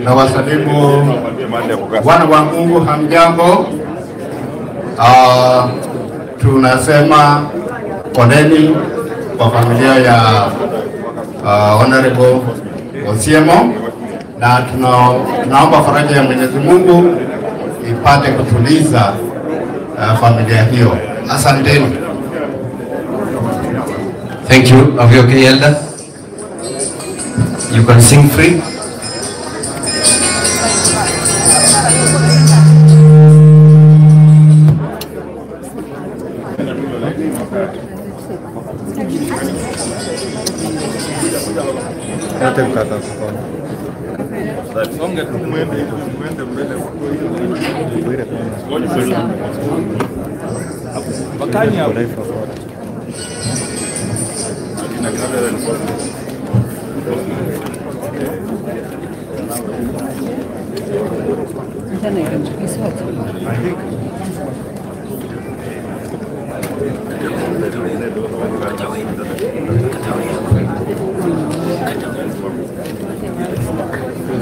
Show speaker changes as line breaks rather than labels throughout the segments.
Na wasalimu wana wa Mungu, hamjambo? Ah, tunasema poleni kwa familia ya Honorable Osiemo na tunaomba faraja ya Mwenyezi Mungu ipate kutuliza familia hiyo. Asanteni.
Thank you. Are we okay, Elder? You can sing free.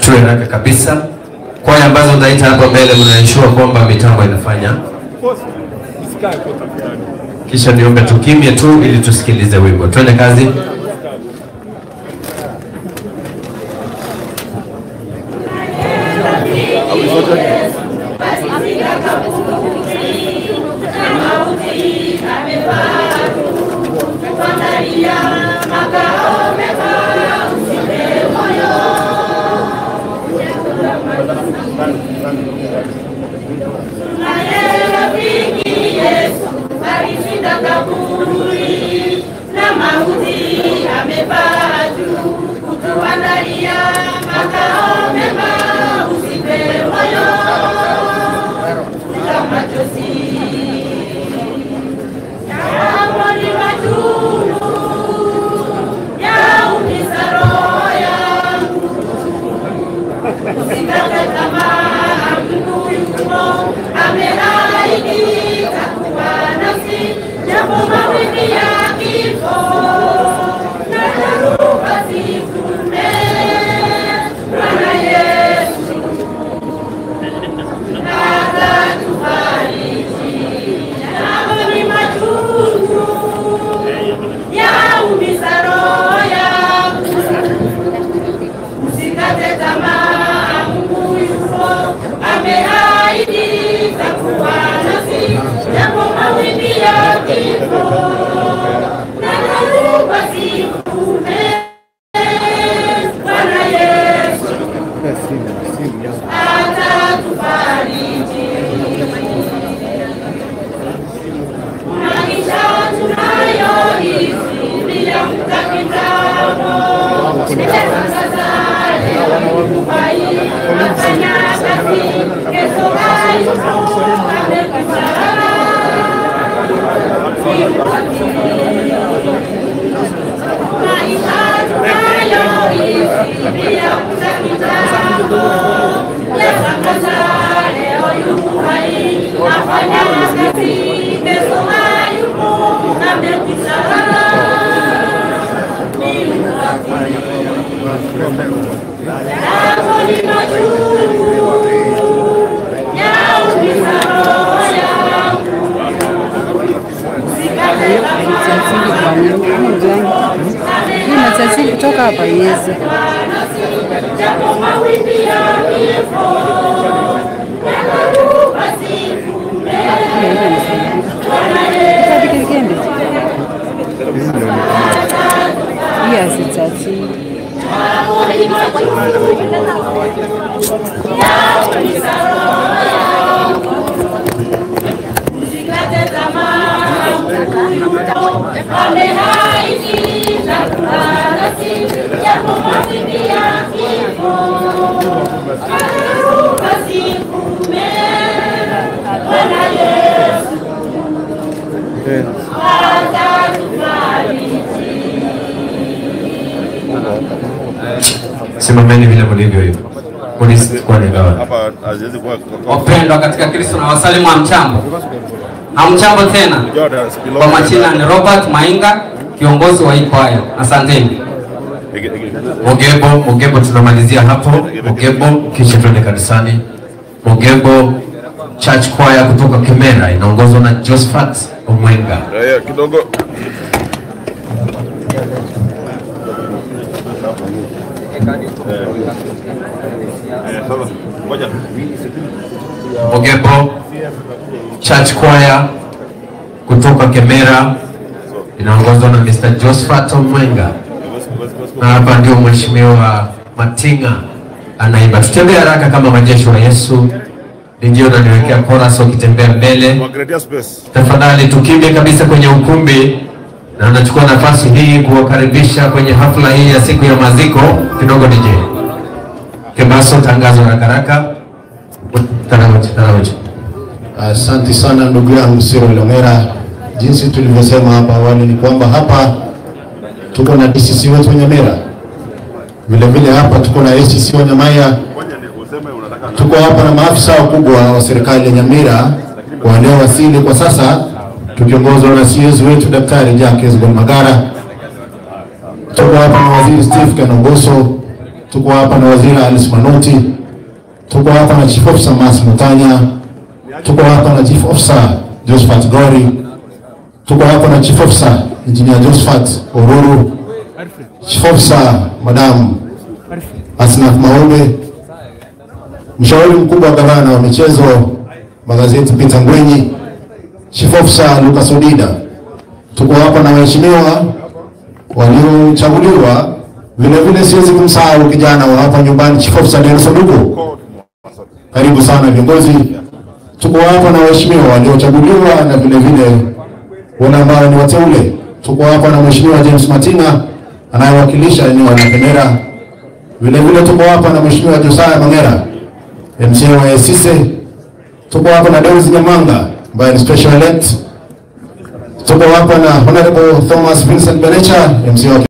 Tuwe haraka kabisa. Kwaya ambazo mtaita hapo mbele, mnaensure kwamba mitambo inafanya. Kisha niombe tukimye tu ili tusikilize wimbo. Twende kazi.
Kutoka hapa iweze. Yes, it's
Simameni vile mlivyo hivyo. Polisi kwa ni gawa.
Wapendwa katika Kristo na wasalimu, hamchambo. Hamchambo tena. Kwa majina ni Robert Mainga, kiongozi wa hii kwaya. Asanteni.
Mogebo, Mogebo tunamalizia hapo. Mogebo, kisha tuende kanisani. Mogebo Church Choir kutoka Kemera inaongozwa na Josephat Omwenga.
Haya, kidogo.
Mogebo Church Choir kutoka Kemera inaongozwa na Mr. Josephat Omwenga, na hapa ndio Mheshimiwa Matinga anaimba. Tutembee haraka kama majeshi wa Yesu. DJ unaniwekea chorus ukitembea mbele.
Wagretia space.
Tafadhali tukimbe kabisa kwenye ukumbi, na nachukua nafasi hii kuwakaribisha kwenye hafla hii ya siku ya maziko. Kidogo DJ Kebaso, tangazo haraka haraka. Taraweche, taraweche.
Asante sana ndugu yangu Cyril Lomera. Jinsi tulivyosema hapa awali ni kwamba hapa tuko na DCC wetu wa Nyamira, vile vile hapa tuko na ACC wa Nyamaya, tuko hapa na maafisa wakubwa wa serikali ya Nyamira waliowasili kwa sasa, tukiongozwa na CS wetu Daktari Jacques Magara. Tuko hapa na waziri Steve Kanongoso, tuko hapa na waziri Alice Manoti, tuko hapa na Chief Officer Mas Mutanya, tuko hapa na Chief Officer Josephat Gori, tuko hapa na Chief Officer Engineer Josephat Oruru, Chief Officer Madam Asnath Maombe, mshauri mkubwa wa gavana wa michezo magazeti Peter Ngwenyi, Chief Officer Lucas Odida. Tuko hapa na waheshimiwa waliochaguliwa. Vile vile siwezi kumsahau kijana wa hapa nyumbani Chief Officer Dennis Oduko. Karibu sana viongozi. Tuko hapa na waheshimiwa waliochaguliwa na vile vile wale ambao ni wateule. Tuko hapa na Mheshimiwa James Matina anayewakilisha eneo la Kemera. Vile vile tuko hapa na Mheshimiwa Josiah Mangera MCA wa Esise. Tuko hapa na Deus Nyamanga ambaye ni special elect. Tuko hapa na Honorable Thomas Vincent Benecha MCA wa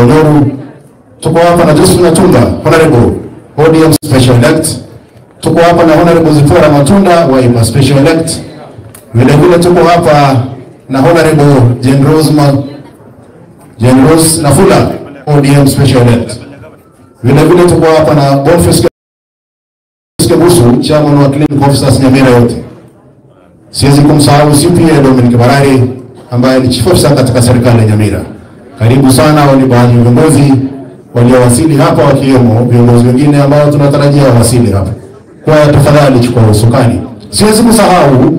Onyoru. Tuko hapa na Joseph Natunga Honorable ODM special elect. Tuko hapa na Honorable Zipora Matunda wa IPA special elect. Vile vile tuko hapa na Honorable Jane Rose, Ma, Jane Rose Nafula ODM special elect. Vile vile tuko hapa na Boniface Kebusu chairman wa Clinic Officers Nyamira yote. Siwezi kumsahau CPA Dominic Barari ambaye ni chief officer katika serikali ya Nyamira. Karibu sana, hao ni baadhi ya viongozi waliowasili hapa, wakiwemo viongozi wengine ambao tunatarajia wawasili hapa. Kwa tafadhali chukua usukani. Siwezi kusahau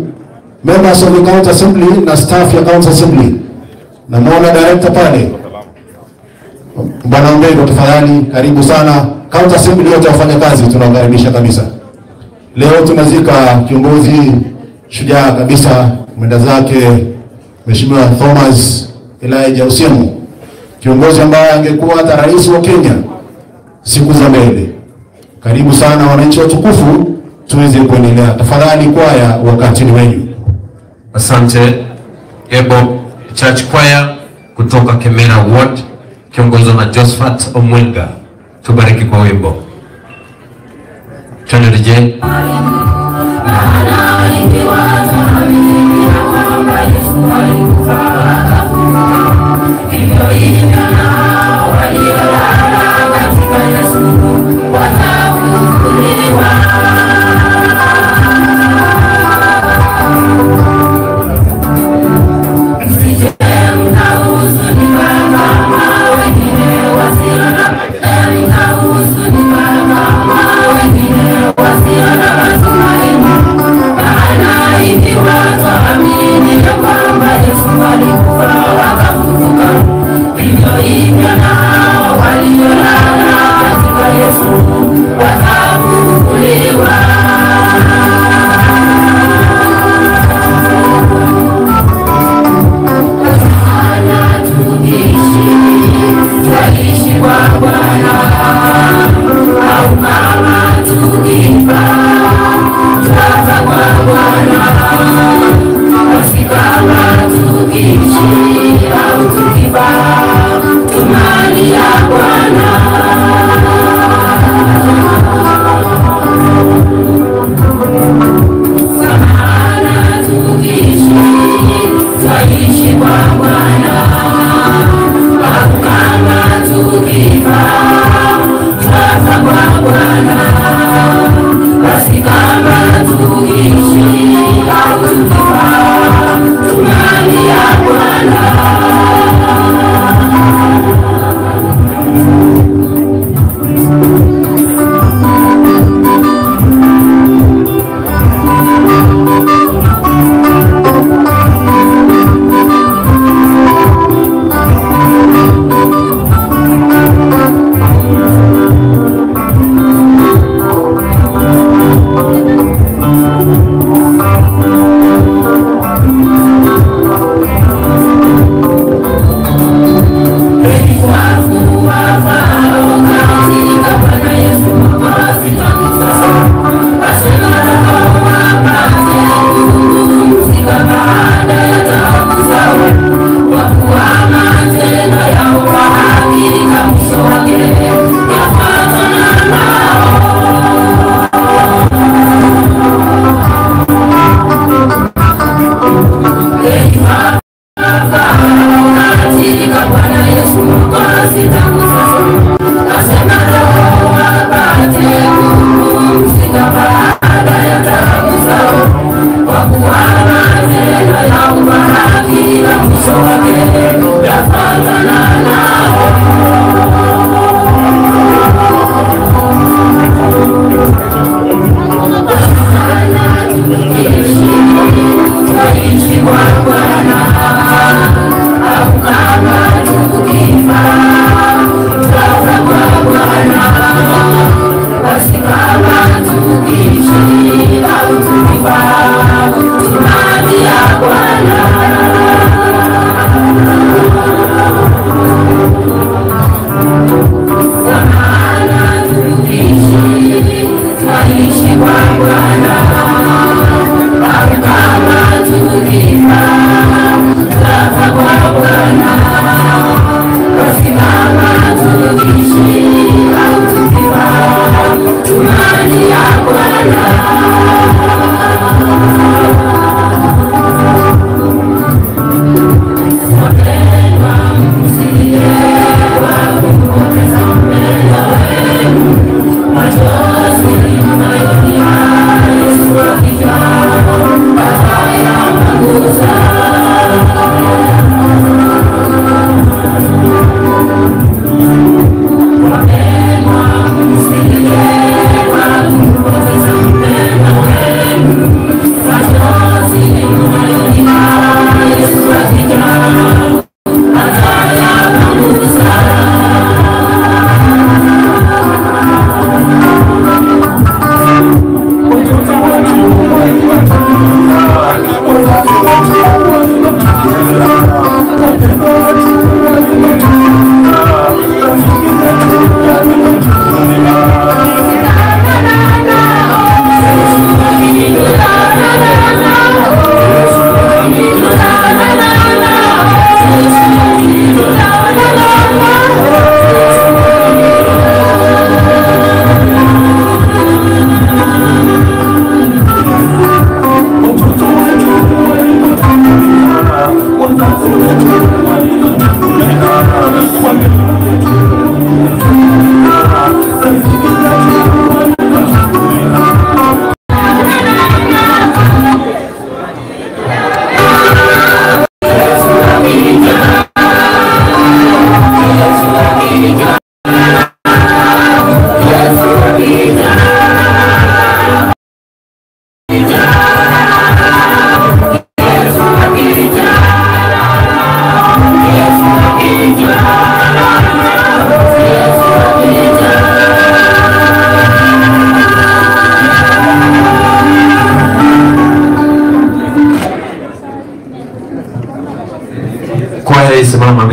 members of the county assembly na staff ya county assembly. Namwona director pale Bwana Ombego, tafadhali karibu sana. County assembly yote wafanya kazi tunawakaribisha kabisa. Leo tunazika kiongozi shujaa kabisa mwenda zake Mheshimiwa Thomas Elijah Osiemo, kiongozi ambaye angekuwa hata rais wa Kenya siku za mbele. Karibu sana wananchi watukufu, tuweze kuendelea. Tafadhali kwaya, wakati ni wenyu.
Asante Gebo Church Choir kutoka Kemera Ward kiongozwa na Josephat Omwenga. Tubariki kwa wimbo. Twende DJ.
Hivyo hivyo nao walio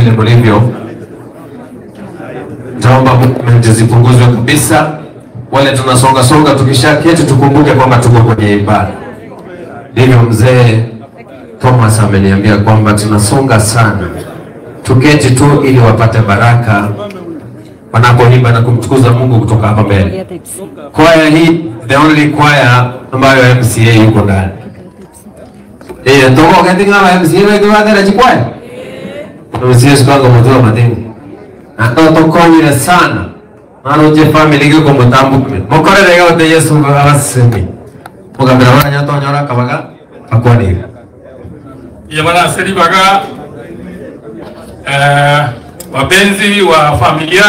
vile mlivyo. Taomba movement zipunguzwe kabisa. Wale tunasonga songa, tukishaketi tukumbuke kwamba tuko kwenye ibada. Ndivyo mzee Thomas ameniambia kwamba tunasonga sana, tuketi tu ili wapate baraka wanapoimba na kumtukuza Mungu kutoka hapa mbele. Kwaya hii the only choir ambayo MCA yuko ndani. Eh, ndoko ketinga ba MCA wetu watera chikwaya. MCA sikwanga mutua matingi. Na ndo tokonyire sana. Maroje family giko mutambu. Mokorere yote Yesu abasemi. Mugambira baranya tonyora kabaga akwanire.
Jamani, asante wapenzi wa familia,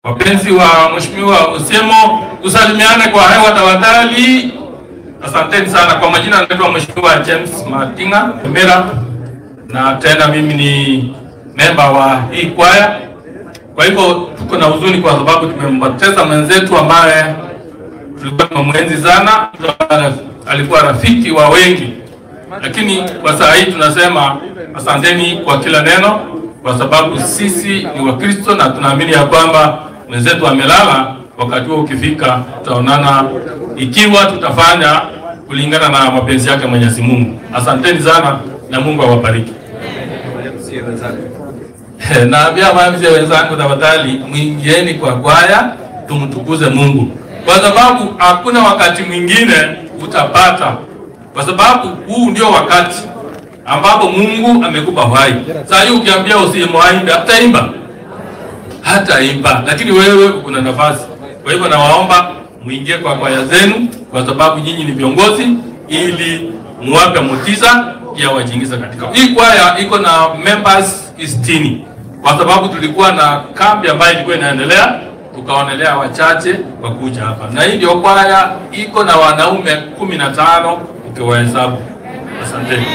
wapenzi wa Mheshimiwa Osiemo, tusalimiane kwa hewa tafadhali. Asanteni sana. Kwa majina naitwa Mheshimiwa James Matinga Mera, na tena mimi ni memba wa hii kwaya. Kwa hivyo tuko na huzuni kwa sababu tumempoteza mwenzetu ambaye tulikuwa tumemwenzi sana, alikuwa rafiki wa wengi, lakini kwa saa hii tunasema asanteni kwa kila neno, kwa sababu sisi ni Wakristo na tunaamini ya kwamba mwenzetu amelala. Wakati huo ukifika, tutaonana ikiwa tutafanya kulingana na mapenzi yake Mwenyezi Mungu. Asanteni sana na Mungu awabariki. Naambia mamzee wenzangu, tafadhali mwingieni kwa kwaya, tumtukuze Mungu, kwa sababu hakuna wakati mwingine utapata, kwa sababu huu ndio wakati ambapo Mungu amekupa uhai. Saa hii ukiambia usimuaimbe, hataimba hataimba, lakini wewe uko na nafasi. Kwa hivyo nawaomba muingie kwa kwaya zenu, kwa sababu nyinyi ni viongozi, ili muwape motisha pia wajiingize katika hii kwaya. Iko na members 60 kwa sababu tulikuwa na kambi ambayo ilikuwa inaendelea, tukaonelea wachache wakuja hapa, na hii ndio kwaya iko na wanaume 15 ukiwahesabu. Asanteni.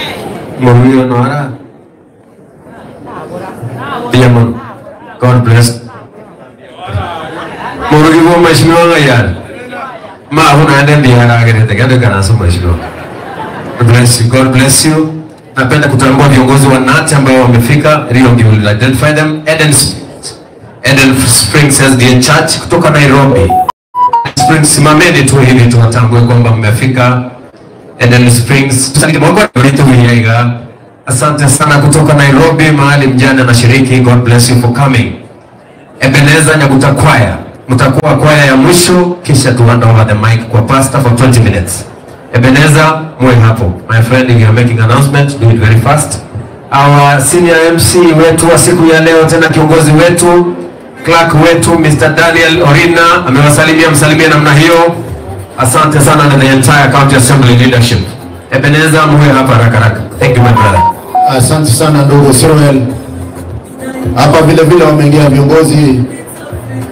Mawio Nora. Diamond. God bless. Murugi wo mheshimiwa ngayar. Ma huna ende biara agerete gado kana so mheshimiwa. God bless you. God bless you. Napenda kutambua viongozi wa NAT ambao wamefika. Rio you will identify them. Eden Eden Springs SDA Church kutoka Nairobi. Springs, simameni tu hivi tuwatambue kwamba mmefika. Eden Springs. Asante sana kutoka Nairobi, mahali mjane anashiriki. God bless you for coming. Ebeneza Nyaguta Choir, mtakuwa kwaya ya mwisho, kisha tu hand over the mic kwa pastor for 20 minutes. Ebeneza, muwe hapo. My friend, if you are making announcement, do it very fast. Our senior MC wetu wa siku ya leo, tena kiongozi wetu, clerk wetu Mr. Daniel Orina amewasalimia, msalimie namna hiyo. Asante sana na the entire county assembly leadership. Ebeneza, muwe hapa haraka haraka. Thank you my brother.
Asante sana ndugu Samuel. Hapa vile vile wameingia viongozi,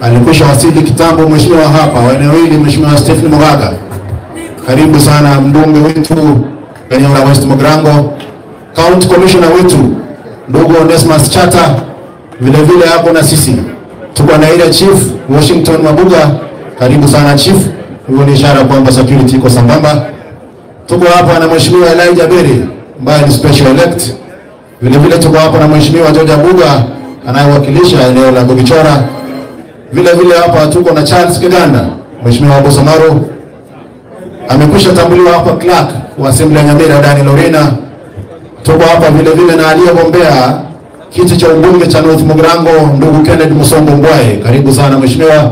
alikwisha wasili kitambo mheshimiwa hapa wa eneo hili, Mheshimiwa Stephen Mugaga, karibu sana mbunge wetu eneo la West Mugirango, County Commissioner wetu ndugu Onesmus Chata, vile vile hapo na sisi tuko na ile Chief Washington Mabuga, karibu sana Chief. Hiyo ni ishara kwamba security iko sambamba. Tuko hapa na Mheshimiwa Elijah Beri ambaye ni special elect. Vile vile tuko hapa na Mheshimiwa George Abuga anayewakilisha eneo la Gogichora. Vile vile hapa tuko na Charles Kiganda, Mheshimiwa wa Bosomaro amekwisha tambuliwa hapa, clerk wa Assembly ya Nyamira Daniel Orina. Tuko hapa vile vile na aliyegombea kiti cha ubunge cha North Mugirango ndugu Kenneth Musongo Mbwae, karibu sana mheshimiwa.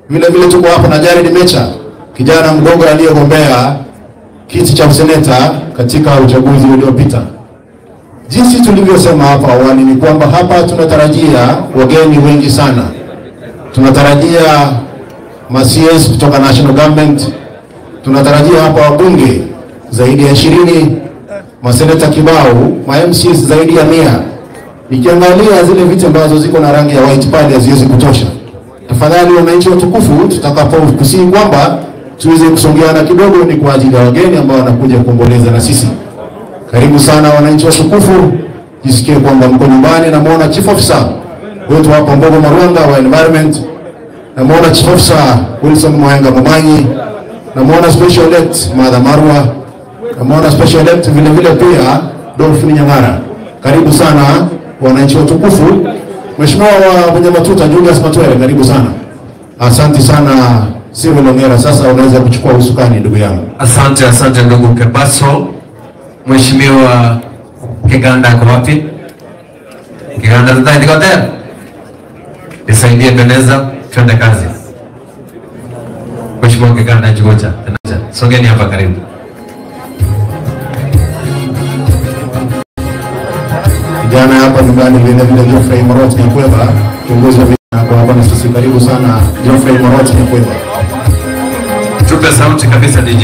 Vile vile tuko hapa na Jared Mecha, kijana mdogo aliyegombea kiti cha useneta katika uchaguzi uliopita. Jinsi tulivyosema hapa awali ni kwamba hapa tunatarajia wageni wengi sana. Tunatarajia ma-CS kutoka national government, tunatarajia hapa wabunge zaidi ya 20, maseneta kibao, ma-MCs zaidi ya 100. Nikiangalia zile viti ambazo ziko na rangi ya white pale haziwezi kutosha. Tafadhali wananchi watukufu, tutakapokusihi kwamba tuweze kusongeana kidogo, ni kwa ajili ya wageni ambao wanakuja kuomboleza na sisi. Karibu sana wananchi watukufu, jisikie kwamba mko nyumbani. Namuona Chief Officer wetu hapa Mbogo Marwanga wa Environment, namuona Chief Officer Wilson Mwaenga Momanyi, namuona Special Elect Martha Marwa, namuona Special Elect vile vile pia Dolphin Nyang'ara. Karibu sana wananchi watukufu. Mheshimiwa wa Bunyamatuta Julius Matwere, karibu sana. Asante sana Cyril Ongera, sasa unaweza kuchukua usukani ndugu yangu.
Asante, asante ndugu Kebaso. Mheshimiwa Kiganda ako wapi? Kiganda tutaendikotea, nisaidie Beneza, twende kazi. Mheshimiwa Kiganda Jugocha, songeni hapa karibu.
Kijana hapa nyumbani vile vile Geoffrey Morot Nyakweba, kiongozi wa vijana kwa hapa na sisi. Karibu sana Geoffrey Morot Nyakweba.
Tupe sauti kabisa DJ.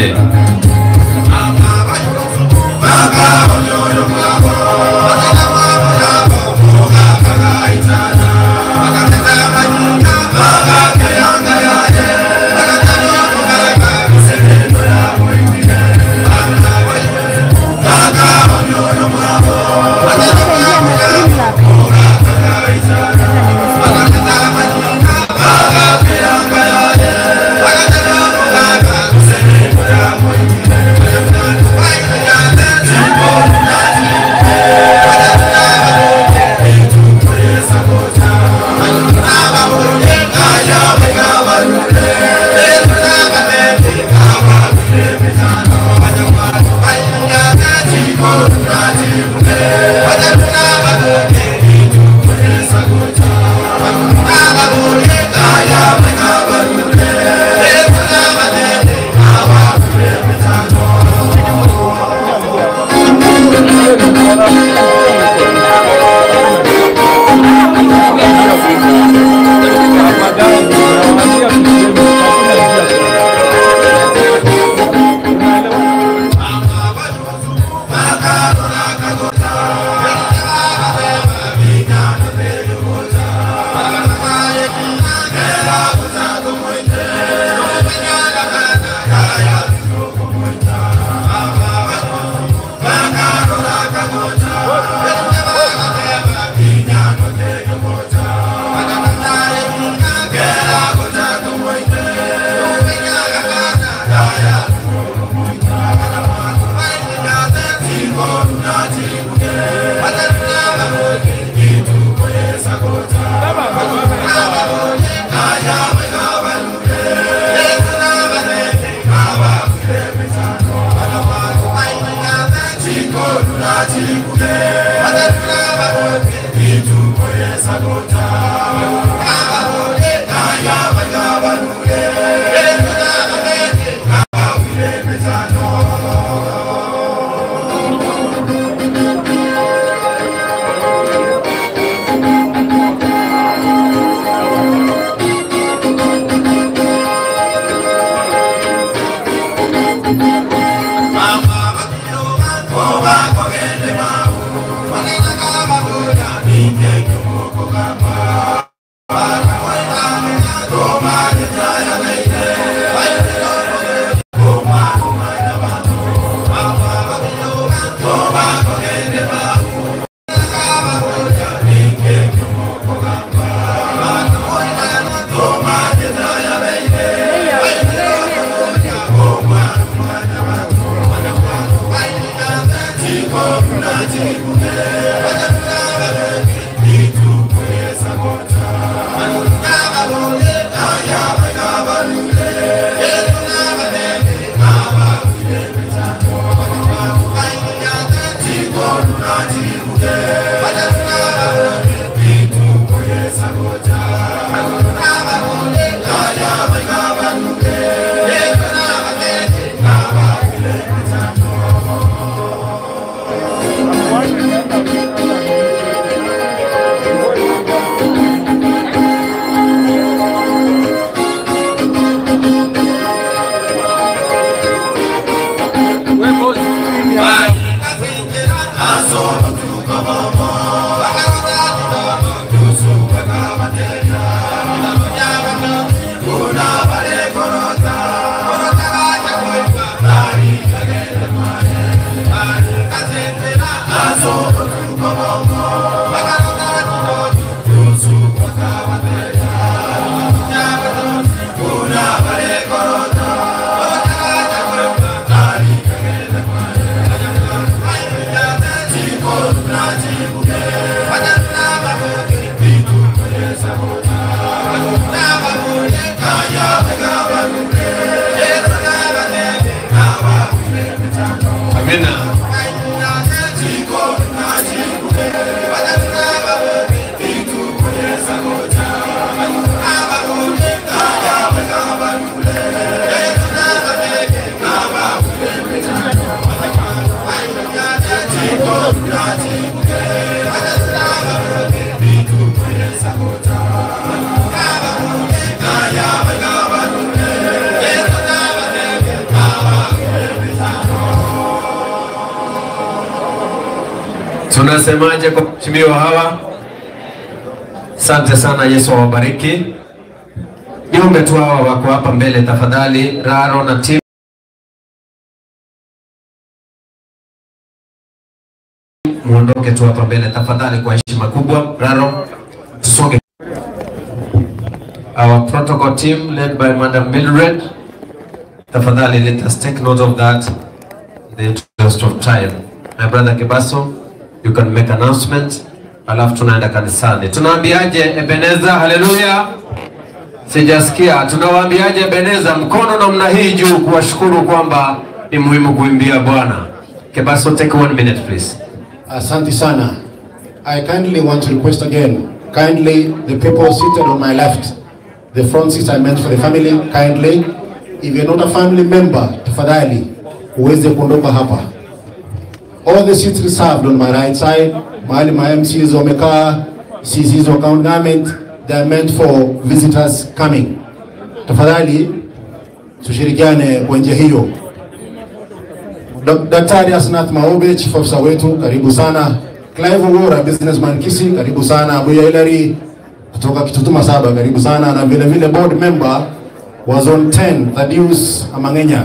Tunasemaje kwa mheshimiwa hawa? Asante sana, Yesu awabariki. Niombe tu hawa wako hapa mbele tafadhali, Raro na timu muondoke tu hapa mbele tafadhali, kwa heshima kubwa. Raro, tusonge. Our protocol team led by Madam Mildred, tafadhali let us take note of that in the interest of time. My brother Kibaso, you can make announcement, alafu tunaenda kanisani. Tunaambiaje Ebeneza? Haleluya! Sijasikia. Tunawaambiaje Ebeneza? Mkono namna hii juu kuwashukuru kwamba ni muhimu kuimbia Bwana. Kibaso, take one minute please.
Asante sana. I kindly want to request again, kindly the people seated on my left, the front seats are meant for the family, kindly. If you're not a family member, tafadhali uweze kuondoka hapa. All the seats reserved on my right side, mahali ma MCs wamekaa, CCs wa county government, they are meant for visitors coming. Tafadhali tushirikiane kwa njia hiyo. Daktari Asnath Maobe, chief officer wetu, karibu sana. Clive Owora, businessman Kisii, karibu sana. Abuya Hilary kutoka Kitutuma Saba, karibu sana, na vile vile board member wa Zone 10 Thaddeus Amang'enya.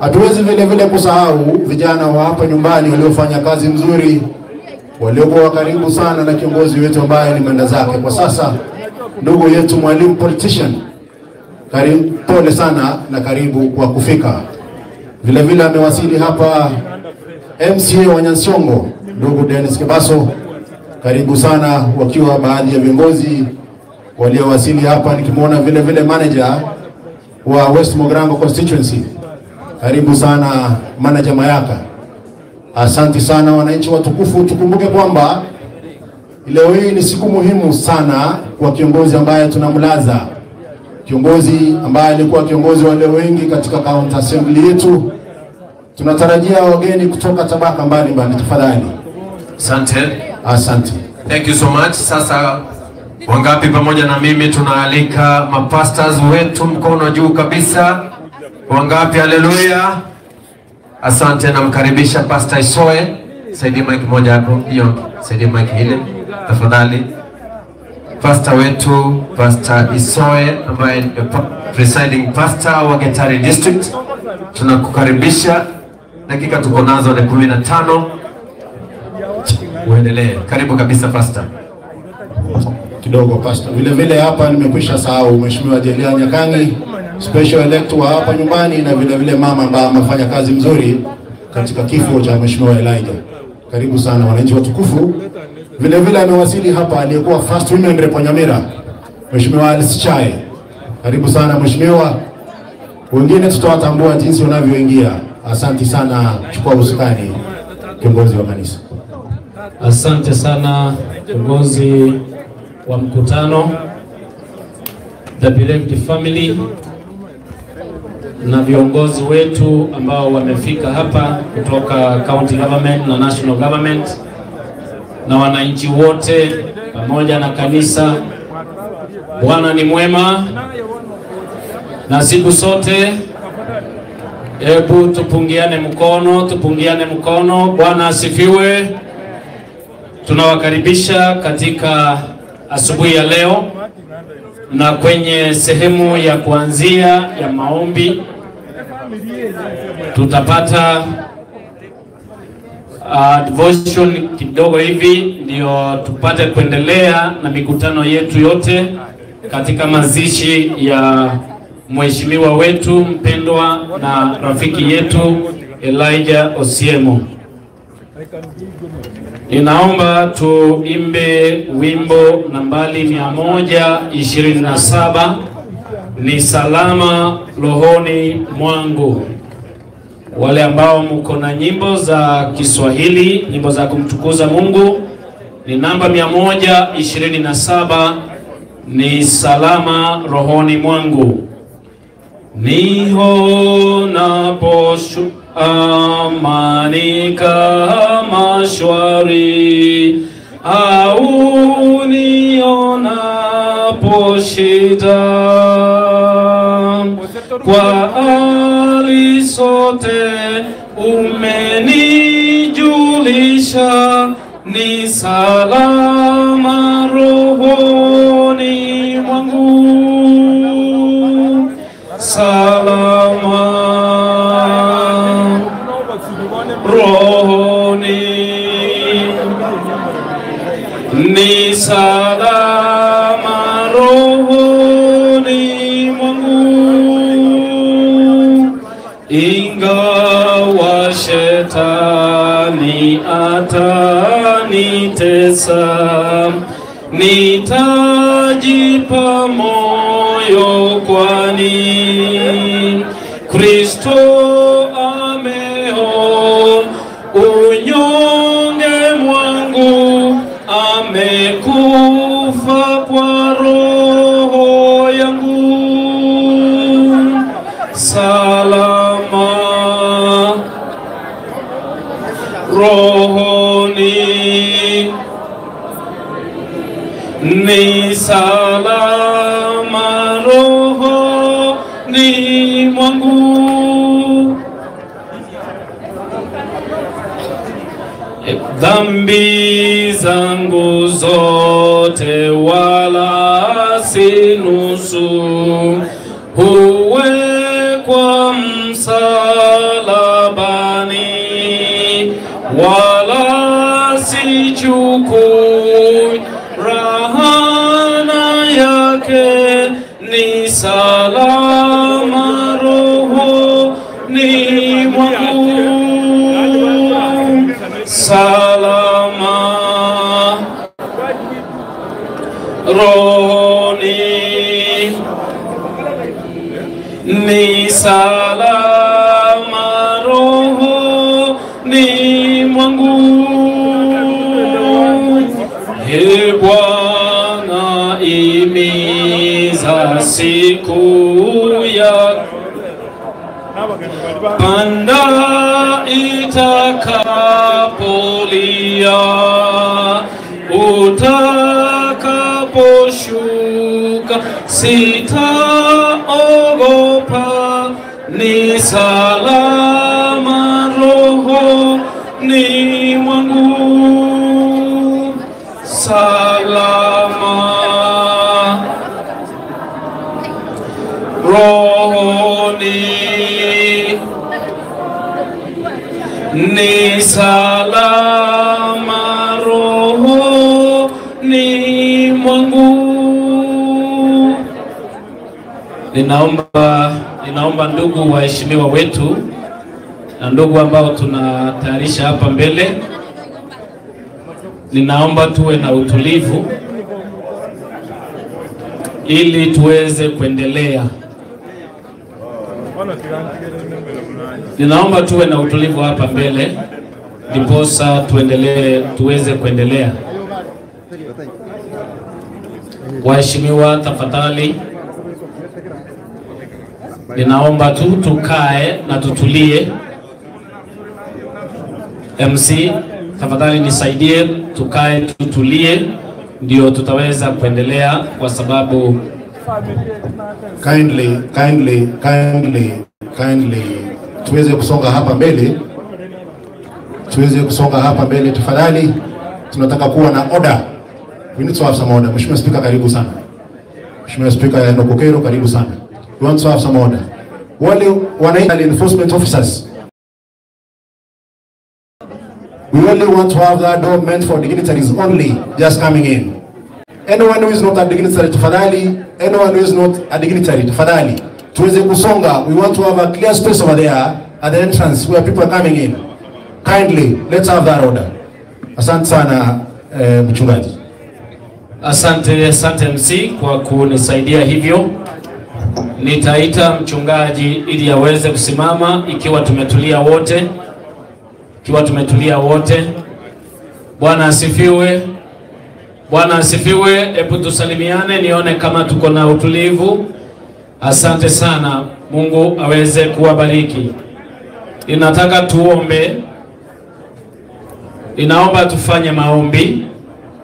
Hatuwezi vile vile kusahau vijana wa hapa nyumbani waliofanya kazi mzuri, waliokuwa karibu sana na kiongozi wetu ambaye ni mwenda zake kwa sasa, ndugu yetu mwalimu politician. Karibu, pole sana na karibu kwa kufika. Vile vile amewasili hapa MCA wa Nyansiongo ndugu Dennis Kebaso, karibu sana, wakiwa baadhi ya viongozi waliowasili hapa, nikimwona vile vile manager wa West Mogrango constituency, karibu sana manager Mayaka. Asante sana wananchi watukufu, tukumbuke kwamba leo hii ni siku muhimu sana kwa kiongozi ambaye tunamlaza, kiongozi ambaye alikuwa kiongozi wa walio wengi katika county assembly yetu. Tunatarajia wageni kutoka tabaka mbalimbali, tafadhali.
Asante.
Asante.
Thank you so much. Sasa wangapi pamoja na mimi tunaalika mapastors wetu, mkono juu kabisa. Wangapi? Haleluya. Asante, namkaribisha Pastor Isoe. Saidie mic moja hapo, hiyo saidie mic ile tafadhali. Pastor wetu Pastor Isoe ambaye ni presiding pastor wa Getari District, tunakukaribisha. Dakika tuko nazo ni 15, uendelee. Karibu kabisa pastor.
Kidogo pastor. Vile vile hapa nimekwisha sahau Mheshimiwa Jelia Nyakangi, special elect wa hapa nyumbani, na vile vile mama ambaye amefanya kazi mzuri katika kifo cha Mheshimiwa Elijah. Karibu sana wananchi watukufu. Vile vile amewasili hapa aliyekuwa first women rep wa Nyamira, Mheshimiwa Alice Chai. Karibu sana mheshimiwa. Wengine tutawatambua jinsi wanavyoingia. Asante sana, chukua usukani kiongozi wa kanisa.
Asante sana kiongozi wa mkutano, the beloved family na viongozi wetu ambao wamefika hapa kutoka county government na national government na wananchi wote pamoja na kanisa. Bwana ni mwema na siku sote. Hebu tupungiane mkono, tupungiane mkono. Bwana asifiwe. Tunawakaribisha katika asubuhi ya leo na kwenye sehemu ya kuanzia ya maombi tutapata devotion kidogo hivi ndio tupate kuendelea na mikutano yetu yote katika mazishi ya mheshimiwa wetu mpendwa na rafiki yetu Elijah Osiemo. Ninaomba tuimbe wimbo nambari 127, ni salama rohoni mwangu. Wale ambao mko na nyimbo za Kiswahili, nyimbo za kumtukuza Mungu, ni namba 127, ni salama rohoni mwangu. Nihonapo amani kama shwari, au nionapo shida, kwa hali sote umenijulisha, Salama rohoni, ni salama rohoni mwangu, ingawa shetani atanitesa, nitajipa moyo kwani Kristo ameon unyonge mwangu, amekufa kwa roho yangu. Salama rohoni, ni salama rohoni mwangu. Dhambi zangu zote wala si nusu, huwekwa msalabani, wala sichukui rahana yake, ni salama rohoni mwangu salama rohoni, ni salama rohoni mwangu. Ee Bwana, imiza siku ya panda itakapolia, utakaposhuka sitaogopa, ni salama rohoni mwangu, salama rohoni, ni salama rohoni mwangu. Ninaomba ndugu waheshimiwa wetu na ndugu ambao tunatayarisha hapa mbele, ninaomba tuwe na utulivu ili tuweze kuendelea. Ninaomba tuwe na utulivu hapa mbele ndiposa tuendelee, tuweze kuendelea. Waheshimiwa, tafadhali ninaomba tu tukae na tutulie. MC, tafadhali nisaidie, tukae tutulie, ndio tutaweza kuendelea kwa sababu
Kindly, kindly, kindly, kindly tuweze kusonga hapa mbele, tuweze kusonga hapa mbele tafadhali. Tunataka kuwa na order. We need to have some order. Mheshimiwa Spika, karibu sana. Mheshimiwa Spika Enoch Okero, karibu sana. We want to have some order. Wale wanaita enforcement officers, we only want to have that door meant for dignitaries only just coming in. Anyone who is not a dignitary tafadhali, anyone who is not a dignitary tafadhali, tuweze kusonga. We want to have a clear space over there at the entrance where people are coming in. Kindly, let's have that order. Asante sana mchungaji.
Asante, asante MC kwa kunisaidia hivyo. Nitaita mchungaji ili aweze kusimama ikiwa tumetulia wote, ikiwa tumetulia wote. Bwana asifiwe. Bwana asifiwe. Hebu tusalimiane nione kama tuko na utulivu. Asante sana, Mungu aweze kuwabariki. Ninataka tuombe, ninaomba tufanye maombi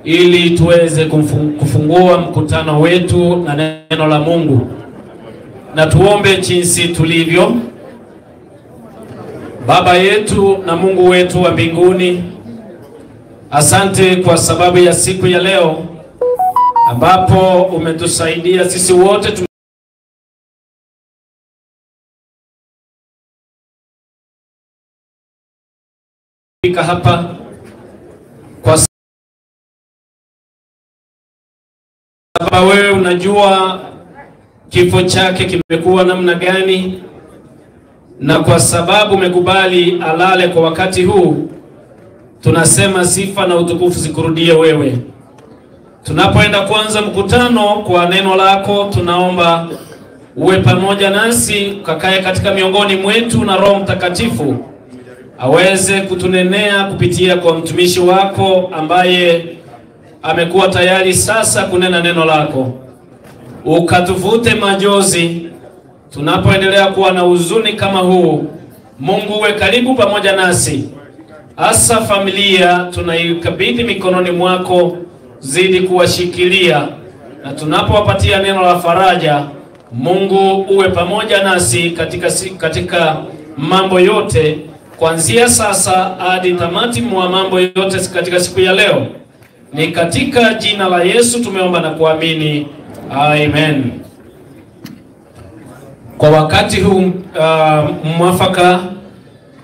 ili tuweze kufungua mkutano wetu na neno la Mungu, na tuombe jinsi tulivyo. Baba yetu na Mungu wetu wa mbinguni, asante kwa sababu ya siku ya leo ambapo umetusaidia sisi wote. kufika hapa kwa sababu wewe unajua kifo chake kimekuwa namna gani, na kwa sababu umekubali alale kwa wakati huu, tunasema sifa na utukufu zikurudie wewe. Tunapoenda kuanza mkutano kwa neno lako, tunaomba uwe pamoja nasi, ukakae katika miongoni mwetu na Roho Mtakatifu aweze kutunenea kupitia kwa mtumishi wako ambaye amekuwa tayari sasa kunena neno lako, ukatuvute majozi tunapoendelea kuwa na huzuni kama huu. Mungu uwe karibu pamoja nasi, hasa familia tunaikabidhi mikononi mwako, zidi kuwashikilia na tunapowapatia neno la faraja, Mungu uwe pamoja nasi katika, katika mambo yote kuanzia sasa hadi tamati mwa mambo yote katika siku ya leo. Ni katika jina la Yesu tumeomba na kuamini, amen. Kwa wakati huu mwafaka,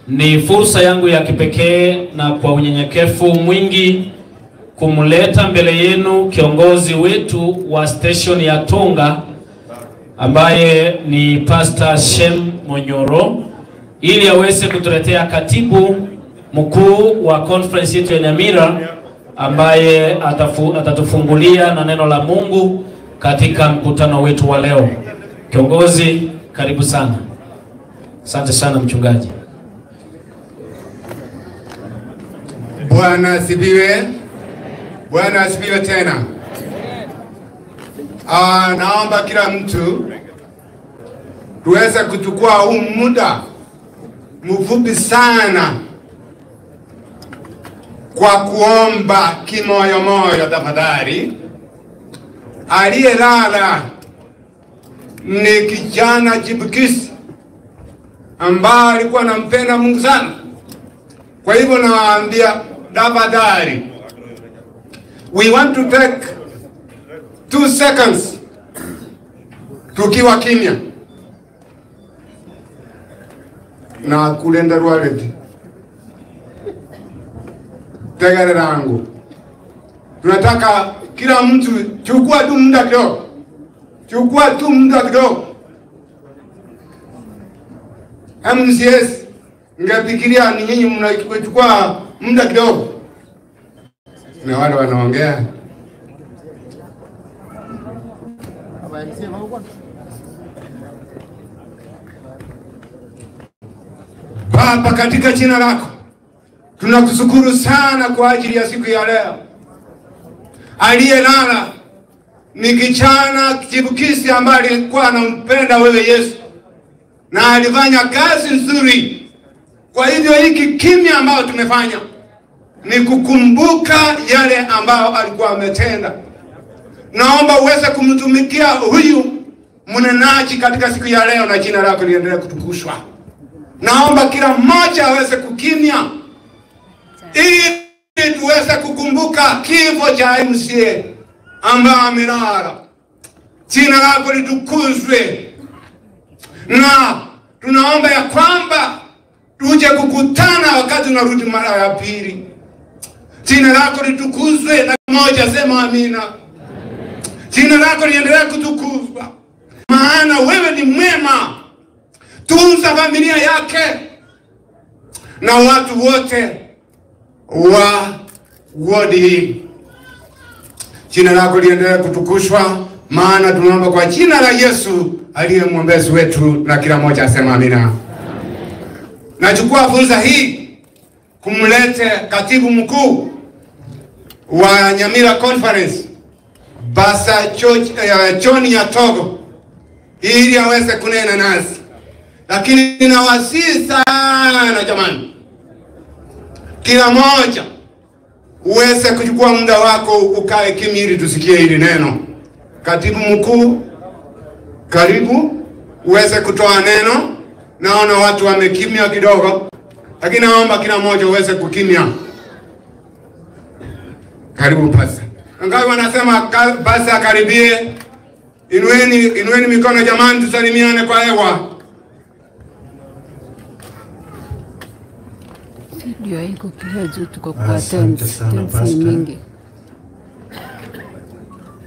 ni fursa yangu ya kipekee na kwa unyenyekevu mwingi kumleta mbele yenu kiongozi wetu wa station ya Tonga ambaye ni Pastor Shem Monyoro ili aweze kutuletea katibu mkuu wa conference yetu ya Nyamira ambaye atatufungulia na neno la Mungu katika mkutano wetu wa leo. Kiongozi, karibu sana. Asante sana mchungaji.
Bwana asifiwe. Bwana asifiwe tena. Naomba kila mtu tuweze kuchukua huu muda mfupi sana kwa kuomba kimoyomoyo tafadhali. Aliyelala ni kijana chipukizi ambaye alikuwa anampenda Mungu sana. Kwa hivyo nawaambia tafadhali, we want to take 2 seconds tukiwa kimya na kulenda rwareti tegere langu. Tunataka kila mtu chukua tu muda kidogo, chukua tu muda kidogo. MCS ngefikiria ni nyinyi mnachukua muda kidogo, na wale wanaongea. Baba, katika jina lako tunakushukuru sana kwa ajili ya siku ya leo. Aliyelala ni kijana chipukizi ambaye alikuwa anampenda wewe Yesu na alifanya kazi nzuri. Kwa hivyo hiki kimya ambayo tumefanya ni kukumbuka yale ambayo alikuwa ametenda. Naomba uweze kumtumikia huyu mnenaji katika siku ya leo, na jina lako liendelee kutukushwa. Naomba kila mmoja aweze kukimya ili tuweze kukumbuka kifo cha MCA ambaye amelala. Jina lako litukuzwe, na tunaomba ya kwamba tuje kukutana wakati unarudi mara ya pili. Jina lako litukuzwe, na mmoja sema amina. Jina lako liendelee kutukuzwa, maana wewe ni mwema. Tunza familia yake na watu wote wa wodi hii. Jina lako liendelee kutukushwa, maana tunaomba kwa jina la Yesu aliye mwombezi wetu, na kila mmoja asema amina. Nachukua fursa hii kumlete katibu mkuu wa Nyamira Conference Basa John Nyatogo ili aweze kunena nasi, lakini nawasihi sana jamani, kila mmoja uweze kuchukua muda wako ukae kimya ili tusikie hili neno. Katibu mkuu, karibu uweze kutoa neno. Naona watu wamekimya kidogo, lakini naomba kila mmoja uweze kukimya. Karibu pasa. Ngapi wanasema pasa akaribie? Inueni, inueni mikono jamani, tusalimiane kwa hewa.
Audio haiko clear juu tuko kwa
Asante
tents,
sana
tents ni
Pastor.
mingi.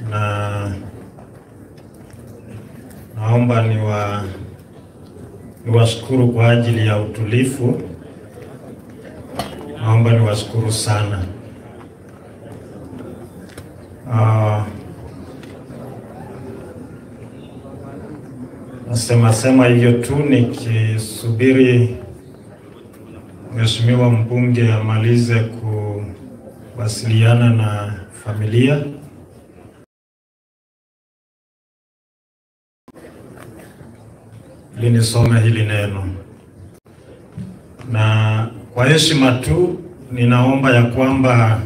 Na naomba niwashukuru kwa ajili ya utulivu. Naomba niwashukuru sana. Nasema sema hivyo tu nikisubiri Mheshimiwa mbunge amalize kuwasiliana na familia. Ili nisome hili neno, na kwa heshima tu ninaomba ya kwamba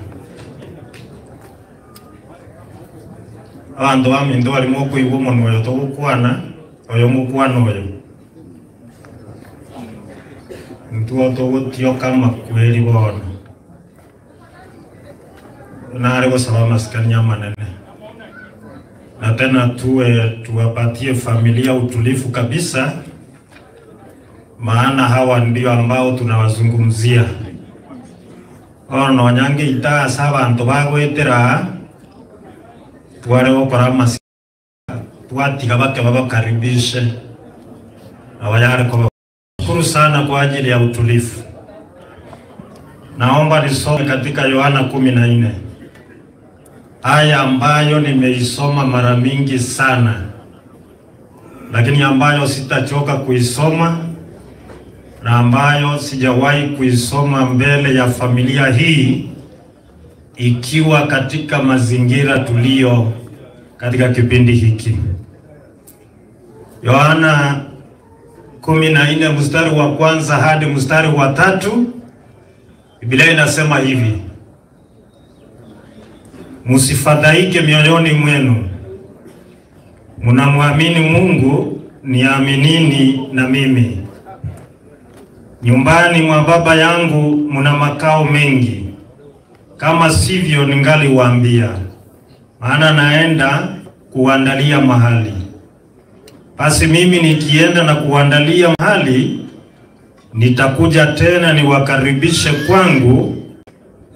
abandu baminto barimo okuigwa omonwa oyo togokwana oyo ngokwana oyo ntwo togotioka amakweri bono nare gosaba amasikani amanene na tena tuwe tuwapatie familia utulivu kabisa, maana hawa ndio ambao tunawazungumzia. Ono nyange ita ase abanto bagwetera tware gokora amasi twatiga bake babakaribishe abayare kwa shukuru sana kwa ajili ya utulivu. Naomba nisome katika Yohana 14 aya ambayo nimeisoma mara mingi sana, lakini ambayo sitachoka kuisoma na ambayo sijawahi kuisoma mbele ya familia hii, ikiwa katika mazingira tulio katika kipindi hiki. Yohana 14 mstari wa kwanza hadi mstari wa 3, Biblia inasema hivi: Musifadhaike mioyoni mwenu, munamwamini Mungu, niaminini na mimi. Nyumbani mwa Baba yangu muna makao mengi, kama sivyo ningaliwaambia, maana naenda kuandalia mahali. Basi mimi nikienda na kuandalia mahali, nitakuja tena niwakaribishe kwangu,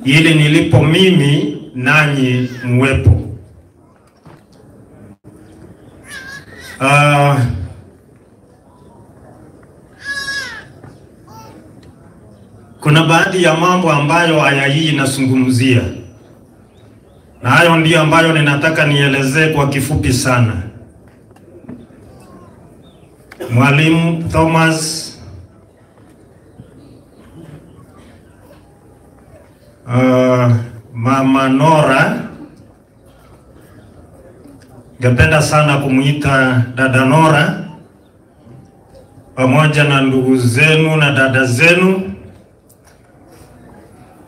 ili nilipo mimi nanyi mwepo. Kuna baadhi ya mambo ambayo aya hii inazungumzia, na hayo ndiyo ambayo ninataka nielezee kwa kifupi sana. Mwalimu Thomas Mama Nora, ningependa sana kumuita dada Nora, pamoja na ndugu zenu na dada zenu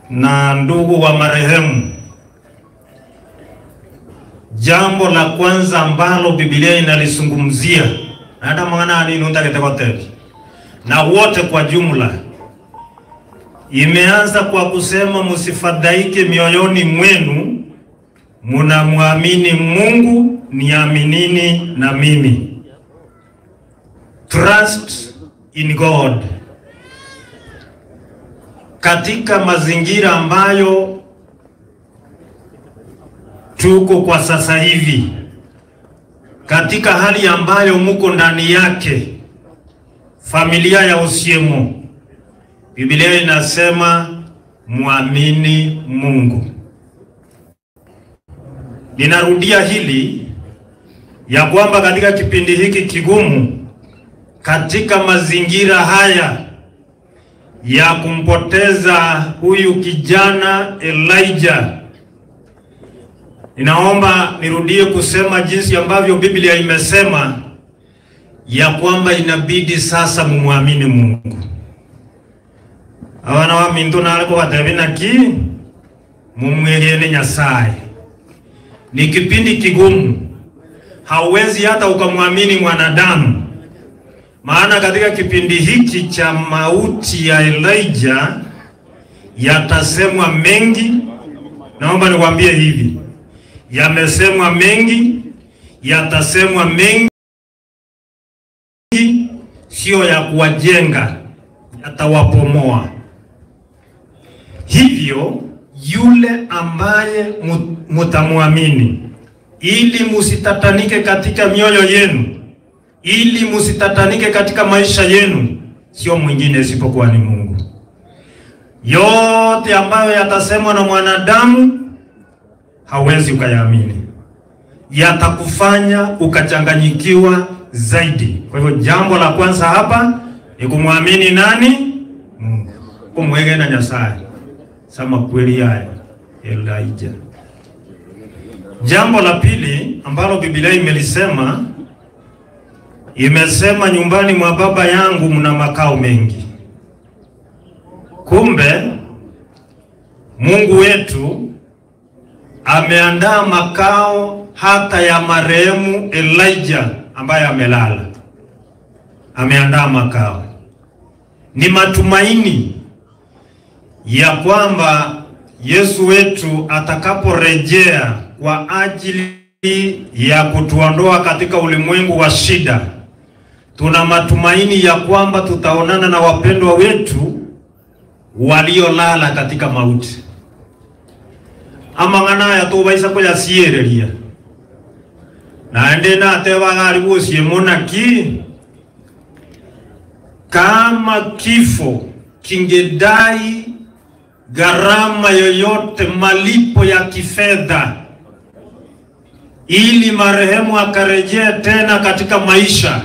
na ndugu wa marehemu. Jambo la kwanza ambalo Biblia inalizungumzia na mwana na wote kwa jumla, imeanza kwa kusema msifadhaike mioyoni mwenu, munamwamini Mungu, niaminini na mimi. Trust in God. Katika mazingira ambayo tuko kwa sasa hivi, katika hali ambayo muko ndani yake, familia ya Osiemo, Biblia inasema muamini Mungu. Ninarudia hili ya kwamba katika kipindi hiki kigumu, katika mazingira haya ya kumpoteza huyu kijana Elijah, ninaomba nirudie kusema jinsi ambavyo Biblia imesema ya kwamba inabidi sasa mumwamini Mungu. Abana wa mintu naliko batebinaki mumwegene Nyasaye. Ni kipindi kigumu, hauwezi hata ukamwamini mwanadamu, maana katika kipindi hiki cha mauti ya Elijah yatasemwa mengi. Naomba niwaambie hivi, yamesemwa mengi, yatasemwa mengi, sio ya kuwajenga, yatawapomoa. Hivyo yule ambaye mutamwamini, ili musitatanike katika mioyo yenu, ili musitatanike katika maisha yenu, sio mwingine isipokuwa ni Mungu. Yote ambayo yatasemwa na mwanadamu hauwezi ukayaamini, yatakufanya ukachanganyikiwa zaidi. Kwa hivyo jambo la kwanza hapa ni kumwamini nani? Mungu, kumwegena Nyasaye sama kweli yaye Elijah. Jambo la pili ambalo Biblia imelisema, imesema nyumbani mwa baba yangu mna makao mengi. Kumbe Mungu wetu ameandaa makao hata ya marehemu Elijah ambaye amelala. Ameandaa makao. Ni matumaini ya kwamba Yesu wetu atakaporejea kwa ajili ya kutuondoa katika ulimwengu wa shida, tuna matumaini ya kwamba tutaonana na wapendwa wetu waliolala katika mauti. Amang'ana aya tobaisa koyasiereria naende natebaga ari bosie monaki kama kifo kingedai gharama yoyote, malipo ya kifedha, ili marehemu akarejea tena katika maisha,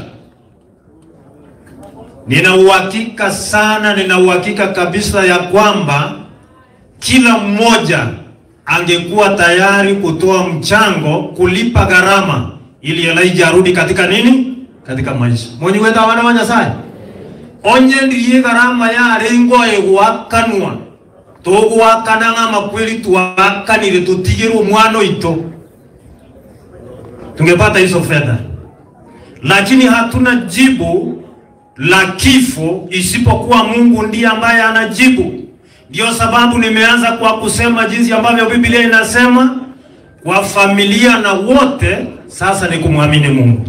nina uhakika sana, nina uhakika kabisa ya kwamba kila mmoja angekuwa tayari kutoa mchango kulipa gharama ili Elijah arudi katika nini? Katika maisha. Mwenye wenda wana wa Nyasaye onye ndiye gharama yarengo egwakanwa tugwakana ng'ama kweli twakanire tutigirwo mwana ito tungepata hizo fedha, lakini hatuna jibu la kifo isipokuwa Mungu ndiye ambaye anajibu. Ndio sababu nimeanza kwa kusema jinsi ambavyo Biblia inasema kwa familia na wote, sasa ni kumwamini Mungu.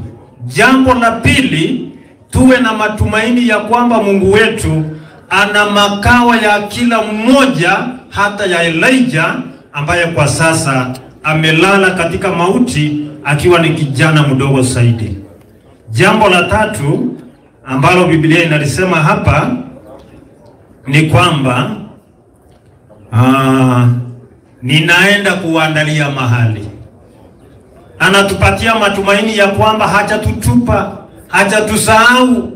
Jambo la pili, tuwe na matumaini ya kwamba Mungu wetu ana makao ya kila mmoja, hata ya Elijah ambaye kwa sasa amelala katika mauti akiwa ni kijana mdogo zaidi. Jambo la tatu ambalo Biblia inalisema hapa ni kwamba ninaenda kuandalia mahali. Anatupatia matumaini ya kwamba hajatutupa, hajatusahau.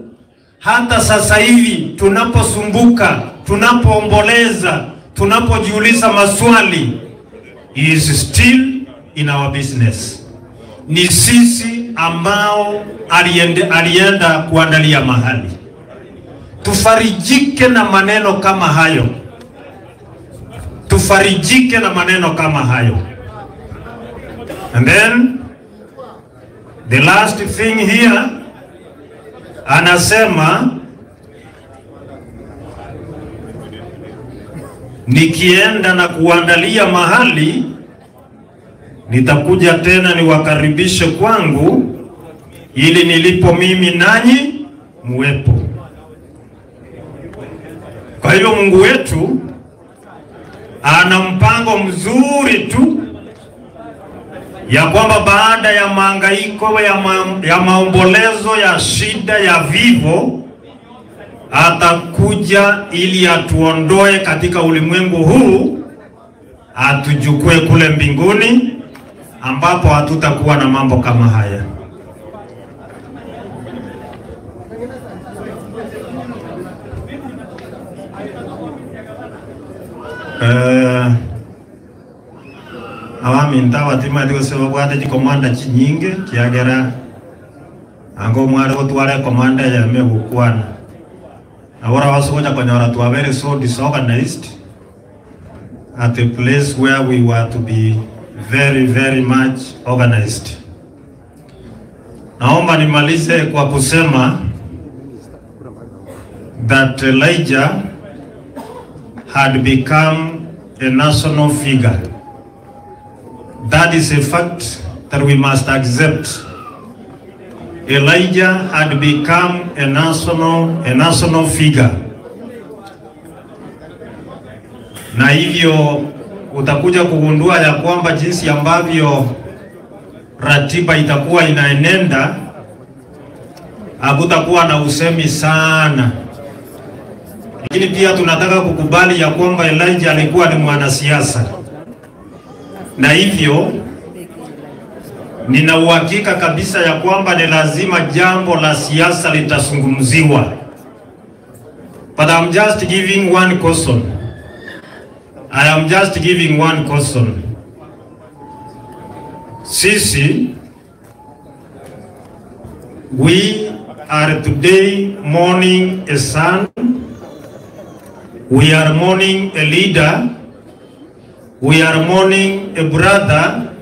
Hata sasa hivi tunaposumbuka, tunapoomboleza, tunapojiuliza maswali, he is still in our business. Ni sisi ambao alienda kuandalia mahali. Tufarijike na maneno kama hayo, tufarijike na maneno kama hayo. And then the last thing here, anasema nikienda na kuandalia mahali, nitakuja tena niwakaribishe kwangu, ili nilipo mimi nanyi muwepo. Kwa hiyo Mungu wetu ana mpango mzuri tu ya kwamba baada ya mahangaiko ya maombolezo ya shida ya vivo, atakuja ili atuondoe katika ulimwengu huu, atujukue kule mbinguni ambapo hatutakuwa na mambo kama haya. Abaminto abatimanyete gose babwate chikomanda chinyinge kiagera ango omware gotwara ekomanda eyemo egokwana. Nabo orabase gocha konyora twabere so disorganized at a place where we were to be very very much organized. Naomba nimalize kwa kusema that Elijah had become a national figure. That is a fact that we must accept. Elijah had become a national figure. Na hivyo utakuja kugundua ya kwamba jinsi ambavyo ratiba itakuwa inaenenda, hakutakuwa na usemi sana, lakini pia tunataka kukubali ya kwamba Elijah alikuwa ni mwanasiasa, na hivyo nina uhakika kabisa ya kwamba ni lazima jambo la siasa litazungumziwa. But I'm just giving one caution. I am just giving one caution. Sisi, we are today mourning a son, we are mourning a leader, we are mourning a brother,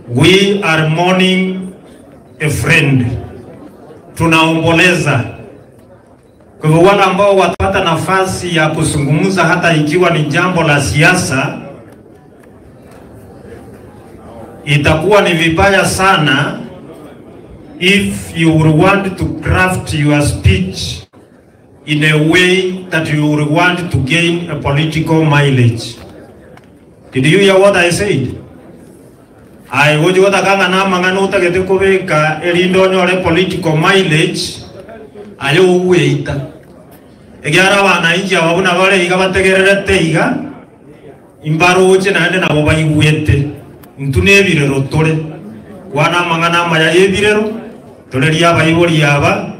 we are mourning a friend. Tunaomboleza. Kwa hivyo wale ambao watapata nafasi ya kuzungumza hata ikiwa ni jambo la siasa, itakuwa ni vibaya sana if you would want to craft your speech in a way that you would want to gain a political mileage. Did you hear what I said? Ai goji gotakanga na mang'ana otagete kobeka erinde onyore political mileage aye ogweita ekiara abananchi aba buna bare iga bategererete iga imbaroche naende nabo baigwete intwe na ebirero tore kwana amang'ana amaya ya ebirero torerie abaibori aba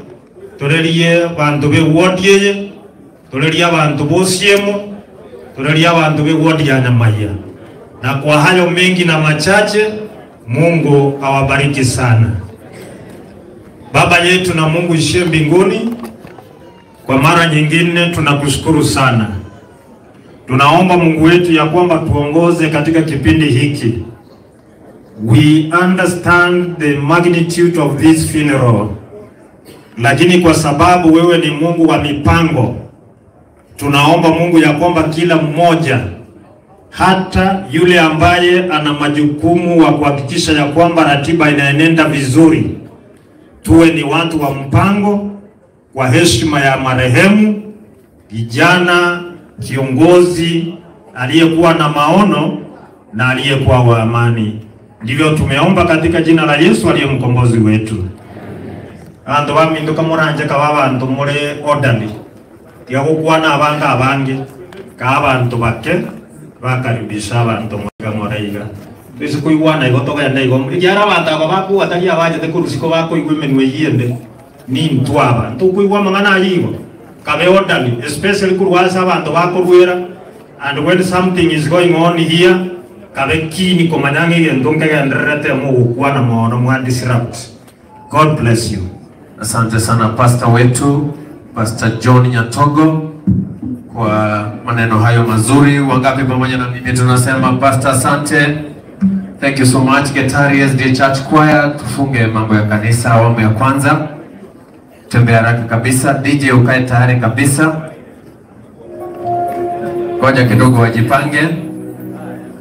torerie abanto ba eward eye torerie abanto ba Osiemo torerie abanto ba eward ya Nyamaiya na kwa hayo mengi na machache Mungu awabariki sana. Baba yetu na Mungu ishie mbinguni, kwa mara nyingine tunakushukuru sana. Tunaomba Mungu wetu ya kwamba tuongoze katika kipindi hiki. We understand the magnitude of this funeral, lakini kwa sababu wewe ni Mungu wa mipango, tunaomba Mungu ya kwamba kila mmoja hata yule ambaye ana majukumu wa kuhakikisha ya kwamba ratiba inaenenda vizuri, tuwe ni watu wa mpango, kwa heshima ya marehemu, kijana kiongozi aliyekuwa na maono na aliyekuwa wa amani. Ndivyo tumeomba katika jina la Yesu aliye mkombozi wetu. Abanto baminto kamoranje kaba abanto more orderly, tiga gokwana abange abange, ka abanto bake bakaribisha abanto moiga moraiga twese koigwana igo togenda igo ekiara abanto aba bakogwa tari abachete korwa isiko bakoigwa emenwa eywo ende nintwe aba ntokoigwa amang'ana aywo igo kabe orderly especially korwa ase abanto bakorwera and when something is going on here kabe keen komanya ng'a egento nkegendererete mogokwana mono mwa disrupt. God bless you.
Asante sana pastor wetu Pastor John Nyatogo kwa maneno hayo mazuri. Wangapi pamoja na mimi tunasema pastor asante. Thank you so much Getari SDA Church Choir. Tufunge mambo ya kanisa awamu ya kwanza. Tembea haraka kabisa. DJ ukae tayari kabisa. Ngoja kidogo wajipange.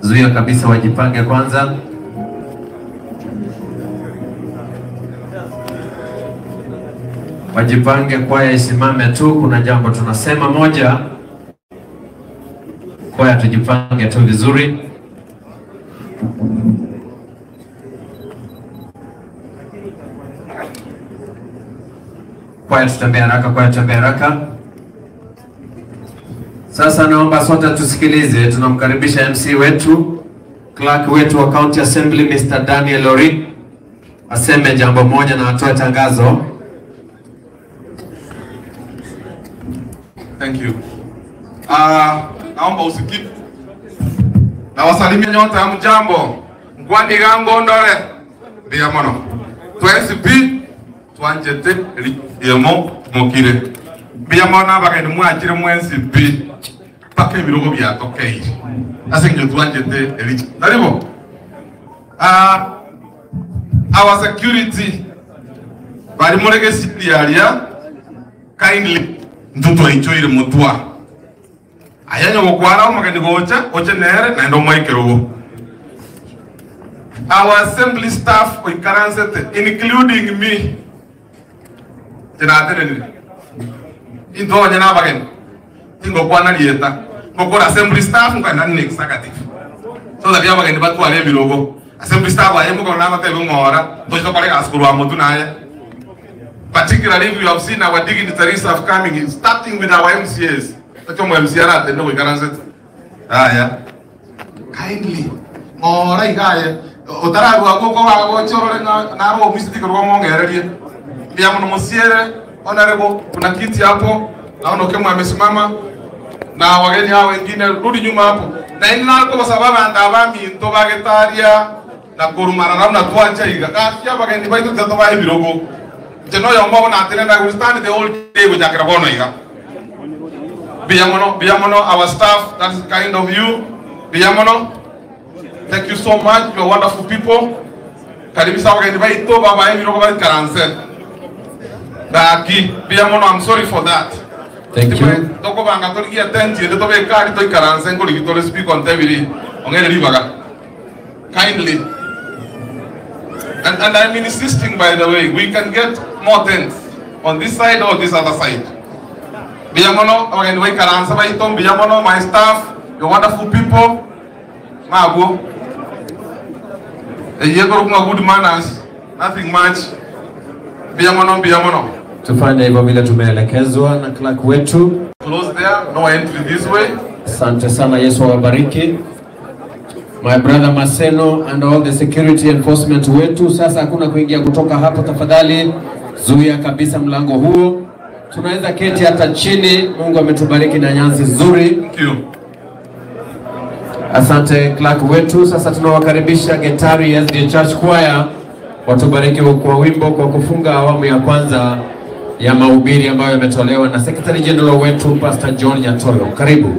Zuia kabisa wajipange kwanza. Wajipange, kwaya isimame tu, kuna jambo tunasema moja. Kwaya tujipange tu vizuri. Kwaya tutembee haraka, kwaya tutembee haraka. Sasa naomba sote tusikilize, tunamkaribisha MC wetu, clerk wetu wa County Assembly Mr. Daniel Ori aseme jambo moja na atoe tangazo.
Thank you. Naomba usikivu. Na wasalimia nyote, hamjambo. Ngwani gango ndore. Ndiya mono. Twesipi twanjete yemo mokire. Mbiya mono abageni mwachire mwensipi paka ebirogo byatokeire. Ase nyo twanjete eri. Naribo. Our security bari murege siriaria kindly ntuto ichoire mutwa. Ayanyo gokwara omogeni gocha oche nere naende omoikerogo. Our assembly staff oikaransete including me. Tinatenenire. Intonye nabageni. Tingokwana rieta. Ngokora assembly staff nkaenda nina executive. So that abageni batware ebirogo. Assembly staff aye mukoro nagotebe ng'ora toche tokore egasi korwa motu naye. Particularly if you have seen our dignitaries have coming in, starting with our MCAs. Tacho mo MCA aratende goikaransete. Aya. Kindly. Ng'ora igaye. Otararwa goko wagochorore naro omisiti korwa ng'ongererie. Mbia muno musiere honorable, kuna kiti hapo. Naona Okemwa amesimama na wageni hao wengine, rudi nyuma hapo. Na ina kwa sababu anda minto bagetaria na kurumana na twancha iga. Kasia bageni baitu tatoba ebirogo. Jeno ya mbo na tena na stand the whole day gojakira bono iga. Biamono, our staff, that is kind of you. Biamono, thank you so much. You are wonderful people. Karibisa wageni baitu baba ebirogo bari karanse. Daki, Biamono, I'm sorry for that.
Thank you.
Toko banga torigia tenji ende tobe kari to ikaranse ngori gitore speak on tebiri ongere ribaga. Kindly. And I'm insisting, by the way, we can get more tents on this side or this other side. Biamono, abageni baikaransa baito, Biamono, my staff, your wonderful people. Mabu. Eyeko good manners, nothing much. Biamono, Biamono.
Tufanye hivyo vile tumeelekezwa na clerk wetu.
Close there, no entry this way.
Asante sana, Yesu awabariki. My brother Maseno and all the security enforcement wetu. Sasa hakuna kuingia kutoka hapo, tafadhali zuia kabisa mlango huo. Tunaweza keti hata chini. Mungu ametubariki na nyanzi nzuri.
Thank you.
Asante clerk wetu. Sasa tunawakaribisha Getari SDA Church Choir watubariki kwa wimbo kwa kufunga awamu ya kwanza ya mahubiri ambayo yametolewa na Secretary General wetu Pastor John Nyatolo. Karibu.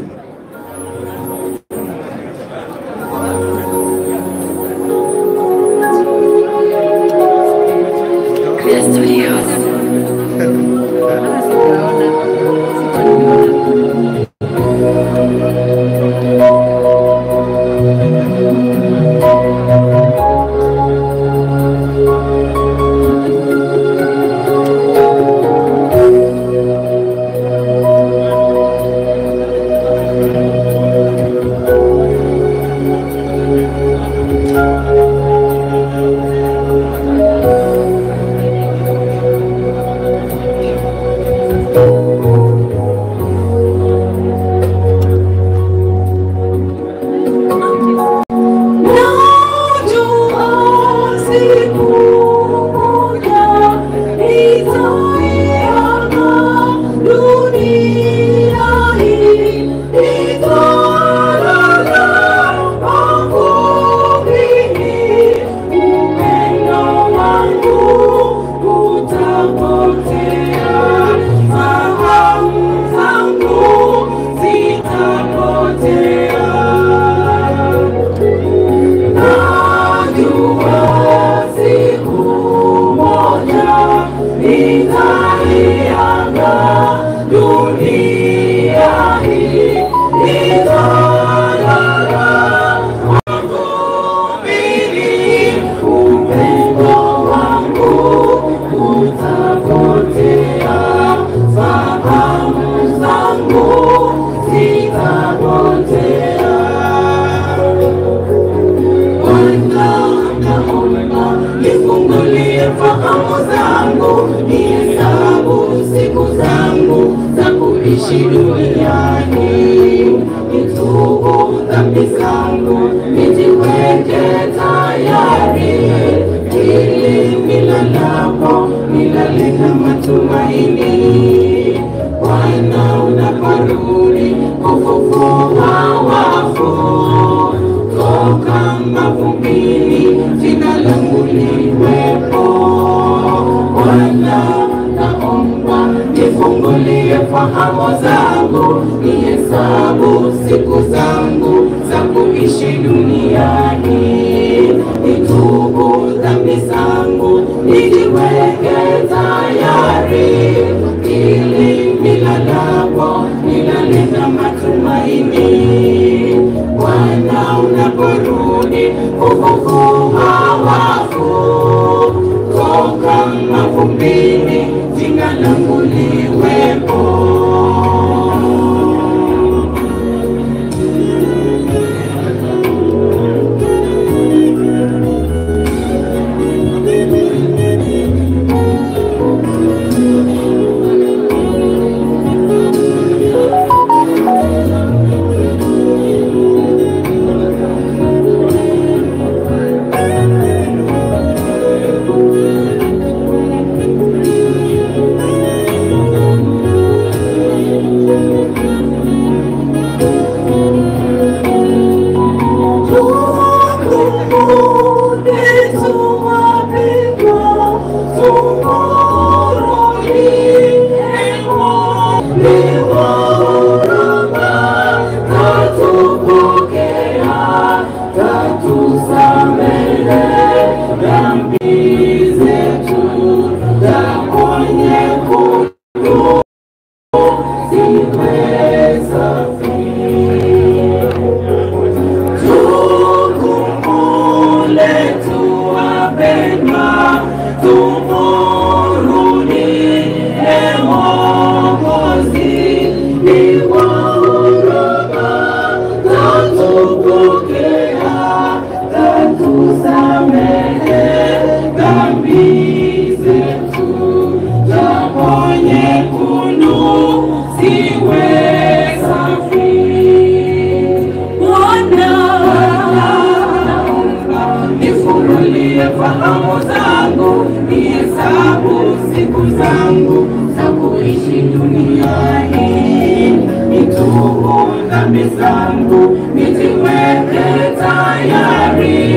Fahamu zangu nihesabu siku zangu za kuishi duniani, nitubu dhambi zangu nijiweke tayari,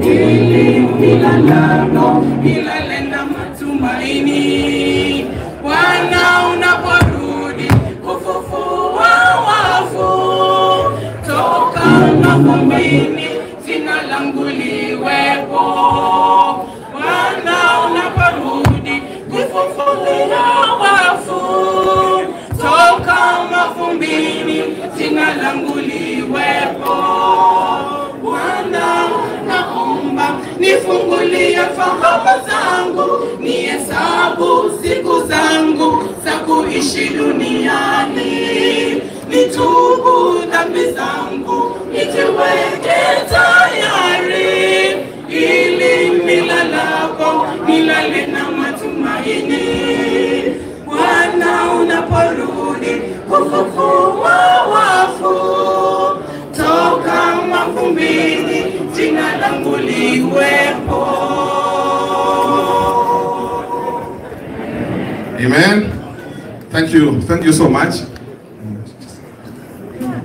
ili nilalalo nilale na matumaini. Bwana unaporudi kufufua wafu toka mavumbini, jina langu liwepo. Bwana unaporudi kufufua wafu toka mavumbini, jina langu liwepo. Bwana naomba nifungulie fahamu zangu, nihesabu siku zangu za kuishi duniani, nitubu dhambi zangu, nijiweke tayari, ili nilalapo nilale na matumaini. Bwana unaporudi kufufua wafu toka mavumbini, jina langu liwepo.
Amen. Thank you. Thank you so much.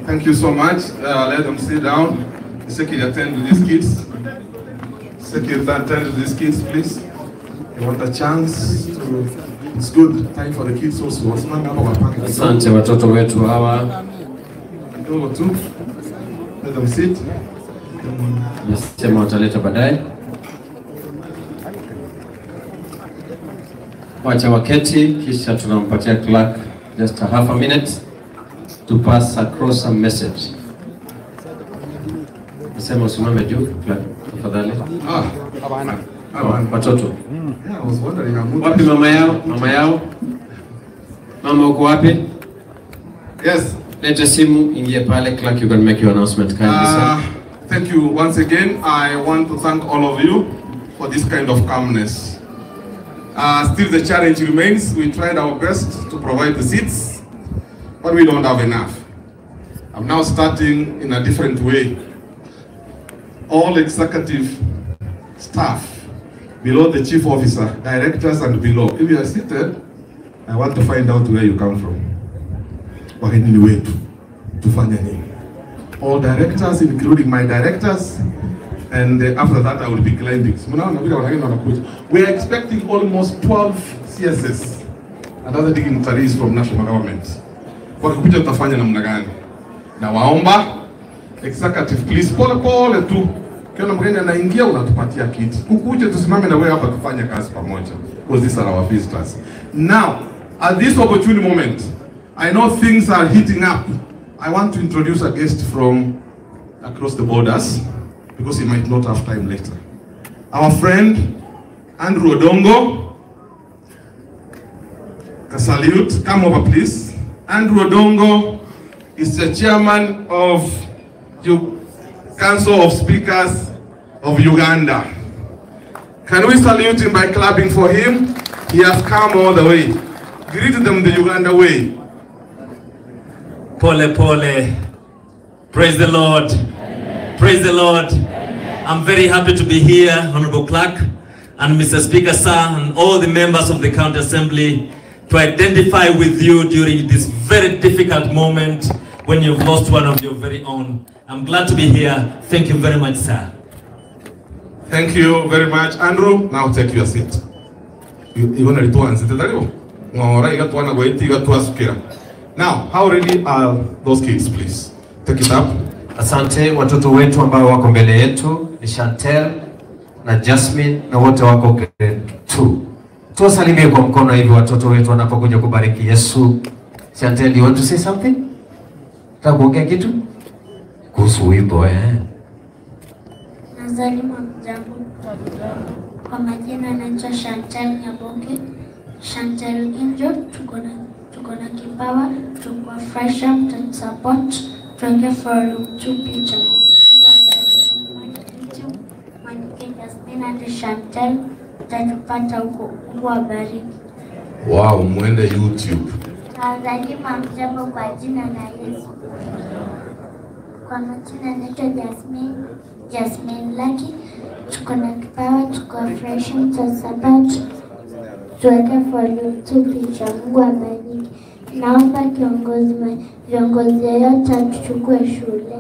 Thank you so much. Let them sit down. Secretary, attend to these kids. Secretary, attend to these kids, please. You want a chance to. It's good time for the kids also. Wasimame hapa wapange.
Asante watoto wetu hawa,
Kidogo tu. Let them sit.
nasema wataleta baadaye. Wacha waketi, kisha tunampatia clerk just a half a minute to pass across a message. Nasema usimame juu clerk, tafadhali.
Ah, hapana. Hapana.
Watoto
Yeah, I was wondering. I'm
wapi mama yao? Mama yao, mama uko wapi?
Yes.
Leta simu, ingie pale. Clerk, you can make your announcement kindly, sir.
Thank you once again. I want to thank all of you for this kind of calmness. Still, the challenge remains. We tried our best to provide the seats, but we don't have enough. I'm now starting in a different way. All executive staff below the chief officer, directors and below. If you are seated, I want to find out where you come from. Wageni ni wetu, tufanye nini? All directors, including my directors, and after that I will be climbing. So mnaona vile wageni wanakuja. We are expecting almost 12 CSS and other dignitaries from national government. Wakikuja tutafanya namna gani? Na waomba executive please, pole pole tu. Ukiona mgeni anaingia unatupatia kiti. Ukuje tusimame na wewe hapa tufanye kazi pamoja. Because these are our visitors. Now, at this opportune moment, I know things are heating up. I want to introduce a guest from across the borders because he might not have time later. Our friend Andrew Odongo. A salute. Come over, please. Andrew Odongo is the chairman of the Council of Speakers of Uganda. Can we salute him by clapping for him? He has come all the way. Greet them the Uganda way.
Pole pole. Praise the Lord. Praise the Lord. I'm very happy to be here, Honorable Clerk, and Mr. Speaker, sir, and all the members of the County Assembly to identify with you during this very difficult moment when you've lost one of your very own. I'm glad to be here. Thank you very much, sir.
Thank you very much, Andrew. Now take your seat. You want to answer the Ngora igatwana gwaiti igatwasukira. Now, how ready are those kids, please? Take it up.
Asante watoto wetu ambao wako mbele yetu ni Chantel na Jasmine na wote wako grade 2. Tuwasalimie kwa mkono hivi watoto wetu wanapokuja kubariki Yesu. Chantel, you want to say something? Nataka kuongea kitu kuhusu wimbo eh?
Nazalimu mjambo. Kwa majina naitwa Chantal Nyaboke. Chantal Injo, tuko na kipawa, tuko fresh up, support, tuingie for two picha. Mwanike Jasmine and Chantal, utatupata huko. Mungu awabariki.
Wow, mwende YouTube.
Nazalimu mjambo kwa jina la Yesu. Kwa majina naitwa Jasmine, Jasmine Lucky. Tuko na kipawa, tuko fresh, mtasabati tuweke volume 2 picha. Mungu abariki. Naomba kiongozi viongozi yeyote atuchukue shule.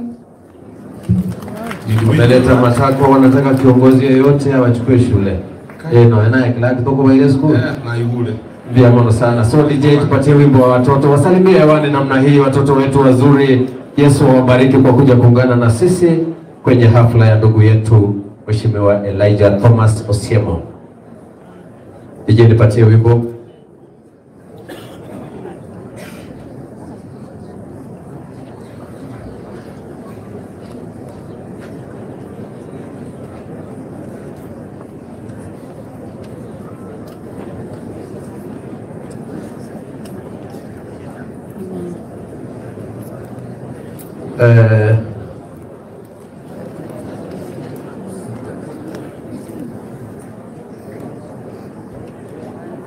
Wameleta matakwa, wanataka kiongozi yeyote awachukue shule. Eh, no, naye Clark toko wa ile school.
Na yule.
Vyema sana. So DJ, tupatie wimbo wa watoto, wasalimie hewani namna hii watoto wetu wazuri. Yesu awabariki kwa kuja kuungana na sisi kwenye hafla ya ndugu yetu Mheshimiwa Elijah Thomas Osiemo. DJ, nipatie wimbo.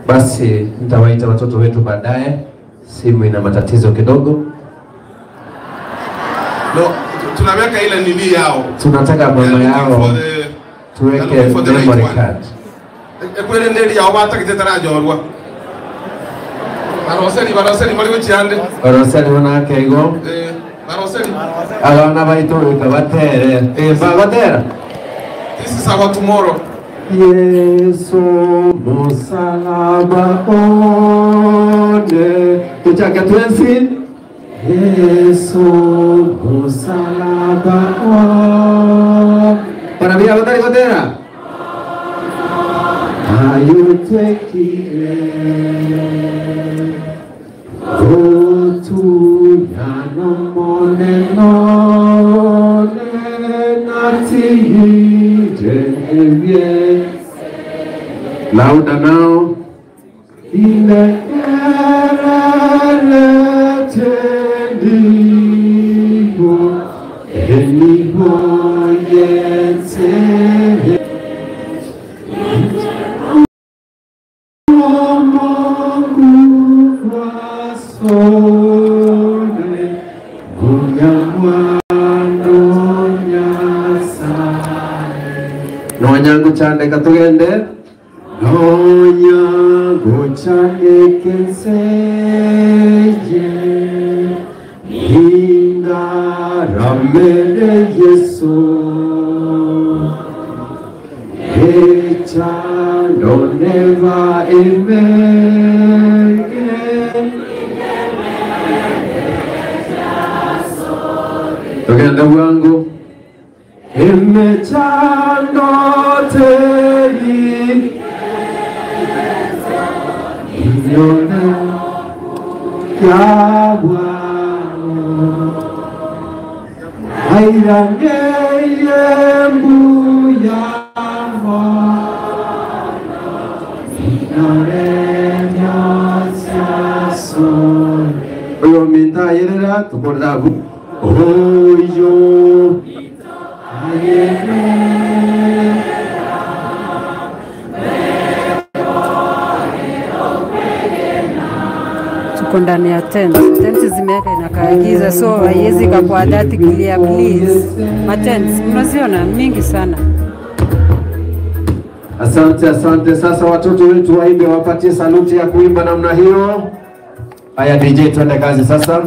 Basi nitawaita watoto wetu baadaye, simu ina matatizo kidogo.
No, tunaweka ile nini yao.
Tunataka mama yao tuweke
for the right
memory
one.
card.
Ekwere nderi yao batagite tarajorwa. Baroseri baroseri bari gochiande.
Baroseri wanake igo
Eh, baroseri.
abana baitu batere batera.
This is our tomorrow.
Yesu musalaba one tuchake twensi Yesu musalaba one Parabia batari batera ayutwekire Otuyano moneno natiyije Louder now. Ile erele tenibo enibo yete Nonyangu chande katugende Nonyangu chande kenseye Ingaramere Yesu Echa neva emege Tugende bwangu Emechando teri Inyona yabwao Airangeye mbuyamo Oyo minta yerera tukorda bu Oyo
Tuko ndani ya tent. Tent zimeweka inakaa giza, so haiwezi ikakuwa that clear please. Ma tents mnaziona mingi sana.
Asante, asante. Sasa watoto wetu waimbe, wapatie saluti ya kuimba namna hiyo. Haya DJ, twende kazi sasa.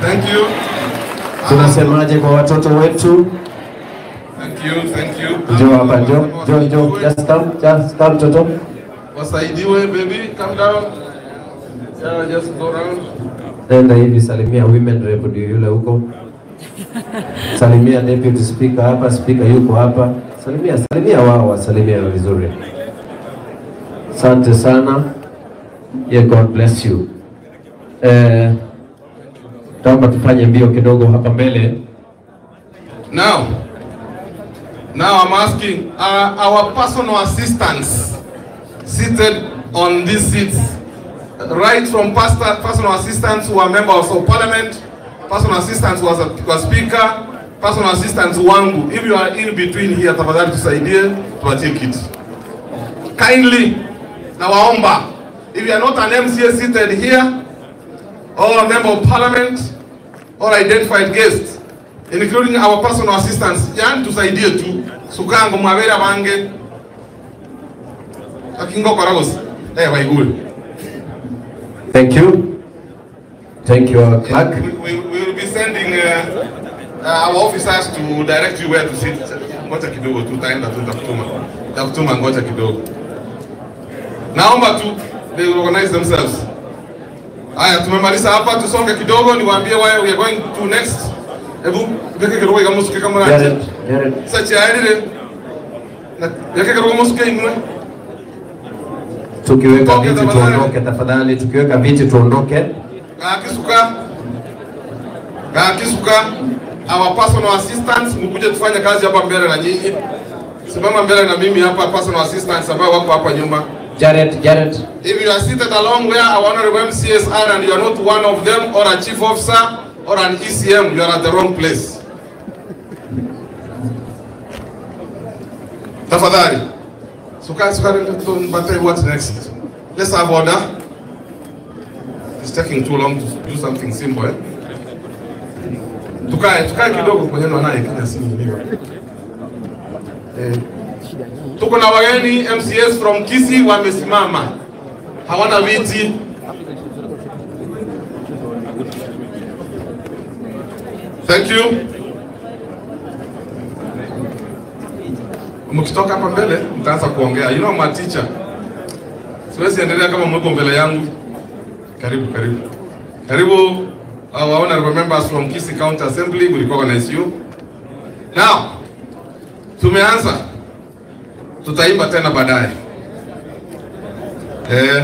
Thank you.
Tunasemaje kwa watoto wetu?
Thank you, thank you.
Njoo hapa, njoo, njoo, njoo. Just come, just come toto.
Wasaidiwe baby, come down. Yeah, just go round.
Nenda hivi, salimia women rep ndio yule huko. Salimia deputy speaker hapa, speaker yuko hapa. Salimia, salimia wao, wasalimia vizuri. Asante sana. Yeah, God bless you. Eh, taomba tufanye mbio kidogo hapa mbele.
Now, now I'm asking our personal assistants seated on these seats, right from pastor, personal assistants who are members of parliament, personal assistants who are speaker, personal assistants wangu. If you are in between here, tafadhali tusaidie, tupatie kiti. Kindly, nawaomba, if you are not an MCA seated here, or a member of parliament, or identified guest, including our personal assistants, yani tusaidie tu, sukango mwabera bange, akingo koragos, eh waigule.
Thank you. Thank you, our clerk.
We will be sending our officers to direct you where to sit. Ngoja kidogo tu, taenda tu nitakutuma. Nitakutuma, ngoja kidogo. Naomba tu they will organize themselves. Haya, tumemaliza hapa, tusonge kidogo niwaambie where we are going to next. Hebu weke kidogo kama usuke kama
Jared, Jared.
Sasa chiarire. Na weke kidogo musuke inwe.
Tukiweka viti tuondoke tafadhali, tukiweka viti tuondoke.
Kakisuka. Kakisuka. Our personal assistants mkuje tufanye kazi hapa mbele na nyinyi. Simama mbele na mimi hapa personal assistants ambao wako hapa nyuma.
Jared, Jared.
If you are seated along where our honorable MCAs are and you are not one of them or a chief officer or an ECM, you are at the wrong place. Tafadhali. Suka suka but what's next? Let's have order. It's taking too long to do something simple. Eh? Tukae, tukae kidogo kwenye naye Kenya simu ndio. Eh. Tuko na wageni MCAs from Kisii wamesimama. Hawana viti. Thank you. Mkitoka hapa mbele mtaanza kuongea. You know my teacher. Siwezi endelea kama mweko mbele yangu. Karibu, karibu. Karibu our honorable members from Kisii County Assembly, we recognize you. Now, tumeanza. Tutaimba tena baadaye. Eh,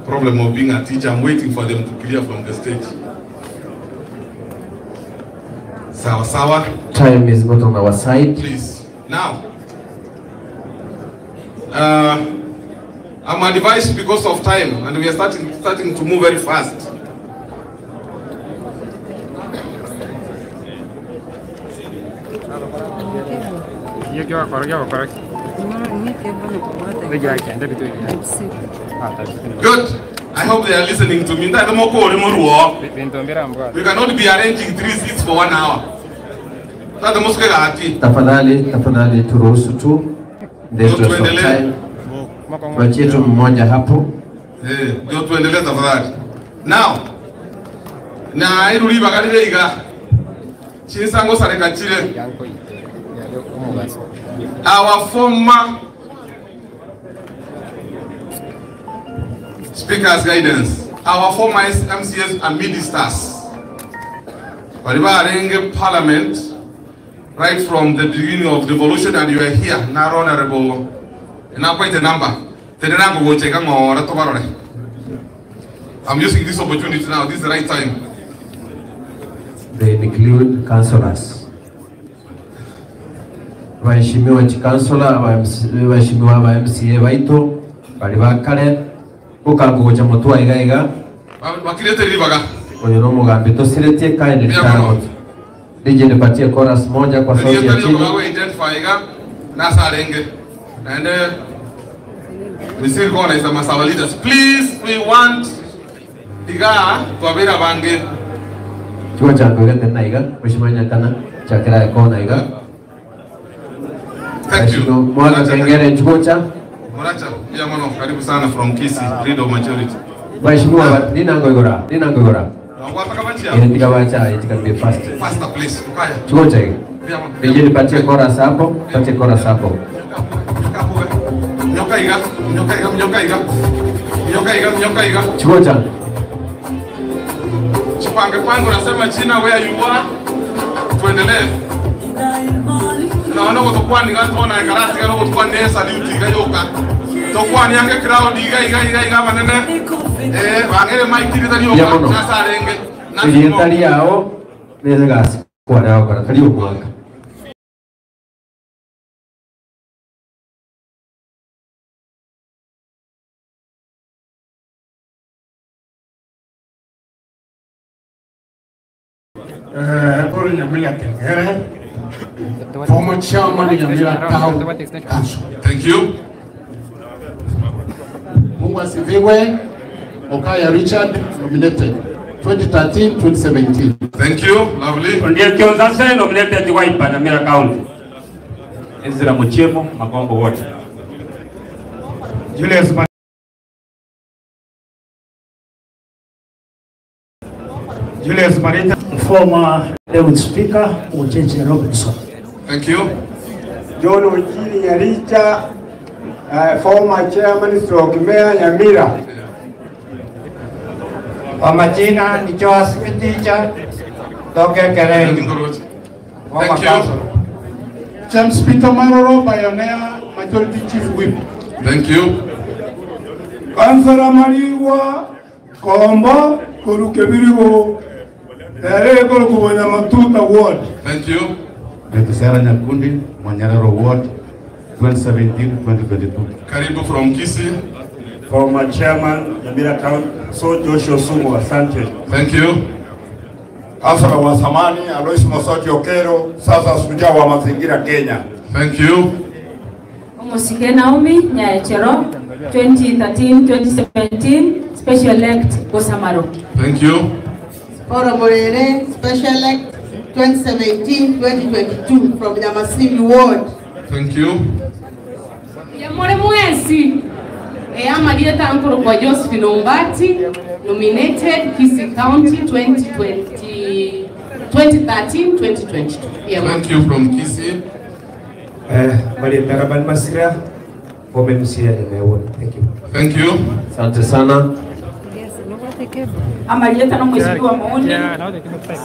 problem of being a teacher, I'm waiting for them to clear from the stage. Sawa sawa.
Time is not on our side.
Please. Now, I'm advised because of time, and we are starting to move very fast. Good. I hope they are listening to me. Ntaete mokore moruo. We cannot be arranging three seats for one hour. Ntaete mosuke gati.
Tafadhali, tafadhali turuhusu tu. In the interest of
Tuendelee.
time. Tuachie tu mmoja hapo.
Eh, ndio tuendelee tafadhali. Now, na iruri bakarire iga. Chinsango sareka chire. Our former speaker's guidance, our former MCS and ministers, Waliba Arenge Parliament, right from the beginning of devolution, and you are here, now honorable, now quite a number. Tenenango gocheka ngora tobarore. I'm using this opportunity now, this is the right time.
They include councillors. Waheshimiwa chikansula, waheshimiwa ba MCA baitu bali bakare gukangugucha mutwa iga iga
Wakirete ribaga.
uyu no mugambi tusiretie kaende tano. DJ nipatie chorus moja kwa sauti ya chini.
Wawe identify iga nasarenge. And we still call is our leaders. Please, we want iga twabera bange.
Chuo cha ngogete na iga mheshimiwa Nyakana chakira kona iga.
Thank you.
Mwaga kengere chuo cha
Moracha, ya mono karibu sana from Kisii, leader of majority.
waheshimiwa nina ngogora nina ngogora.
Wataka bachia.
Ile tikawacha it can be fast.
Faster please. Tukaya.
Chuo cha iga. DJ nipatie chorus hapo, patie chorus hapo.
Nyoka iga, nyoka iga, nyoka iga. Nyoka iga, nyoka iga.
Chuo cha
Chipange pango nasema jina where you are. Tuendelee. Naona gotokwani gatona ekarasi gano gotokwani salute iga yoka. Tokwani ange crowd iga iga iga iga manene. Eh, bangere mic iri tari
Ya
yoka.
mono.
Nasarenge.
Irietari yao nä kwara wakora tari omwaka.
Paul Nyamira Kengere, former chairman Nyamira Town Council.
Thank you.
Mungu asifiwe. Okaya Richard nominated 2013 2017.
Thank you. Lovely.
Ndiye Kionzase nominated Wiper Nyamira County. Ezra Muchemo Magongo Ward.
Julius Julius Marita.
Former Deputy Speaker Ocheche Robinson.
Thank you.
John Ojiri Nyaricha, former chairman stroke mayor Nyamira.
Kwa majina ni Joas Miticha toke Kereni.
Thank you.
James Peter Maroro, Pioneer Majority Chief Whip.
Thank you.
Kansala Mariwa Kombo Korukebirigo Ere Korukubona Matuta Ward.
Thank you.
Metusera Nyakundi, Mwanyararo Ward, 2017-2022.
Karibu from Kisii.
Former chairman Nyamira Town, so Joshua Sumo, asante.
Thank you.
Kansala wa zamani Alois Mosoti Okero, sasa shujaa wa mazingira Kenya.
Thank you.
Omosike Naomi Nyaechero 2013-2017 Special Elect Bosamaro.
Thank you.
Oro Morere, Special Elect 2017-2022 from Nyamasindi Ward.
Thank you.
Yamore Mwesi. Eya Tankuro kwa Josephine Ombati, nominated Kisii County 2020, 2013-2022. Yeah,
Thank you from Kisii.
Mariam Masira, former MCA Nyamira Ward. Thank you.
Thank you.
Asante sana.
Amalieta na Mheshimiwa Maoni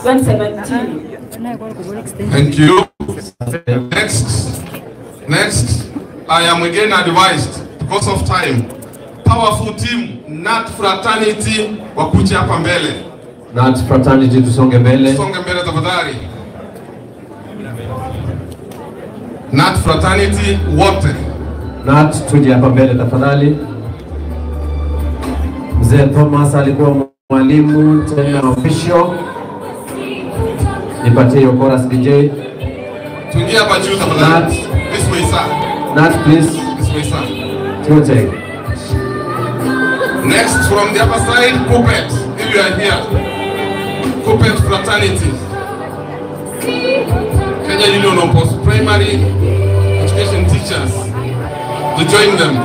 2017.
Thank you. Next. Next. I am again advised because of time. Powerful team, not fraternity, wakuje hapa mbele.
Nat fraternity tusonge mbele.
Songe mbele tafadhali. Not fraternity wote.
Nat tuje hapa mbele tafadhali. Mzee Thomas alikuwa mwalimu tena official. Nipatie hiyo chorus DJ.
Tuingie hapa juu tafadhali. This way sir.
Nat, please.
This way sir.
Tuote.
Next from the other side, Kupet, if you are here. Kupet fraternity. Kenya Union of Post Primary Education Teachers. To join them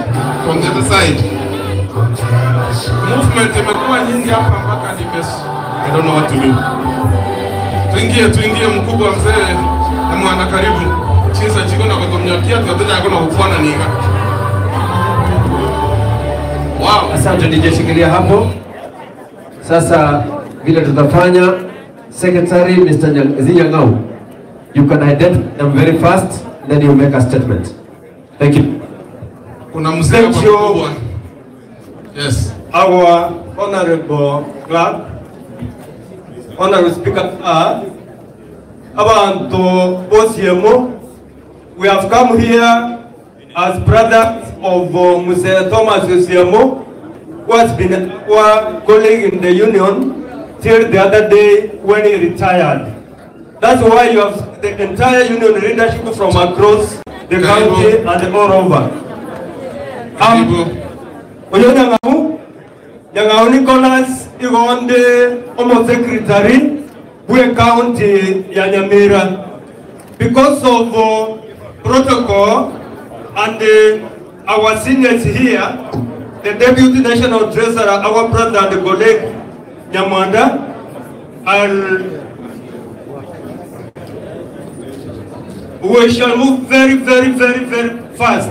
from the other side. Movement imekuwa nyingi hapa mpaka nimes. I don't know what to do. Tuingie, tuingie mkubwa mzee na mwana karibu. Chinsa chiko na kutumnyokia tunateja kuna kukwana niga. Wow.
Asante DJ, shikilia hapo. Sasa vile tutafanya, Secretary Mr. Zinyang'au, you can identify them very fast, then you make a statement. Thank you.
Kuna mzee
Thank
hapa
you.
mkubwa. Yes.
Our honorable clerk, honorable speaker, abantu bosiemo, we have come here as brothers of Mr. Thomas Osiemo, who has been our colleague in the union till the other day when he retired. That's why you have the entire union leadership from across the county and all over. Oyo Nyang'au, Nyang'au Nicholas Igonde Omo Secretary, Bwe County ya Nyamira. Because of protocol and our seniors here, the Deputy National Treasurer, our brother and colleague Nyamwanda, I'll we shall move very, very, very, very fast.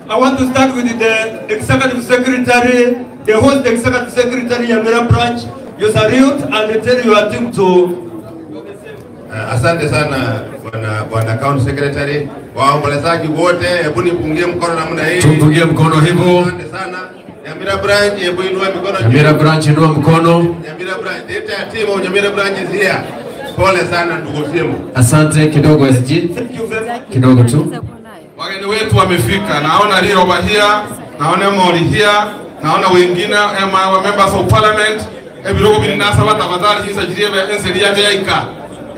I want to start with the Executive Secretary, the host Executive Secretary, Nyamira Branch. You salute and tell your team to
Asante sana bwana bwana county secretary, waombolezaji wote, hebu nipungie mkono namna hii.
Tumpungie mkono hivyo.
Asante sana. Nyamira branch, hebu inua mikono juu.
Nyamira branch, inua mkono.
Nyamira branch, the entire team of Nyamira branch is here. Pole sana ndugu Simu.
Asante kidogo SG. Kidogo tu.
Wageni wetu wamefika, naona Liroba here, naona Mori here, naona wengine wa members of parliament ebirogo biri nasaba tafadhali chinsa chirie enseri yake yaika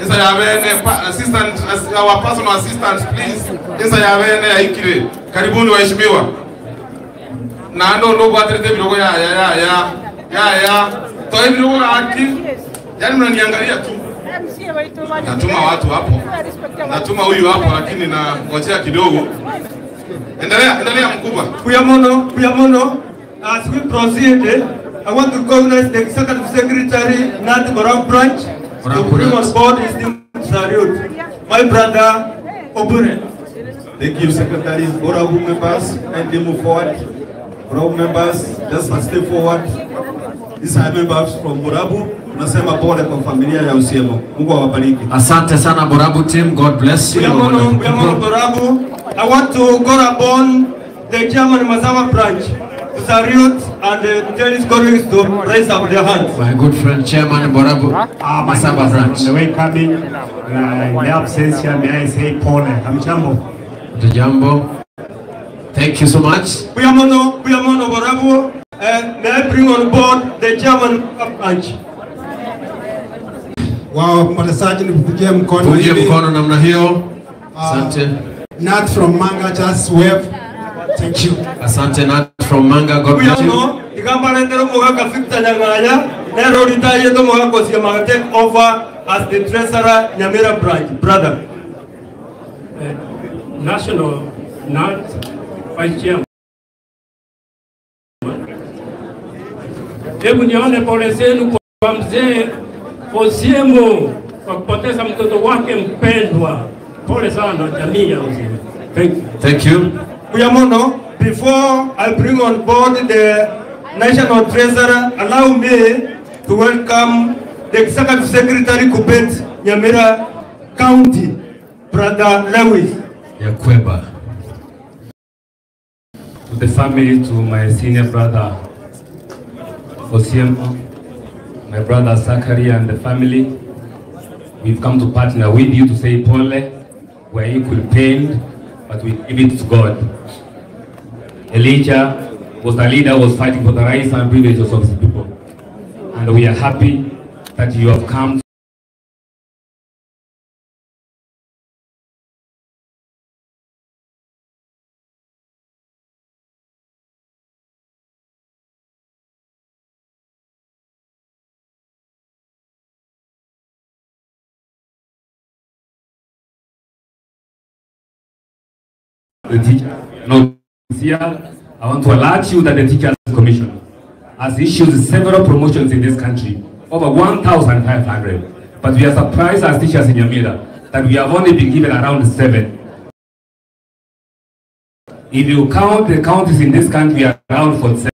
ensa yabene assistant our personal assistant please ensa yabene yaikire. Karibuni waheshimiwa. Nando ndo bwatirete ebirogo ya ya ya ya ya ya toa ebirogo gaki, yani mnaniangalia tu. Natuma watu hapo, natuma huyu hapo, lakini na ngojea kidogo. Endelea, endelea mkubwa.
Kuyamono, Kuyamono, as we proceed, I want to recognize the Executive Secretary, Nat Gorau Branch, to bring on board his team salute. My brother, Obure.
Thank you, Secretary. Honorable members, kindly move forward. Honorable members, just a step forward. These are members from Borabu. Tunasema pole kwa familia ya Usiemo. Mungu awabariki.
Asante sana Borabu team, God bless you.
Kuyamono, Kuyamono Borabu. I want to call upon the chairman Masawa Branch to salute and tell his colleagues to raise up their hands.
My good friend Chairman Borabu Masaba branch.
On the way coming, in the absence here, may I say pole. Hamjambo.
Jambo. Thank you so much.
Kuyamono, Kuyamono Borabu, may I bring on board the chairman of branch.
Waombolezaji nipungie mkono
Pungie
hivi.
mkono namna hiyo. Asante.
Nat from Manga just wave. Thank you.
Asante Nat from Manga. God bless you.
Kuyamono, igambalendero mugaka Victor Nyang'aya, nero ritayeto mugaka Osiemo take over as the treasurer Nyamira branch. Brother.
National NAT Vice Chairman. Hebu nione pole zenu kwa mzee Osiemo kwa kupoteza mtoto wake mpendwa. Pole sana jamii ya Osiemo. Thank you.
Thank you.
Kuyamono, before I bring on board the National Treasurer, allow me to welcome the Executive Secretary Kupet Nyamira County, Brother Lewis.
Yakweba.
To the family, to my senior brother Osiemo, my brother Zachary and the family, we've come to partner with you to say pole. We're equally pained, but we give it to God. Elijah was a leader who was fighting for the rights and privileges of his people. And we are happy that you have come the teacher. No, here, I want to alert you that the Teachers Commission has issued several promotions in this country, over 1,500. But we are surprised as teachers in Nyamira that we have only been given around seven. If you count the counties in this country, we are around 47.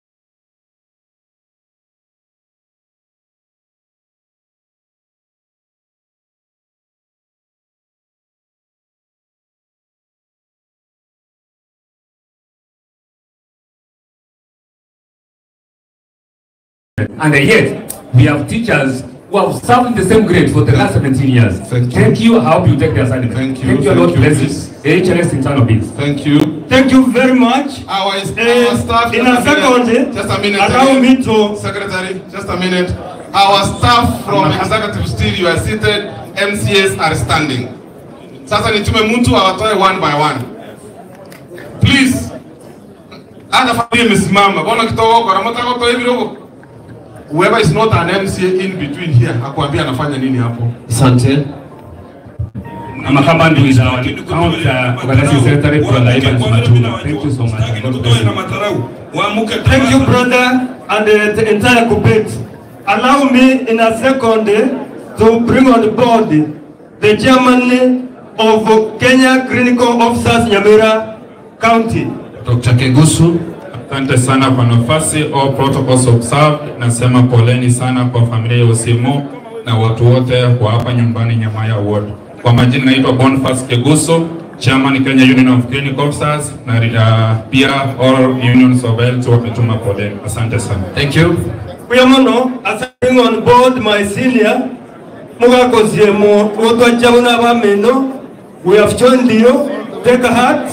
And yet, we have teachers who have served in the same grade for the last 17 years. Thank you. I hope you take the assignment. Thank you. Thank you, Lord bless you. HNS internal peace.
Thank you.
Thank you very much.
Our, our staff,
in
just
a second,
minute, just a minute.
allow me to
Secretary, just a minute. Our staff from executive still, you are seated, MCAs are standing. Sasa nitume mtu awatoe one by one. Please. Hata familia imesimama. Bona kitoko kwa ramata kwa hivi robo. Whoever is not an MCA in between here, akwambia anafanya nini hapo.
Asante.
Amakamba is our county organizing secretary, Brother Evans Matunga. Thank you so much. God bless you.
Thank you, brother, and the entire Kuwait. Allow me in a second to bring on board the chairman of Kenya Clinical Officers Nyamira County.
Dr. Kegusu.
Asante sana kwa nafasi. All protocols observed. Nasema poleni sana kwa familia ya Osiemo na watu wote wa hapa nyumbani Nyamaya Ward. Kwa majina naitwa Boniface Kegusu, Chairman Kenya Union of Clinic Officers na pia all unions of health wametuma poleni. Asante sana.
Thank you.
Kuyamono, as I bring on board my senior, Mugako Osiemo, Otwachabuna Bameno, we have joined you. Take heart,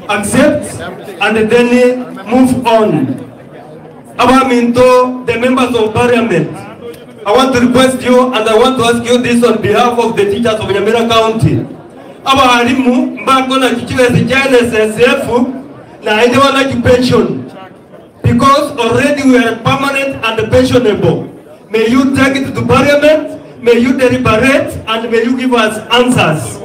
accept, and then move on. Abaminto, the members of parliament, I want to request you and I want to ask you this on behalf of the teachers of Nyamira County. Abarimu mbako na kichiwezi cha NSSF na ende wana pension because already we are permanent and pensionable. May you take it to parliament, may you deliberate, and may you give us answers.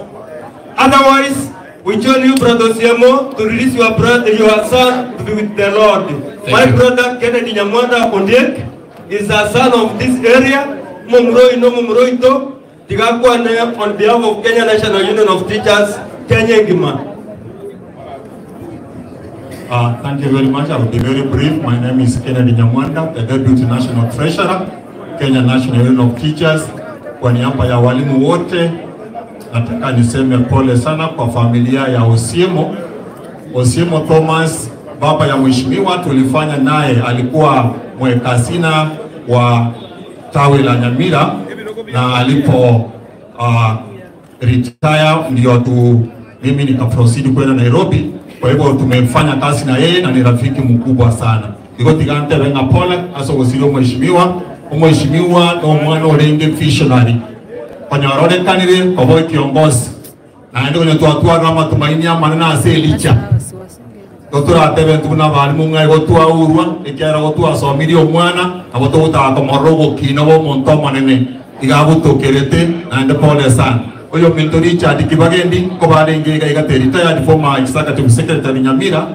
Otherwise, we join you, Brother Osiemo, to release your brother, your son to be with the Lord. My
you.
brother Kennedy Nyamwanda Ondiek is a son of this area. Mumroi no Mumroito, Tigakwane on behalf of Kenya National Union of Teachers, Kenya Ngima.
Thank you very much. I will be very brief. My name is Kennedy Nyamwanda, the Deputy National Treasurer, Kenya National Union of Teachers. Kwa niaba ya walimu wote, nataka niseme pole sana kwa familia ya Osiemo. Osiemo Thomas, baba ya mheshimiwa, tulifanya naye, alikuwa mweka hazina wa tawi la Nyamira na alipo retire ndio tu mimi nikaproceed kwenda Nairobi. Kwa hivyo tumefanya kazi na yeye na ni rafiki mkubwa sana. Igotigante benga pole aso gusiro mheshimiwa omheshimiwa no mwana orenge visionary konyarorekanire kobo kiongozi na ndio ne twatwara matumaini amanene ase elicha toturatebe ntuna barimu ng'ai gotwaurwa ekiara gotwasomirie omwana nabo togotaka komorora obokina bwa omonto omonene iga abutokerete naende pole sana oyo minto Richard Kibagendi nkobarenge iga igate retired former executive secretary Nyamira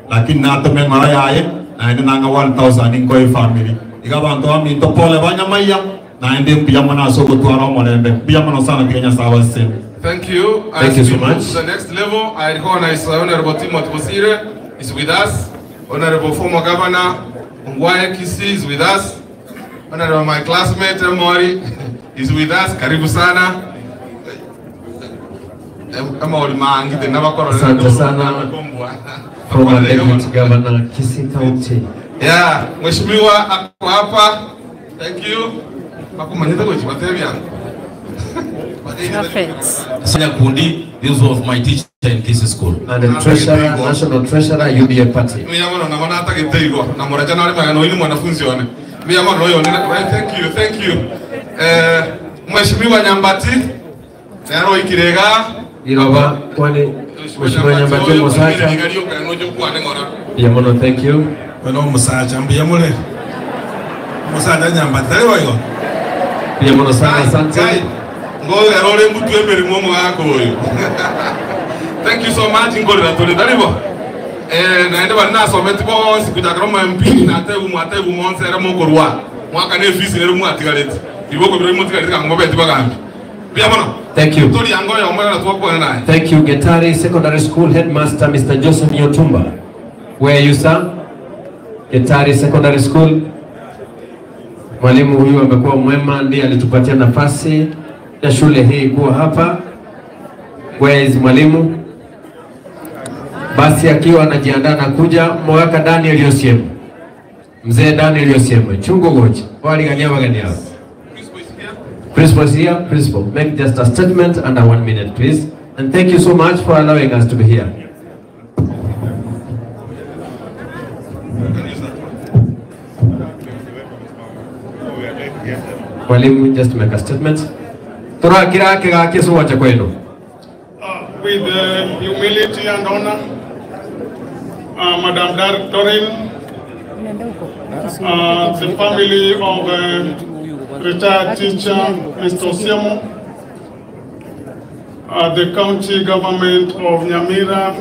lakini natome ng'ora yaye naende nanga 1000 nkoe family iga abanto baminto pole banyamaiya naende mbuya mono ase ogotwara omorembe mbuya mono sana Kenya sawa sene
Thank you.
Thank
As
you so
we move
much.
To the next level, I recognize Honorable Timothy Bosire is with us. Honorable former Governor Ongwae Kisi is with us. Honorable my classmate Emori is with us. Karibu sana. Emori mangi tena bakoro.
Asante sana. Former Deputy Governor Kisii County.
Yeah, Mheshimiwa ako hapa. Thank you. Bakumanyita kuchibatebya.
Sanya Kundi, this was my teacher in Kisii School.
And the treasurer, National Treasurer, UDA Party.
Miyamano naona hata kiteigo na murajana wale magano ili mwanafunzi one. Miyamano oyo nina well, thank you, thank you. Eh, Mheshimiwa Nyambati nero ikirega
Iroba, kwani Mheshimiwa Nyambati Musacha. Yamono, thank you.
Weno musacha mbuya mule musacha Nyambati tali waigo
Yamono sana, asante.
Ngoja role mtu emeri mwomo wako huyu. Thank you so much nkorera tore tari bo? Eh, naende bari nasometi bonsi kuchakera omo MP natebu mwatebu monse ere mokorwa mwakane efisi nere mwatigareti iboko bire motigareti kanga mobeti bagambi mbuya mono.
Thank you.
Tori yango yo omwera twakwana naye.
Thank you, Getari Secondary School Headmaster Mr. Joseph Nyotumba. Where are you, sir? Getari Secondary School. Mwalimu huyu amekuwa mwema, ndiye alitupatia nafasi ya shule hii kuwa hapa. Where is mwalimu? Basi akiwa anajiandaa na kuja Mwaka Daniel Yosiemu, mzee Daniel Yosiemu, chungo gochi waligania wagania. Principal is here. Principal, make just a statement under 1 minute, please. And thank you so much for allowing us to be here. Mwalimu, just make a statement. Turakira kigaki wacha kwenu.
With humility and honor, Madam Doreen, the family of retired teacher Mr. Osiemo, the county government of Nyamira,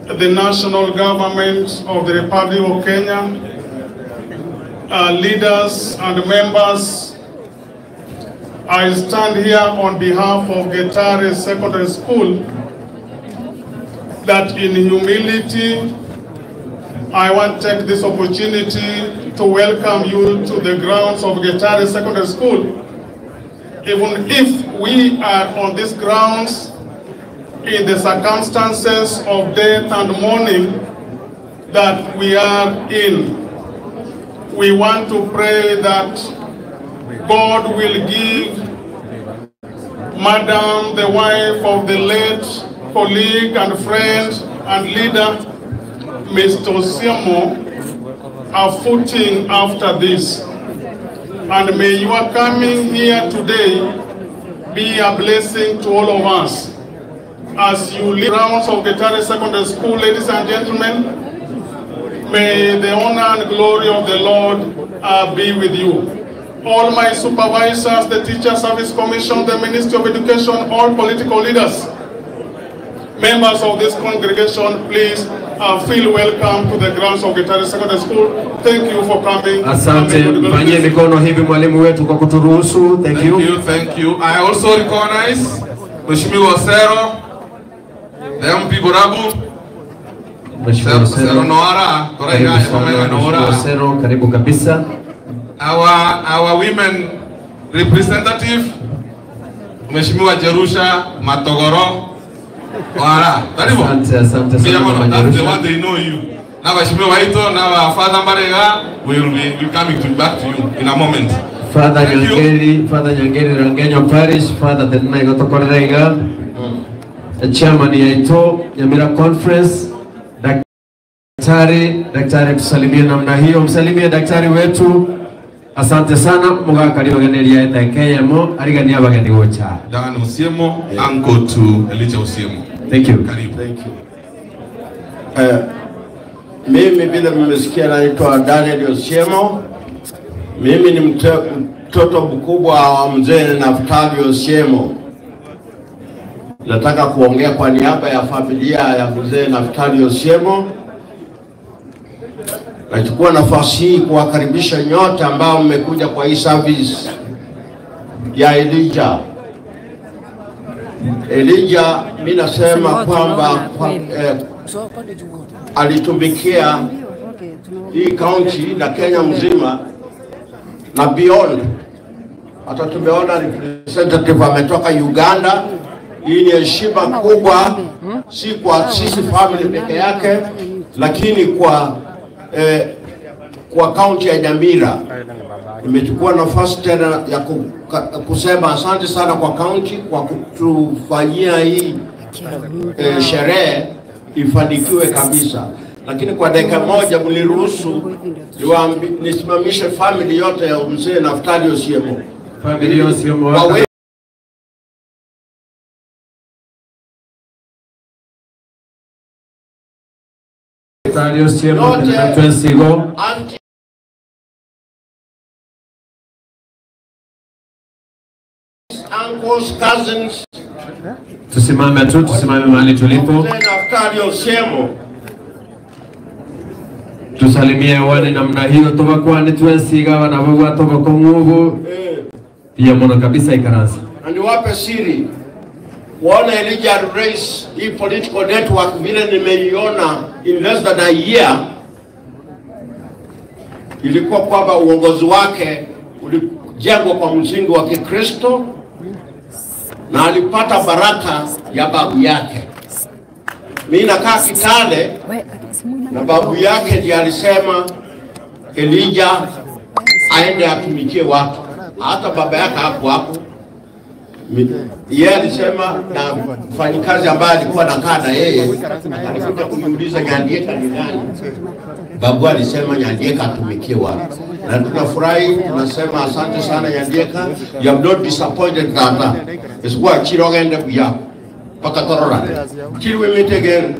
the national government of the Republic of Kenya, leaders and members, I stand here on behalf of Getare Secondary School that in humility, I want to take this opportunity to welcome you to the grounds of Getare Secondary School. Even if we are on these grounds in the circumstances of death and mourning that we are in, we want to pray that God will give Madam, the wife of the late colleague and friend and leader, Mr. Osiemo, a footing after this. And may your coming here today be a blessing to all of us. As you leave grounds of Getare Secondary School, ladies and gentlemen, may the honor and glory of the Lord be with you. All my supervisors, the Teacher Service Commission, the Ministry of Education, all political leaders, members of this congregation, please feel welcome to the grounds of Getare Secondary School. Thank you for coming.
Asante, mfanyie mikono hivi mwalimu wetu kwa kuturuhusu. Thank you.
Thank you, thank you. I also recognize Mheshimiwa Osero, the MP Borabu.
Mheshimiwa Osero.
Osero Noara,
Karibu sana, Mheshimiwa Osero, karibu kabisa.
Our women representative, Mheshimiwa Jerusha Matogoro. Wara, karibu.
Asante, asante sana Mama
That's the
Jerusha.
one they know you. Na waheshimiwa waito na wa Father Mbarega will be coming to back to you in a moment.
Father Nyangeri, Father Nyangeri Rangenyo Parish, Father Tenna Igotokoreraiga, the chairman yaito Nyamira Conference, Daktari, daktari tusalimie namna hiyo, msalimie daktari wetu. Asante sana mugakaribageneria etekeyemo arigania abageni gocha.
Dan Osiemo, uncle to Elijah Osiemo.
Thank you.
Karibu.
Thank you. Mimi vile mmesikia naitwa Daniel Osiemo. Mimi ni mtoto mkubwa wa mzee Naftali Osiemo. Nataka kuongea kwa niaba ya familia ya mzee Naftali Osiemo. Nachukua nafasi hii kuwakaribisha nyote ambao mmekuja kwa hii service ya Elijah. Elijah, mimi nasema kwamba alitumikia hii county na Kenya mzima na beyond. Hata tumeona representative ametoka Uganda. Hii ni heshima kubwa, si kwa sisi family peke yake, lakini kwa county ya Nyamira. Nimechukua nafasi tena ya kusema asante sana kwa county kwa kutufanyia hii sherehe ifanikiwe kabisa. Lakini kwa dakika moja mniruhusu nisimamishe family yote ya mzee Naftali Osiemo.
Familia Osiemo
Wawe
Naftali Osiemo,
Yote.
Twensigo.
aunties, uncles, cousins,
Tusimame tu, tusimame mahali tulipo,
Naftali Osiemo.
tusalimie wane namna hiyo tobakwane twensiga banabogwa tobakong'ubu pia mono kabisa ikaransa.
Na niwape siri, kuona Elijah raise hii political network vile nimeiona in less than a year, ilikuwa kwamba uongozi wake ulijengwa kwa msingi wa Kikristo na alipata baraka ya babu yake. Mimi nakaa Kitale na babu yake ndiye alisema Elijah aende atumikie watu. Hata baba yake hapo hapo yeye alisema, na mfanyikazi ambaye alikuwa anakaa na yeye alikuja kuniuliza Nyandieka ni nani. Babu alisema Nyandieka atumikie watu, na tunafurahi, tunasema asante sana Nyandieka, you have not disappointed tata isikuwa chirogende buya paka torora till we meet again.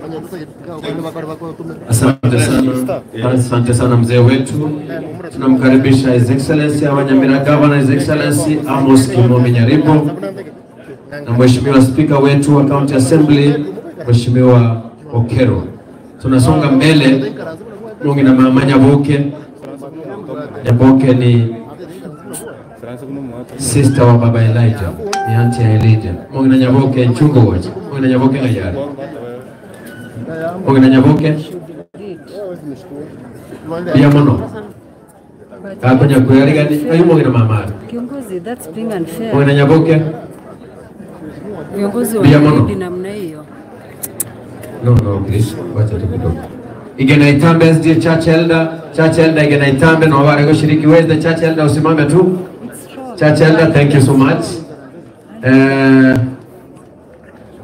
Asante sana, asante sana mzee wetu. Tunamkaribisha His Excellency our Nyamira Governor, His Excellency Amos Kimomi Nyaribo na Mheshimiwa Spika wetu wa County Assembly Mheshimiwa Okero. Tunasonga mbele mungi na mama Nyaboke. Nyaboke ni sister wa baba Elijah, ni auntie ya Elijah. Mungi na Nyaboke nchungo wote. Mungi na Nyaboke ngayari. Mungi na Nyaboke pia mono kakonya kuyarigani ayu mungi na mama.
Kiongozi, that's being unfair.
Mungi na Nyaboke
Viongozi
Bia mono.
wanarudi namna hiyo.
No, no, please. Wacha tu kidogo. Igena Itambe SDA Church Elder, Church Elder Igena Itambe na wale kushiriki. Where is the Church Elder? Usimame tu. Church Elder, thank you so much.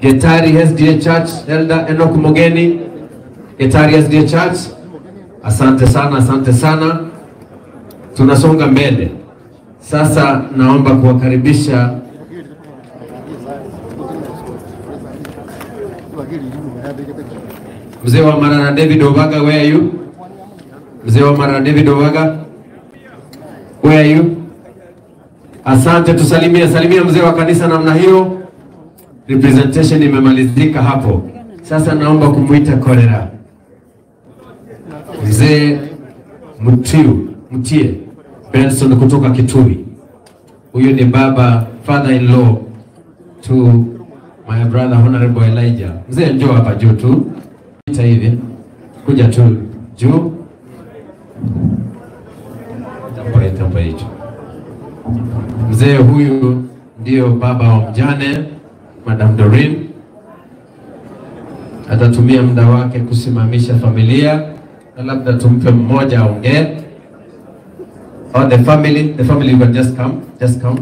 Getari SDA Church Elder Enoch Mogeni, Getari SDA Church. Asante sana, asante sana. Tunasonga mbele. Sasa naomba kuwakaribisha Mzee wa Marara David Obaga, where are you? Mzee wa Marara David Obaga, where are you? Asante, tusalimie salimia mzee wa kanisa namna hiyo. Representation imemalizika hapo. Sasa naomba kumwita Kolera mzee Mutiu Mtie Benson kutoka Kitui. Huyu ni baba father in law to my brother Honorable Elijah. Mzee njoo hapa juu tu, pita hivi, kuja tu juu, tampa hicho. Mzee huyu ndio baba wa mjane Madam Doreen. Atatumia muda wake kusimamisha familia na labda tumpe mmoja aongee. Oh, the family, the family you can just come, just come.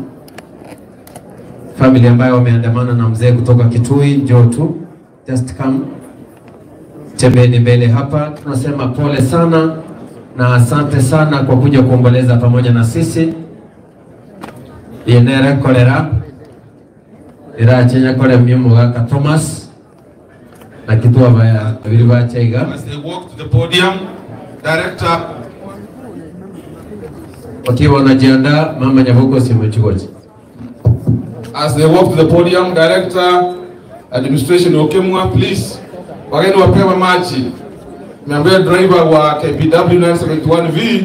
Family ambayo wameandamana na mzee kutoka Kitui, njoo tu, just come. Tembeni mbele hapa, tunasema pole sana na asante sana kwa kuja kuomboleza pamoja na sisi. Yenere kolera irachenya kore myumugaka Thomas na kitua baya babiri bachaiga
As they walk to the podium, Director
wakiwa wanajiandaa, mama Nyabuko simechukoje.
As they walk to the podium, Director Administration Okemwa, please, wageni wapewe maji. Niambie driver wa KPW 971V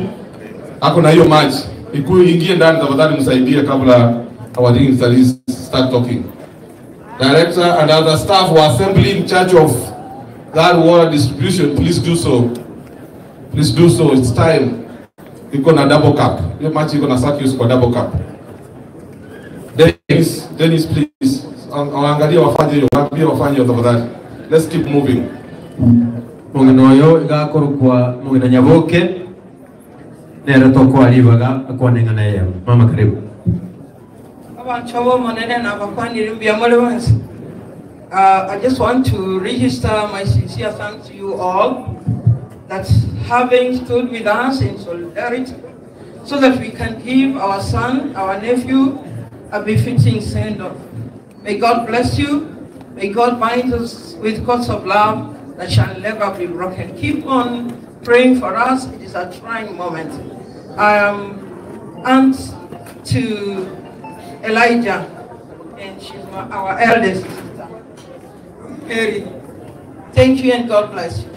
ako na hiyo maji. Ikuyu ingie ndani tafadhali, msaidie kabla our dignitaries start talking. Director and other staff who are assembly in charge of that water distribution, please do so. Please do so, it's time. Iko na double cup. Hiyo maji iko na circuits kwa double cup. Dennis, Dennis please. Waangalie wafanye hiyo, waambie wafanye hiyo tafadhali. Let's keep moving.
Mung'ina oyo igakorokwa mung'ina Nyaboke nere tokwaribaga akwaneng'ana yemo. Mama karibu.
Abantu abomonene n'abakwanire mbuya bonse. I just want to register my sincere thanks to you all that having stood with us in solidarity so that we can give our son, our nephew, a befitting send-off. May God bless you. May God bind us with cords of love that shall never be broken. Keep on praying for us. It is a trying moment. I am aunt to Elijah, and She's my, our eldest sister. Mary, thank you and God bless you.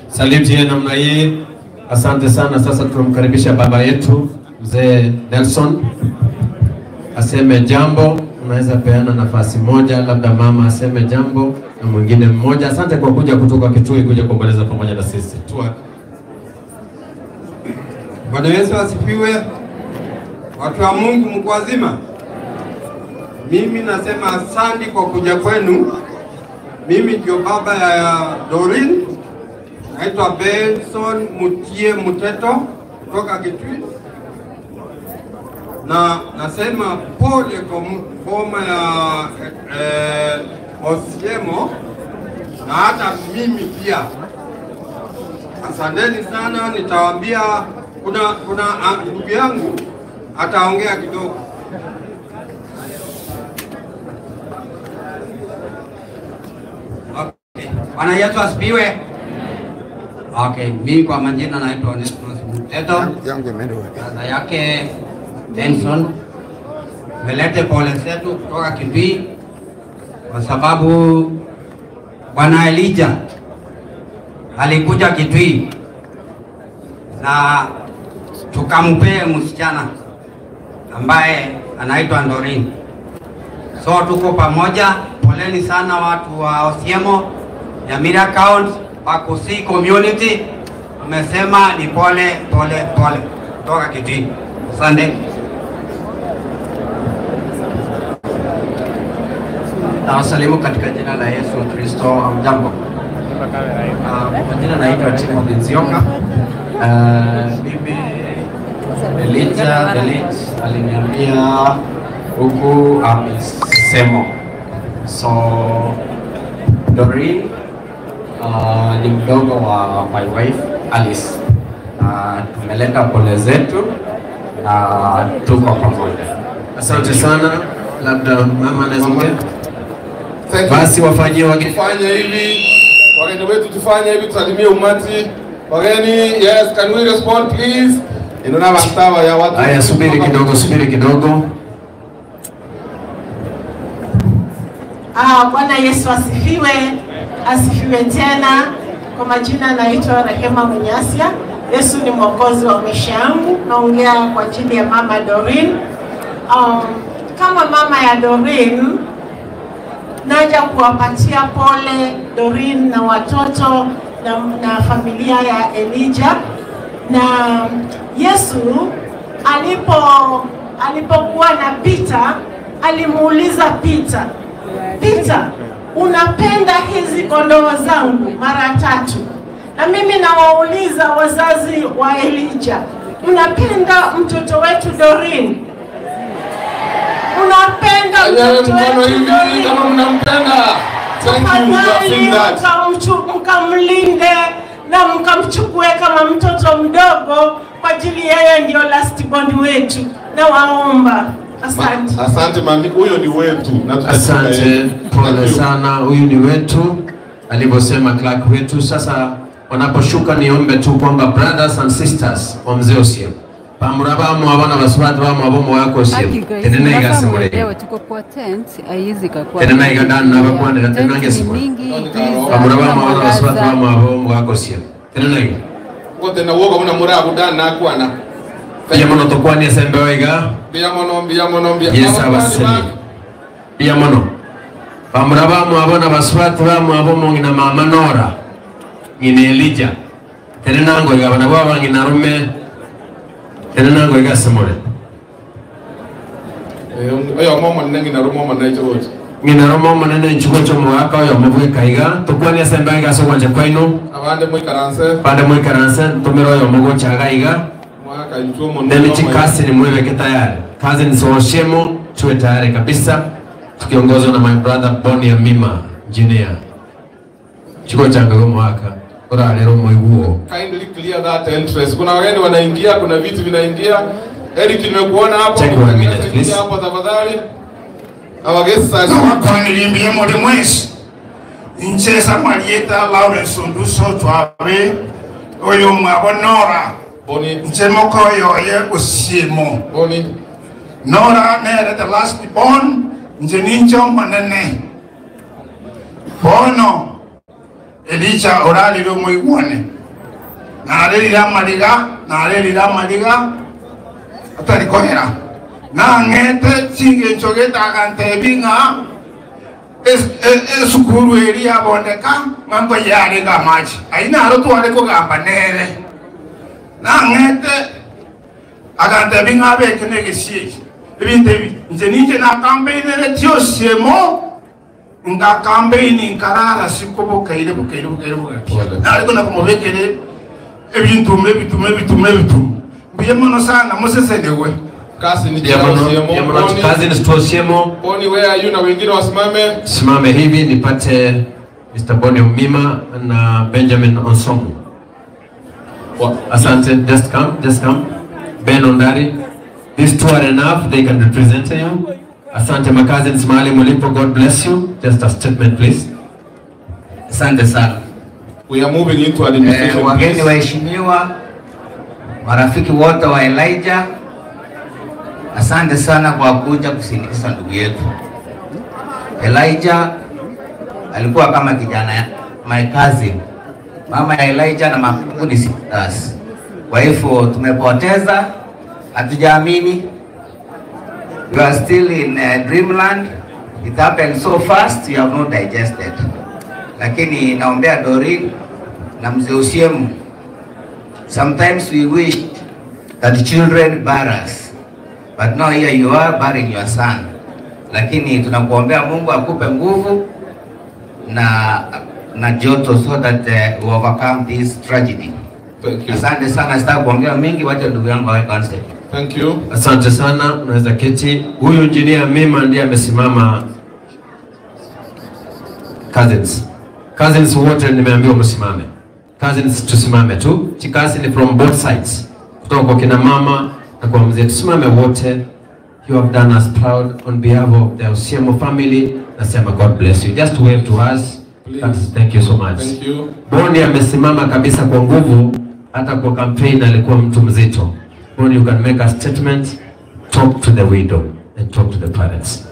Salute yeye namna hii. Asante sana. Sasa tunamkaribisha baba yetu mzee Nelson aseme jambo. Unaweza peana nafasi moja, labda mama aseme jambo na mwingine mmoja. Asante kwa kuja kutoka Kitui kuja kuomboleza pamoja na sisi.
Bwana Yesu asifiwe. Watu wa Mungu mko wazima? Mimi nasema asante kwa kuja kwenu. Mimi ndio baba ya Doreen, naitwa Benson Mutie Muteto kutoka Kitui, na nasema pole kwa boma ya eh, Osiemo na hata mimi pia. Asanteni sana, nitawaambia kuna kuna ah, ndugu yangu ataongea kidogo.
Bwana Yesu asifiwe. Okay, mimi kwa majina naitwa Onesmus Mteto. Dada yake Benson. Melete pole zetu kutoka Kitui kwa sababu Bwana Elijah alikuja Kitui na tukampee msichana ambaye anaitwa Doreen. So tuko pamoja, poleni sana watu wa Osiemo, Nyamira County, Bakusi community. Tumesema ni pole pole pole kutoka Kitui. Asante.
Nawasalimu katika jina la Yesu Kristo. Amjambo. Kwa majina naitwa Timothy Nzioka. Mimi Elijah the late aliniambia huku amesemo. So Doreen ni mdogo wa my wife Alice. Tumeleta pole zetu na tuko pamoja.
Asante sana. Labda mama anaweza ongea. Basi wafanyie wageni.
Tufanye hivi, wageni wetu tufanye hivi, tusalimie umati. Wageni, yes, can we respond please? Inona bastawa ya watu.
Haya, subiri kidogo, subiri kidogo.
Ah, Bwana Yesu asifiwe, asifiwe tena. Kwa majina naitwa Rehema Munyasia. Yesu ni mwokozi wa maisha yangu. Naongea kwa ajili ya mama Doreen. Kama mama ya Doreen naja kuwapatia pole Doreen na watoto na familia ya Elijah. Na Yesu alipokuwa na Peter alimuuliza Peter, Peter, unapenda hizi kondoo zangu? Mara tatu. Na mimi nawauliza wazazi wa Elijah, mnapenda mtoto wetu Doreen? Unapenda
Anyanyue
mtoto
mkono
wetu
hivi
Doreen?
kama mnampenda. Thank you, you have seen
Tafadhali
that.
mkamlinde na mkamchukue kama mtoto mdogo, kwa ajili yeye ndio last born wetu. Nawaomba, asante.
Asante mami, huyo ni wetu na tutachukua
Asante,
yeye.
pole sana. Huyu ni wetu, alivyosema clerk wetu. Sasa wanaposhuka, niombe tu kwamba brothers and sisters wa mzee Osiemo pamura bamu abana basubati bamu abomu wako Osiemo tenena igasemure
Leo tuko kwa tent haiwezi ikakuwa
tenena igadana nabakwanira
Tent
tenena
ni
ngesimure
mingi, giza,
pamura bamu
hakuna
abana basubati
mwangaza.
bamu abomu wako Osiemo tenena iga
Kote na woga muna mura kudana nakwana.
biya mono tokwanie sembe oiga
Mbia mono mbia mono mbia.
Yes, abasemi biya mono pamura bamu abana basubati bamu abomu ng'ina mama Nora ng'ina Elijah tenena ngoiga bana baba ng'ina rume tenena ngoiga semure
Oyo momo nengi na rumo mono icho.
Ng'ina rume omonene nchugo cho omogaka oyo omobweka iga tokwanie sembe iga ase ogwancha kwaino
Abande mwikaranse
bande mwikaranse ntumire oyo omogochaga iga
mwaka icho mono.
then chikasi ni mweweke tayari kazi ni sooshemo tuwe tayari kabisa tukiongozwa na my brother Bonnie Amima engineer chiko changa go mwaka oralero moiguo
Kindly clear that entrance. Kuna wageni wanaingia, kuna vitu vinaingia. Eric nimekuona hapo.
Check one minute, please.
Ingia hapo tafadhali. Our guests are
Nawakwanilimbiye muli mwesi nchesa mwalieta Lawrence Onduso twabe oyo mwabo Nora nchemoko yoye Osiemo Nora nere the last born.
Inche ninche Omonene. Bono Elija orarire omoigwane, narerire amariga, narerire amariga atari kohera. Nang'ete chingencho gete agantebia ng'a esukuru eria yaboneka ng'a nkoyia arenge amache. Ayio naro tware kogamba nere. Nang'ete agantebia ng'a abeke na egesieri ebinto ebi. Inche ninche nakambainere Osiemo ngakambeini nkarara siko bokaire bokaire bokaire bogakia. Nare kona komobekere ebintumo ebitumo ebitumo ebitumo. Mbuya mono sana mosesenigwe.
Kasi ni
Cousins to Osiemo.
Boni, where are you? Na wengine wasimame.
Simame hivi nipate Mr. Boni Mima na Benjamin Onsomu. Asante, just come, just come. Ben Ondari. These two are enough, they can represent you. Asante my cousins mahali mulipo, God bless you. Just a statement please.
Asante sana.
We are moving into administration.
Wageni
please.
waheshimiwa, marafiki wote wa Elijah, asante sana kwa kuja kusindikiza ndugu yetu. Elijah alikuwa kama kijana my cousin. Mama ya Elijah na mama yangu ni sisters. Kwa hivyo tumepoteza, hatujaamini. You are still in dreamland. It happened so fast, you have not digested. Lakini naombea Doreen na mzee Osiemo. Sometimes we wish that children bear us. But now here you are bearing your son. Lakini tunakuombea Mungu akupe nguvu na joto so that we overcome this tragedy.
Thank you.
Asante sana, sitaki kuongea mingi, wacha ndugu yangu awe constant.
Thank you.
Asante sana, unaweza keti. Huyu engineer Mima ndiye amesimama. Cousins. Cousins wote nimeambiwa msimame. Cousins tusimame tu. Chikasi ni from both sides. Kutoka kwa kina mama na kwa mzee. Tusimame wote. You have done us proud on behalf of the Osiemo family. Nasema God bless you. Just wave to us. That's, thank you so much.
Thank you.
Boni amesimama kabisa kwa nguvu, hata kwa campaign alikuwa mtu mzito. Boni, you can make a statement, talk to the widow and talk to the parents.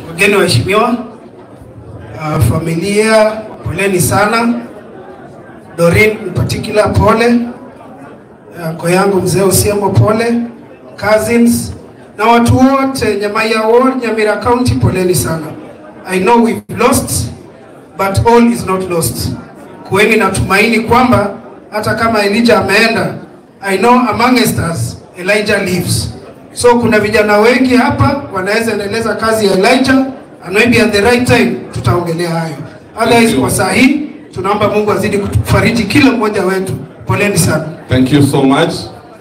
Wageni waheshimiwa, familia poleni sana. Doreen in particular pole, kwa yangu mzee Osiemo pole, cousins na watu wote Nyamaiya Ward, Nyamira County poleni sana. I know we've lost but all is not lost. Kuweni na tumaini kwamba hata kama Elijah ameenda, I know amongst us Elijah lives. So kuna vijana wengi hapa wanaweza endeleza kazi ya Elijah and maybe at the right time tutaongelea hayo. Otherwise kwa saa hii tunaomba Mungu azidi kutufariji kila mmoja wetu. Poleni sana.
Thank you so much.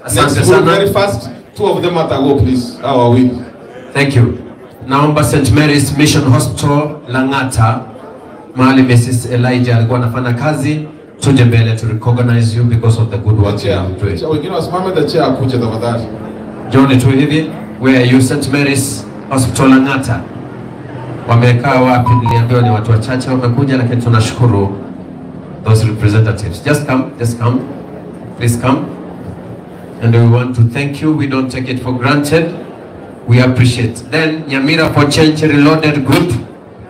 Asante
Next group,
sana.
very fast. Two of them at a go, please. How are we?
Thank you. Naomba St. Mary's Mission Hospital Lang'ata, mahali Mrs. Elijah alikuwa anafanya kazi, tuje mbele to recognize you because of the good work you are doing.
Chair, wengine wasimame, the chair akuje tafadhali.
John tu hivi, where are you St. Mary's Hospital Lang'ata? Wamekaa wapi? Niliambiwa ni watu wachache wamekuja, lakini tunashukuru those representatives. Just come, just come. Please come. And we want to thank you. We don't take it for granted. We appreciate. Then Nyamira for Change Reloaded Group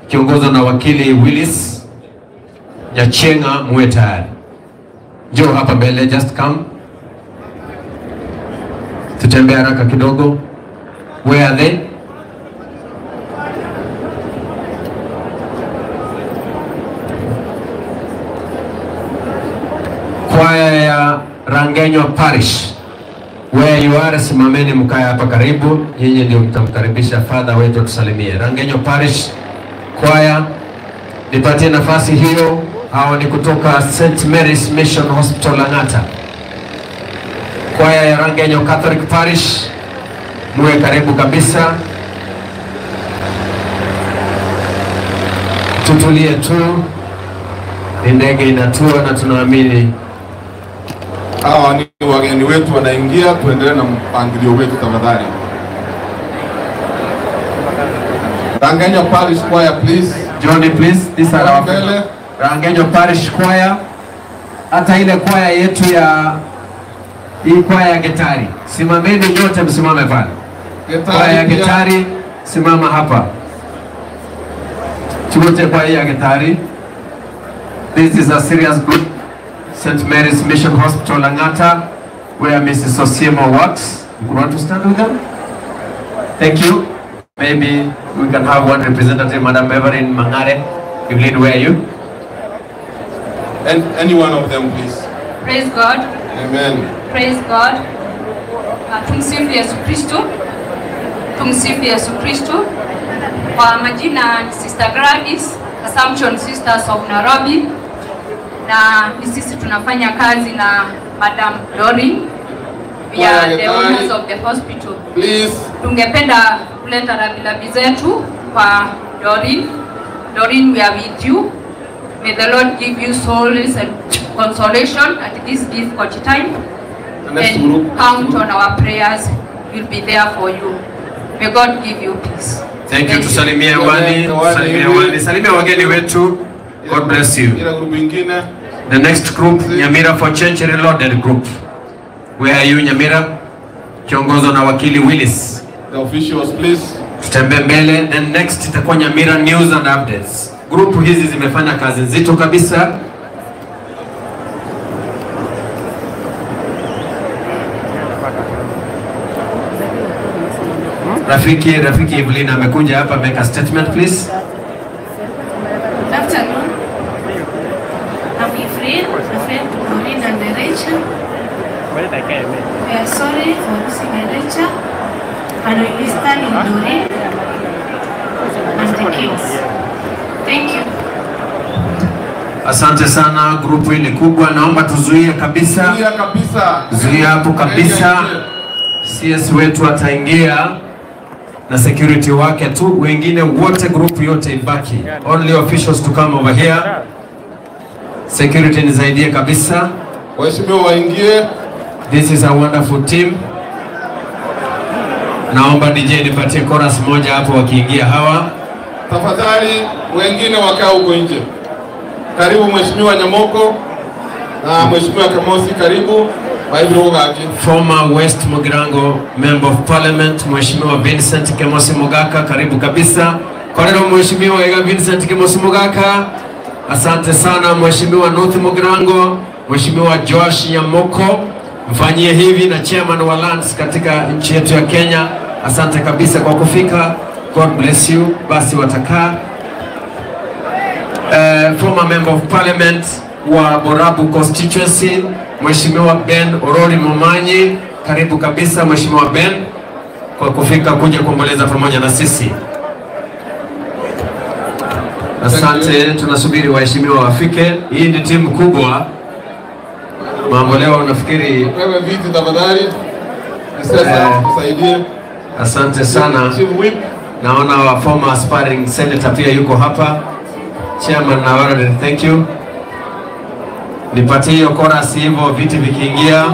kiongozwa na wakili Willis Nyachenga, muwe tayari. Njoo hapa mbele, just come. Tutembee haraka kidogo. Where are they? Kwaya ya Rangenyo Parish. Where you are, simameni mkae hapa karibu. Nyinyi ndio mtamkaribisha father wetu atusalimie. Rangenyo Parish Choir, nipatie nafasi hiyo. Hao ni kutoka St. Mary's Mission Hospital Lang'ata. Kwaya ya Rangenyo Catholic Parish, muwe karibu kabisa. Tutulie tu, ni ndege inatua na tunaamini
Hawa ni wageni wetu wanaingia, tuendelee na mpangilio wetu tafadhali. Rangenyo Parish Choir please.
Johnny please, these are our
Mbele.
Rangenyo Parish Choir. Hata ile kwaya yetu ya hii kwaya ya Getari, simameni nyote, msimame pale.
Getari
Kwaya ya
pia.
Getari, Simama hapa. Chuo cha kwaya ya Gitari. This is a serious group. St. Mary's Mission Hospital Langata, where Mrs. Osiemo works. You want to stand with them? Thank you. Maybe we can have one representative, Madam Evelyn Mangare. Evelyn, where are you?
And any one of them, please.
Praise God.
Amen.
Praise God. Tumsifu Yesu Kristo. Tumsifu Yesu Kristo. Kwa majina ni Sister Gladys, Assumption Sisters of Nairobi, na ni sisi tunafanya kazi na Madam Doreen. We are the owners of the hospital.
Please.
Tungependa kuleta rambirambi zetu kwa Doreen. Doreen, we are with you. May the Lord give you solace and consolation at this difficult time.
Next
And
group.
count on our prayers. We'll be there for you. May God give you peace.
Thank you. Tusalimie wani, tusalimie wani, salimia wageni wetu. God bless you.
Ila group ingine.
The next group, Nyamira for Change Reloaded group. Where are you Nyamira? Kiongozwa na wakili Willis.
The officials, please.
Tutembee mbele. Then next itakuwa Nyamira News and Updates. Grupu hizi zimefanya kazi nzito kabisa. Rafiki, rafiki Evelyn amekuja hapa, make a statement please.
Good afternoon. I'm Ifrin, a friend to Maureen and Rachel. We are sorry for losing Rachel, and we will stand with Doreen and the kids. Thank you.
Asante sana, grupu hii ni kubwa, naomba tuzuie kabisa.
Zuia kabisa.
Zuia hapo kabisa. CS wetu ataingia na security wake tu, wengine wote, grupu yote ibaki. Only officials to come over here. Security nisaidie kabisa.
Waheshimiwa waingie.
This is a wonderful team. Naomba DJ nipatie chorus moja hapo wakiingia hawa.
Tafadhali wengine wakaa huko nje. Karibu Mheshimiwa Nyamoko na Mheshimiwa Kamosi, karibu. Baibiro gaki.
Former West Mugirango Member of Parliament Mheshimiwa Vincent Kemosi Mugaka, karibu kabisa. Kwa leo Mheshimiwa Ega Vincent Kemosi Mugaka, asante sana Mheshimiwa North Mugirango, Mheshimiwa Joash Nyamoko, mfanyie hivi na chairman wa lands katika nchi yetu ya Kenya. Asante kabisa kwa kufika. God bless you. Basi watakaa. Former Member of Parliament wa Borabu constituency Mheshimiwa Ben Orori Momanyi, karibu kabisa Mheshimiwa Ben kwa kufika kuja kuomboleza pamoja na sisi. Asante, tunasubiri waheshimiwa wafike. Hii ni timu kubwa. Mambo leo nafikiri
Wewe viti tafadhali. Sasa tusaidie.
Asante sana. Naona wa former aspiring senator pia yuko hapa. Chairman Nawarare, thank you. Nipatie hiyo chorus hivyo viti vikiingia.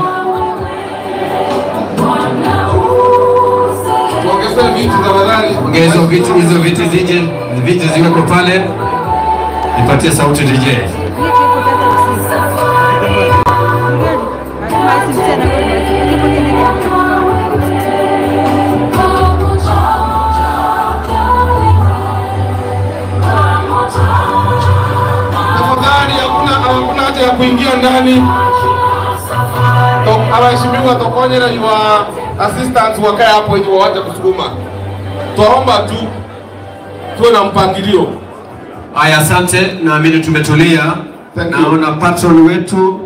Tuongeze viti tafadhali.
Ongeza hizo viti, hizo viti zije, viti ziwekwe pale. Nipatie sauti DJ.
Tafadhali hakuna hakuna haja ya kuingia ndani. Waheshimiwa Tokonyera your assistants wakae hapo ili wawache kusukuma. Twaomba tu tuwe na mpangilio.
Haya, asante. Naamini tumetulia. Naona patron wetu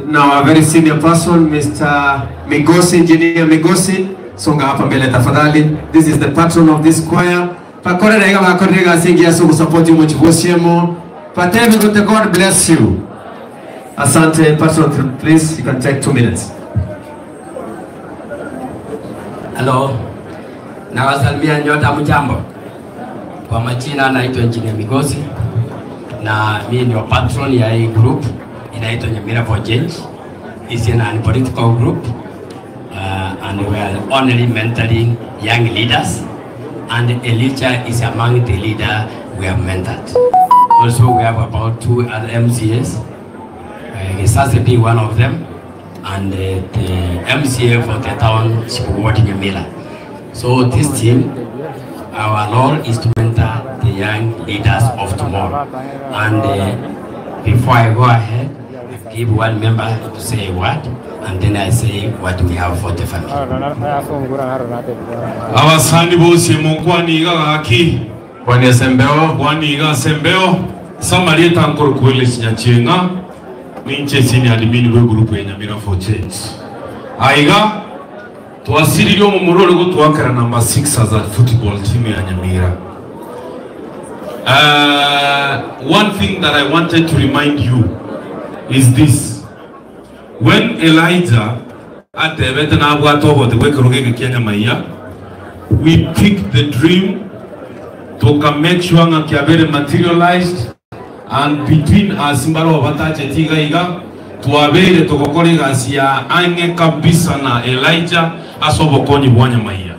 na our very senior person Mr. Migosi, Engineer Migosi, songa hapa mbele tafadhali. This is the patron of this choir. Pakorera iga bakorera gasingi yasu kusupport you much vosiemo. Patebe to God bless you. Asante patron, please you can take 2 minutes.
Halo, nawasalimia nyote, mjambo. Kwa majina naitwa Engineer Migosi na mimi ndio patron ya hii group inaitwa Nyamira for Change. It's an political group and we are only mentoring young leaders and Elijah is among the leader we have mentored. Also we have about 2 other MCAs, Kisase being one of them, and the MCA for the town Ward Nyamira. So this team Our role is to mentor the young leaders of tomorrow. And uh, before I go ahead, I give one member to say a word, and then I say what we have for the family.
Abasani bose mokwani iga gaki.
Kwani asembeo.
Kwani iga asembeo. Samaria tankoro kwele sinyachenga. Ninche senior admin we group ya Nyamira for Change. Aiga twasiririe omomura ore gotwakera number 6 as a football team ya Nyamira. One thing that I wanted to remind you is this. When Elijah atebete nabwate obote bw'ekero geke kia Nyamaiya, we picked the dream tuka make sure ng'a kiabere materialized and between us mbaro batacheti iga iga twabeire togokora egasi ya ang'e kabisa na Elijah ase obokonyi bwa Nyamaiya.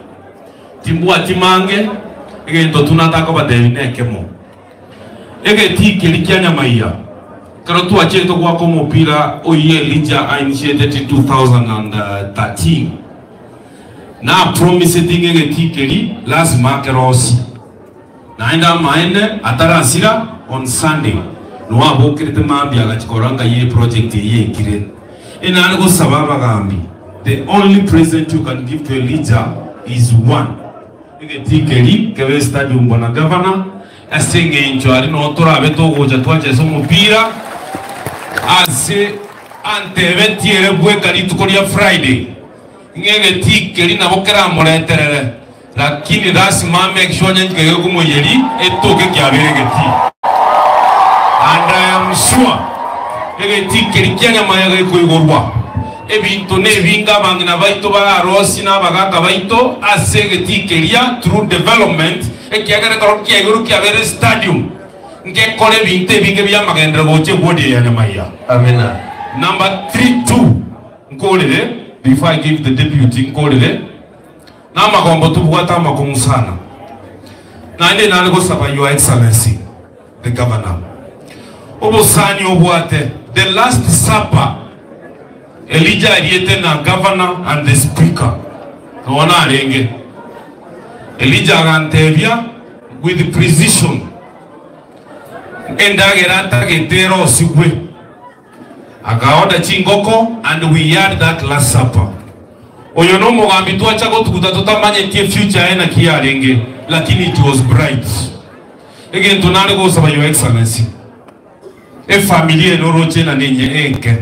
Timbwati mange egento tu natakobatebi nekemo. Egetii keria kia Nyamaiya ekero twachete goaka omopira oyio Elijah a initiated in 2013 na promiseti ng'a egetii keria lasima akerosie. Naende amaene atarasira on Sunday noe abokerete mambia agachia korora ngai eproject eye yaikire. Inare gosaba abagambi the only present you can give to Elijah is one egetii keri kebe stadium bwana Governor ase eng'encho aria noo torabe togocha twachesa omopira ase antebetie ere bweka rituko ria Friday Ng'a egetii keria nabo keramoreterere, lakini lasima a make sure onye nchike gekomoiyeria etoke kiabeire egetii. And I am sure egetii keria kia Nyamaya gekoigorwa, ebinto nebinge abang'ina baito bararosie na abagaka baito ase egetii keria through development, ekiagera ekero kiaigorwa kiabeire stadium, ngekora ebinto ebinge bi'amagenderero gocha eward eye ya Nyamaya.
Amina.
Number 3 2. Nkorere, before I give the deputy, nkorere namagombo tobwate amakong'u sana. Naende nare gosaba your excellency the governor, obosani obwate the last supper Elijah ariete na governor and the speaker nonya narenge. Elijah agantebia with precision endagera ntagete erosigwe. Akaorder chingoko and we had that last supper. Oyo nomogambi twacha gotuguta totamanyeti efuture yaye naki yarenge lakini it was bright. Egento nare gosaba your excellency, efamiri eye noroche ena nenye enke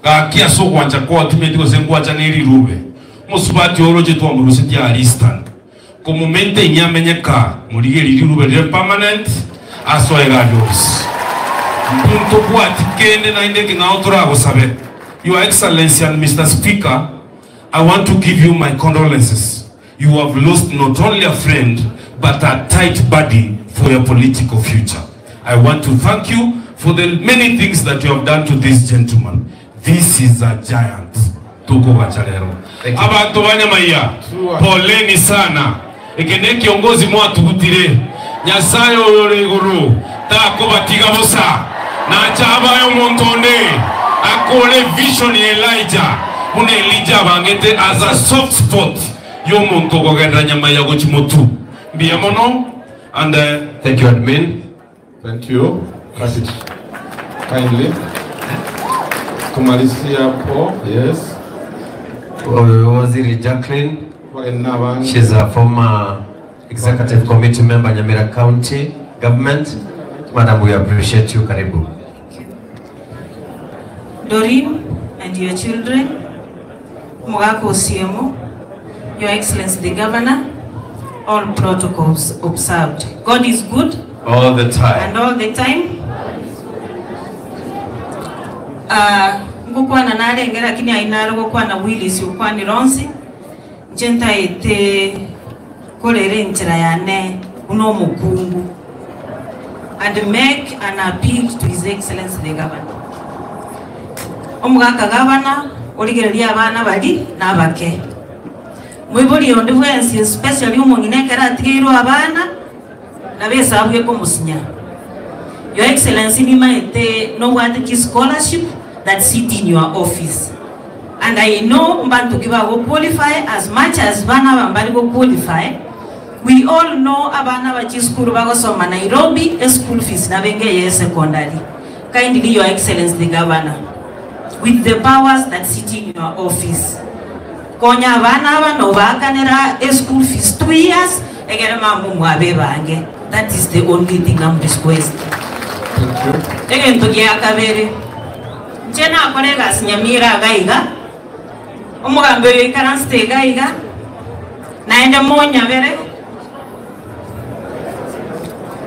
gaki ase ogwancha kwao timeti gose ngwacha ne rirube. Omosubati oyo oroche twamorusetie aria Eastern komomenta inye amenye kaa morigerie rirube rire permanent asoe egari ofisi. Intwe ntobwati kende naende ekeng'ao toragosabe. Your Excellency and Mister Speaker, I want to give you my condolences. You have lost not only a friend but a tight buddy for your political future. I want to thank you for the many things that you have done to this gentleman. This is a giant. Tokogacha rero. Abanto ba Nyamaiya, poleni sana. Eke nekiongozi mwatugutire. Nyasaye oyo ore igoro takobatiga bosa. Nache abae omonto onde akore vision ya Elijah, buna Elijah abangete as a soft spot yomonto okogenderera Nyamaiya gochia motu. Mbuya mono and.
Thank you admin.
Thank you. Cut it kindly. Tumalizie hapo. Yes.
Waziri Jacqueline, she's a former executive committee member Nyamira County Government. Madam, we appreciate you. Karibu.
Doreen and your children, Mugaka Osiemo, Your Excellency the Governor, all protocols observed. God is good.
All the time.
And all the time. Uh, ngokwana narenge lakini ainare gokwana Willis okwani ronsi nche ntaete korera enchera yane buna omokungu and make an appeal to his excellency the governor omogaka gavana origereria abana bari na abake moibori onde bwensi especially omong'ina ekero atigeirwe abana nabo esabu ekomosinya Your Excellency nimaete nobwate chi scholarship that sit in your office and I know mbanto ki bago qualify as much as bana aba mbari go qualify We all know abana ba chisukuru bagosoma Nairobi, eschool fees nabo enga eye secondary. Kindly your excellency the governor, with the powers that sit in your office, konya abana aba nobaakanera eschool fees 2 years egere mambo mwabe ebange. That is the only thing I'm requesting. Egento gia kabere, nche nakora egasi Nyamira iga iga, omogambi oyo oikaransete iga iga, naende monyabere.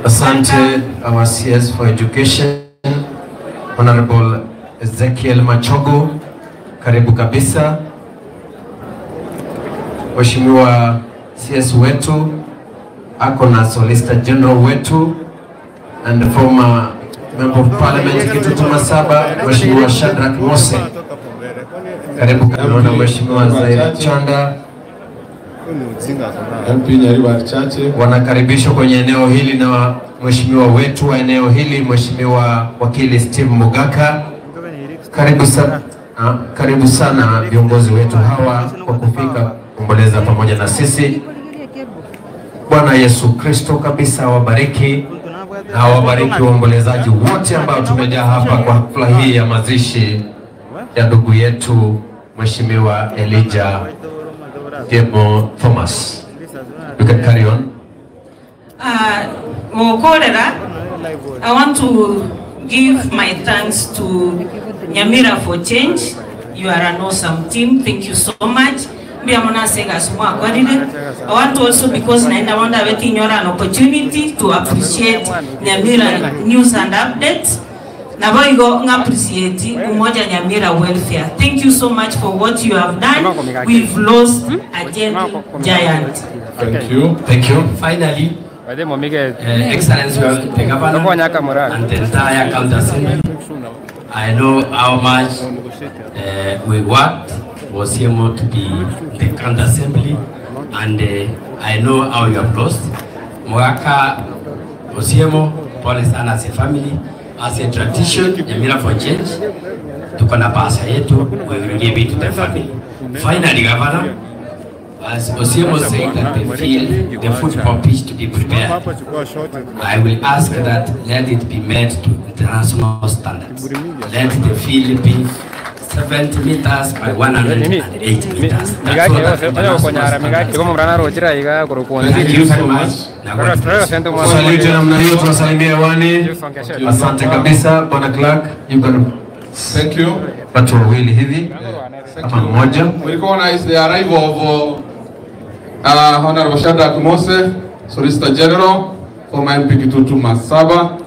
Asante, our CS for Education, Honorable Ezekiel Machogo, karibu kabisa. Mheshimiwa CS wetu ako na Solicitor General wetu and the former Member of Parliament Kitutu Masaba, Mheshimiwa Shadrack Mose. Karibu. Naona Mheshimiwa Zaid Chanda
MP Nyariba Chache.
Wanakaribishwa kwenye eneo hili na mheshimiwa wetu wa eneo hili, Mheshimiwa Wakili Steve Mugaka. Karibu sana, karibu sana viongozi wetu hawa kwa kufika kuomboleza pamoja na sisi. Bwana Yesu Kristo kabisa awabariki na awabariki waombolezaji wote ambao tumejaa hapa kwa hafla hii ya mazishi ya ndugu yetu Mheshimiwa Elijah Demo Thomas. You can carry on.
Gokorera, I want to give my thanks to Nyamira for Change. You are an awesome team. Thank you so much. Mbia mona senga sumwa kwarire. I want to also, because naenda wanda weti nyora an opportunity to appreciate Nyamira News and Updates. Naboigo nga appreciate Umoja Nyamira Welfare. Thank you so much for what you have done. We've lost a gentle giant.
Thank you.
Thank you.
Finally, Excellency the Governor and the entire County Assembly, I know how much we worked for Osiemo to be the County Assembly, and I know how you have lost. Mwaka Osiemo, pole sana as a family, as a tradition, Nyamira for Change, tuko na pasa yetu, we will give it to the family. Finally, Governor, as Osiemo said that they feel the football pitch to be prepared, I will ask that let it be made to international standards. Let the field be 70 meters by 108 meters. That's all that international standards. Thank you very much. Now God bless you.
Salute namna hiyo, tunasalimia hewani. Asante kabisa Bwana Clark, you can
Thank you.
Watu wawili hivi ama mmoja.
We recognize the arrival of Honorable Shadrack Mose, Solicitor General, former MP Kitutu Masaba,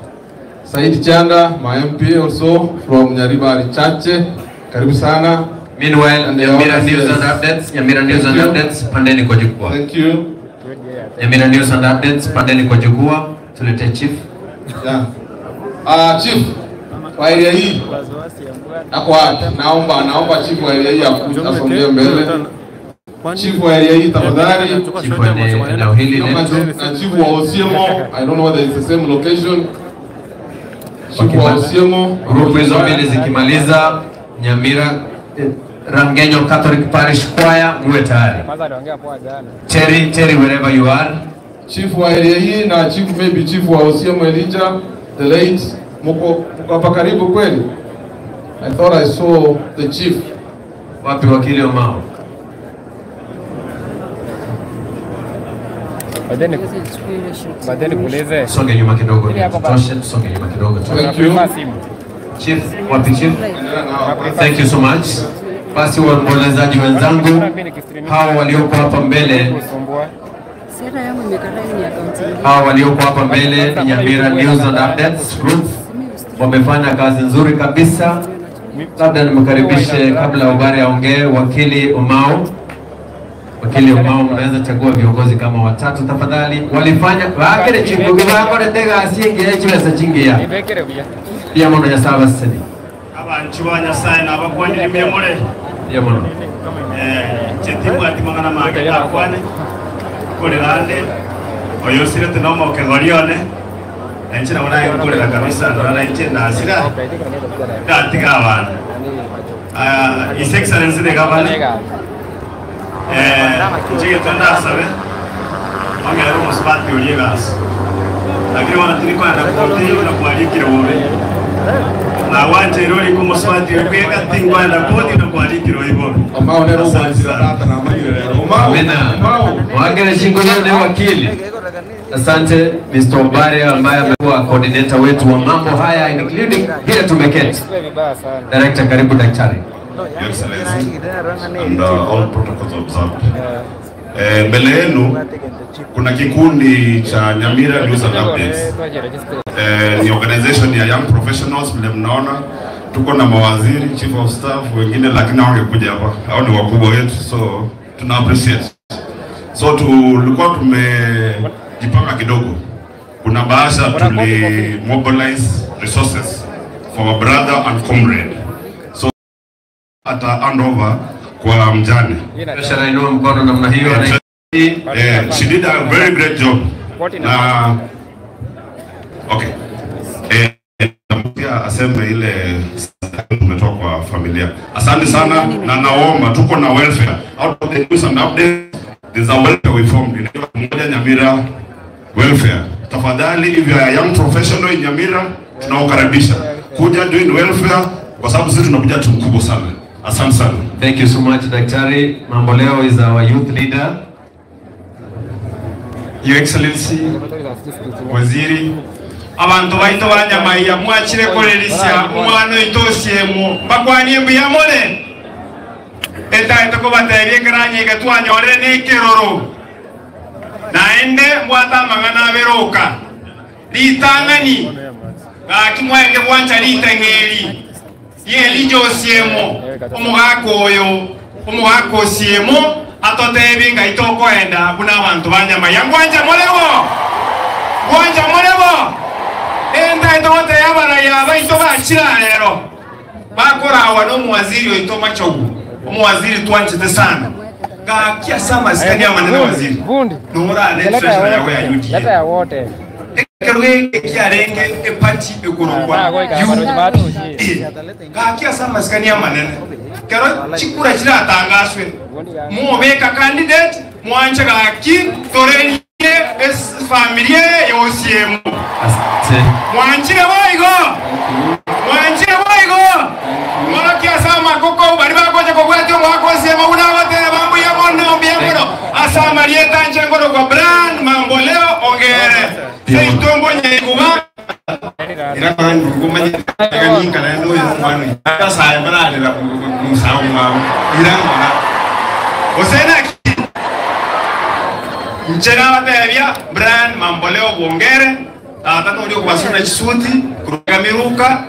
Said Chanda, my MP also from Nyaribari Chache. Karibu sana.
Meanwhile,
And the
Nyamira
others,
News
yes.
and Updates, Nyamira News
Thank
and
you.
Updates, pandeni kwa jukwaa.
Thank you.
Nyamira News and Updates, pandeni kwa jukwaa. Tulete chief.
Yeah. Chief wa area hii ako wapi? Naomba chief wa area hii asongee mbele. Chief wa area hii tafadhali.
Chief wa eneo hili letu.
Na chief wa Osiemo, I don't know whether it's the same location. Chief wa Osiemo.
Grupu hizo mbili zikimaliza, Nyamira Rangenyo Catholic Parish Choir muwe tayari. Terry, Terry, wherever you are.
Chief wa area hii na chief, maybe chief wa Osiemo Elijah the late, muko hapa karibu kweli? I thought I saw the chief.
Wapi wakili Omao? Songe nyuma kidogo. Toshe, tusonge nyuma kidogo.
Thank you.
Chief, wapi chief? Thank you so much. Basi waombolezaji wenzangu hawa walioko hapa mbele,
Sera yangu imekataa ni akaunti ingine.
hawa walioko hapa mbele ni Nyamira News and Updates Group, wamefanya kazi nzuri kabisa. Labda nimkaribishe kabla Obare aongee, wakili Omao. Wakili Omao, mnaweza chagua viongozi kama watatu tafadhali. Walifanya bakere chingugi bakoretega asingi chibesa chingiya pia mono nyasaye abaseseni.
Abanchu ba Nyasaye nabakwanire muyamure.
Pia mono.
Chetibwati mang'ana mange nakwane korerande oyo osirete nomoke gorione nenche nabo naye kabisa ndora nenche nasira ndatiga abana. His Excellency the Governor, nchigete ndasabe. Ong'ere omosubati oria egasi. Lakini bono tindi koenda koti na kwarikire bobe. Nagwancheire orike omosubati oria bweka tinkoenda koti na kwarikire oyi bobe. Asante sana.
Amina. Wangere shingo ni wakili. Asante Mr. Obare ambaye amekuwa coordinator wetu wa mambo haya including vile tumeketi. Director, karibu daktari.
Your Excellency, and all protocols observed. Mbele yenu kuna kikundi cha Nyamira News and Updates. Ni organization ya young professionals vile mnaona tuko na mawaziri, chief of staff wengine, lakini hawangekuja hapa, hao ni wakubwa wetu, so tuna appreciate. So tulikuwa tumejipanga kidogo, kuna bahasha tuli mobilize resources for our brother and comrade, so ata hand over kwa mjane.
Treasurer, inua mkono namna hiyo.
She did a very great job. Na okay. Pia aseme ile tumetoka kwa familia. Asante sana na naomba tuko na welfare. Out of the news and updates, there's a welfare we formed. Inaitwa Moja Nyamira Welfare. Tafadhali if you are a young professional in Nyamira, tunawakaribisha kuja join welfare kwa sababu sisi tunakuja timu kubwa sana. Asante sana.
Thank you so much Daktari. Mamboleo is our youth leader.
Your Excellency, Waziri, abantu baito banyamaiya mwachire korerisya omwana oito osiemo mbakwanie mbuya more etaete kobatebia ekeranya twanyorere na ekeroro naende mbwate amang'ana aberoka ritang'ani gaki mwenge bwancha ritang'eri yelija osiemo omogaka oyo omogaka osiemo atotebie ngai tokoenda buna abantu banyamaiya ngwancha morebo ngwancha morebo entaete gotebia abaraya baito bachira rero bakorawa na omuwaziri oito machogu omuwaziri twanchete sana gaki ase amasikani amanene waziri norane treasurer yawe ya UDA ekero geke kiarenge epati ekorokwa UDA gaki ase amasikani amanene kero chikura chiratangaswe mubeka candidate mwanche gaki torenye familia yosiemo mwanchire boigo mwanchire boigo morokia ase amakoko bari bagocha kobwatia omwaka osiemo buna abatera bambuya mono mbuya mono ase amarieta nche ngoro kwa Brian Mamboleo ongere seitombo nyeikuba nchera batebia Brian Mamboleo bwongere tata nori okubasuna chisuti kuruga miruka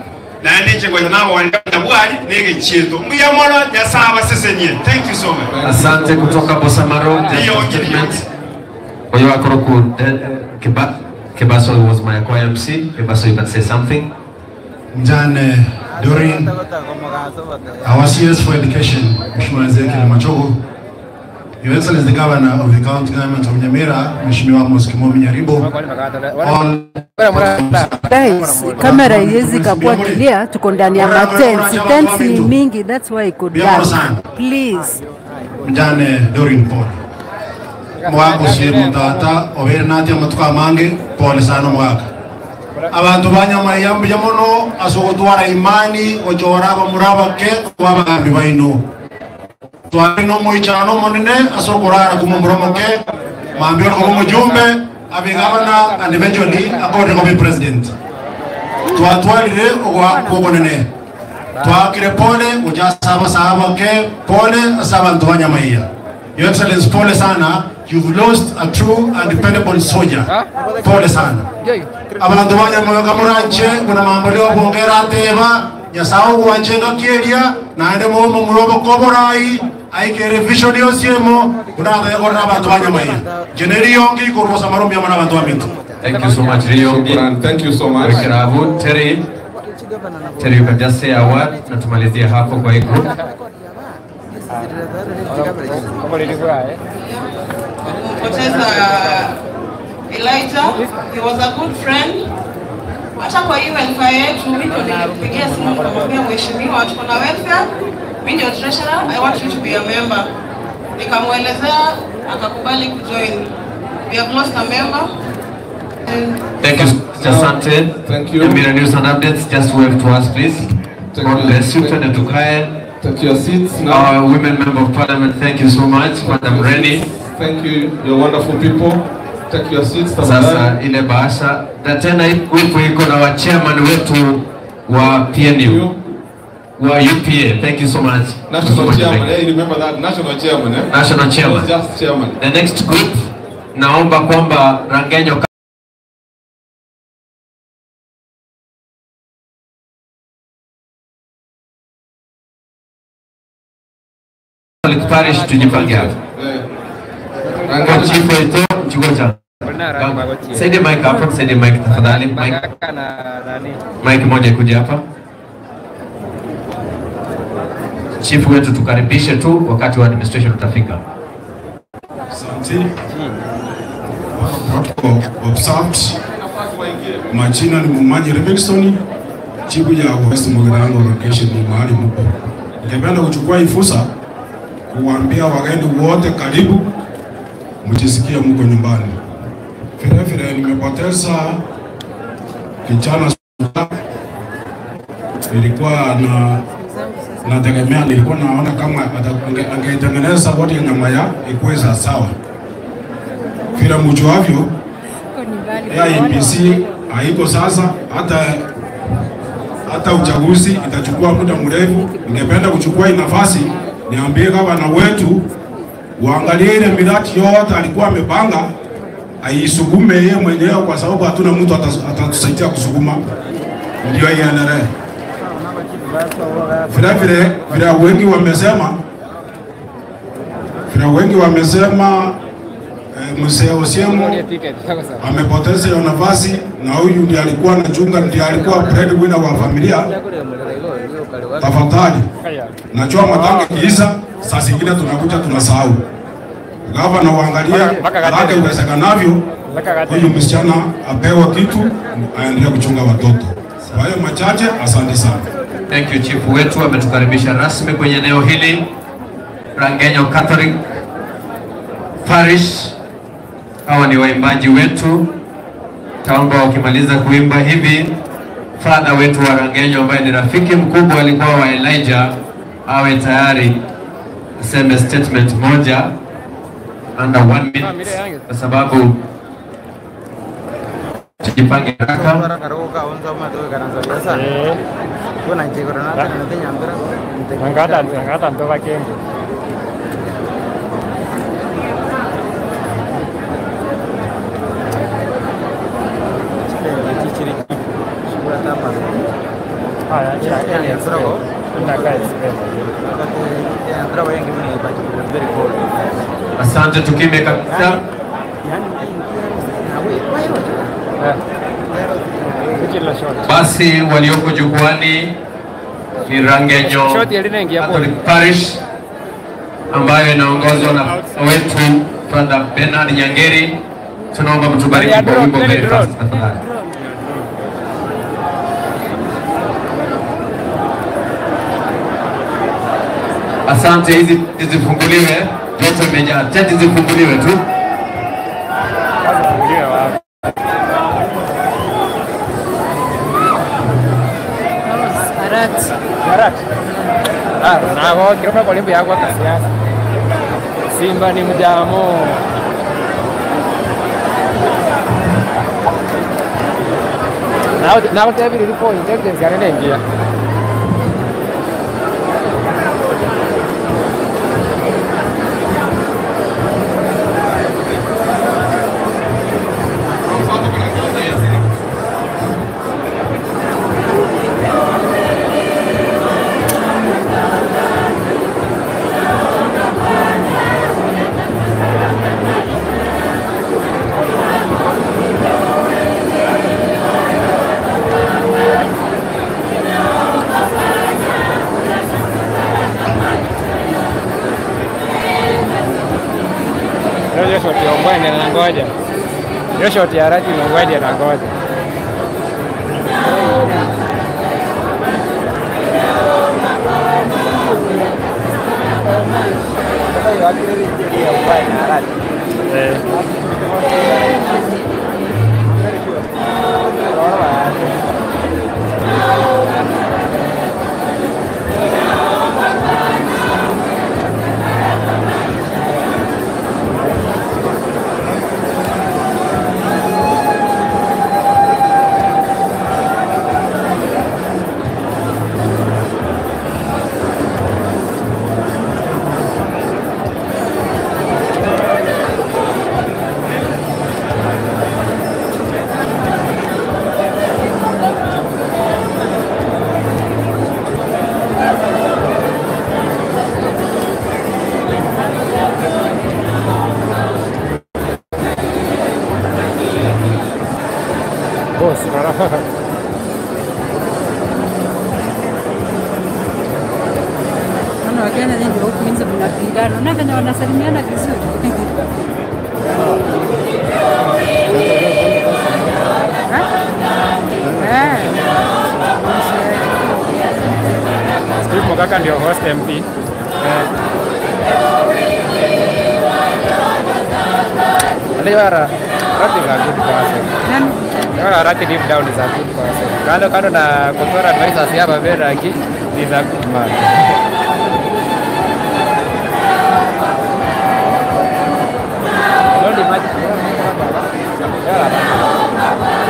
naende nche nabo bwari negechieto mbuya mono Nyasaye abasesenye. Thank you so much.
Asante kutoka Bosamaro. Oyo akoroku Kebaso was my choir MC. Kebaso, you can say something.
Mjane Doreen, our CS for Education, Mheshimiwa Ezekiel Machogu, Your Excellency the Governor of the County Government of Nyamira, Mheshimiwa Amos Kimomi Nyaribo, all
Guys, kamera haiwezi kakuwa clear, tuko ndani ya matents. Tents ni mingi, that's why iko dark. Please.
Mjane Doreen Paul. Mwaka usimu tata obere nati amatuko amange pole sana mwaka. Abantu banyamaiya mbuya mono asogotwara imani gochora bamuraba ke kwabagambi baino. Twari no moichano monene asokorara kumumromo ke maambio ko mujumbe abe governor and eventually akore ko president. Twatwarire ogwa kogonene. Twakire pole goja saba saba ke pole asabantu banyamaiya. Your Excellency, pole sana. You've lost a true and dependable soldier. Pole sana. Abantu banyamaiya kamuranche kuna mamboleo bongera ateba Nyasaye gwanchenga kieria naende momo murobo koborai aikere vision yosiemo kunagegorera abantu banyamaiya generiyongi korwosa marumbia mana abantu bamitu.
Thank you so much, Riyongi.
Thank you so much.
Wekerabu, Terry. Terry, you can just say a word na tumalizie hapo kwa hii group.
Kupoteza Elijah, he was a good friend. Hata kwa hii welfare yetu, mimi ndio nilimpigia simu nikamwambia, mheshimiwa, tuko na welfare, mimi ndio treasurer, I want you to be a member. Nikamwelezea akakubali kujoin. We have lost a member. And
Thank you, asante.
Thank you.
Nyamira News and Updates, just wave to us please. God bless you. Twende tukae.
Take your seats now.
Our women member of parliament, thank you so much. Madam Reni.
Thank you, you're wonderful people. Take your seats.
Sasa ile bahasha na tena wipo iko na wa chairman wetu wa PNU wa UPA. Thank you so much.
National chairman, eh, remember that national chairman, eh?
National chairman.
Not just chairman.
The next group, naomba kwamba Rangenyo Catholic Parish tujipange hapo. Kwa chifu wetu mchukue cha. Saidie mic hapo, saidie mic tafadhali. Mic. Mic moja ikuje hapa. Chifu wetu tukaribishe tu wakati wa administration utafika.
Asante. Protocol observed. Majina ni Mumanyi Livingston, chifu ya West Mugirango location ni mahali mupo. Ningependa kuchukua hii fursa kuwaambia wageni wote karibu, mjisikie mko nyumbani. Vile vile nimepoteza kijana, nilikuwa na nategemea, nilikuwa naona kama angetengeneza wodi ya Nyamaya ikuwe sawa. Vile mjuavyo, IEBC haiko sasa, hata uchaguzi itachukua muda mrefu. Ningependa kuchukua hii nafasi niambie gavana wetu waangalie ile miradi yote alikuwa amepanga aisukume yeye mwenyewe, kwa sababu hatuna mtu atatusaidia kusukuma, ndio iendelee. Vile vile vile wengi wamesema, vile wengi wamesema mzee Osiemo amepoteza hiyo nafasi, na huyu ndiye alikuwa anachunga, ndiye alikuwa breadwinner wa familia. Tafadhali, najua matanga kiisa, saa zingine tunakuja tunasahau. Gavana uangalie haraka iwezekanavyo, huyu msichana apewe kitu aendelee kuchunga watoto. Kwa hayo machache, asante sana.
Thank you chief wetu ametukaribisha rasmi kwenye eneo hili Rangenyo Catholic Parish. Hawa ni waimbaji wetu, taomba wakimaliza kuimba hivi, father wetu wa Rangenyo ambaye ni rafiki mkubwa alikuwa wa Elijah awe tayari aseme statement moja under one minute, kwa sababu tujipange haraka. Asante, tukime kabisa. Basi walioko jukwani ni Rangenyo Catholic Parish ambayo inaongozwa na wetu Father Bernard Nyangeri. Tunaomba mtubariki kwa wimbo very fast tafadhali. Asante, hizi zifunguliwe, joto imejaa, tenti zifunguliwe tu.
Simba ni mjamo. Nawe tebiri lipo intelligence yanenengia. Hiyo shoti ya Ongwende na ngoja. Hiyo shoti ya Raji na Ongwende na ngoja. Eh. Boss, rara.
Naona Wakenya nyingi huku nje mnapigana, unaona venye wanasalimiana vizuri. Eh? Eh.
Steve Mogaka ndio host MP. Eh. Aliyara Rati is a good person. Yara Rati deep down is a good person. Kando kando na kutoa advice asiaba vera ki is a good man. Don't imagine. Yara.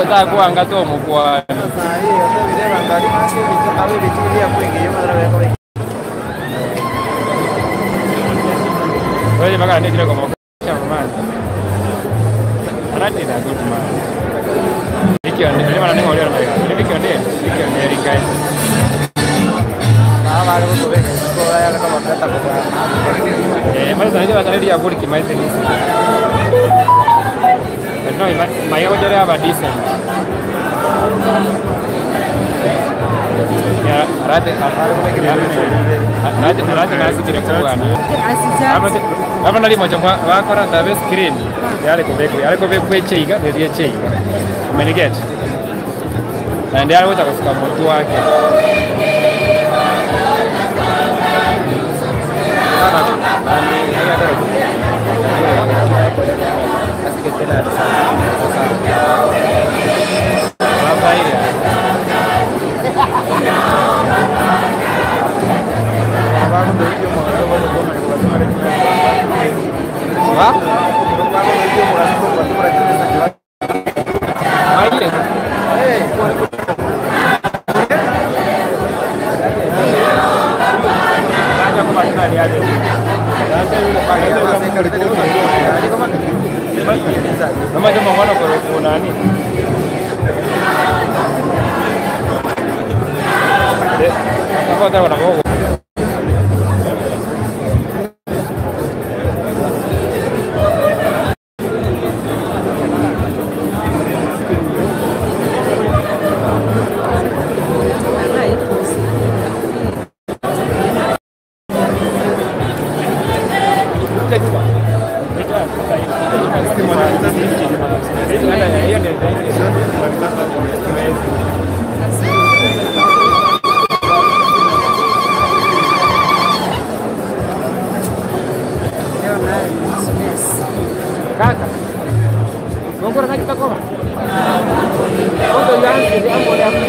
Takuanga tomukwano Oye, magari ndio kama man. Arati na good man. Ikio ni mara ningo leo na ikio ni ikio ni ringai. Eh, mara tunajua watalii ya kuli kimaite ni. No, mayo jere aba decent. Ya, arati arati arati nasikire kubwana. Hapa nali moja wakora ndabe screen yale kubekwe yale kubekwe cheiga ndiye cheiga umeniget na ndiye alikuwa kufika mtu wake Kaka. Gongora na kitakoma. Ondo yangu yangu yangu.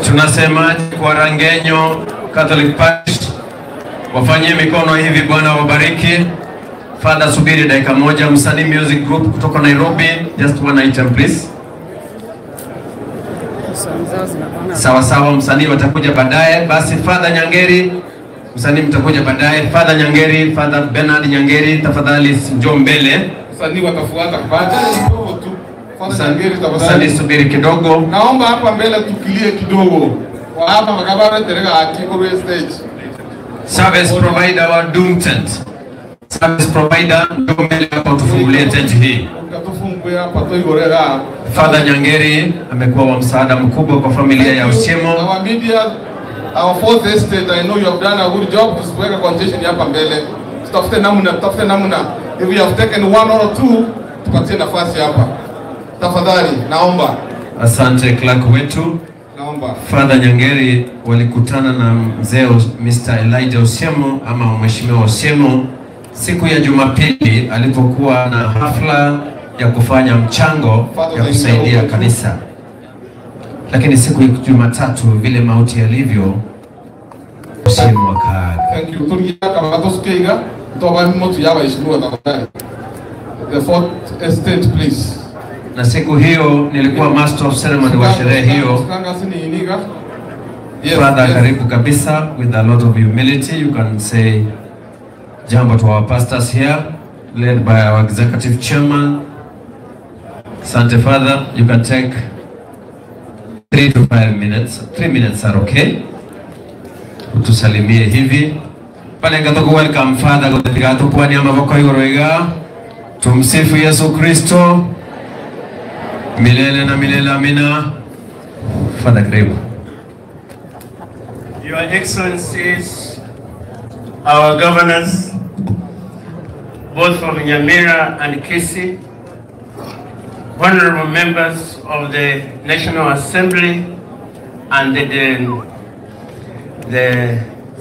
Tunasemaje kwa Rangenyo Catholic Parish? Wafanyie mikono hivi, Bwana wabariki. Father, subiri dakika moja. Msanii Music Group kutoka Nairobi, just one item please. Sawa sawa, msanii watakuja baadaye. Basi Father Nyangeri, msanii mtakuja baadaye. Father Nyangeri, Father Bernard Nyangeri, tafadhali njoo mbele.
Msanii watafuata baadaye kidogo tu. Father Nyangeri tafadhali.
Msanii subiri kidogo.
Naomba hapa mbele tukilie kidogo. Kwa hapa makabara tereka akiko stage.
Service provider wa Doom Tent. Service provider njoo mbele hapa utufungulie tent hii.
Katufungue hapa toigorera.
Father Nyangeri amekuwa wa msaada mkubwa kwa familia ya Osiemo.
Our media, our fourth estate, I know you have done a good job. Tusiweke congestion hapa mbele. Tutafute namna, tutafute namna. If we have taken one or two, tupatie nafasi hapa. Tafadhali, naomba.
Asante clerk wetu.
Naomba.
Father Nyangeri walikutana na mzee Mr. Elijah Osiemo ama Mheshimiwa Osiemo siku ya Jumapili alipokuwa na hafla ya kufanya mchango ya kusaidia kanisa, lakini siku ya Jumatatu vile mauti yalivyo, Osiemo akaaga.
Thank you. Tulia kama tusikeiga, toba mmoja yawa ishindwa tafadhali. The fourth estate please.
Na siku hiyo nilikuwa master of ceremony wa sherehe hiyo.
Sikanga sini iniga. Yes,
Father,
yes.
karibu kabisa with a lot of humility you can say jambo to our pastors here led by our executive chairman. Sante Father, you can take 3 to 5 minutes. 3 minutes are okay. Utusalimie hivi pale ngatuku welcome Father guthiga amaboko iguru iga tumsifu Yesu Kristo milele na milele amina. Father, karibu.
Your Excellencies, our governors, both from Nyamira and Kisii, honorable members of the National Assembly and the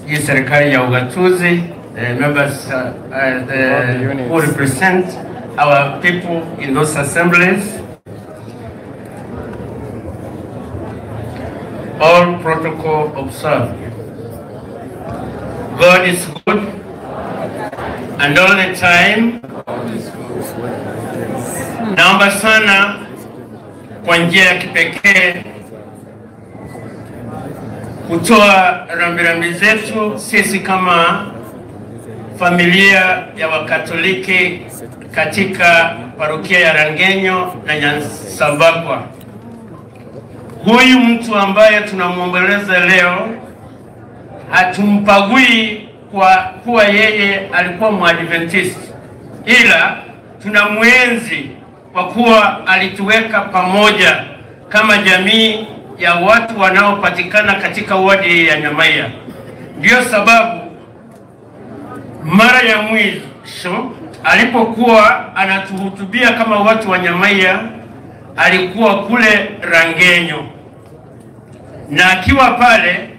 hii serikali ya ugatuzi, the members who represent our people in those assemblies, all protocol observed. God is good and all the time. Naomba sana kwa njia ya kipekee kutoa rambirambi zetu sisi kama familia ya Wakatoliki katika parokia ya Rangenyo na Nyansabakwa. Huyu mtu ambaye tunamwomboleza leo hatumpagui kwa kuwa yeye alikuwa Mwadventist, ila tunamwenzi kwa kuwa alituweka pamoja kama jamii ya watu wanaopatikana katika wadi ya Nyamaiya. Ndiyo sababu mara ya mwisho alipokuwa anatuhutubia kama watu wa Nyamaiya alikuwa kule Rangenyo, na akiwa pale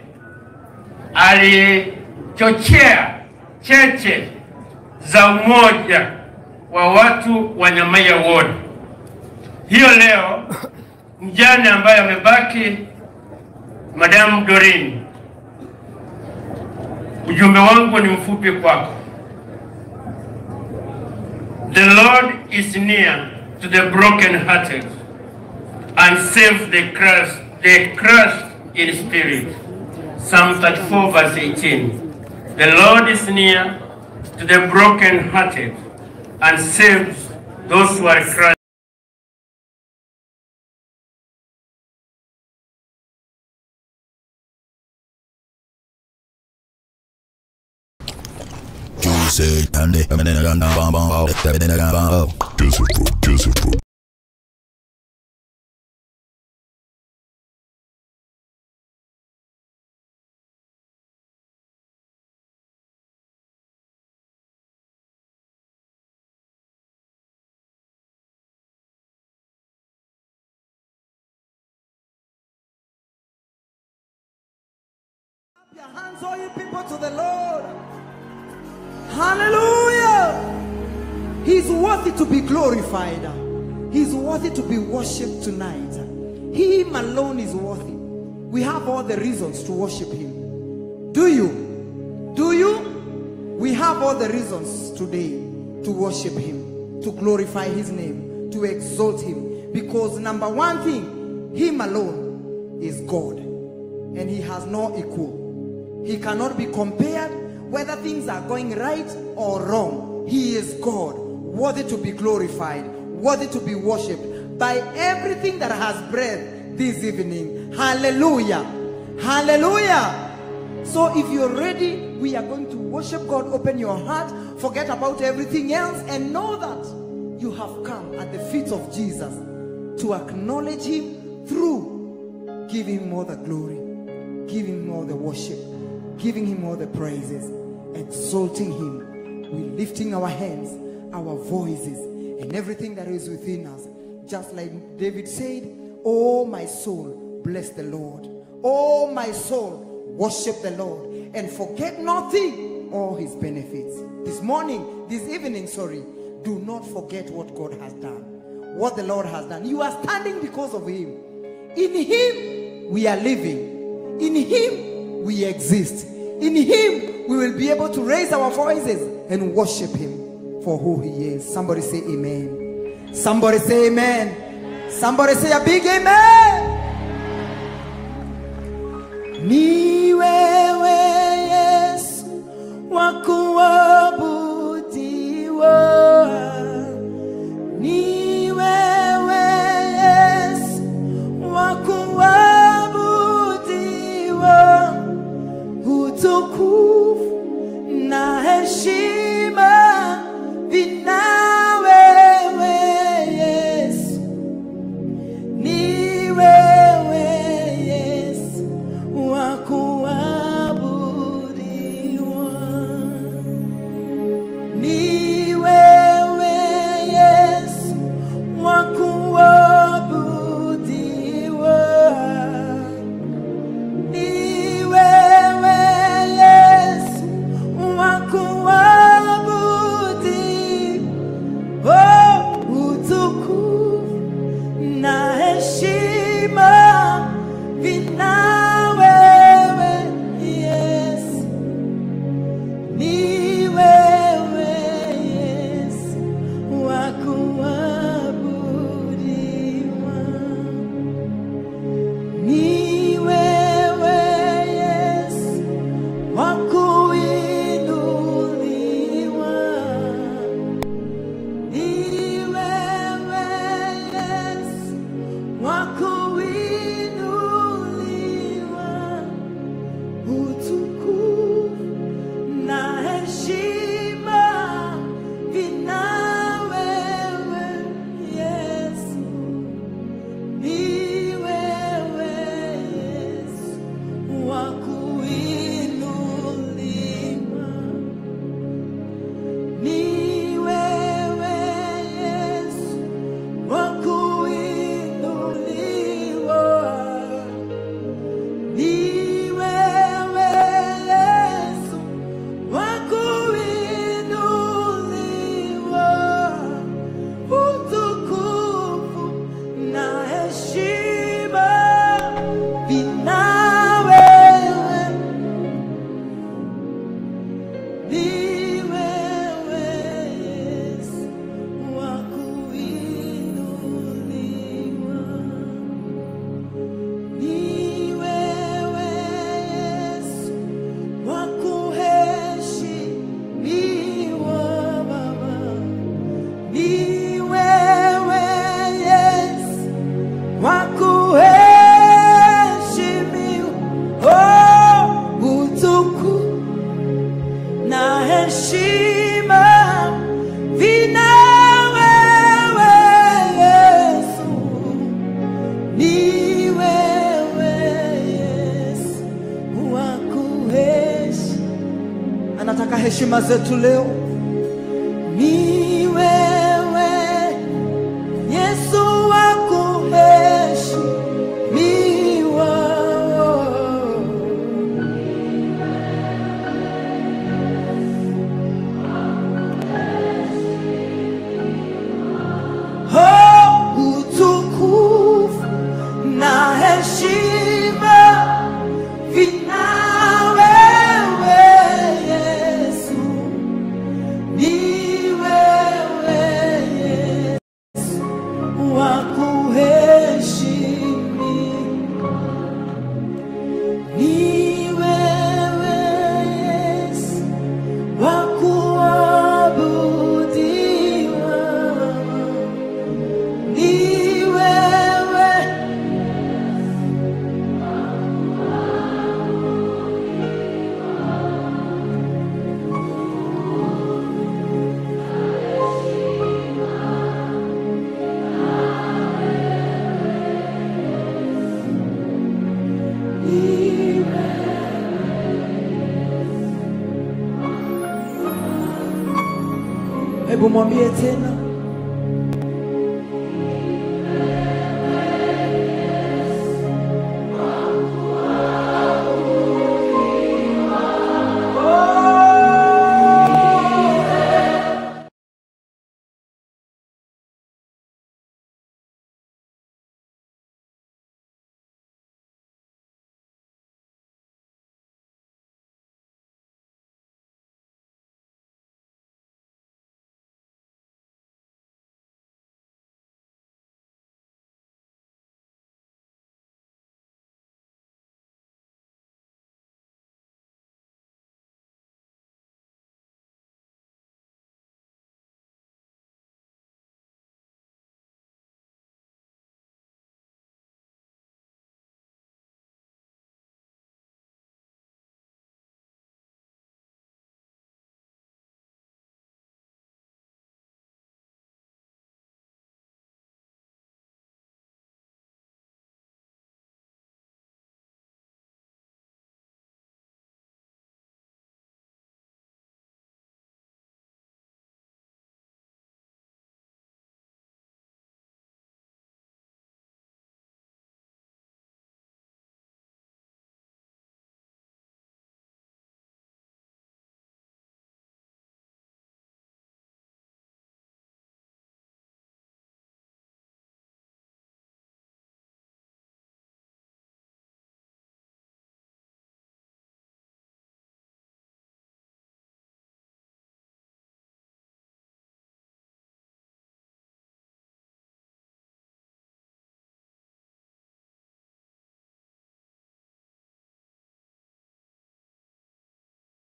alichochea cheche za umoja wa watu wa Nyamaiya Ward. Hiyo leo mjane ambaye amebaki, Madam Doreen, ujumbe wangu ni mfupi kwako. The Lord is near to the brokenhearted and save the crushed in spirit. Psalm 34 verse 18. The Lord is near to the brokenhearted and saves those who are crushed.
Joseph,
Your hands, all you people, to the Lord. Hallelujah. He's worthy to be glorified. He's worthy to be worshipped tonight. Him alone is worthy. We have all the reasons to worship Him. Do you? Do you? We have all the reasons today to worship Him, to glorify His name, to exalt Him. Because number one thing, Him alone is God, and He has no equal. He cannot be compared whether things are going right or wrong. He is God, worthy to be glorified, worthy to be worshipped by everything that has breath this evening. Hallelujah. Hallelujah. So if you're ready, we are going to worship God. Open your heart, forget about everything else, and know that you have come at the feet of Jesus to acknowledge Him through giving Him all the glory, giving Him all the worship, giving Him all the praises, exalting Him. We're lifting our hands, our voices, and everything that is within us. Just like David said, Oh, my soul, bless the Lord. Oh, my soul, worship the Lord and forget nothing all his benefits. This morning, this evening, sorry, do not forget what God has done, what the Lord has done. You are standing because of him. In him, we are living. In him, we exist. In him, we will be able to raise our voices and worship him for who he is. Somebody say amen. Somebody say amen. Somebody say a big amen. Ni wewe Yesu wa kuabudiwa. Ni wewe Yesu wa kuabudiwa. Utukufu na heshima vina wewe Yesu. Ni wewe Yesu wa kuabudiwa. Ni wewe Yesu wa kuabudiwa. Ni wewe Yesu wa kuabudiwa. Oh, utukufu na heshima vina wewe Yesu. Ni wewe Yesu wa kuabudiwa. Ni wewe Yesu wa kuinuliwa. Ni wewe Yesu wa kuinuliwa. Utukufu na heshima vina wewe Yesu. Ni wewe Yesu wa kuinuliwa. Ni wewe Yesu wa kuinuliwa. Ni wewe Yesu wa kuinuliwa. Utukufu na heshima vina wewe. Ni wewe Yesu wa kuinuliwa. Ni wewe Yesu wa kuheshimiwa Baba. Ni wewe Yesu wa kuheshimiwa. Oh, utukufu na heshima vina wewe Yesu. Ni wewe Yesu wa kuheshi. Anataka heshima zetu leo. Ni wewe Yesu wa kuheshimiwa. Oh, utukufu na heshima Hebu mwambie tena.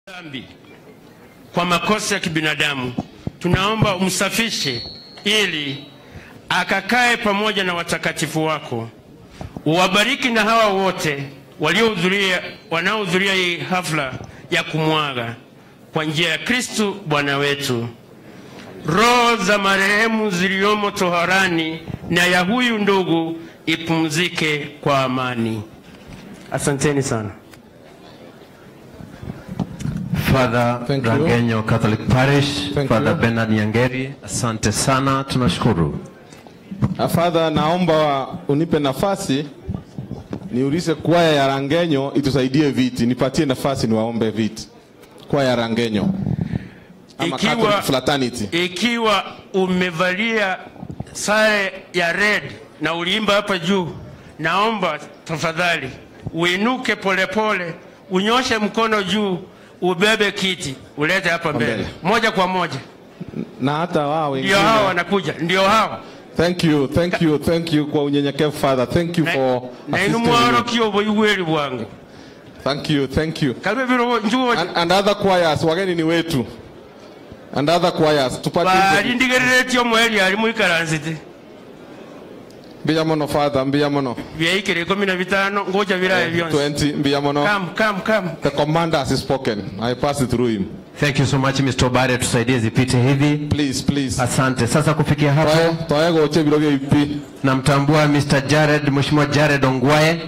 Dhambi kwa makosa ya kibinadamu, tunaomba umsafishe ili akakae pamoja na watakatifu wako. Uwabariki na hawa wote waliohudhuria, wanaohudhuria hii hafla ya kumwaga kwa njia ya Kristu Bwana wetu. Roho za marehemu ziliyomo toharani na ya huyu ndugu ipumzike kwa amani. Asanteni sana.
Father
Thank you.
Rangenyo Catholic Parish,
Thank
Father
you.
Bernard Nyangeri, asante sana, tunashukuru.
Father, naomba unipe nafasi niulize kwaya ya Rangenyo itusaidie viti, nipatie nafasi niwaombe viti. Kwaya ya Rangenyo ama Catholic fraternity.
Ikiwa umevalia sare ya red na uliimba hapa juu, naomba tafadhali uinuke polepole, unyoshe mkono juu, ubebe kiti ulete hapa mbele
Mbele.
moja kwa moja.
Na hata wao wengine.
Ndio hawa wanakuja, ndio hawa
Thank you, thank you, thank you kwa unyenyekevu Father. Thank you for
na
assisting me.
inumworokia oboigweri bwangu.
Thank you, thank you.
Kalwe viro njuo
and other choirs, wageni ni wetu. And other choirs, tupate hizo
bali
viti.
ndigereretie omweri ali mwikaransite
Mbia mono Father, mbia mono.
byaikire 15 ngoja biraye byonse
20 mbia mono.
Come, come, come.
The commander has spoken. I pass it through him.
Thank you so much Mr. Obare, tusaidie zipite hivi.
Please, please.
Asante. Sasa kufikia hapo
toe biroge ipi.
Namtambua Mr. Jared, Mheshimiwa Jared Ongwae,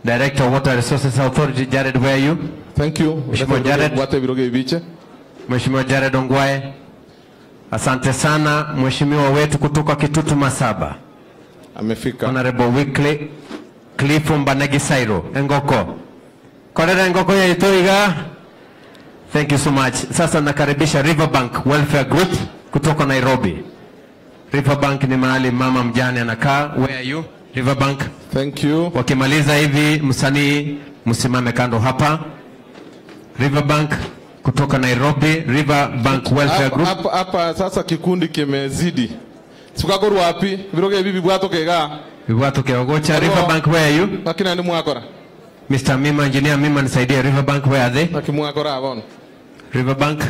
Director of Water Resources Authority. Jared, where are you?
Thank you.
Mheshimiwa Jared.
Wate biroge ibiche.
Mheshimiwa Jared Ongwae. Asante sana mheshimiwa wetu kutoka Kitutu Masaba.
Amefika.
Honorable Wycliffe Cliff Mbanegi Sairo, Engoko. Korera Engoko ya Itoiga. Thank you so much. Sasa nakaribisha Riverbank Welfare Group kutoka Nairobi. Riverbank ni mahali mama mjane anakaa. Where are you? Riverbank.
Thank you.
Wakimaliza hivi, msanii msimame kando hapa. Riverbank kutoka Nairobi, Riverbank Welfare
Hapa-
Group.
Hapa hapa sasa kikundi kimezidi. Sukakuru wapi? Biroge bibi bwato kega.
Bwato keogocha. Riverbank, where are you?
Lakini ni mwakora.
Mr. Mima, Engineer Mima, nisaidie. Riverbank, where are they?
Lakini abono.
Riverbank.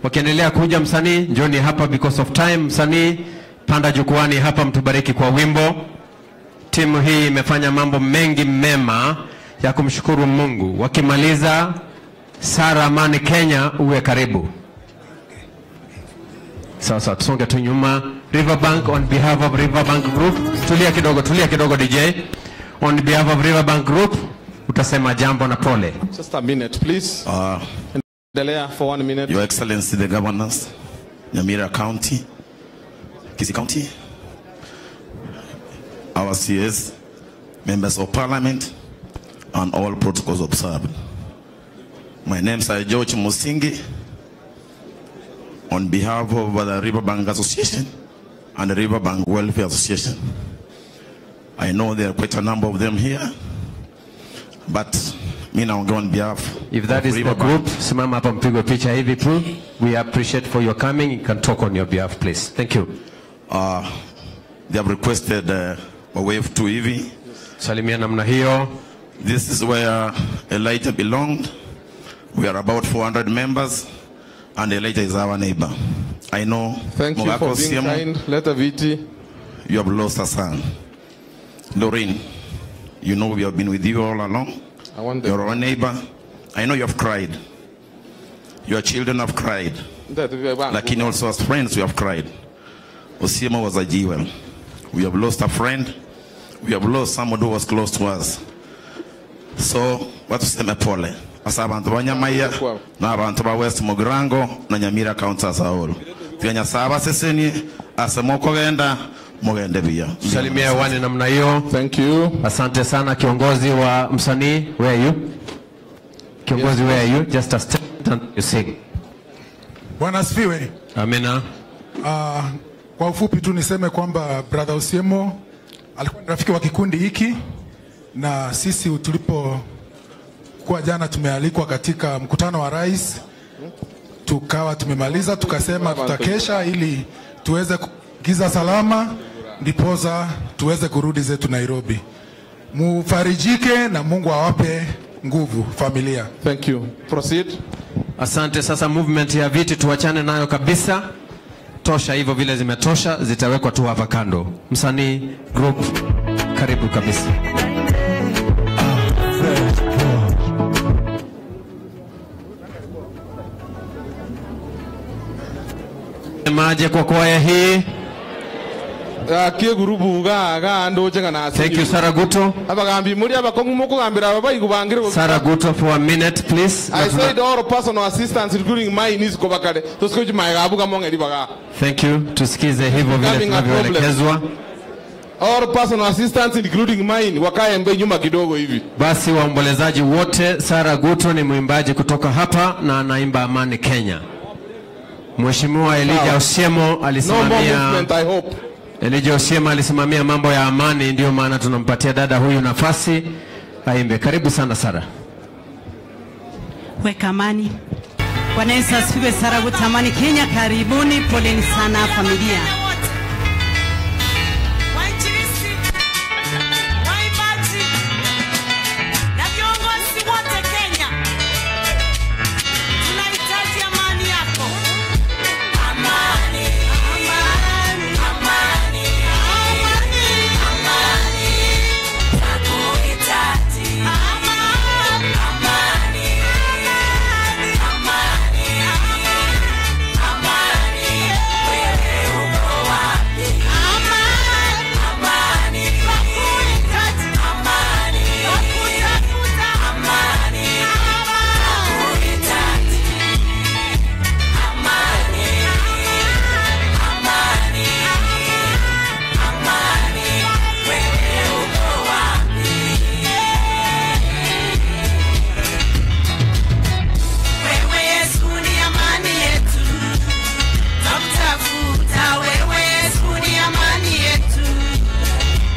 Wakiendelea kuja msanii, njoni hapa because of time. Msanii, panda jukwani hapa, mtubariki kwa wimbo. Timu hii imefanya mambo mengi mema ya kumshukuru Mungu. Wakimaliza, Sara Amani Kenya, uwe karibu. Sasa tusonge tu nyuma. Riverbank, on behalf of Riverbank Group, tulia kidogo, tulia kidogo DJ. On behalf of Riverbank Group, utasema jambo na pole.
Just a minute, please. Endelea for one minute.
Your Excellency, the Governors, Nyamira County, Kisii County, our CS, members of Parliament, and all protocols observed. My name is George Musingi. On behalf of the Riverbank Association and the Riverbank Welfare Association. I know there are quite a number of them here, but me now on behalf
If that
of
is the
Riverbank.
group, simama hapa mpigwe picha hivi tu. We appreciate for your coming. You can talk on your behalf, please. Thank you.
They have requested a wave to hivi.
Salimia namna hiyo.
This is where Elijah belonged. We are about 400 members, and Elijah is our neighbor. I know.
Thank you for
Mogako
being
Siemo,
kind. Leta viti.
You have lost a son. Doreen, you know we have been with you all along.
I want the-
You're our neighbor. I know you have cried. Your children have cried. Lakini also as friends we have cried. Osiemo was a jewel. We have lost a friend. We have lost someone who was close to us. So watuseme pole. Asa abantu ba Nyamaiya na abantu ba West Mugirango na Nyamira County as a whole. Tuyanyasaba seseni ase mukogenda mugende biya.
Salimia hewani namna hiyo.
Thank you.
Asante sana kiongozi wa msanii. Where are you? Kiongozi, where are you? Just a stand and you sing.
Bwana asifiwe.
Amina.
Kwa ufupi tu niseme kwamba brother Osiemo alikuwa ni rafiki wa kikundi hiki, na sisi tulipokuwa jana tumealikwa katika mkutano wa rais, tukawa tumemaliza, tukasema tutakesha ili tuweze kugiza salama, ndiposa tuweze kurudi zetu Nairobi. Mufarijike na Mungu awape nguvu familia.
Thank you. Proceed.
Asante. Sasa movement ya viti tuachane nayo kabisa, tosha hivyo vile zimetosha, zitawekwa tu hapa kando. Msanii group, karibu kabisa. Semaje kwa kwaya hii?
Kie gurubu ga ga ndoche ngana
Thank you, Sarah Guto.
Abagambi muri abakongu mukugambira abaigu bangire.
Sarah Guto for a minute please.
I said all personal assistance including mine is kobakare. Tosikoji maegabuga mongeri baga.
Thank you. Tusikize hivyo vile
Having a problem.
tunavyoelekezwa.
All personal assistance including mine wakae mbe nyuma kidogo hivi.
Basi waombolezaji wote, Sarah Guto ni mwimbaji kutoka hapa na anaimba Amani Kenya. Mheshimiwa Elijah Osiemo
No more
alisimamia
movement I hope.
Elijah Osiemo alisimamia mambo ya amani, ndio maana tunampatia dada huyu nafasi aimbe. Karibu sana Sara.
Weka amani. Bwana Yesu asifiwe. Sara Guta, Amani Kenya, karibuni. Poleni sana familia.
Wainjilisti, waimbaji na viongozi wote Kenya, tunahitaji amani yako. Amani, amani, amani, amani, amani, nakuhitaji. Amani, amani, amani, amani, wewe uko wapi? Amani, amani, nakuhitaji. Amani, nakutafuta. Amani, nakuhitaji. Amani, amani, amani, wewe uko wapi? Wewe Yesu ni amani yetu, twakutafuta wewe Yesu ni amani yetu,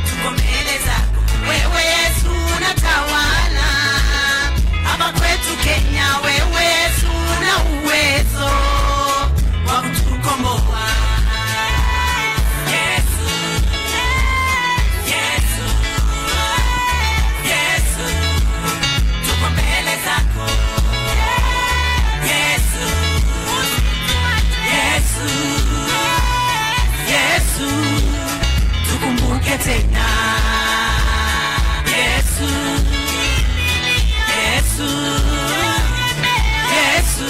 tuko mbele zako wewe Yesu unatawala hapa kwetu Kenya, wewe Yesu una uwezo wa kutukomboa. Yesu, Yesu, Yesu, tuko mbele zako Yesu, Yesu, Yesu, tukumbuke tena. Yesu, Yesu, Yesu,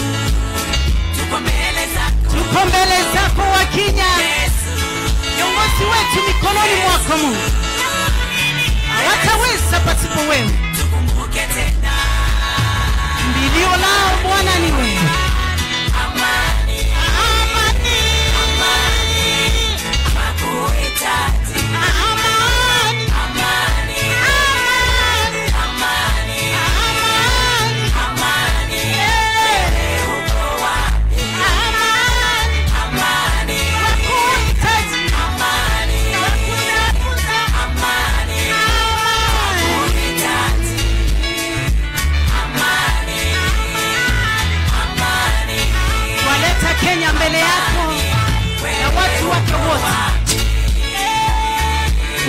tuko mbele zako.
Tuko mbele zako Wakenya, viongozi wetu mikononi mwako Mungu. Wataweza pasipo wewe. Kimbilio lao Bwana ni wewe. Amani. Amani. Waleta Kenya mbele yako na watu wake wote.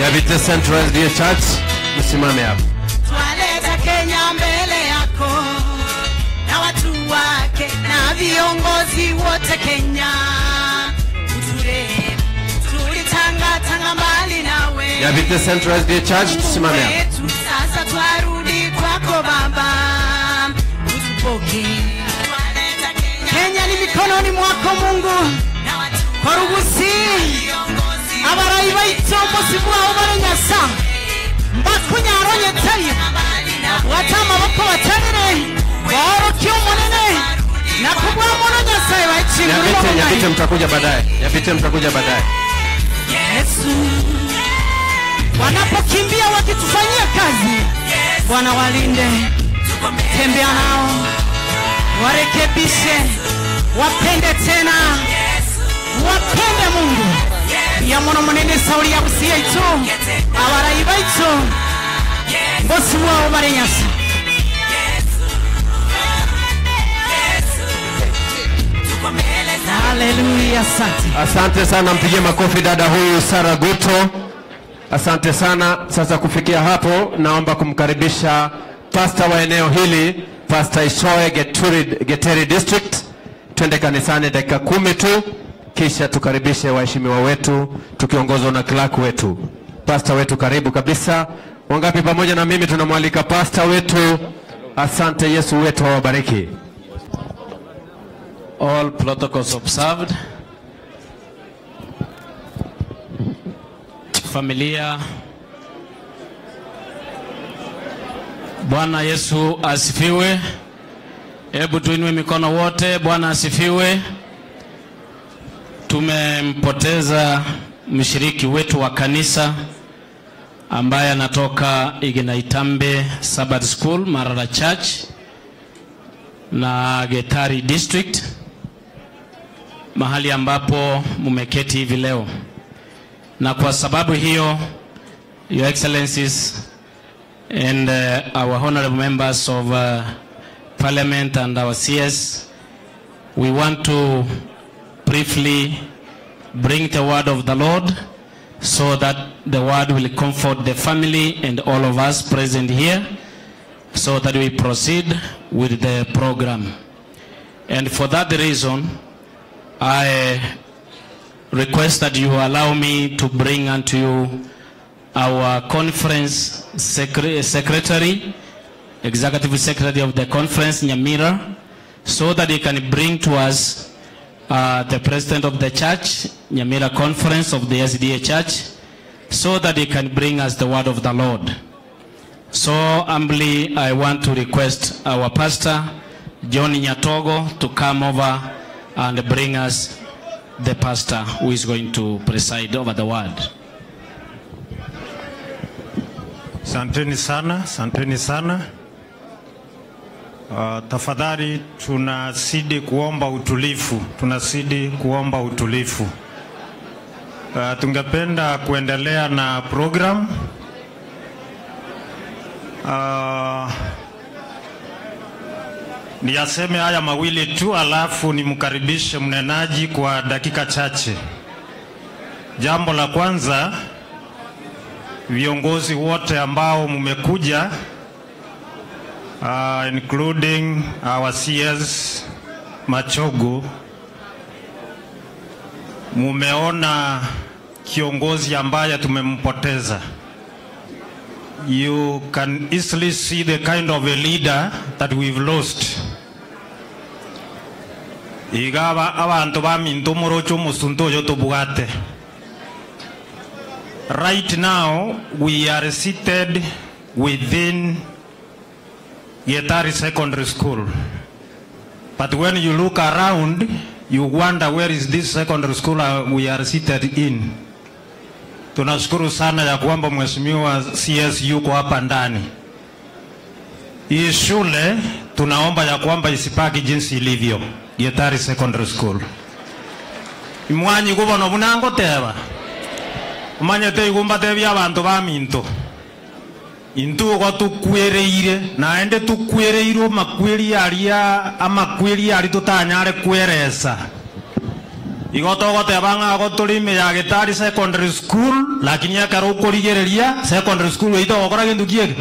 Nyabite Central SDA Church, msimame hapa.
Twaleta Kenya mbele yako na watu wake na viongozi wote Kenya, uturehemu, tulitangatanga mbali nawe
Nyabite Central SDA Church, tusimame hapa.
wetu, sasa twarudi kwako Baba, utupokee. Kenya ni mikononi mwako Mungu, korugusi abarayi baitombosi bwabo barenyasa mbakunyaronyetayo bwate amaboko baterere borokia omonene nakubwamono nyasaye
Nyabite, Nyabite
baikingurira
mtakuja baadaye. Nyabite mtakuja baadaye.
Yesu wanapokimbia wakitufanyia kazi, Bwana walinde, tembea nao, warekebishe, wapende tena, wapende Mungu ya mono munene sauli ya busiya itu abarayi baitu bosi bwabo barenyasa Haleluya, asante.
Asante sana, mpigie makofi dada huyu Sara Guto. Asante sana. Sasa kufikia hapo, naomba kumkaribisha pasta wa eneo hili, Pasta Ishoe Geturi, Geteri District. Twende kanisani dakika 10 tu, kisha tukaribishe waheshimiwa wetu tukiongozwa na clerk wetu. Pasta wetu karibu kabisa. Wangapi pamoja na mimi tunamwalika pasta wetu? Asante, Yesu wetu awabariki.
All protocols observed. Familia, Bwana Yesu asifiwe. Hebu tuinue mikono wote. Bwana asifiwe. Tumempoteza mshiriki wetu wa kanisa ambaye anatoka Iginaitambe Sabbath School, Marara Church na Getari District, mahali ambapo mumeketi hivi leo. Na kwa sababu hiyo, Your Excellencies and our honorable members of Parliament and our CS, we want to briefly bring the word of the Lord so that the word will comfort the family and all of us present here so that we proceed with the program. And for that reason, I request that you allow me to bring unto you our conference secretary, executive secretary of the conference, Nyamira, so that he can bring to us the president of the church, Nyamira Conference of the SDA Church, so that he can bring us the word of the Lord. So humbly, I want to request our pastor, John Nyatogo, to come over and bring us the pastor who is going to preside over the word.
Asanteni sana, asanteni sana. Tafadhali tunazidi kuomba utulivu, tunazidi kuomba utulivu. Tungependa kuendelea na program. Niyaseme haya mawili tu alafu nimkaribishe mnenaji kwa dakika chache. Jambo la kwanza, viongozi wote ambao mmekuja, including our CS Machogu, mumeona kiongozi ambaye tumempoteza. You can easily see the kind of a leader that we've lost. Igaba abantu baminto morocho musunto oyo tobwate.
Right now we are seated within Getari Secondary School. But when you look around, you wonder where is this secondary school we are seated in. Tunashukuru sana ya kwamba Mheshimiwa CS yuko hapa ndani. Hii shule tunaomba ya kwamba isipaki jinsi ilivyo Getari Secondary School. Imwanyi kubono bunango teba. Umanyete igumba tebia abantu ba minto. Intu go tukwereire naende tukwereirwo makweri aria amakweri ari tutanyare kweresa. Igo togoteba ng'a go turi ime ya Getari Secondary School lakini ekero okorigereria secondary school ito gokora gintu kiege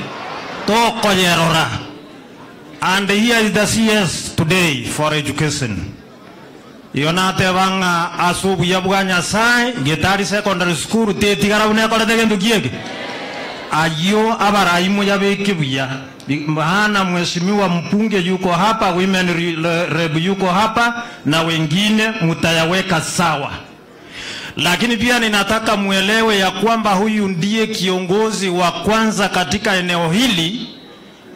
tokoyerora. And here is the CS today for education. Iyo nateba ng'a ase obuya bwa Nyasaye Getari Secondary School tetigara buna ekorete gintu kiege ayo abaraimu yabeke buya maana mheshimiwa mbunge yuko hapa, women rep yuko hapa na wengine mutayaweka sawa. Lakini pia ninataka muelewe ya kwamba huyu ndiye kiongozi wa kwanza katika eneo hili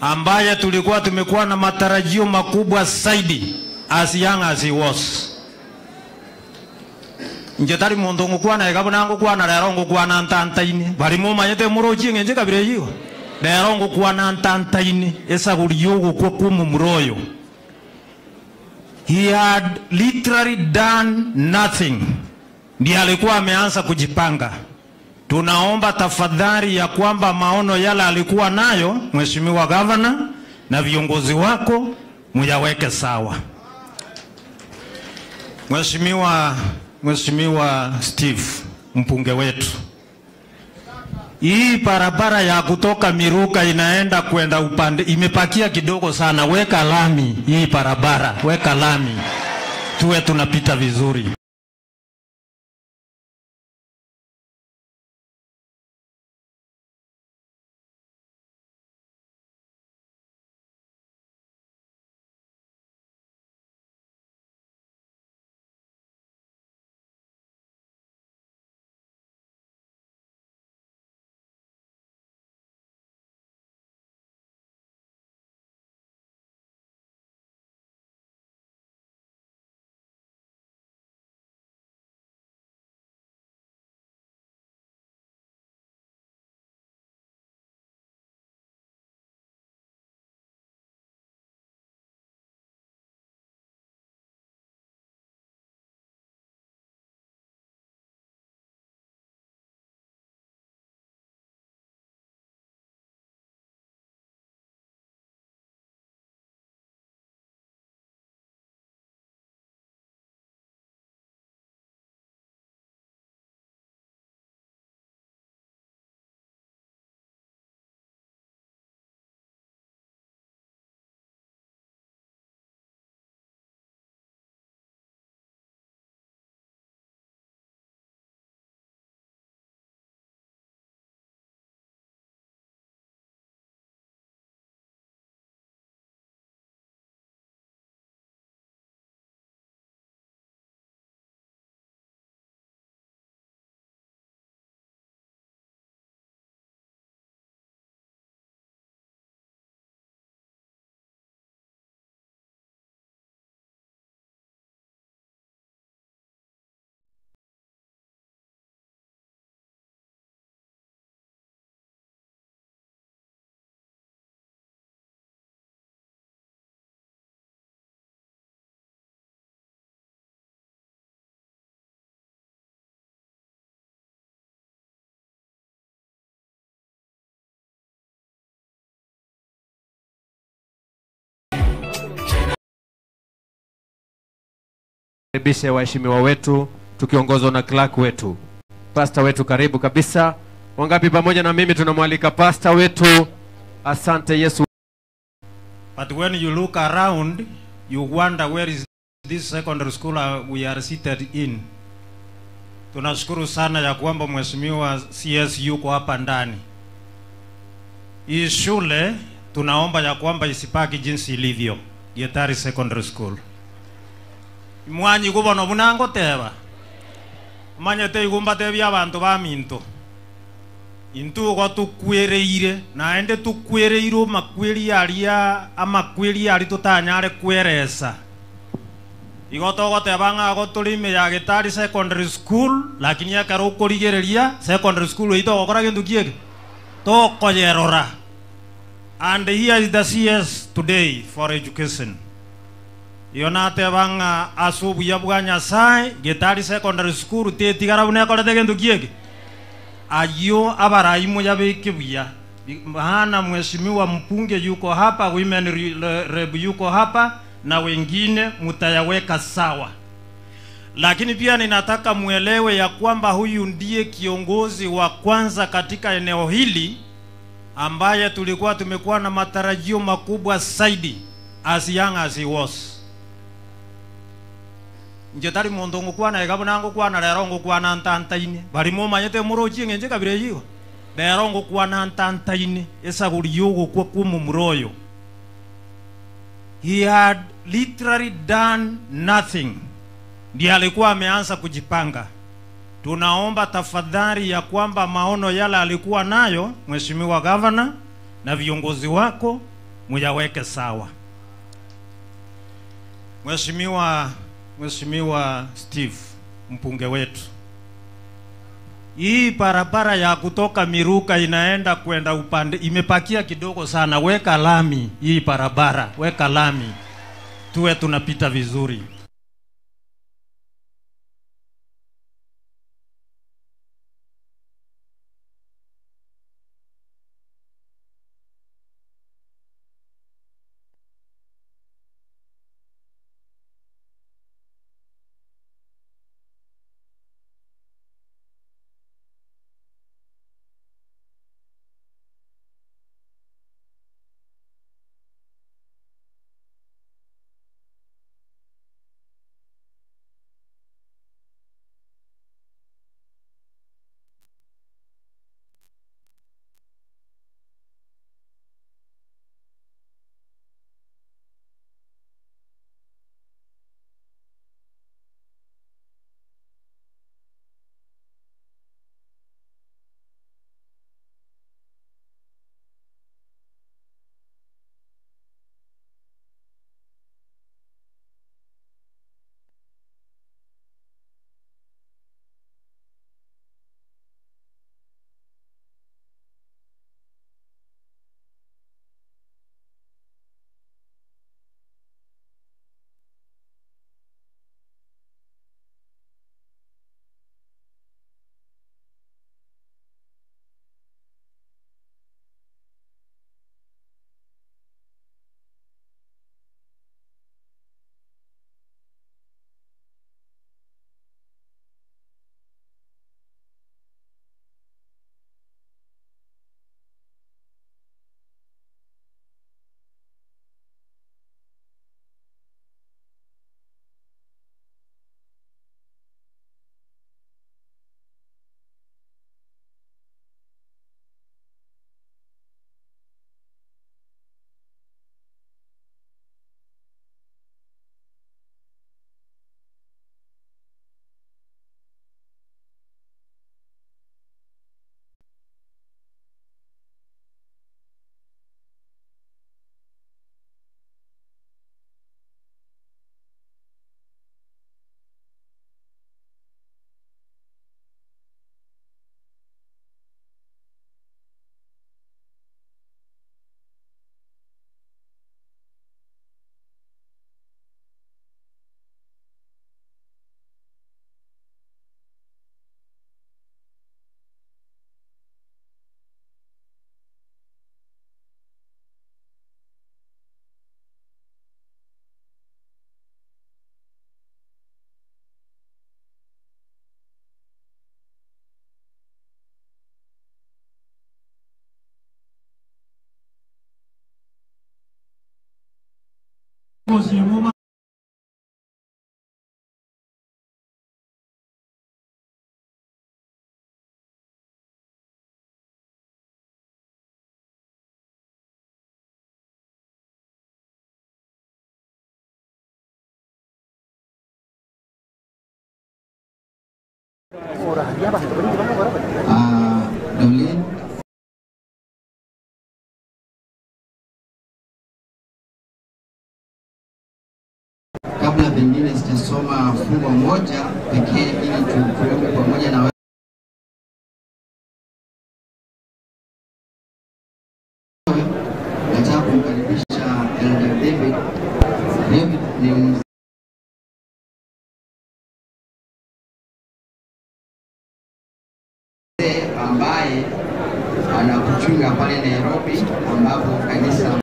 ambaye tulikuwa tumekuwa na matarajio makubwa zaidi as young as he was. Nje tari mundu ngukwana ikabona ngukwana rero ngukwana ntantaini bari mumanyete murochi ng'enje kabire yigo rero ngukwana ntantaini esaguri yogukwa kumumuroyo. He had literally done nothing. Ndiye alikuwa ameanza kujipanga. Tunaomba tafadhali ya kwamba maono yale alikuwa nayo Mheshimiwa Governor na viongozi wako muyaweke sawa. Mheshimiwa Steve mpunge wetu, hii barabara ya kutoka Miruka inaenda kwenda upande imepakia kidogo sana. Weka lami hii barabara, weka lami tuwe tunapita vizuri.
Karibishe waheshimiwa wetu tukiongozwa na clerk wetu, pasta wetu, karibu kabisa. Wangapi pamoja na mimi tunamwalika pasta wetu? Asante Yesu.
But when you look around, you wonder where is this secondary school we are seated in. Tunashukuru sana ya kwamba Mheshimiwa CS yuko hapa ndani. Hii shule tunaomba ya kwamba isipaki jinsi ilivyo Getari Secondary School. Mwanyi kubono bunango teba. Manyete igumba tebia abantu ba minto.
Intwe igo tokwereire, naende tokwereire omakweri aria, amakweri aria totanyare kweresa. Igo togoteba ng'a igo tore ime ya Getari Secondary School, lakini ekero okorigereria secondary school eyio togokora gento ki eke? Tokoyerora. And here is the CS today for education. Igo nateba ng'a ase obuya bwa Nyasae, Getari Secondary School tetigara buna ekorete gento ki eke? Ayio abarai moyabeke buya. Maana Mheshimiwa Mbunge yuko hapa, Women Rep yuko hapa na wengine mutayaweka sawa. Lakini pia ninataka muelewe ya kwamba huyu ndiye kiongozi wa kwanza katika eneo hili ambaye tulikuwa tumekuwa na matarajio makubwa zaidi as young as he was. Inche tari monto ngokwana iga buna ngokwana rero ngokwana ntantaine. Baria momanyete morochie ng'enche kabira eyio igo. Rero ngokwana ntantaine esaguri y'ogokwa kw'omomura oyo. He had literally done nothing. Ndiye alikuwa ameanza kujipanga. Tunaomba tafadhali ya kwamba maono yale alikuwa nayo Mheshimiwa Gavana na viongozi wako muyaweke sawa. Mheshimiwa Mheshimiwa Steve mbunge wetu, hii barabara ya kutoka Miruka inaenda kwenda upande imepakia kidogo sana. Weka lami hii barabara, weka lami tuwe tunapita vizuri.
Dolin. Kabla pengine sijasoma fungu moja pekee ili tuombe pamoja na wewe. Nataka kumkaribisha Elder David. David ni mzee ambaye anakuchunga pale Nairobi ambapo kanisa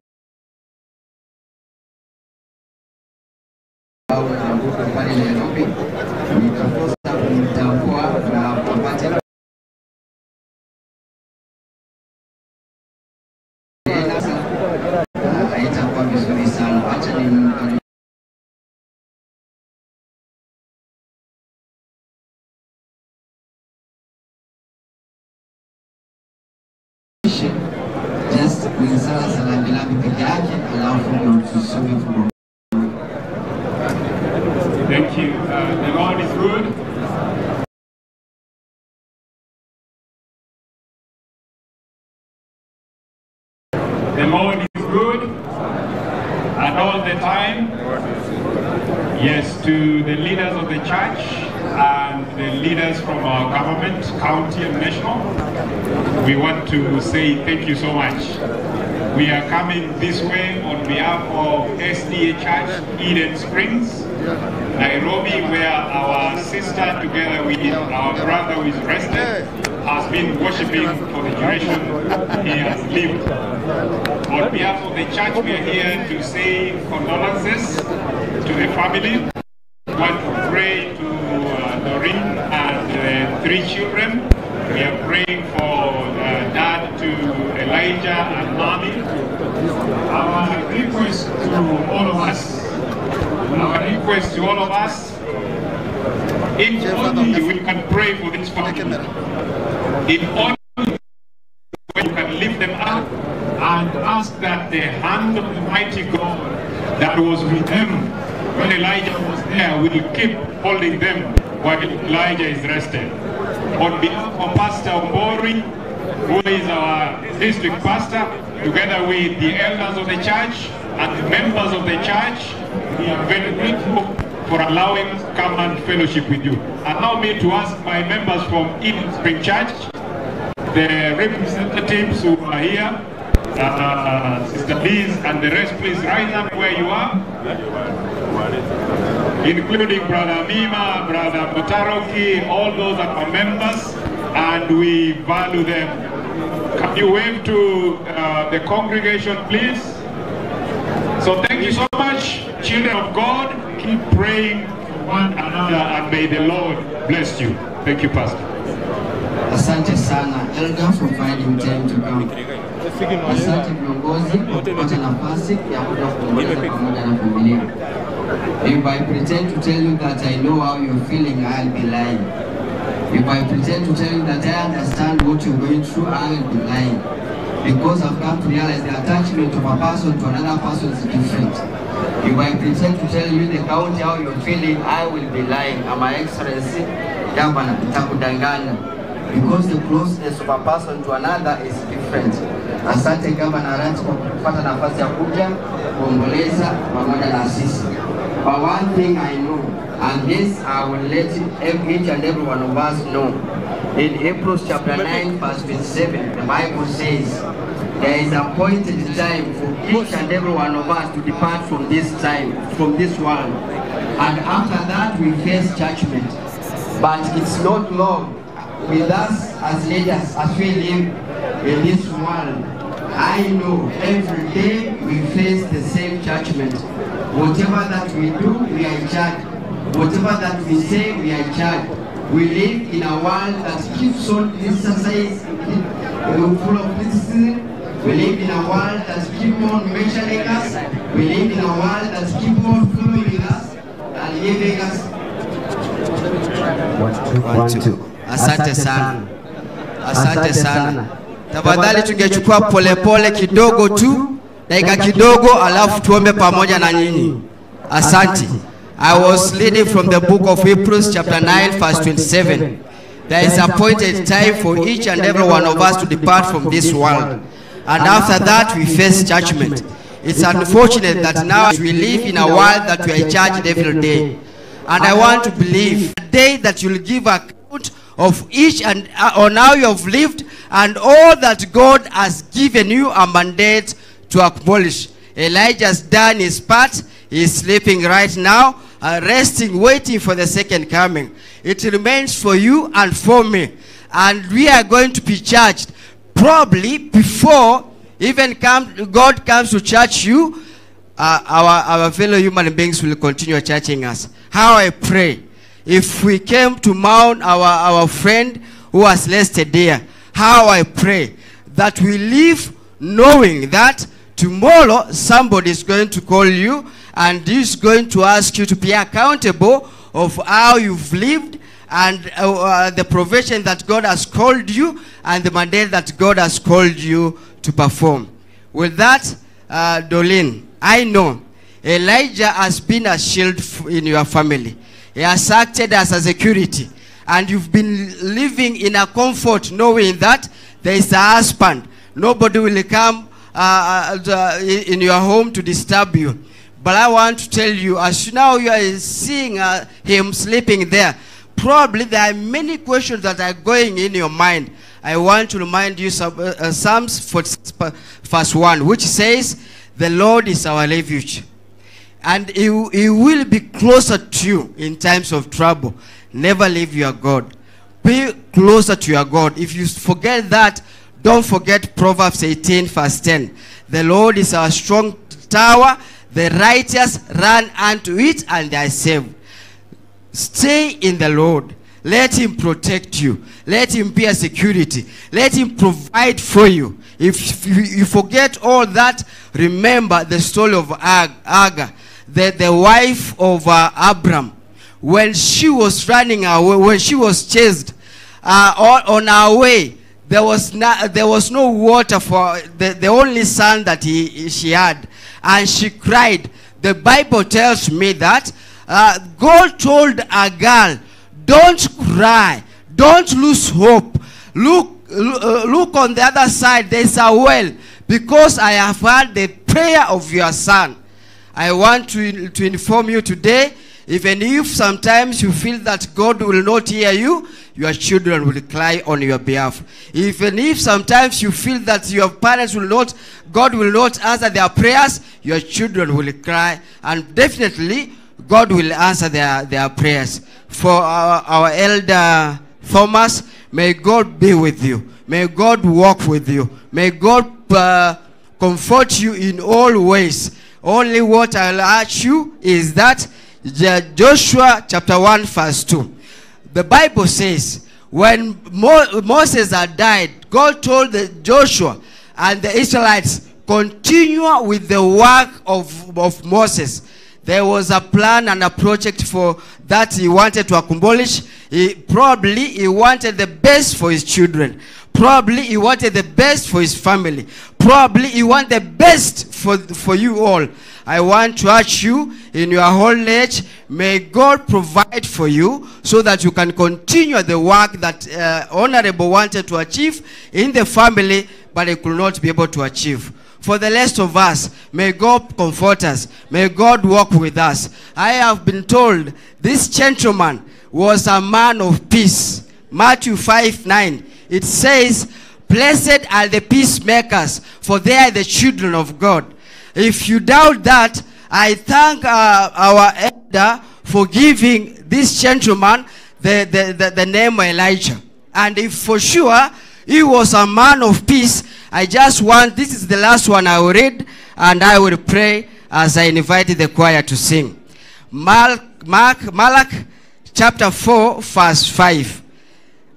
ambao unaanguka pale Nairobi, nitakosa kumtambua na apate tena, haitakuwa vizuri sana. Acha nimkaribishe just ni sala za rambirambi peke yake, alafu ndo tusome fungu.
Thank you. The Lord is good. The Lord is good and all the time. Yes, to the leaders of the church and the leaders from our government, county and national, we want to say thank you so much. We are coming this way on behalf of SDA Church, Eden Springs, Nairobi, where our sister, together with our brother who is rested, has been worshiping for the duration he has lived. On behalf of the church, we are here to say condolences to the family. We want to pray to Doreen and the three children. We are praying for dad to Elijah and mommy. Our request to all of us, our request to all of us, if only we can pray for this family. If only we can lift them up and ask that the hand of the mighty God that was with them when Elijah was there will keep holding them while Elijah is rested. On behalf of Pastor Ombori, who is our district pastor, together with the elders of the church and the members of the church, we are very grateful for allowing us to come and fellowship with you. Allow me to ask my members from Eden Spring Church, the representatives who are here, Sister Liz and the rest, please rise up where you are, including Brother Mima, Brother Motaroki, all those that are members, and we value them. Can you wave to the congregation, please? So thank you so much, children of God. Keep praying for one another, and may the Lord bless you. Thank you, Pastor.
Asante sana Elder for finding time to come. Asante viongozi kwa kupata nafasi ya kuja kuomboleza pamoja na familia. If I pretend to tell you that I know how you're feeling, I'll be lying. If I pretend to tell you that I understand what you're going through, I'll be lying. Because I've come to realize the attachment of a person to another person is different. If I pretend to tell you the county how you're feeling, I will be lying. And my excellency, Governor, nitakudanganya. Because the closeness of a person to another is different. Asante Governor Arati kwa kupata nafasi ya kuja kuomboleza pamoja na sisi. But one thing I know, and this I will let each and every one of us know. In Hebrews chapter 9, verse 27, the Bible says, there is appointed time for each and every one of us to depart from this time, from this world. And after that, we face judgment. But it's not long. With us as leaders, as we live in this world, I know every day we face the same judgment. Whatever that we do, we are judged. Whatever that we say, we are judged. We live in a world that keeps on criticizing, full of criticism. We live in a world that keeps on measuring us. We live in a world that keeps on following us and giving us.
One, two.
Asante sana, asante sana. Tafadhali tungechukua polepole kidogo tu, dakika kidogo, alafu tuombe pamoja na nyinyi. Asante. I was reading from the book of Hebrews chapter 9 verse 27. There is appointed time for each and every one of us to depart from this world. And after that we face judgment.
It's unfortunate that now we live in a world that we are judged every day. And I want to believe the day that you'll give account of each and on how you have lived and all that God has given you a mandate to accomplish. Elijah's done his part. He's sleeping right now, resting, waiting for the second coming. It remains for you and for me. And we are going to be judged probably before even come, God comes to judge you. Our fellow human beings will continue judging us. How I pray, if we came to mount our friend who was listed there, how I pray that we live knowing that tomorrow somebody is going to call you and is going to ask you to be accountable of how you've lived and the provision that God has called you and the mandate that God has called you to perform. With that, Dolin, I know Elijah has been a shield in your family. He has acted as a security. And you've been living in a comfort knowing that there is a husband. Nobody will come in your home to disturb you. But I want to tell you, as now you are seeing him sleeping there, probably there are many questions that are going in your mind. I want to remind you Psalms 46, verse 1, which says, the Lord is our refuge, and he will be closer to you in times of trouble. Never leave your God. Be closer to your God. If you forget that, don't forget Proverbs 18, verse 10. The Lord is our strong tower. The righteous run unto it and they are saved. Stay in the Lord. Let him protect you. Let him be a security. Let him provide for you. If you forget all that, remember the story of Hagar, the wife of Abram. When she was running away, when she was chased on her way, there was no water for the only son that she had. And she cried. The Bible tells me that God told Hagar, don't cry, don't lose hope. Look on the other side, there's a well, because I have heard the prayer of your son. I want to inform you today, even if sometimes you feel that God will not hear you, your children will cry on your behalf. Even if sometimes you feel that your parents will not, God will not answer their prayers, your children will cry. And definitely, God will answer their prayers. For our elder Thomas, may God be with you. May God walk with you. May God comfort you in all ways. Only what I'll ask you is that Joshua chapter 1 verse 2. The Bible says, when Moses had died, God told Joshua and the Israelites, continue with the work of Moses. There was a plan and a project for that he wanted to accomplish. Probably he wanted the best for his children. Probably he wanted the best for his family. Probably he wanted the best for you all. I want to ask you, in your whole age, may God provide for you so that you can continue the work that Honorable wanted to achieve in the family, but he could not be able to achieve. For the rest of us, may God comfort us. May God walk with us. I have been told this gentleman was a man of peace. Matthew 5:9. It says, blessed are the peacemakers, for they are the children of God. If you doubt that, I thank our elder for giving this gentleman the name Elijah. And if for sure he was a man of peace, I just want, this is the last one I will read, and I will pray as I invite the choir to sing. Malak chapter 4, verse 5.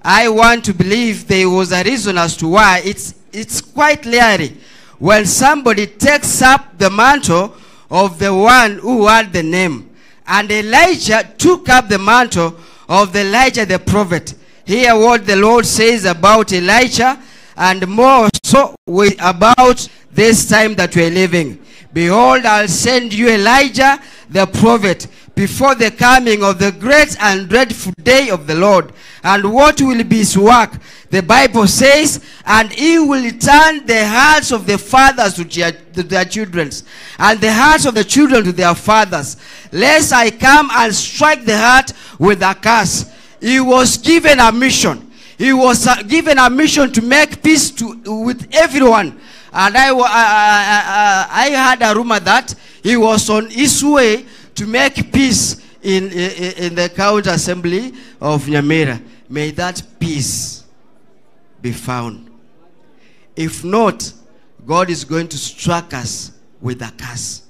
I want to believe there was a reason as to why. It's quite leery when somebody takes up the mantle of the one who had the name. And Elijah took up the mantle of Elijah the prophet. Hear what the Lord says about Elijah, and more so about this time that we are living. Behold, I'll send you Elijah the prophet before the coming of the great and dreadful day of the Lord. And what will be his work? The Bible says, and he will turn the hearts of the fathers to their, to their children, and the hearts of the children to their fathers, lest I come and strike the heart with a curse. He was given a mission. He was given a mission to make peace to, with everyone. And I, I, I, I had a rumor that he was on his way to make peace in, in, in the county assembly of Nyamira. May that peace be found. If not, God is going to strike us with a curse.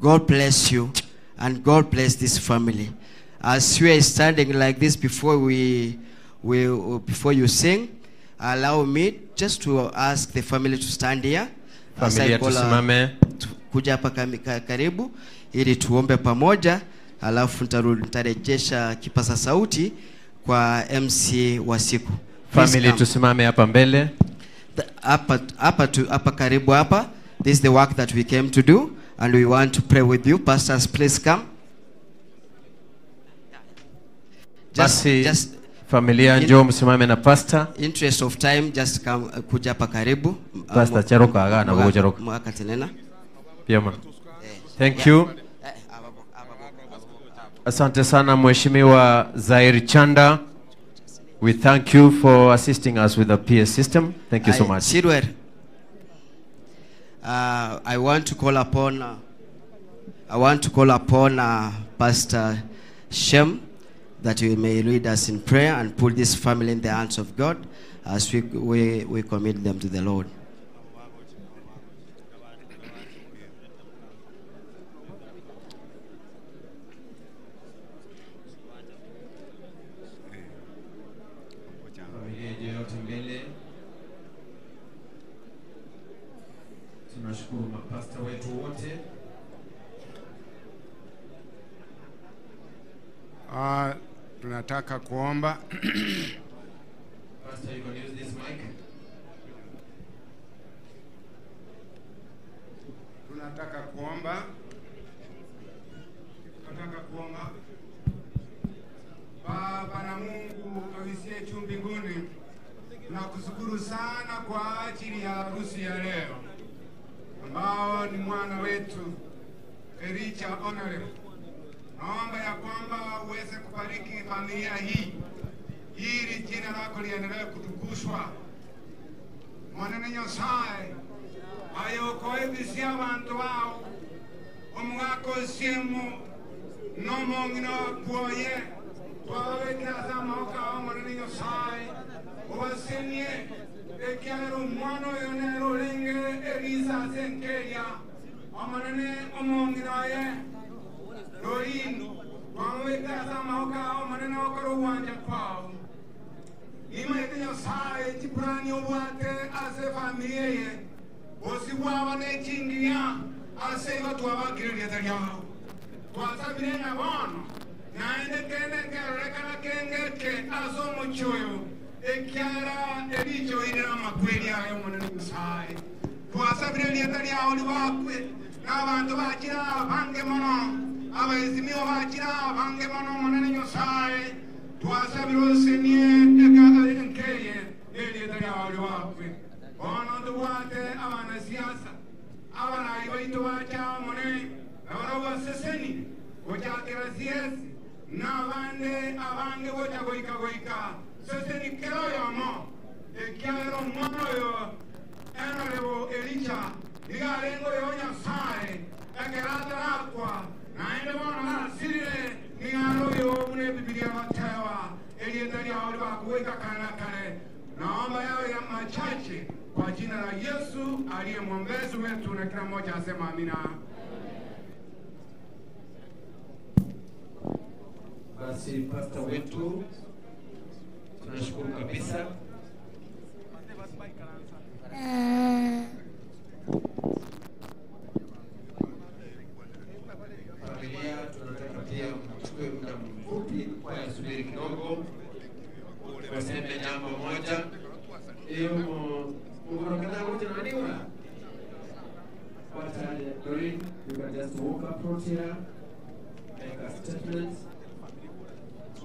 God bless you and God bless this family. As we are standing like this before we, we before you sing, allow me just to ask the family to stand here. As I
Familia
call,
tusimame.
kuja hapa karibu ili tuombe pamoja, alafu nitarejesha kipaza sauti kwa MC wa siku. Please
Family
come.
tusimame hapa mbele.
Hapa hapa tu hapa karibu hapa. This is the work that we came to do and we want to pray with you. Pastors, please come. Just,
Basi
just
familia njoo msimame na pastor.
interest of time just come, kuja hapa karibu.
Pastor Cheroka agana
Mwaka-
bogo Cheroka.
mwaka tenena.
Pia mwana. Thank you. Asante sana Mheshimiwa Zair Chanda. We thank you for assisting us with the PS system. Thank you so much.
Sidwer, I want to call upon I want to call upon Pastor Shem that you may lead us in prayer and put this family in the hands of God as we, we, we commit them to the Lord.
Familia yote mbele. Tunashukuru mapasta wetu wote.
Ah, tunataka kuomba.
Pastor, you can use this mic.
Tunataka kuomba. Tunataka kuomba. Baba na Mungu aisiye juu mbinguni, tunakushukuru sana kwa ajili ya harusi ya leo ambao ni mwana wetu Elijah Honorable. Naomba ya kwamba uweze kubariki familia hii ili jina lako liendelee kutukushwa. Mwanene Nyasaye ayokoe abantu bao omwaka osiemu nomong'ina bwoye twababekera amaboko ao Mwanene Nyasaye obasenie ekiagera omwana oyo nere orenge erisa ase enkeria omonene omong'ina oye Doreen twamubekera ase amaboko ao Omonene okora obwanja kwao nimaete Nyasaye chipurani obwate ase efamiri eye bosi bwaba nechingiya ase igo twabakire rieta riao twasabire ng'a bono naende kende nkerorekana kengeke ase omochi oyo ekiara erichoirera amakweri ayo Omonene Nyasaye twasabire rieta riao ribakwe n'abantu bakira abange mono abaezimio bakira abange mono Omonene Nyasaye twasabire osenie enkeye n'erieta riao ribakwe bono ntobwate abanasiasa abanayi baitu bacha Omonene nabaro baseseni gochakera siesi n'abande abange gocha goika goika seseni kera oyomo ekiagera omwana oyo enorebo Elija niga arenge oyo Nyasaye ekero atarakwa naende bono narasirire niga are oyo buna ebibilia batewa erieta riao ribakugoika kare na kare. Naomba yawe ya machache kwa jina la Yesu aliye mwombezi wetu, na kila mmoja asema amina.
Basi pastor wetu tunashukuru kabisa. Familia tunataka pia mchukue muda mfupi kwa subiri kidogo, waseme jambo moja. Hiyo mugorokana wote naniwa But Doreen, you can just walk up front here. make a statement.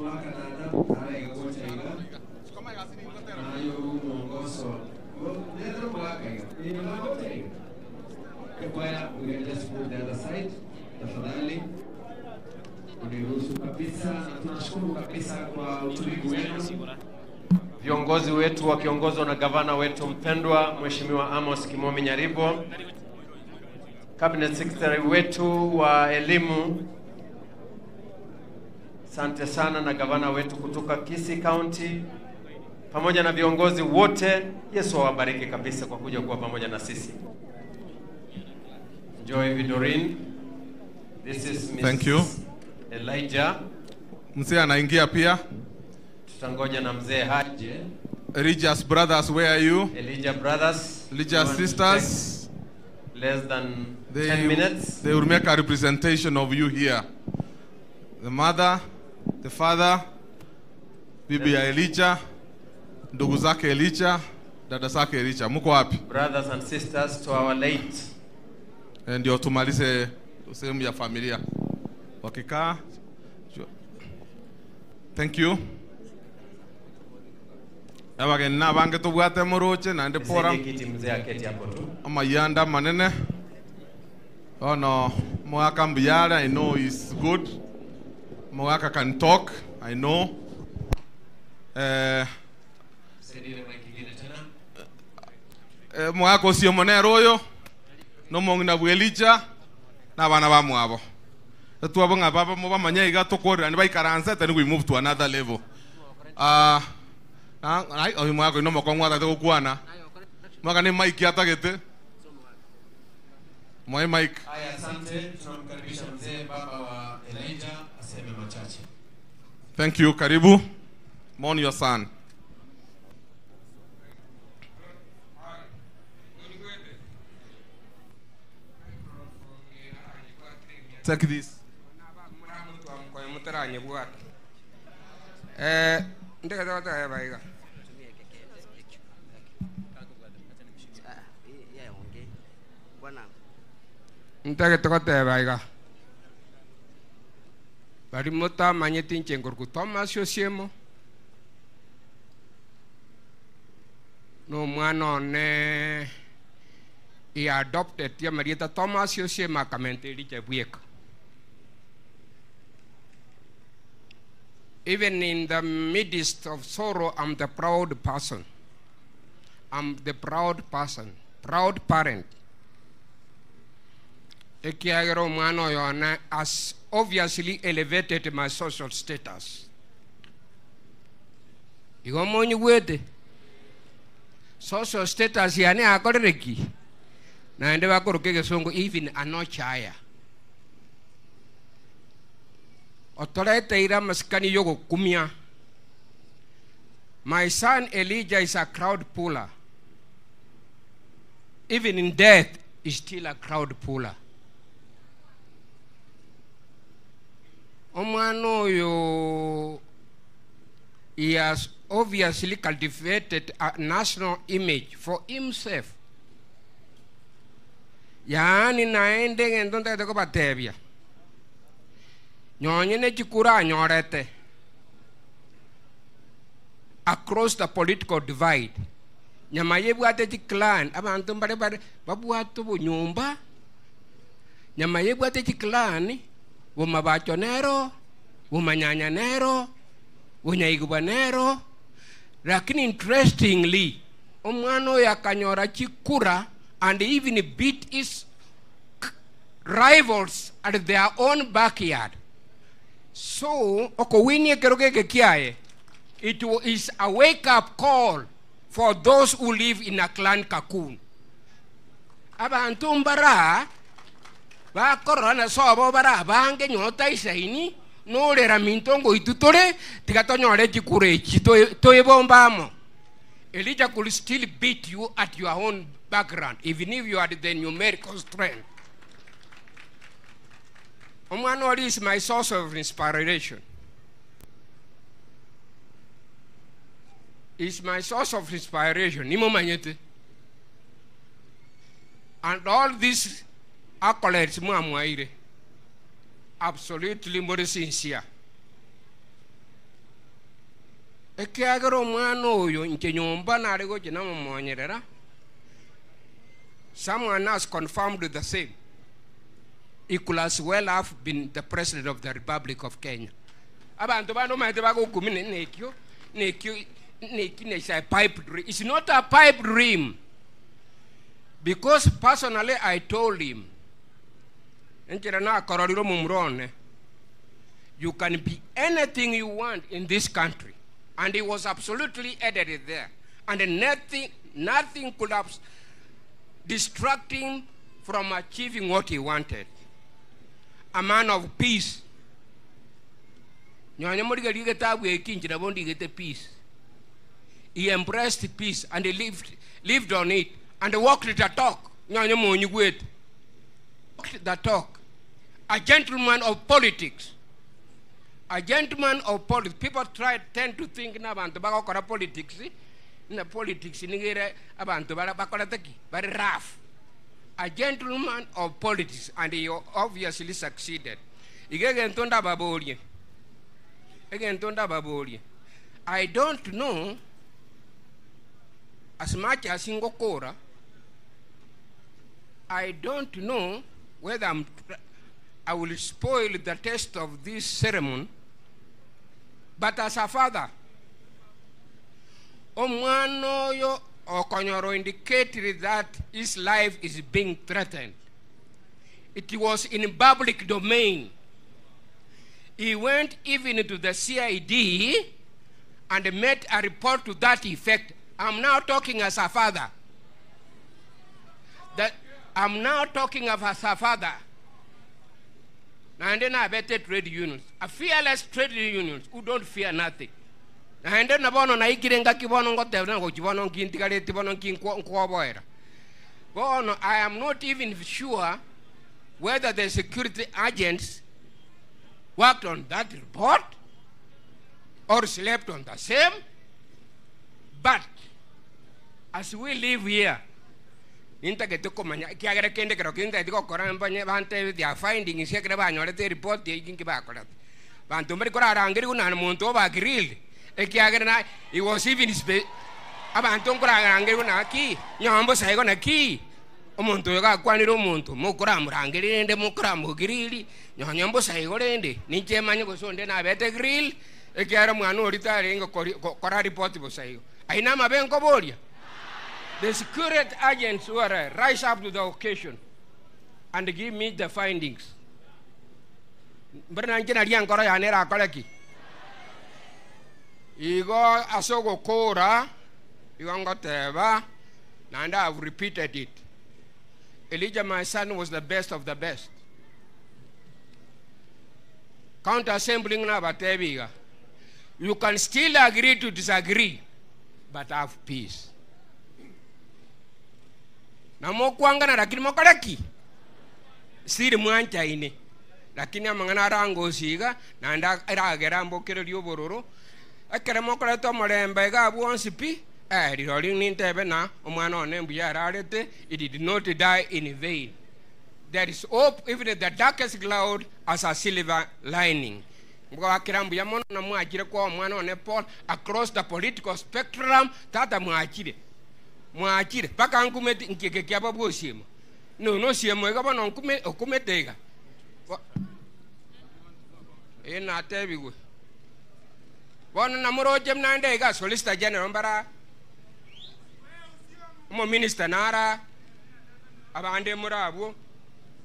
Mwaka tata araiga gocha iga nayo mwongozo nero mwaka iga ni gocha iga Ekwaya, we can just move the other side tafadhali, uniruhusu kabisa, na tunashukuru kabisa kwa utulivu wenu. Viongozi wetu wakiongozwa na gavana wetu mpendwa Mheshimiwa Amos Kimomi Nyaribo, Cabinet Secretary wetu wa elimu, asante sana, na gavana wetu kutoka Kisii County, pamoja na viongozi wote. Yesu awabariki kabisa kwa kuja kuwa pamoja na sisi. Joy Vidorin. This is Miss
Thank you.
Elijah.
Mzee anaingia pia.
Tutangoja na mzee Haje.
Elijah's brothers, where are you?
Elijah brothers.
Elijah's
You want to
sisters.
take Less than
They,
10 minutes.
They will make a representation of you here. The mother, the father, bibi ya Elijah, ndugu zake Elijah, dada zake Elijah. Mko wapi?
Brothers and sisters to our late.
Eh, Ndio tumalize sehemu ya familia. Wakikaa. Thank you. Abageni nabange tobwate moroche naende pora
Nisaidie kiti mzee aketi hapo tu.
amayanda manene ono mwaka mbuyara I know is good mwaka can talk I know eh,
Nisaidie mic ingine tena.
eh, mwaka ucio monero uyu no mong'ina bwa Elijah na abana ba mwabo twabo ng'a baba mo bamanya iga tukorera baikaranse then we move to another level. Ah, na ai oyu mwaka ino mokong'wa atate gokwana mwaka ni mike atagete mwae mike.
Haya, asante. Tunamkaribisha mzee baba wa Elijah aseme machache.
Thank you. Karibu. Mourn your son. Take this.
Mutaranyibwate eh ndikatotaya baiga. Ntagete goteba iga bari mutamanyete inche ngorku Thomas Osiemo no omwana one he adopted ya marieta Thomas Osiemo akamenta Elijah bweka. Even in the midst of sorrow, I'm the proud person. I'm the proud person, proud parent. Ekiagera omwana oyo one has obviously elevated my social status. Igo monyigwete social status yane akorere ki naende bakoroka egesongo even a notch higher. Otoreteire amasikani yogokumia. My son Elijah is a crowd puller. Even in death, is still a crowd puller. Omwana oyo, he has obviously cultivated a national image for himself. Yaani naende ng'endo ntagete kobatebia nyonye ne chikura anyorete across the political divide. Nyama yebwate chiclan abantu mbare bare babwate obunyumba. Nyama yebwate chiclan bumabacho nero bumanyanya nero bunyaigwa nero. Lakini interestingly omwana oyo akanyora chikura and even beat his rivals at their own backyard. So okowini ekero geke kiaye, it is a wake-up call for those who live in a clan cocoon. Abantu mbara bakorora na sobo bara bange nyota isaini norera minto ngoitu tore tiga tonyore chikura echi toebombamo. Elijah could still beat you at your own background, even if you had the numerical strength. Omwana ori is my source of inspiration. Is my source of inspiration. Nimo manyete. And all these accolades mwamwaire.
Absolutely muri sincere. Ekiagera omwana oyo inche nyomba nare gochia namomonyerera, someone has confirmed the same. He could as well have been the president of the Republic of Kenya. Abantu bano omanyete bagokumina nekio nekio neki is a pipe dream. It's not a pipe dream. Because personally I told him, enchera nakororire omomura one, you can be anything you want in this country. And he was absolutely headed there. And nothing, nothing could have distract him from achieving what he wanted. A man of peace. Nyonya morigerie getabu eki inche nabo ndigete peace. He embraced peace and he lived, lived on it and walked the talk. Nyonya monyigwete. Walked the talk. A gentleman of politics. A gentleman of politics. People try tend to think na abantu bagokora politics. Na politics nigere abantu bara bakorete ki? Bari rough. A gentleman of politics, and he obviously succeeded. Iga egento ndababorie. Egento ndababorie. I don't know as much as ngokora. I don't know whether I will spoil the taste of this ceremony, but as a father, omwana oyo okonyoro indicated that his life is being threatened. It was in public domain. He went even to the CID and made a report to that effect. I'm now talking as a father. That I'm now talking of as a father. And then I better trade unions. A fearless trade unions who don't fear nothing. Naende na bono naikire ngaki bono ngoteba na gochi bono nkintigareti bono nkinkwoboera. Bono I am not even sure whether the security agents worked on that report or slept on the same. But as we live here, nintagete komanya kiagera kende kero kintagete gokora mbanye bante their findings ekere banyorete report eye inki bakorete. Banto mbari korarangeri buna omonto obagrilled ekiagera na he was even spe abanto nkorarangeri buna ki nyombo saigo naki omonto oyo gakwanire omonto mokoramorangeri rende mokoramogiriri nyonyombo saigo rende ninche manye gose onde nabete grill ekiagera omwana oria tarenge kora report bosaigo. Aina amabe nkoboria. The security agents who are rise up to the occasion and give me the findings. Mbere nanche naria nkoro yane erakore ki? Igo ase ogokora, igo ngoteba, and I have repeated it. Elijah, my son, was the best of the best. Counter assembling na batebiga. You can still agree to disagree, but have peace. Na mokwangana lakini mokoreki. Siri mwanchaine. Lakini amang'ana arangosiga naende eragera mbokereria obororo. Ekere mokorete omorembe iga abwo onsi pi, rirori nintebe na omwana one mbuya ararete, it did not die in vain. There is hope even in the darkest cloud as a silver lining. Mwakira mbuya mono na mwachire kwa omwana one Paul across the political spectrum, tata mwachire. Mwachire paka nkumete nkeke kiaba bwosiemo. No no siemo iga bono nkume okumete iga. Natebigwe. Bono namuroche mnande iga solicitor general mbara. Omo minister nara abande murabwo.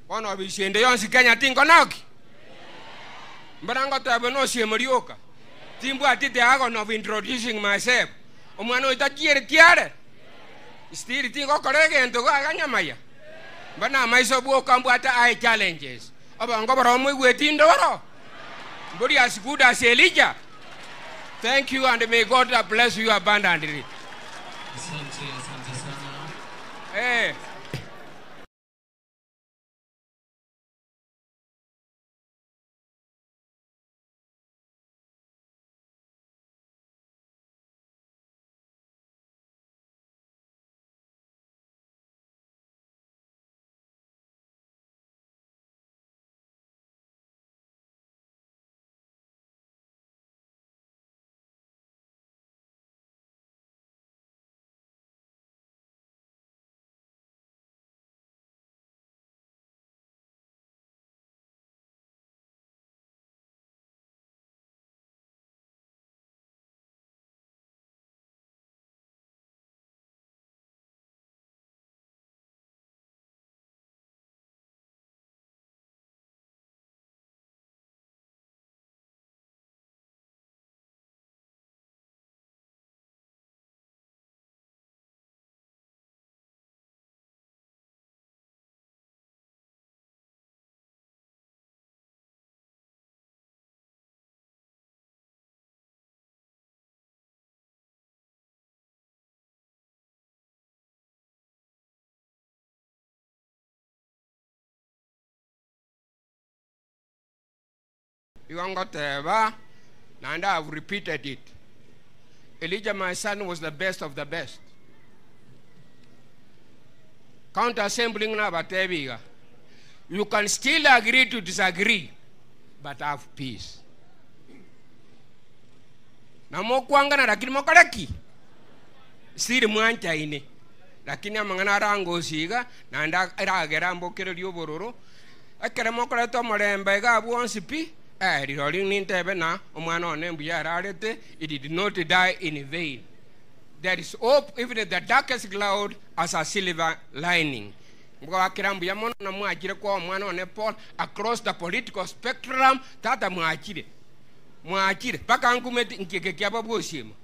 Bono bishende yonsi Kenya tinkonoki. Mbara ngotebe no siemo rioka. Timbwatite agon of introducing myself. Omwana oyo tachiere tiare. Still tingokora egento gaganyamaya. Mbana maiso bwoka mbwata eye challenges. Abango baro mwigweti ndoro. Mbori as good as Elijah. Thank you and may God bless you abundantly.
Asante, asante sana.
Igo ngoteba, naende I have repeated it, Elijah my son was the best of the best. County Assembly ng'a nabatebi iga, you can still agree to disagree but have peace. Na mokwangana lakini mokore ki? Still mwanchaine. Lakini amang'ana arangosie iga naende eragere mbokererie obororo, ekero mokoreta omorembe iga abwo onsi pi, eh, rirorio nintebe na omwana one mbuya ararete, he did not die in vain. There is hope even in the darkest cloud has a silver lining. Ngoakera mbuya mono na mwachire koa omwana one Paul across the political spectrum, tata mwachire. Mwachire mpaka nkumete nkieke kiabo bw'osiemo.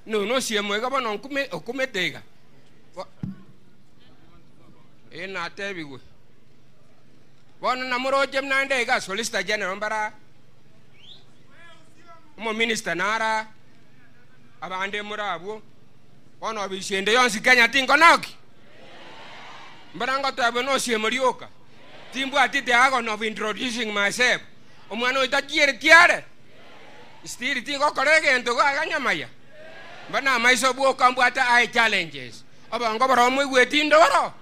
Nono osiemo iga bono nkume okumete iga. Ee natebigwe. Bono namoroche naende iga Solicitor General mbara omominister nara abande more abwo. Bono obisi ende yonsi Kenya tinkonoki. Mbara ngotebwe nosiemo rioka. Timbwati the agony of introducing myself. Omwana oyo tachiereti are. Still tingokora egento iga nyamaya. Mba namaiso bwoka mbwate eye challenges. Obongo boro omoigweti ndoro.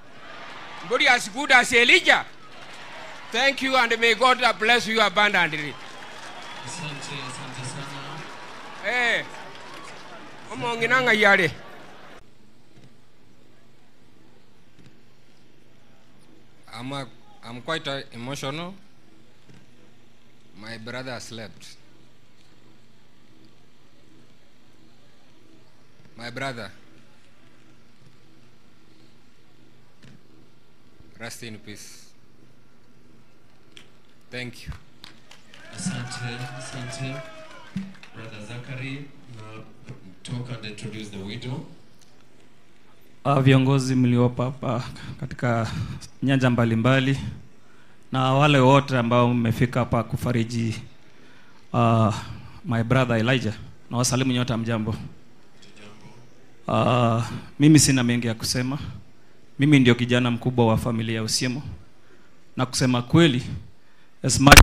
Mbori as good as Elijah. Thank you and may God bless you abundantly.
Asante, asante sana.
Eh. Omong'ina ng'ai are?
I'm, a, I'm quite emotional. My brother slept. My brother, rest in peace. Thank you.
Asante, asante. Brother Zachary, now talk and introduce the widow.
Viongozi mliopo hapa katika nyanja mbalimbali mbali, na wale wote ambao mmefika hapa kufariji my brother Elijah, na wasalimu nyote, mjambo. Mimi sina mengi ya kusema. Mimi ndio kijana mkubwa wa familia ya Osiemo, na kusema kweli as much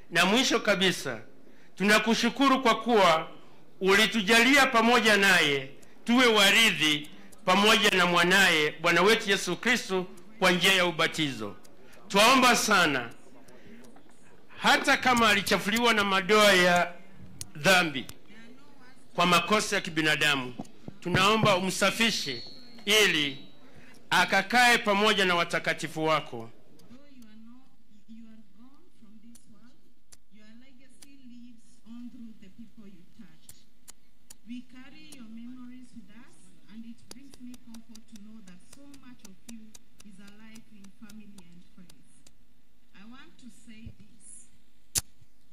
Na mwisho kabisa, tunakushukuru kwa kuwa ulitujalia pamoja naye tuwe warithi pamoja na mwanaye Bwana wetu Yesu Kristo kwa njia ya ubatizo. Twaomba sana, hata kama alichafuliwa na madoa ya dhambi kwa makosa ya kibinadamu, tunaomba umsafishe ili akakae pamoja na watakatifu wako.
Your legacy lives on through the people you touched. We carry your memories with us, and it brings me comfort to know that so much of you is alive in family and friends. I want to say this,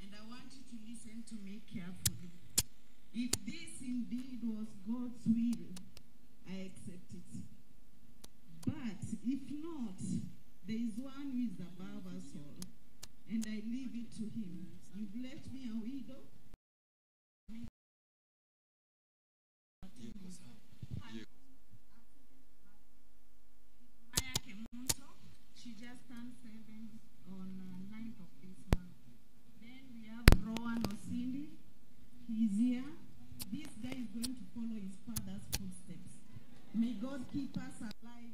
and I want you to listen to me carefully. If this indeed was God's will, I accept it. But if not, there is one who is above us all, and I leave it to him. You've left me a widow. Maya Kemunto, she just turned 7 on 9th of this month. Then we have Rowan Osindi. He's here. This guy is going to follow his father's footsteps. May God keep us alive.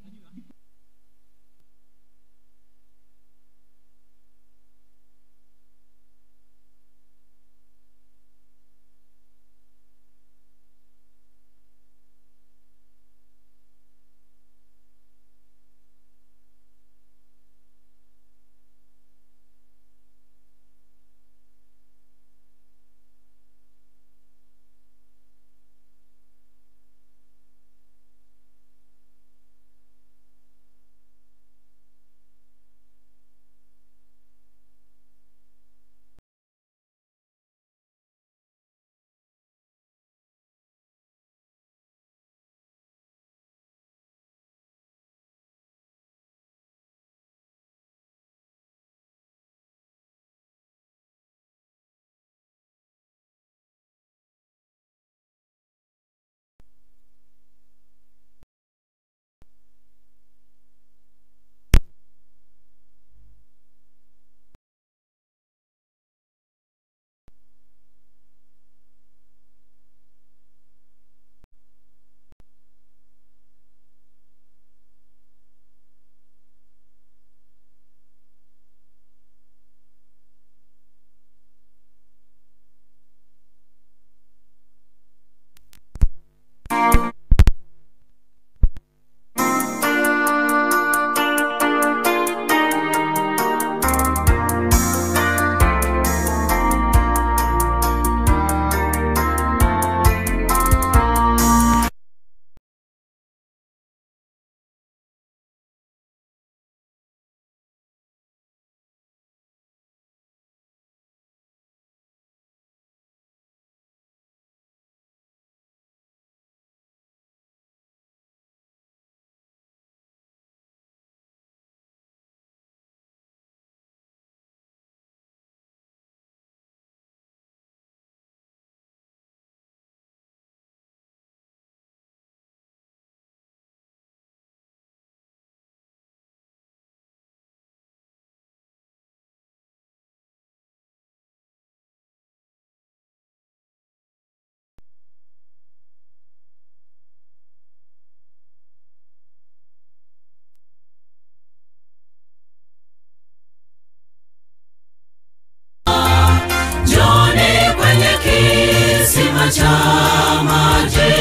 Njoni kwenye kisima cha maji,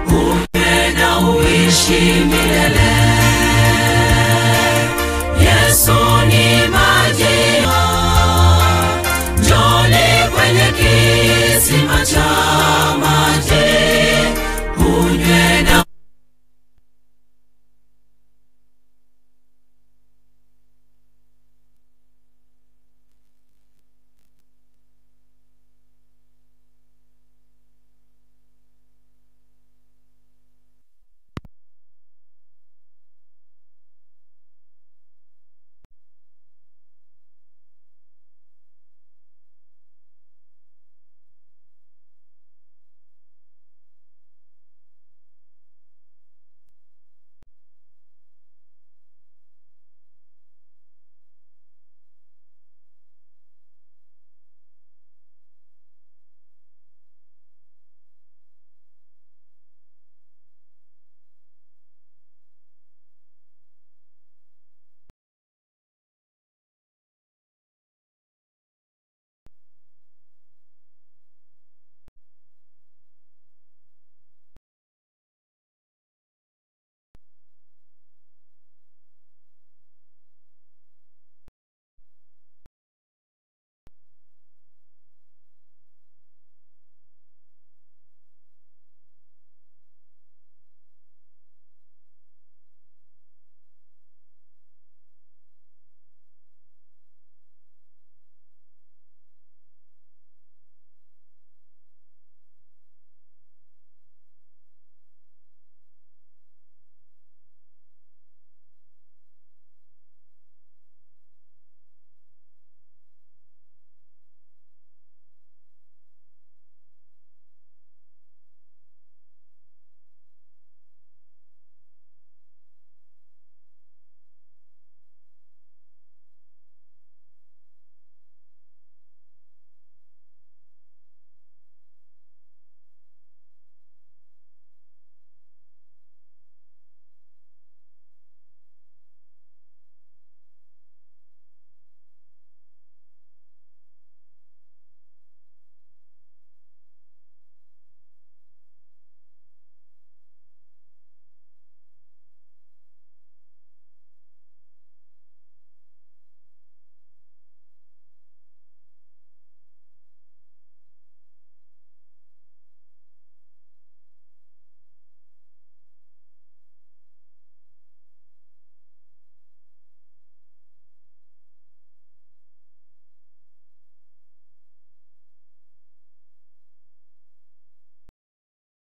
unywe na uishi milele. Yesu ni maji. Njoni kwenye kisima cha maji, unywe na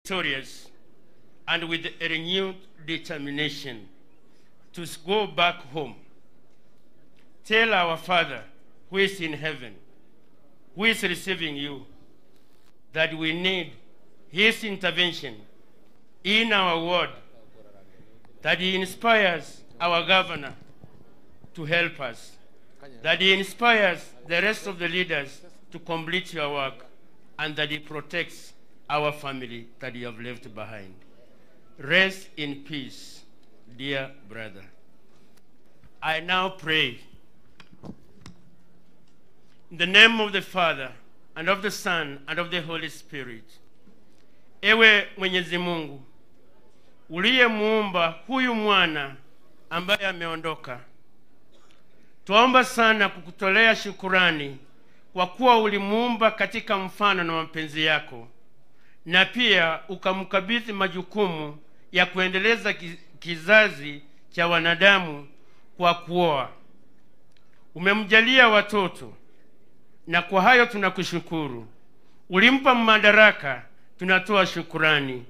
Victorious and with a renewed determination to go back home. Tell our Father who is in heaven, who is receiving you, that we need his intervention in our ward, that he inspires our governor to help us, that he inspires the rest of the leaders to complete your work, and that he protects our family that you have left behind. Rest in peace, dear brother. I now pray in the name of the Father and of the Son and of the Holy Spirit. Ewe Mwenyezi Mungu uliyemuumba huyu mwana ambaye ameondoka, twaomba sana kukutolea shukurani kwa kuwa ulimuumba katika mfano na mapenzi yako, na pia ukamkabidhi majukumu ya kuendeleza kizazi cha wanadamu kwa kuoa. Umemjalia watoto na kwa hayo tunakushukuru. Ulimpa madaraka, tunatoa shukurani.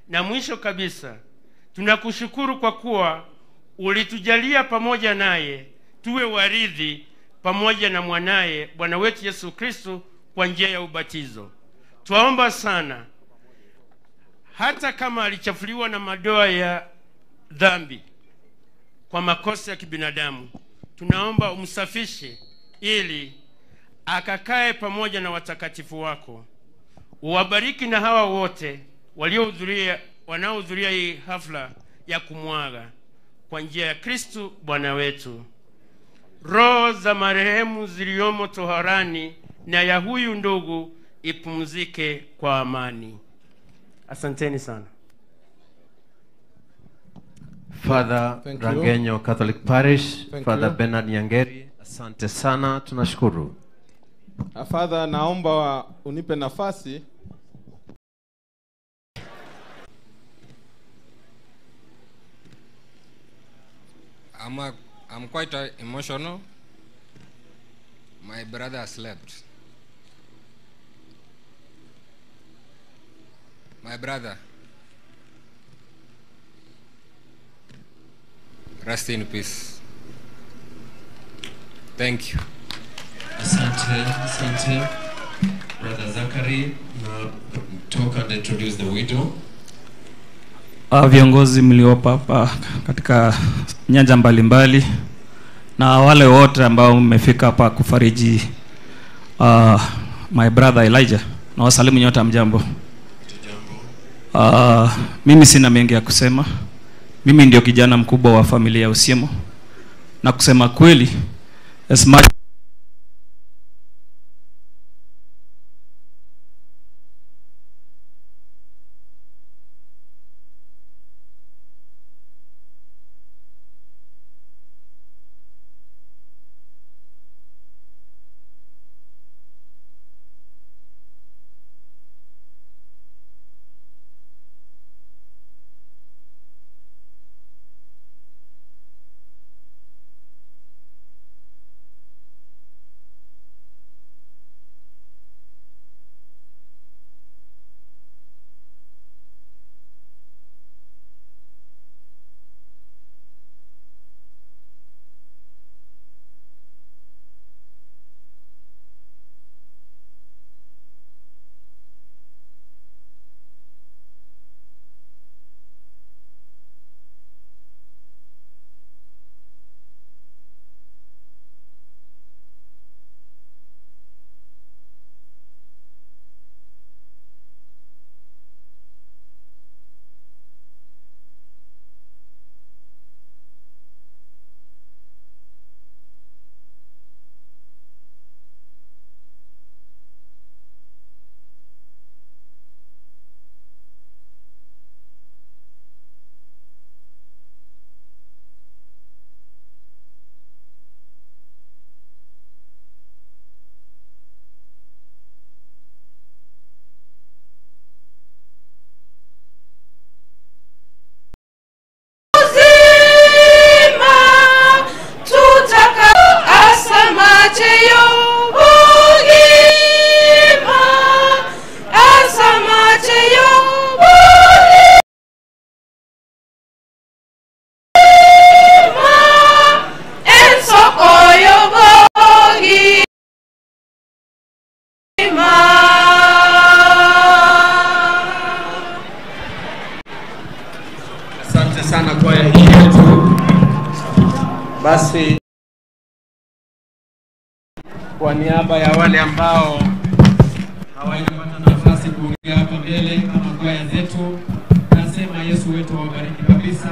Na mwisho kabisa, tunakushukuru kwa kuwa ulitujalia pamoja naye tuwe warithi pamoja na mwanaye Bwana wetu Yesu Kristo kwa njia ya ubatizo. Twaomba sana, hata kama alichafuliwa na madoa ya dhambi kwa makosa ya kibinadamu, tunaomba umsafishe ili akakae pamoja na watakatifu wako. Uwabariki na hawa wote waliohudhuria, wanaohudhuria hii hafla ya kumwaga kwa njia ya Kristu Bwana wetu. Roho za marehemu ziliyomo toharani na ya huyu ndugu ipumzike kwa amani. Asanteni sana.
Father
Thank you.
Rangenyo Catholic Parish,
Thank
Father
you.
Bernard Nyangeri, asante sana, tunashukuru.
Father, naomba unipe nafasi
I'm quite emotional. My brother slept. My brother, rest in peace. Thank you.
Asante, asante. Brother Zachary, now talk and introduce the widow.
Viongozi mliopo hapa katika nyanja mbalimbali na wale wote ambao mmefika hapa kufariji my brother Elijah, na wasalimu nyote, mjambo. Mimi sina mengi ya kusema. Mimi ndio kijana mkubwa wa familia ya Osiemo, na kusema kweli, as much
Asante sana kwaya hii yetu. Basi kwa niaba ya wale ambao hawajapata nafasi kuongea hapa mbele kama kwaya zetu, nasema Yesu wetu awabariki kabisa.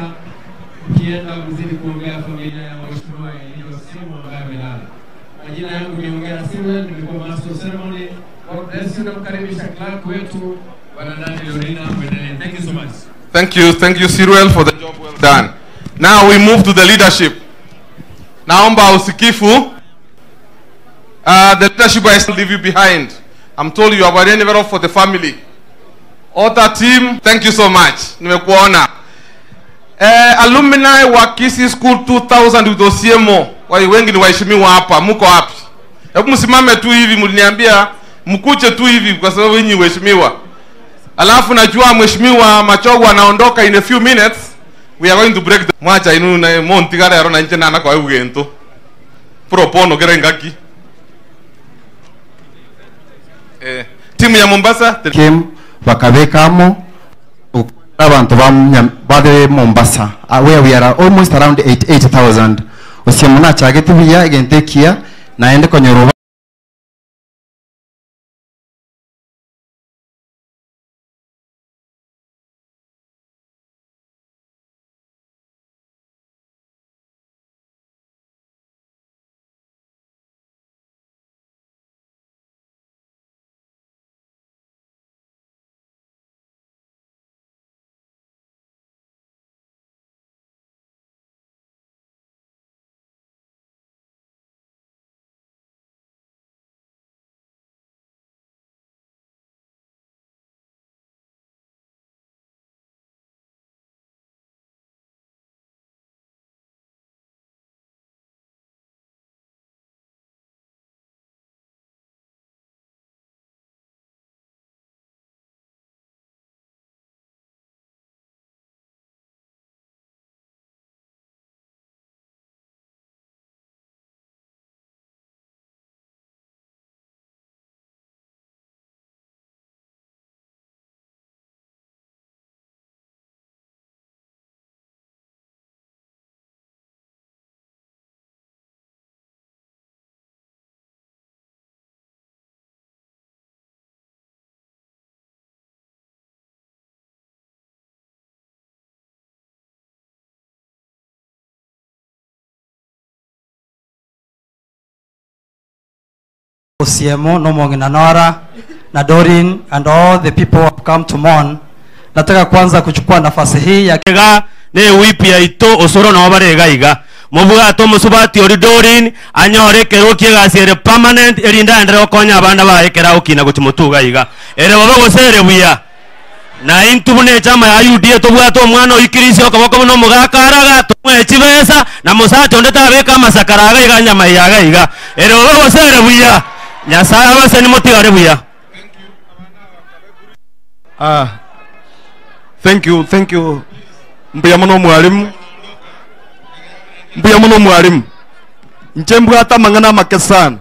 Ukienda mzidi kuombea familia ya Mheshimiwa Elijah Osiemo ambaye amelala. Majina yangu ni Ongera Sirwel, nilikuwa master of ceremony. God bless you. Namkaribisha clerk wetu Bwana Daniel Orina, muendelee. Thank you so much.
Thank you Sirwel for the job well done. Now we move to the leadership. Naomba usikifu. The leadership I still leave you behind. I'm told you have already envelope for the family. Other team, thank you so much. Nimekuona. Alumni wa Kisii School 2000 with Osiemo. Wai wengi ni waheshimiwa hapa. Mko wapi? Hebu msimame tu hivi, mliniambia mkuche tu hivi kwa sababu nyinyi waheshimiwa. Alafu najua mheshimiwa Machogu anaondoka in a few minutes. We are going to break the mwacha inu na montigara yaro na nche nana kwa ugento. Propono kera ngaki. Timu ya Mombasa
Kim bakabekamo abantu ba ba Mombasa where we are almost around 88,000 Osiemo nachagete buya egente kia naende konyoro
Osiemo, Nomongina Nora na Dorin and all the people who have come to mourn. Nataka kwanza kuchukua nafasi hii ya
ga ne wipi ya ito osoro no barega iga mubwato musubati ori Dorin anyore kero kiegasiere permanent erinda endere okonya abana baye kera okina guchimutuga iga ere baba gosere buya na intu bune chama ya UDA tobwato omwana oikirisi okoboko buno omogakaraga tumwe chibesa na musacha onde tabeka amasakara iga nyama yaga iga ere baba gosere buya Nyasaye abaseni mutigare buya.
Thank you, thank you. Mbuya muno mwalimu. Mbuya muno mwalimu. Nche mbwata mang'ana make sana.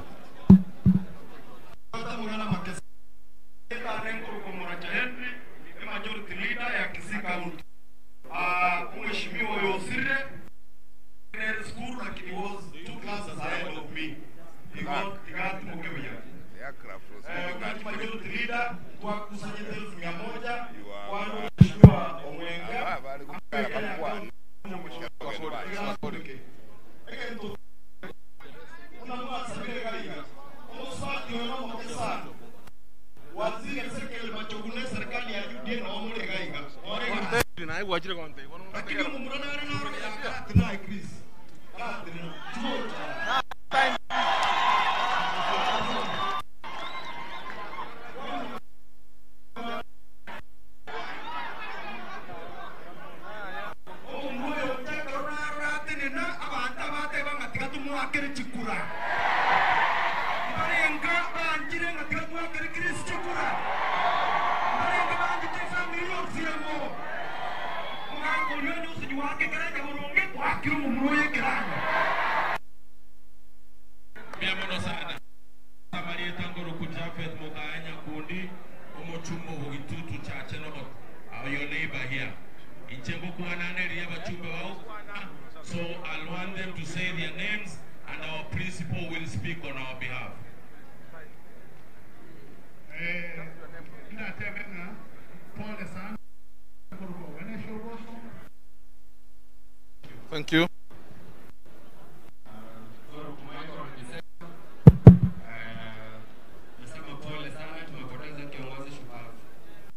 Japhet Mokaya Nyakundi, omochumba Bogitutu Chache North, your neighbor here. Inche ngokwana neri abachumbe bao, so I'll want them to say their names and our principal will speak on our behalf.
Thank you.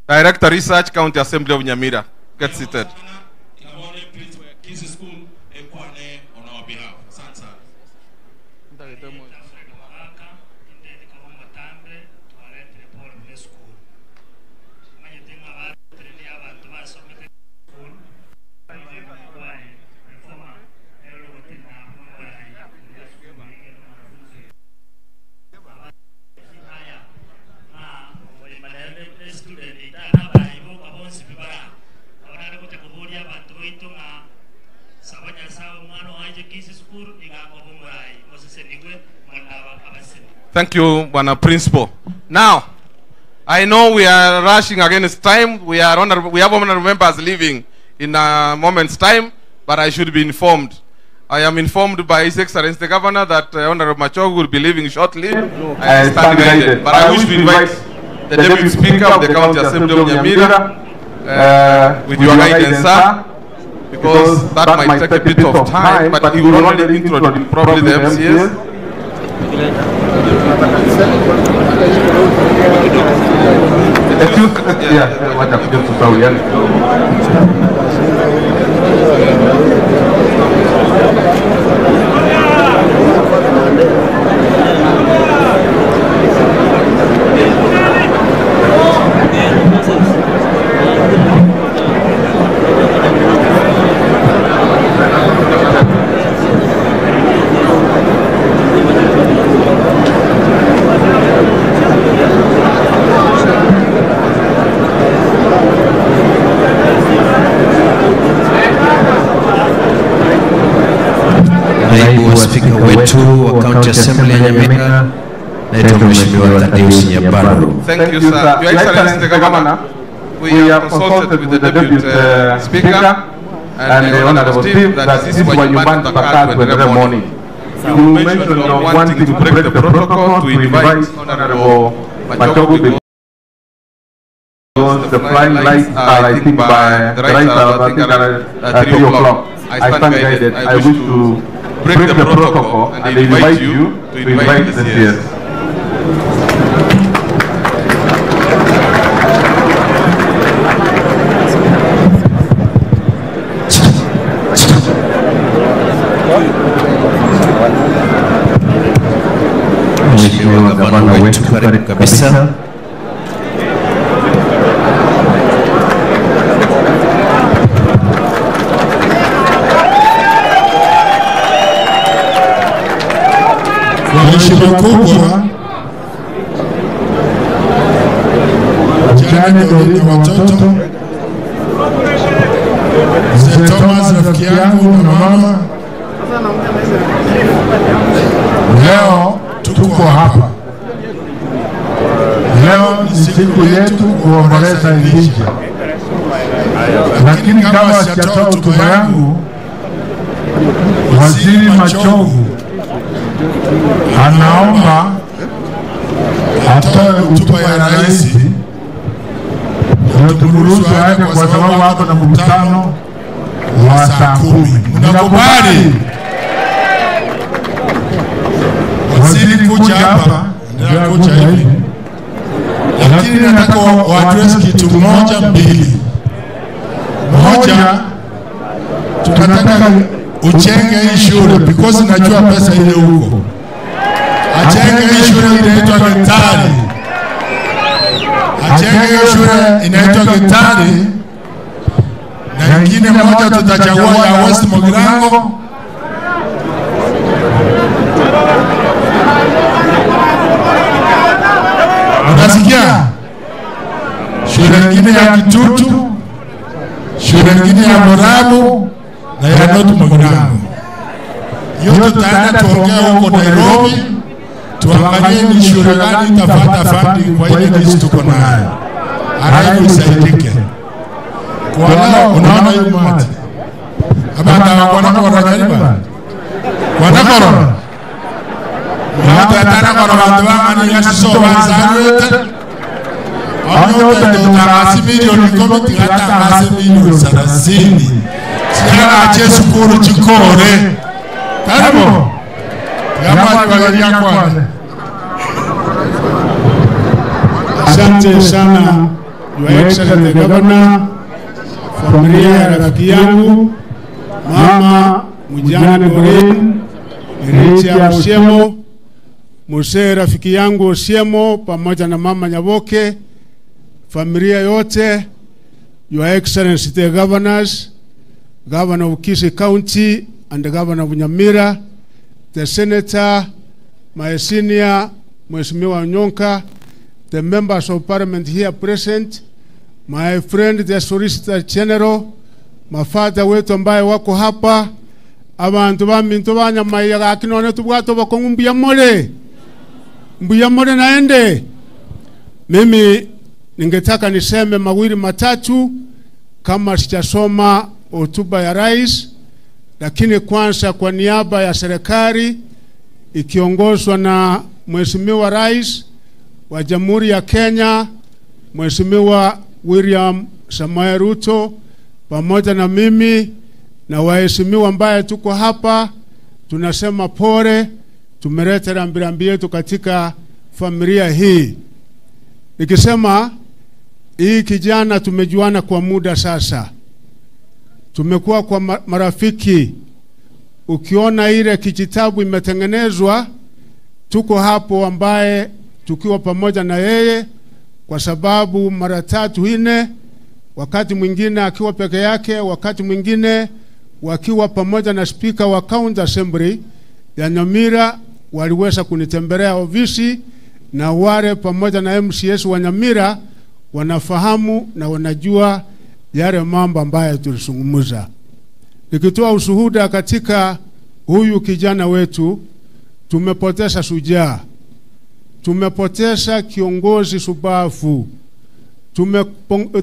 Director Research, County Assembly of Nyamira. Get seated.
Kisii School ekwane on our behalf. Asante sana. Thank you, Bwana Principal. Now, I know we are rushing against time. We are honorable, we have honorable members leaving in a moment's time, but I should be informed. I am informed by His Excellency the Governor that Honorable Machogu will be leaving shortly. I stand guided. But I wish to invite the Deputy Speaker of the County Assembly of Nyamira with your guidance, sir, because that might take a bit of time, but he will only introduce probably the MCS.
Excuse, yeah, wacha kuja tushauriane.
Naibu wa spika wetu wa County Assembly ya Nyamira, naitwa Mheshimiwa Thaddeus Nyabaru.
Thank you, sir. Your Excellency the Governor, we have consulted with the Deputy Speaker and the Honorable Steve that this is why you want Tutakaa tuendelee morning. You mentioned of wanting to break the protocol to invite Honorable Machogu because the flying lights are, I think, by the right are, I think, at 3 o'clock. I stand guided. I wish to break the protocol and invite you to invite the CS.
Mheshimiwa gavana wetu, karibu kabisa.
Kwa heshima kubwa, mjane Doreen na watoto, mzee Thomas rafiki yangu na mama, leo tuko hapa. Leo ni siku yetu kuomboleza Elijah, lakini kama sijatoa hotuba yangu, Waziri Machogu anaomba atoe hotuba ya rais ndio tumruhusu aende, kwa sababu hapa na mkutano wa saa 10. Mnakubali?
Waziri kuja hapa, endelea kuja hivi, lakini nataka waaddress kitu moja mbili. Moja, tunataka uchenge hii shule because najua pesa ile huko. Achenge hii shule inaitwa Gitari, achenge hii shule inaitwa Gitari, na ingine moja tutachagua ya West Mogirango. Unasikia? Shule ingine ya Kitutu, shule ingine ya Morabu na ya North Mogirango. Hiyo tutaenda tuongea huko Nairobi,
Tuangalie ni shule gani itapata funding kwa ile list tuko nayo, halafu isaidike. Kwa leo unaona hii umati abata kwana kora jariba kwana kora mwata tara kora bantu bangani yasiso banzarwete onyote tutangasi milioni komi tigatangasi milioni 30 siagache sukuru chikore karibu yamali bagaria kwane.
Asante sana Your Excellency the Governor, familia ya rafiki yangu mama mjane Doreen Ericha Osiemo, mzee rafiki yangu Osiemo pamoja na mama Nyaboke, familia yote, Your Excellency the Governors, Governor of Kisii County and the Governor of Nyamira, the Senator, my senior Mheshimiwa Onyonka, the members of parliament here present, my friend the Solicitor General, mafadha wetu ambaye wako hapa, abantu baminto banyamaiya gakinone tubwato bakong'u mbuya more mbuya more naende. Mimi ningetaka niseme mawili matatu kama sijasoma hotuba ya rais, lakini kwanza kwa niaba ya serikali ikiongozwa na Mheshimiwa Rais wa Jamhuri ya Kenya, Mheshimiwa William Samoei Ruto, pamoja na mimi na waheshimiwa ambaye tuko hapa, tunasema pole, tumeleta rambirambi yetu katika familia hii. Nikisema hii kijana tumejuana kwa muda sasa, tumekuwa kwa marafiki. Ukiona ile kijitabu imetengenezwa, tuko hapo ambaye tukiwa pamoja na yeye, kwa sababu mara tatu nne, wakati mwingine akiwa peke yake, wakati mwingine wakiwa pamoja na spika wa County Assembly ya Nyamira, waliweza kunitembelea ofisi, na wale pamoja na MCS wa Nyamira wanafahamu na wanajua yale mambo ambayo tulizungumza. Nikitoa ushuhuda katika huyu kijana wetu, tumepoteza shujaa, tumepoteza kiongozi shupavu,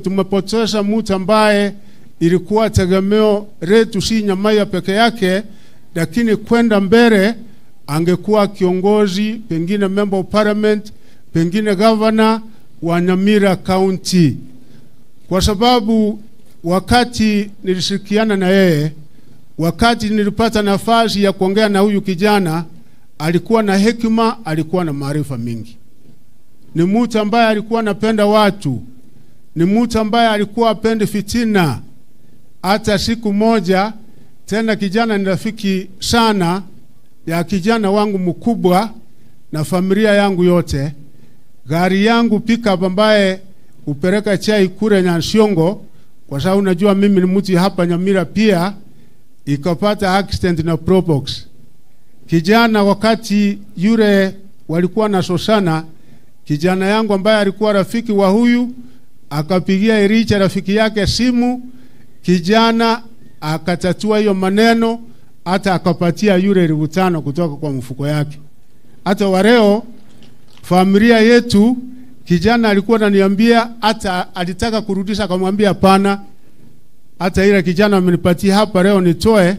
tumepoteza mtu ambaye ilikuwa tegemeo letu, si Nyamaiya peke yake, lakini kwenda mbele angekuwa kiongozi, pengine member of parliament, pengine governor wa Nyamira County, kwa sababu wakati nilishirikiana na yeye, wakati nilipata nafasi ya kuongea na huyu kijana, alikuwa na hekima, alikuwa na maarifa mingi. Ni mtu ambaye alikuwa anapenda watu, ni mtu ambaye alikuwa apendi fitina. Hata siku moja tena, kijana ni rafiki sana ya kijana wangu mkubwa na familia yangu yote. Gari yangu pickup ambaye upeleka chai kule Nyansiongo, kwa sababu unajua mimi ni mtu hapa Nyamira pia, ikapata accident na Probox. Kijana wakati yule walikuwa na sosana, kijana yangu ambaye alikuwa rafiki wa huyu akapigia Ericha rafiki yake simu, kijana akatatua hiyo maneno, hata akapatia yule 5,000 kutoka kwa mfuko yake. Hata wareo familia yetu, kijana alikuwa ananiambia hata alitaka kurudisha, akamwambia hapana, hata ile kijana amenipatia hapa leo nitoe.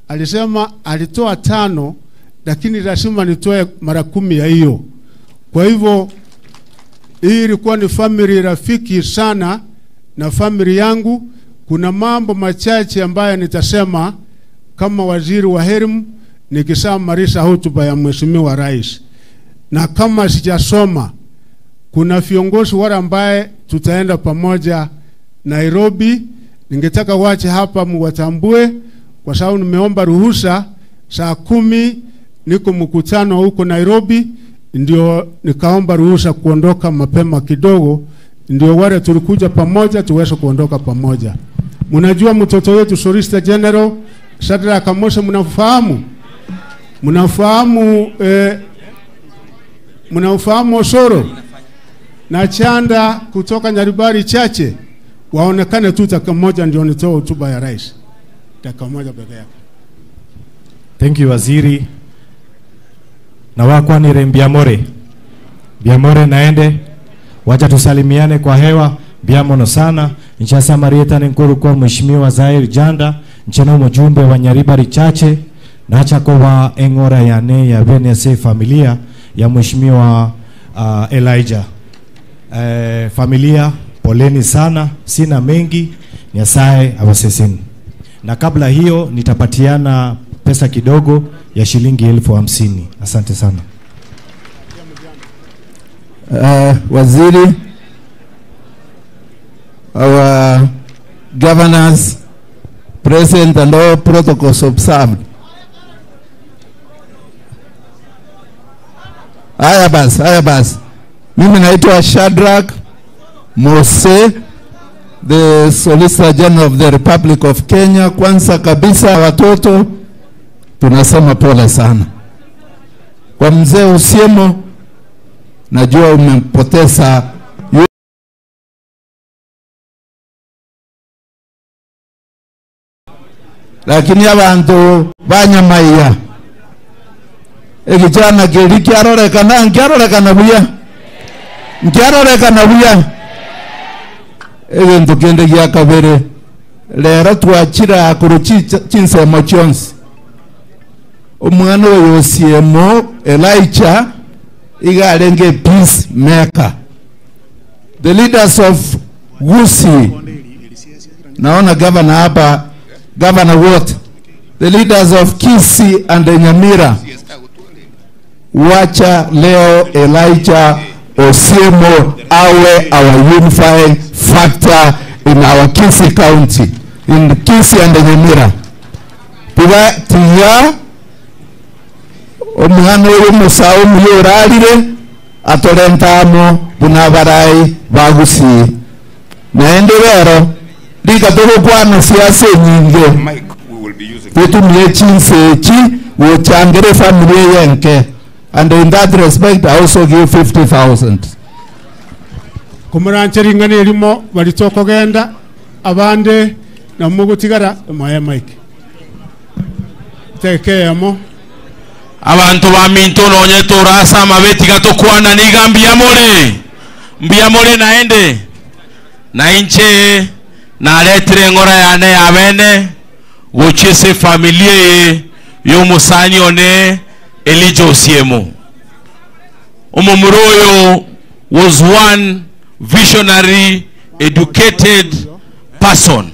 Alisema alitoa 5, lakini lazima nitoe mara 10 ya hiyo. Kwa hivyo hii ilikuwa ni family rafiki sana na family yangu. Kuna mambo machache ambayo nitasema kama waziri wa elimu nikishamaliza hotuba ya Mheshimiwa Rais, na kama sijasoma, kuna viongozi wale ambaye tutaenda pamoja Nairobi. Ningetaka wache hapa muwatambue, kwa sababu nimeomba ruhusa saa 10 niko mkutano huko Nairobi, ndio nikaomba ruhusa kuondoka mapema kidogo, ndio wale tulikuja pamoja tuweze kuondoka pamoja. Mnajua mtoto wetu Solicitor General Shadrack Mose, mnafahamu? Mnafahamu mnafahamu Osoro na Chanda kutoka Nyaribari Chache, waonekane tu dakika moja ndio nitoe hotuba ya rais. Dakika moja peke yake.
Thank you, Waziri. Nawakwanire mbuya more. Mbuya more naende. Wacha tusalimiane kwa hewa. Mbuya mono sana. Nchasa Marieta Nkuru kwa Mheshimiwa Zair Janda. Nchena mjumbe wa Nyaribari Chache. Nacha kwa engora yane ya BNSA familia ya Mheshimiwa Elijah. Familia poleni sana, sina mengi, Nyasaye awaseseni. Na kabla hiyo nitapatiana pesa kidogo ya shilingi 50,000. Asante sana.
Waziri, our governors present and all protocols observed. Haya basi, haya basi. Mimi naitwa Shadrack Mose, the Solicitor General of the Republic of Kenya. Kwanza kabisa watoto tunasema pole sana. Kwa mzee Osiemo, najua umempoteza lakini abantu banyamaiya ekichana keri kiarorekana nkiarorekana buya nkiarorekana buya ebintu kende gia kabere lero twachira akuru chinsemo chionsi omwana oyo Osiemo Elijah igarenge peace maker. The leaders of Gusii, naona governor hapa, governor what? The leaders of Kisii and Nyamira, wacha leo Elijah Osiemo awe our unifying factor in our Kisii County, in Kisii and Nyamira. Tiga tiga omwana oyo omusao omuya orarire atore ntamo buna abarai ba Gusii. Naende rero rika togokwana siasa enyinge tutumie chinse echi gochangere family eyenke, and in that respect I also give 50,000.
Komoranche ring'ana erimo bari tokogenda abande na mugotigara moye mike tekeyemo.
Abantu ba minto nonye torasa amabeti gatokwana niga mbiyamore mbiyamore naende na inche naretire ng'ora yane yabene gochese familia ye y'omusani one Elijah Osiemo. Omomuro oyo was one visionary educated person.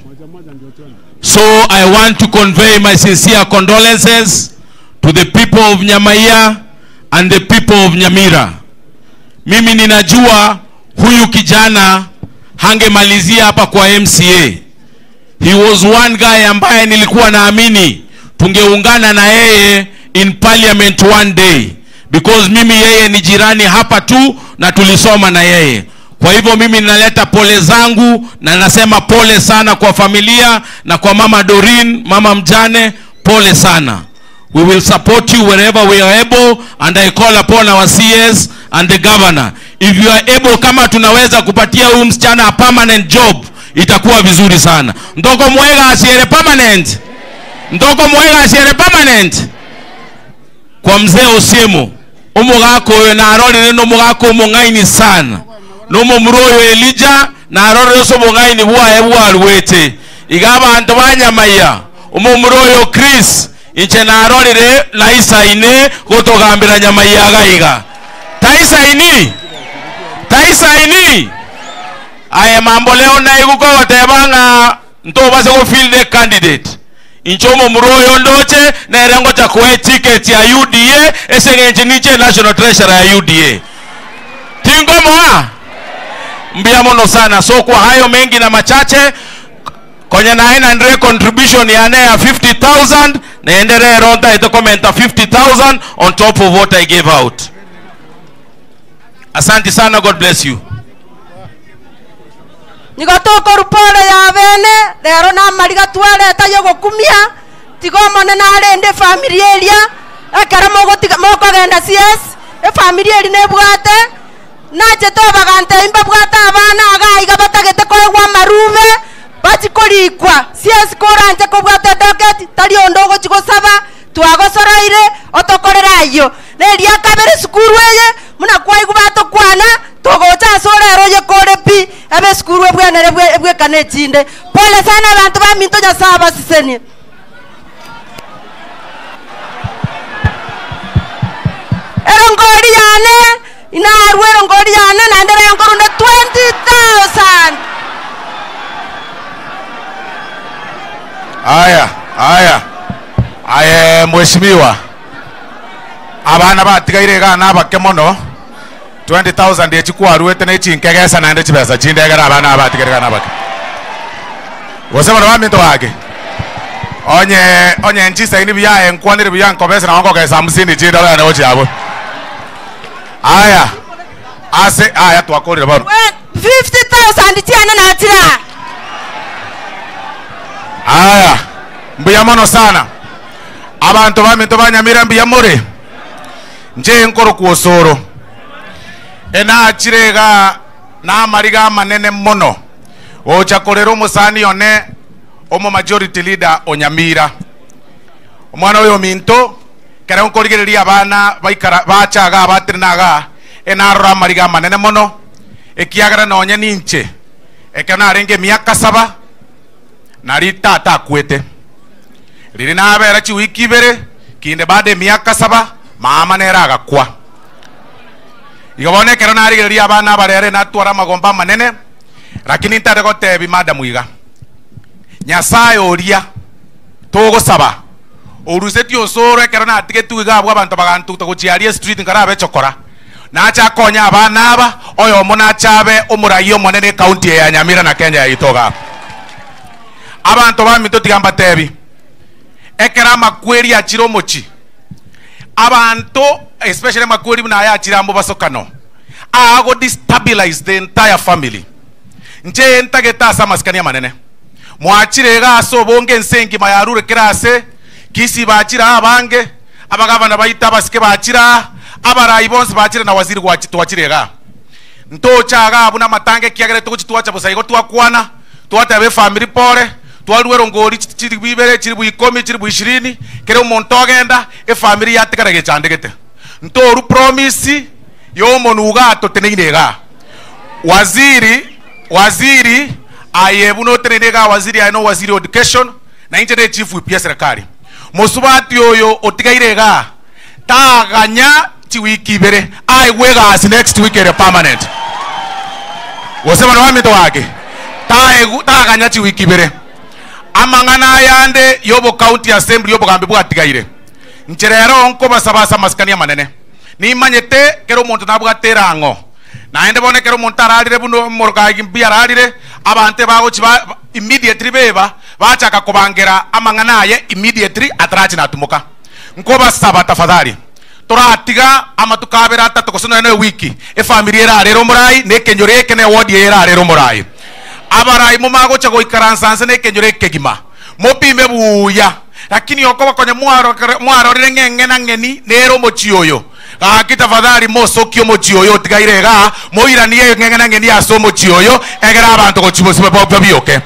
So I want to convey my sincere condolences to the people of Nyamaiya and the people of Nyamira. Mimi ninajua huyu kijana hangemalizia hapa kwa MCA. He was one guy ambaye nilikuwa naamini tungeungana na yeye in parliament one day, because mimi yeye ni jirani hapa tu na tulisoma na yeye. Kwa hivyo mimi ninaleta pole zangu na nasema pole sana kwa familia na kwa mama Doreen, mama mjane, pole sana. We will support you wherever we are able, and I call upon our CS and the governor. If you are able, kama tunaweza kupatia huyu msichana a permanent job, itakuwa vizuri sana. Ndoko mwega asiere permanent. Ndoko mwega asiere permanent. Kwa mzee Osiemo, omogako oyo narorire no omogako omong'aini sana. Nomomura oyo Elijah narorire ase obong'aini bwaye bwarwete. Iga abanto ba Nyamaiya, omomura oyo Chris, inche narorire naisaine gotogambira Nyamaiya gaiga. Taisaini? Taisaini? Aye mambo leo naigukogoteba ng'a ntobase go field the candidate. Inche omomura oyo ndoche nere ngocha koe ticket ya UDA ase eng'encho ninche national treasurer ya UDA. Tingomoa? Mbia mono sana. So kwa hayo mengi na machache, konye naye na ndre contribution yane ya 50,000 naendelee ronda ito komenta 50,000 on top of what I gave out. Asante sana, God bless you.
Nigotoko rupole ya bene rero na mariga twareta yogokumia tigo monene arende family eria ekero mogotiga mokogenda CS e family eri nebwate nache tobagante imbabwate abana aga iga batagete koegwa marube bachikorikwa CS koranje kobwate docket tari ondo ogochigosaba twagosoroire otokorera ayio neria kabere. Esukuru eye, buna kwaigwa batokwana, togocha ase orero oyekore pi, ebe esukuru ebwenere ebwekane echinde. Pole sana abanto baminto Nyasae abasesenie. Erongori yane, inarue erongori yane naende rero nkorunde 20,000.
Aya, aya, aye mheshimiwa, abana batigaire iga nabake mono 20,000 echi kwaruete ne chinkegesa naende chibesa chinde egere abana aba batigaire iga nabake. Gose bono baminto gaki, onye onye nchisaini buya aye nkwanire buya nkobese nabo nkogesa hamsini chinde orogende gochia abwo. Aya, ase aya twakorire bono.
50,000 chiane nachire aa.
Aya, mbuya mono sana. Abanto baminto ba Nyamira mbuya more? Inche nkorokwa Osoro. Enachire igaa namariga amanene mono gocha korera omosani one omo majority leader o Nyamira. Omwana oyo ominto ekero nkorigereria abana baikara bacha igaa batenena igaa, enarora amariga amanene mono, ekiagera nonye ninche ekero narenge emiaka saba, nari tata akwete. Riria nabera chiwiki ibere, kinde bado emiaka saba, mama nere agakwa. Igo bono ekero narigereria abana aba rero natware amagomba amanene, lakini ntare gotebi madam iga, Nyasaye oria togosaba orusetie osoro ekero natigetwe iga abwo abanto bagantuta gochia aria estreet nkarabe chokora, nache akonye abana aba, oyomo nache abe omoraia omonene ecounty eye ya Nyamira na Kenya yaito iga abwo. Abanto baminto tiga mbatebi, ekero amakweri achire omochie, abanto especially amakweri buna aya achire amo basokano, aago destabilize the entire family. Inche ntagete ase amasikani amanene, mwachire iga ase obonge ense engima yarure kera ase, Kisii bachire aa abange, abagavana baito abasike bachire aa, abarai bonsi bachire na waziri gwachi twachire igaa. Ntoche igaa buna amatanga ekiagera togochi twacha bosa igo twakwana, twateba efamiri pore, twarua erongori chilifu ibere, chilifu ikomi, chilifu ishirini, kera omonto ogenda, efamiri yatigara gechandegete. Ntoru promise yomonwe igaa toteneine igaa. Waziri, waziri, aye buna oteneine igaa waziri aye no waziri o education, na inche ne chief whip y'eserekari. Mosubati oyo otigaire igaa, taganya chiwiki ibere, aegwe egasi next week ere permanent. Gose bono baminto gaki, taegu taganya chiwiki ibere. Amang'ana ayande y'obo county assembly obogambi bwatigaire. Inche rero nkobasaba ase amasikani amanene. Nimanyete kera omonto nabwate erang'o, naende bono ekero omonto ararire buna omorogagi mbuya ararire, abanto ebagochi ba immediately beba, bachaka kobangera amang'ana aye immediately atarachi natimoka. Nkobasaba tafadhali, toratiga amatuko abere atato gose nonya na ewiki, efamiri erarere omorai, na ekenyoro eke na ewodi eye erarere omorai. Abarai momagocha goikaransa nse na ekenyoro ekegima, mopime buya. Lakini okoba konya mwarorire ng'a eng'enang'eni nere omochie oyo, gaki tafadhali mosokie omochie oyo otigaire igaa, moiranie eng'enang'eni ase omochie oyo, egere abanto gochia bosio babioke.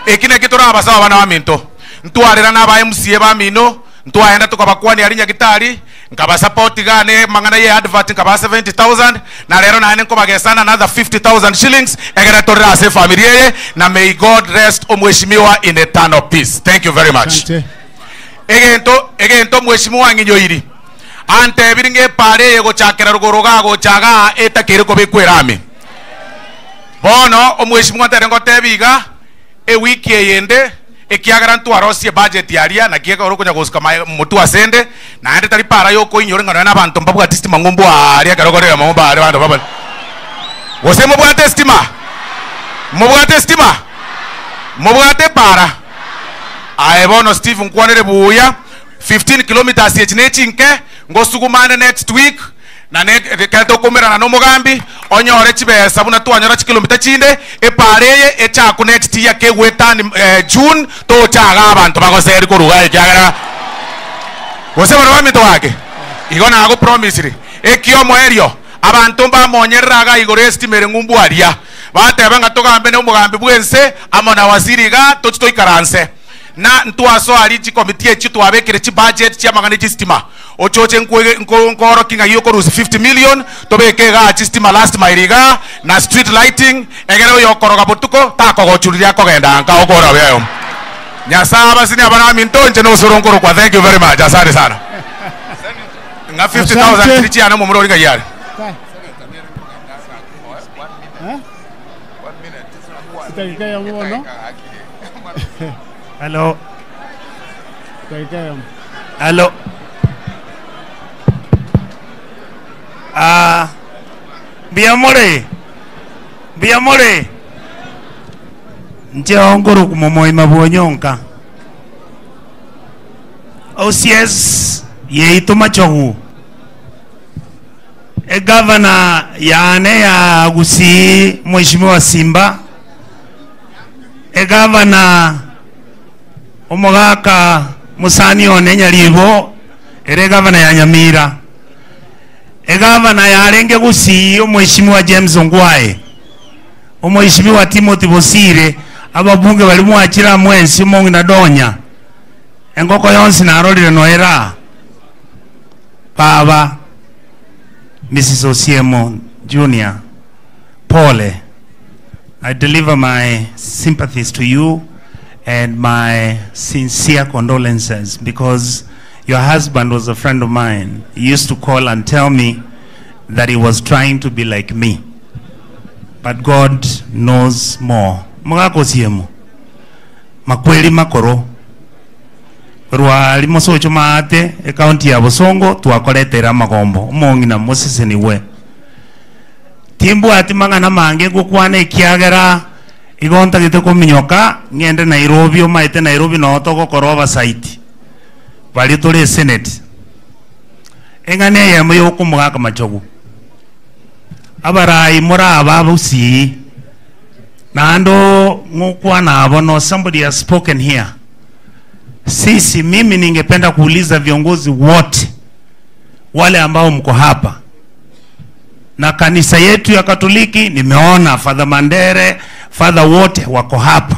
Eki nakio torabasabe abana baminto. Ntwarera na aba MCA bamino, ntwaenda tokabakwania aria Nyagitari, nkabasupport igaa ne amang'ana ye advert nkabaa 70,000, na rero naende nkobagesana another 50,000 shillings, egere torere ase efamiri eye, na may God rest omweshimiwa in eternal peace. Thank you very much.
Asante.
Egento egento mweshimiwa ang'inyoiri, antebiri ng'a epara eye gochakera rogoro igaa gocha igaa etakeire kobekwa erami. Bono omweshimiwa ntere ngotebi iga, ewiki eye ende, ekiagera ntwarosie ebudget aria, naki ekero okonya gosuka mae motwe asende, naende tari para yokoinyora ng'a nonya na abanto mbabwati stima ng'umbu aaria ekero okorera mang'umbu aaria abanto babwate. Gose mobwate estima? Mobwate estima? Mobwate epara? Aye bono Steve nkwanere buya, 15 kilometres echi ne chinke, ngosugumane next week, Na ekero tokoumerana nomogambi, onyore chibesa buna twanyora chikilomita chinde, epaara eye echakwe next year kegwetani June tocha iga abanto bagoseri korwa igaa ekiagera gose baria baminto gaki. Igo nagopromisiri ekiomoerio abanto mbamonyerere igaa igoro y'estima ere ng'umbu aria batebe ng'a togambe na omogambi bwense amo na waziri igaa tochi toikaranse.
Na ntwasoa aria chikomiti echio twabekire chibudget chiamang'ana echistima. Ochoche nkoege nko nkoorokia ng'ai okorusia 50 million tobeke igaa chistima last mile igaa na street lighting egere oyokoroga botuko takogochwa riria akogenda nka okora buya. Nyasaye abasini abaraminto inche nosoro nkorokwa thank you very much asante sana. Ng'a 50,000
Asante.
chiri chiane omomura oria ng'ai are.
Dakika eyemo bono.
Hello.
Dakika eyemo.
Hello. Ah, mbuya more? Mbuya more? Inche ongoro momoima bwonyonka. OCS yeito Machogu. Egavana yane ya Gusii Mheshimiwa Simba. Egavana omogaka mosani one Nyaribo ere egavana ya Nyamira. Egavana yarenge Gusii Omweshimiwa James Ongwae. Omweshimiwa Timothy Bosire ababunge baria mwachire amo ense omong'ina Donya. Engoko yonsi narorire noyo ere aa. Baba Mrs. Osiemo Junior, pole. I deliver my sympathies to you and my sincere condolences because your husband was a friend of mine. He used to call and tell me that he was trying to be like me. But God knows more. Mogaka Osiemo, makweri makoro. Korwa aria mosocho maate, ecounty ya Bosongo, twakoretera amagombo. Omong'ina mosesenigwe. Timbwati mang'ana mange ngokwana ekiagera igo ntagete kominyoka ng'ende Nairobi omaete Nairobi noo togokora oversight baria tore esenate. Eng'ana eyemo yokomogaka machogu. Abarai more aba abusii naende ng'okwana abo no somebody has spoken here. Sisi mimi ningependa kuuliza viongozi wote wale ambao mko hapa na kanisa yetu ya Katoliki, nimeona Father Mandere, Father wote wako hapa.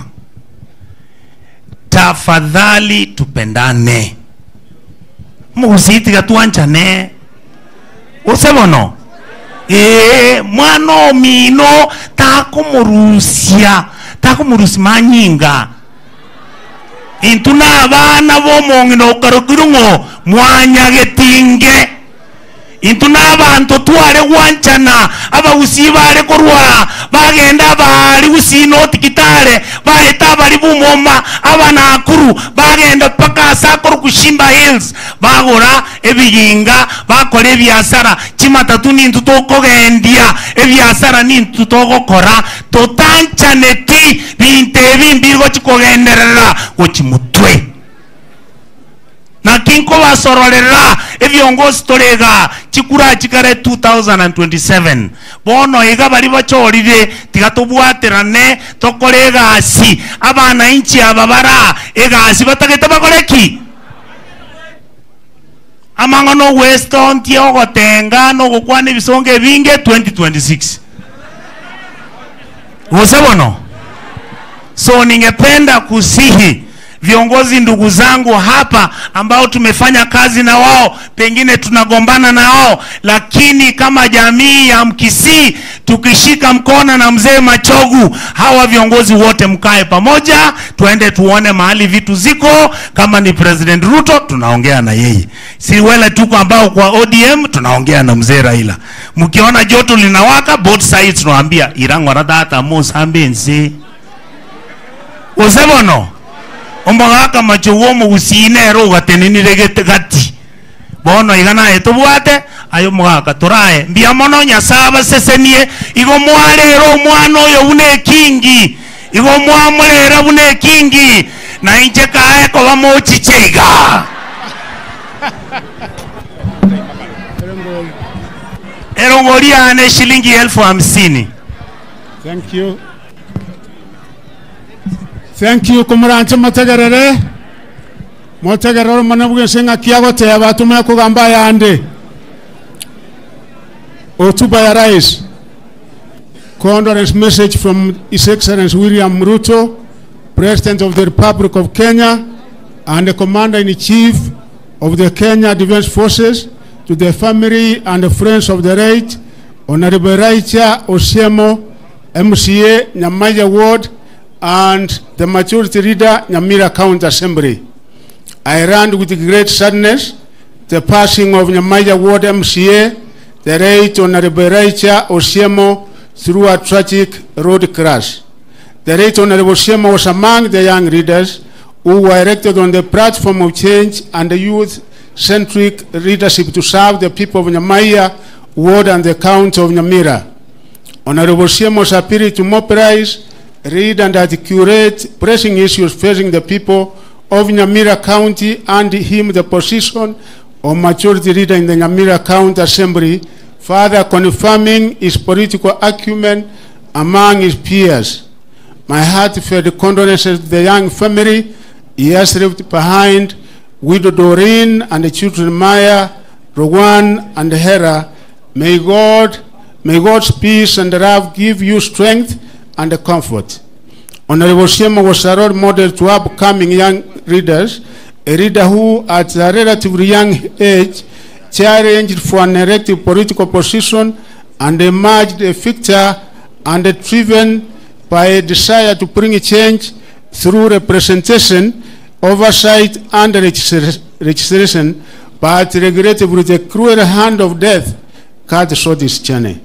Tafadhali tupendane, musitiga twanchane usebono ee mwana omino takomorusia takomorusia manyinga intu na abana bomong'ina okarokirwe ng'o mwanyagetinge intu na abanto tware gwanchana abagusii bare korwa bagenda abari gusii noti Kitale baeta abari bumoma aba Nakuru bagenda mpaka ase akorokwa Shimba Hills bagora ebiginga bakora ebiasara chimatatu nintu tokogendia ebiasara nintu togokora totanchaneti binto ebi mbigochi kogenderera gochi motwe. Naki nkobasororera ebiongozi tore iga chikura chikare 2027 bono iga baria bachorire tiga tobwaterane tokore egasi abanainchi aba bara egasi batagete bakore ki? Amang'ana ogwestontia ogotenga na ogokwana ebisongo ebinge 2026 gose bono. So ningependa kusihi viongozi ndugu zangu hapa ambao tumefanya kazi na wao, pengine tunagombana na wao, lakini kama jamii ya Mkisii tukishika mkono na mzee Machogu, hawa viongozi wote mkae pamoja, tuende tuone mahali vitu ziko. Kama ni President Ruto tunaongea na yeye, si wale tuko ambao kwa ODM tunaongea na mzee Raila. Mkiona joto linawaka both sides tunawaambia irang'ora tata musambense osebono omogaka Machogu omogusii nere ogatenenire gete gati bono iga naye tobwate aye omogaka torae mbuya mono Nyasaye abasesenie igo mwarera omwana oyo buna ekingi igo mwamorera buna ekingi na inche kae koba mochiche iga erongori yane shilingi elfu hamsini.
Thank you. Thank you komoranche motegerere motegerere omone bwense ng'aki agoteba tumanye kogamba ayande. Hotuba ya Rais. Condolence message from His Excellency William Ruto, President of the Republic of Kenya, and the Commander-in-Chief of the Kenya Defence Forces, to the family and friends of the late Honorable Elijah Osiemo, MCA, Nyamaiya Ward, and the Majority Leader, Nyamira County Assembly. I learned with great sadness the passing of Nyamaiya Ward MCA, the late Honorable Elijah Osiemo, through a tragic road crash. The late Honorable Osiemo was among the young leaders who were elected on the platform of change and the youth-centric leadership to serve the people of Nyamaiya Ward and the County of Nyamira. Honorable Osiemo's ability to mobilize, read and articulate pressing issues facing the people of Nyamira County and him the position of majority leader in the Nyamira County Assembly, further confirming his political acumen among his peers. My heartfelt condolences to the young family he has left behind, widow Doreen and the children Maya, Rowan, and Hera. May God's peace and love give you strength and comfort. Honorable Osiemo was a role model to upcoming young leaders, a leader who, at a relatively young age, challenged for an elective political position and emerged a victor and driven by a desire to bring change through representation, oversight, and registration, but regrettably with the cruel hand of death cut short his journey.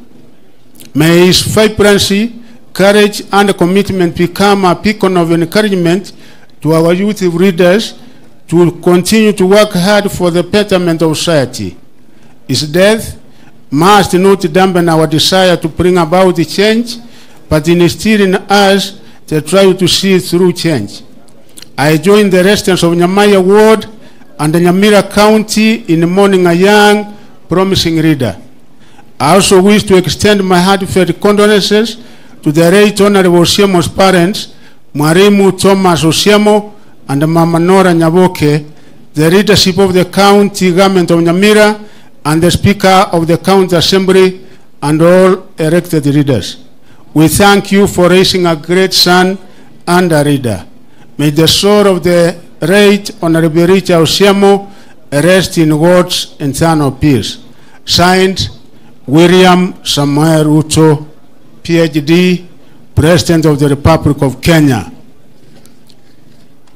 May his vibrancy, courage, and commitment become a beacon of encouragement to our youth leaders to continue to work hard for the betterment of society. His death must not dampen our desire to bring about the change, but instill in us the try to see through change. I join the residents of Nyamaiya Ward and the Nyamira County in mourning a young, promising leader. I also wish to extend my heartfelt condolences to the late Honorable Osiemo's parents, Mwalimu Thomas Osiemo and Mama Nora Nyaboke, the leadership of the county government of Nyamira, and the Speaker of the County Assembly, and all elected leaders. We thank you for raising a great son and a leader. May the soul of the late Honorable Richard Osiemo rest in God's eternal peace. Signed, William Samoei Ruto, PhD, President of the Republic of Kenya.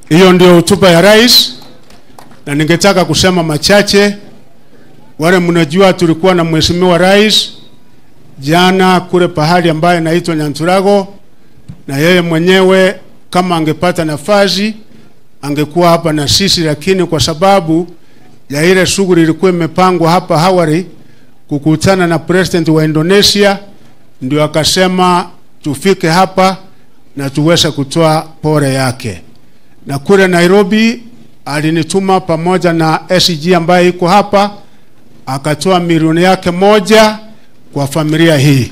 Hiyo ndio hotuba ya rais, na ningetaka kusema machache. Wale mnajua tulikuwa na mheshimiwa rais jana kule pahali ambaye inaitwa Nyanturago, na yeye mwenyewe kama angepata nafasi angekuwa hapa na sisi, lakini kwa sababu ya ile shughuli ilikuwa imepangwa hapa awali kukutana na president wa Indonesia, ndio akasema tufike hapa na tuweze kutoa pole yake. Na kule Nairobi alinituma pamoja na SG ambaye iko hapa, akatoa milioni yake moja kwa familia hii.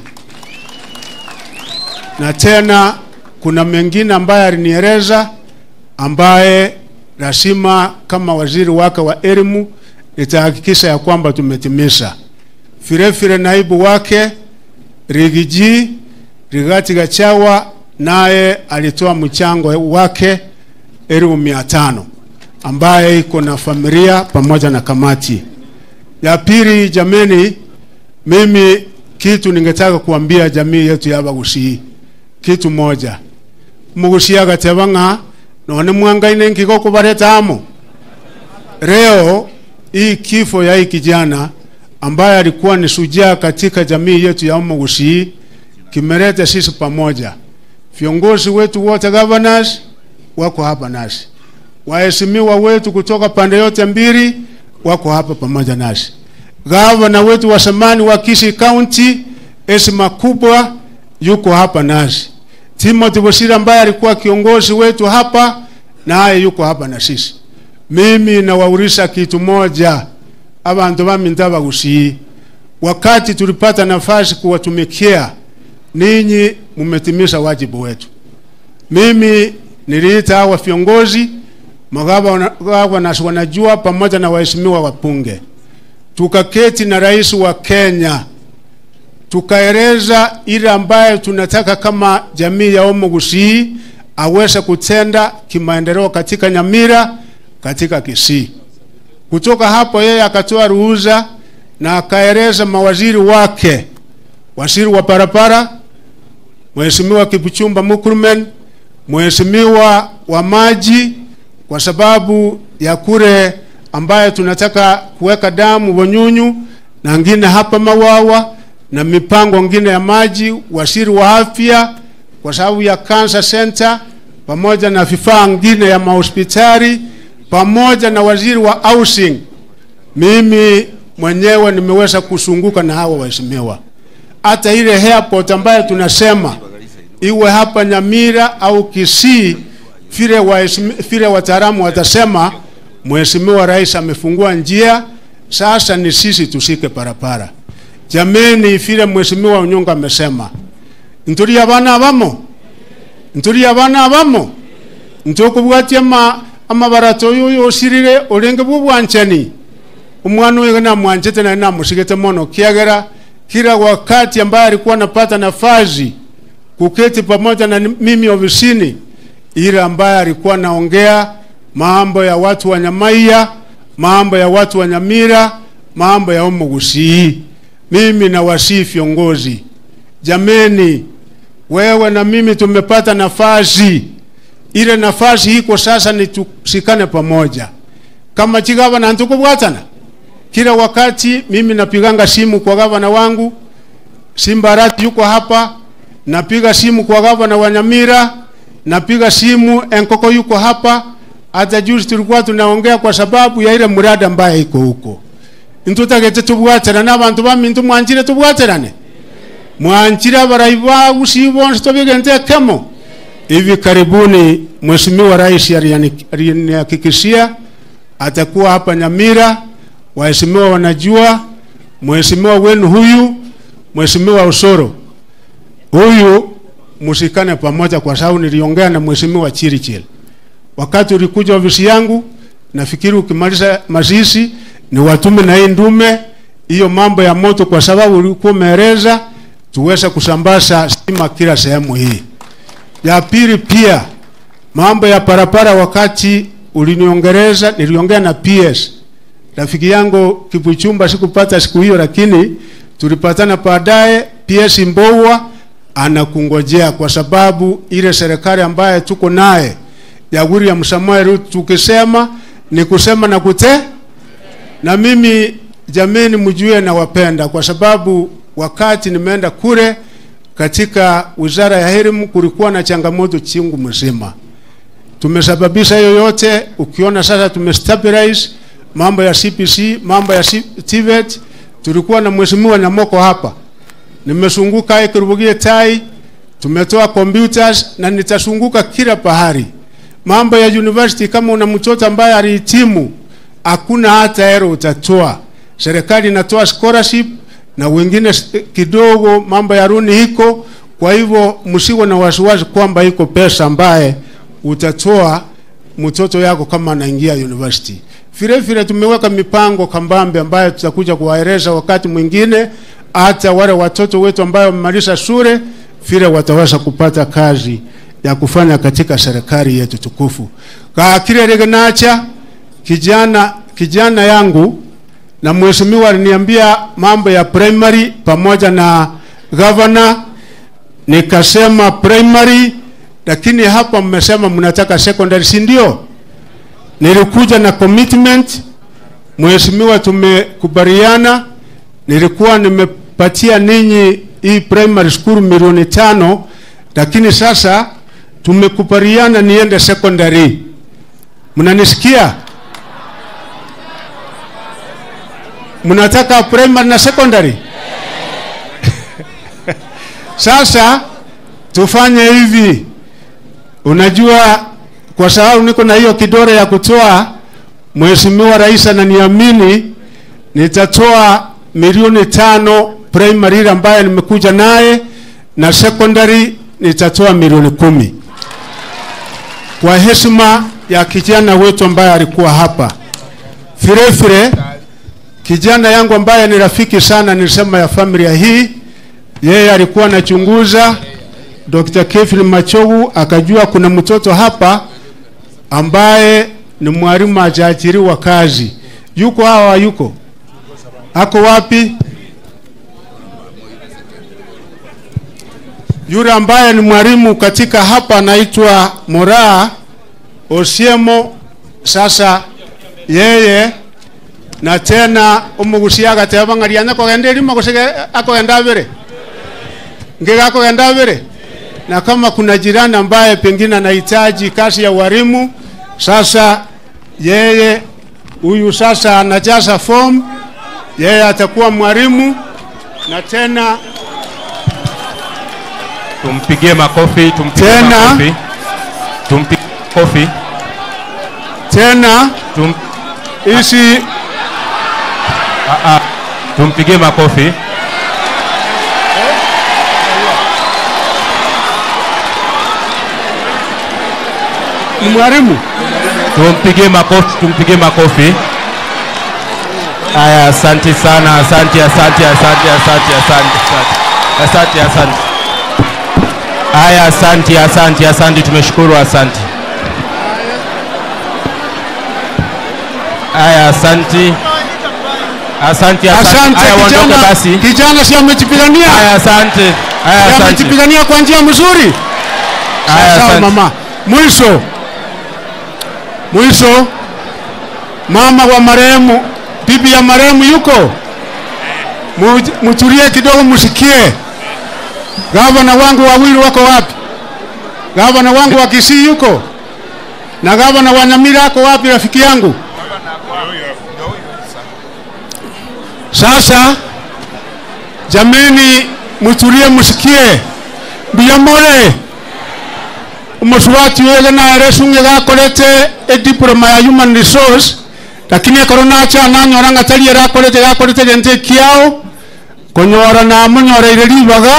Na tena kuna mengine ambaye alinieleza ambaye lazima kama waziri wake wa elimu nitahakikisha ya kwamba tumetimiza. Vile vile naibu wake Rigiji Rigathi Gachagua naye alitoa mchango wake 500,000 ambaye iko na familia pamoja na kamati. Ya pili, jameni, mimi kitu ningetaka kuambia jamii yetu ya Abagusii kitu moja. Mugusia agateba ng'a none mwangaine nkiko kubareta amo. Leo hii kifo ya hii kijana ambaye alikuwa ni shujaa katika jamii yetu ya Omugusii kimeleta sisi pamoja. Viongozi wetu wote, governors wako hapa nasi, waheshimiwa wetu kutoka pande yote mbili wako hapa pamoja nasi, gavana wetu wa zamani wa Kisii County heshima kubwa yuko hapa nasi, Timothy Bosire ambaye alikuwa kiongozi wetu hapa naye yuko hapa na sisi. Mimi nawauliza kitu moja, abantu baminta Abagusii, wakati tulipata nafasi kuwatumikia ninyi, mmetimiza wajibu wetu. Mimi niliita hawa viongozi magavana wanajua, pamoja na waheshimiwa wabunge, tukaketi na rais wa Kenya, tukaeleza ile ambayo tunataka kama jamii ya Omugusii aweze kutenda kimaendeleo katika Nyamira katika Kisii. Kutoka hapo yeye akatoa ruhusa na akaeleza mawaziri wake, waziri wa barabara Mheshimiwa Kipchumba Murkomen, Mheshimiwa wa maji, kwa sababu ya kule ambayo tunataka kuweka damu Wanyunyu na ngine hapa Mawawa na mipango ngine ya maji, waziri wa afya kwa sababu ya cancer center pamoja na vifaa ngine ya mahospitali pamoja na waziri wa housing. Mimi mwenyewe nimeweza kusunguka na hawa waheshimiwa. Hata ile airport ambayo tunasema iwe hapa Nyamira au Kisii, vile wataalamu watasema, Mheshimiwa Rais amefungua njia, sasa ni sisi tushike barabara. Jameni, vile Mheshimiwa Onyonka amesema, nturia bana abamo, nturia bana abamo, ntukubwatia amabarato yuyu osirire orenge bw'obwanchani omwana oyo namwanchete na namusigete mono kiagera kila wakati ambaye alikuwa anapata nafasi kuketi pamoja na mimi ofisini, ile ambaye alikuwa naongea mambo ya watu wa Nyamaiya, mambo ya watu wa Nyamira, mambo ya Omugusii. Mimi nawasihi viongozi, jameni, wewe na mimi tumepata nafasi. Ile nafasi iko sasa ni tusikane pamoja kama chigavana ntukubwatana. Kila wakati mimi napiganga simu kwa gavana wangu Simbarati yuko hapa, napiga simu kwa gavana wa Nyamira, napiga simu Enkoko yuko hapa. Hata juzi tulikuwa tunaongea kwa sababu ya ile mradi ambaye iko huko. Ntutagete tubwaterane n'abantu bamintu mwanjire tubwaterane. Mwanjire abarai bagusi bonse tobigente kemo. Hivi karibuni Mheshimiwa Rais alinihakikishia atakuwa hapa Nyamira. Waheshimiwa wanajua mheshimiwa wenu huyu, Mheshimiwa Osoro huyu, musikane pamoja, kwa sababu niliongea na Mheshimiwa Chirichil wakati ulikuja ofisi yangu. Nafikiri ukimaliza mazishi ni watume na hii ndume hiyo mambo ya moto, kwa sababu ulikuwa umeeleza tuweze kusambaza stima kila sehemu hii. Ya pili pia mambo ya parapara, wakati uliniongereza niliongea na PS rafiki yangu Kipchumba, sikupata siku hiyo, lakini tulipatana baadaye. PS Mbowa anakungojea kwa sababu ile serikali ambaye tuko naye ya William Samoei Ruto, tukisema ni kusema na kute. Na mimi jameni, mjue nawapenda kwa sababu wakati nimeenda kule katika wizara ya elimu kulikuwa na changamoto chingu mzima, tumesababisha hiyo yote. Ukiona sasa tumestabilize mambo ya CPC, mambo ya TVET. Tulikuwa na Mheshimiwa Nyamoko hapa, nimesunguka Ikirubugie tai, tumetoa computers na nitasunguka kila pahali. Mambo ya university, kama una mtoto ambaye alihitimu, hakuna hata hero utatoa. Serikali inatoa scholarship na wengine kidogo, mambo ya runi iko. Kwa hivyo msiwe na wasiwasi kwamba iko pesa ambaye utatoa mtoto yako kama anaingia university. Vile vile tumeweka mipango kambambe ambayo tutakuja kuwaeleza wakati mwingine, hata wale watoto wetu ambao wamemaliza shule vile wataweza kupata kazi ya kufanya katika serikali yetu tukufu. Kakile regenacha kijana yangu na mheshimiwa aliniambia mambo ya primary pamoja na governor, nikasema primary, lakini hapa mmesema mnataka secondary, si ndio? Nilikuja na commitment mheshimiwa, tumekubaliana. Nilikuwa nimepatia ninyi hii primary school milioni 5, lakini sasa tumekubaliana niende secondary. Mnanisikia? Mnataka primary na secondary? Sasa tufanye hivi. Unajua, kwa sababu niko na hiyo kidole ya kutoa, Mheshimiwa Rais ananiamini, nitatoa milioni 5 primary ile ambayo nimekuja naye, na secondary nitatoa milioni 10 kwa heshima ya kijana wetu ambaye alikuwa hapa. Vile vile kijana yangu ambaye ni rafiki sana, nilisema ya familia hii, yeye alikuwa anachunguza Dr. Kevin Machogu, akajua kuna mtoto hapa ambaye ni mwalimu ajaajiriwa kazi. Yuko hawa yuko? Ako wapi? Yule ambaye ni mwalimu katika hapa anaitwa Moraa Osiemo. Sasa yeye na tena omugusia agateba ng'a rianya kogenda erimo gose akogenda abere ngega akogenda abere na kama kuna jirani ambaye pengine anahitaji kazi ya walimu, sasa yeye huyu sasa anajaza form, yeye atakuwa mwalimu na tena
Tumpigie makofi, tumpigie
Tena.
makofi. Tumpigie makofi.
Tena
Tum
isi
ah, ah, tumpigie makofi.
ni mwalimu.
Tumpigie makofi, tumpigie makofi. Aya, asante sana, asante, asante, asante, asante, asante, asante, asante, asante. Aya, asante, asante, asante, tumeshukuru, asante. Aya, asante. Asante, asante.
Asante
Aya, uondoke
kijana,
basi.
kijana si amejipigania?
Aya, asante. Aya,
Si
asante.
amejipigania kwa njia mzuri.
Aya,
Sawa
asante.
mama. Mwisho, mwisho, mama wa marehemu, bibi ya marehemu yuko? Mutulie kidogo, musikie. Gavana wangu wawili wako wapi? Gavana wangu wa Kisii yuko na gavana wa Nyamira ako wapi, rafiki yangu? Sasa jameni, mutulie musikie. Mbiyamore omusuwati wege nare sunge gakorete ediploma ya human resource lakini ekoro nacha nanyora ng'a tari erakorete gakorete gento ekiao konyora namonyoreire ribaga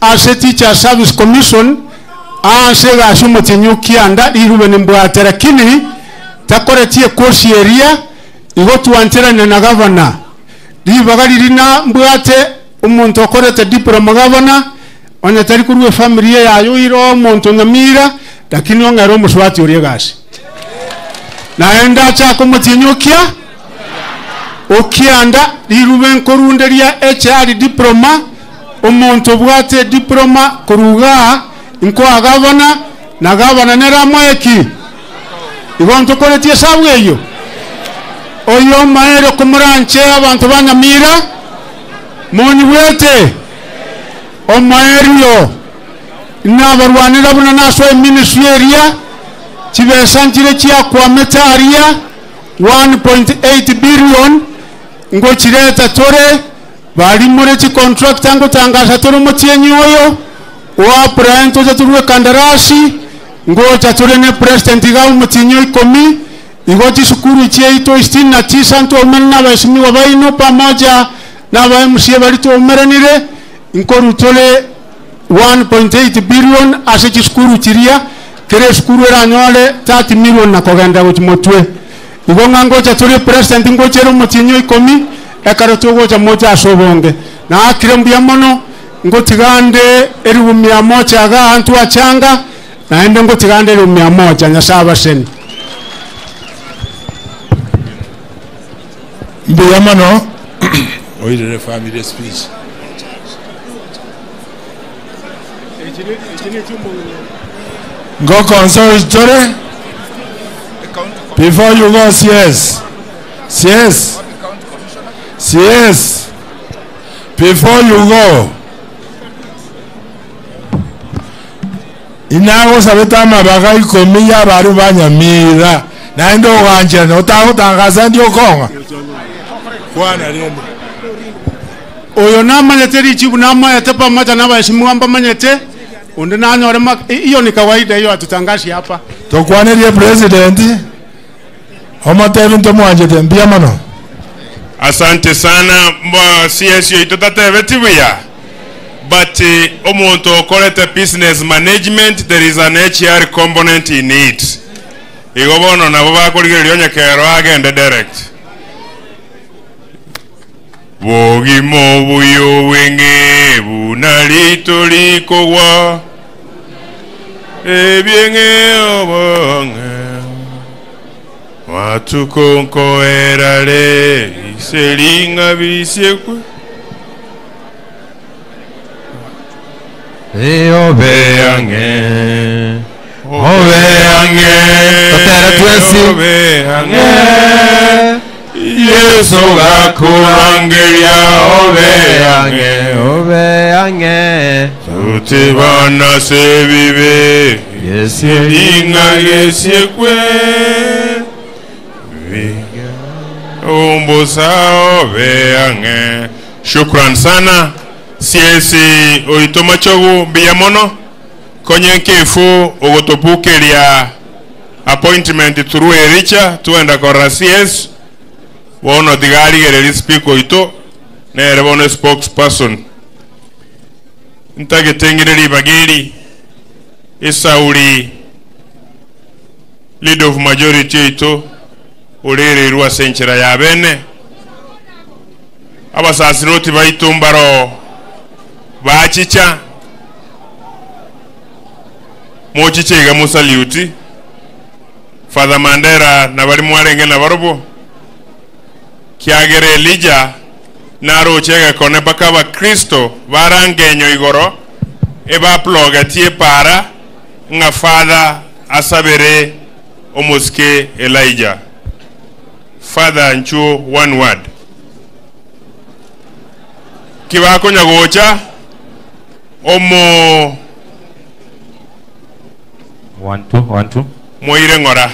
ase teacher service commission anse egasi omotinyi okianda rirube nimbwate lakini takoretie ekosi eria igo twancherane na gavana ribaga riri na mbwate omonto okorete diploma gavana onye tari korwa efamiri yayo iro omonto nyamira lakini ong'era omoswati oria egasi naende achaka omotinyi okia okianda rirube nkorunderia HR diploma omonto obwate diploma koruga nkoa gavana na gavana nere amoeki igo ntokoretie esabu eyo oyo omaere komoranche abanto ba Nyamira monyibwete omaerio nabarwanira buna nasoa eministry eria chibesa nchire chiakwamete aria 1.8 billion ngochireta tore bari muri chicontractor ngotangasa tore omotienyi oyo oapurae ntocha turwe kandarasi ngocha tore ne president iga omotienyi oikomi igo chisukuru chiaito sitini na tisa ntwaumene na abaheshimiwa baino pamoja na aba MCA bari twaumeranire nkoru tore 1.8 billion ase chisukuru chiria kere esukuru eranyore 30 million na kogenda gochi motwe igo ng'a ngocha tore president ngochere omotienyi oikomi ekero togocha mocha ase obonge naakire mbuya mono ngotigande eribu mia moja iga antu achanga naende ngotigande eribu mia moja nyasaye abaseni
mbuya mono oirere family speech go consult tore before you go cs cs cs before you go inagosabete amabaga ikomi ya baru ba Nyamira naende ogancherana otagotangasa ndi okong'a kwana rende
oyo namanyete richibu namayete pamoja na abaheshimiwa mbamanyete undi nanyore hiyo ni kawaida hiyo hatutangazi hapa
tokwanirie president omotebi ntomwanchete mbuya mono
Asante sana mbo CS yoito tatebe tibuya but omuntu okorete business management there is an HR component in it igo bono nabo bakorigereria onye kero agende direct bogimo buyo bweng'e bunali tolikogwa ebyeng'e obong'e. Amatuko nkoerare ise ring'abisie kwe.
Obe ang'e, obe ang'e,
Totere
twesi.
Obe ang'e, Yesu gakurangeria obe ang'e,
obe ang'e,
Tutibana sebibe, ring'agesie kwe. Umbusa obe ang'e. Shukran sana siesi oito machogu mbuya mono konye nkefu ogotopukeria appointment through ericha tuenda kora CS bono tigarigereria speaker oito nere bono spokesperson ntagete ribageri esauri leader of majority oito orereirwe ase enchera ya bene abasasiroti baitu mbaro bachicha mochicha iga musaliuti Father Mandera na bari mwarenge na barobo kiagere Elijah naroche egekone mpaka abakristo barangenyo igoro ebaplogetie epara ng'a Father asabere omosike Elijah. Father nchuo one word kibakonya gocha omo
One, two, one, two.
Moire ng'ora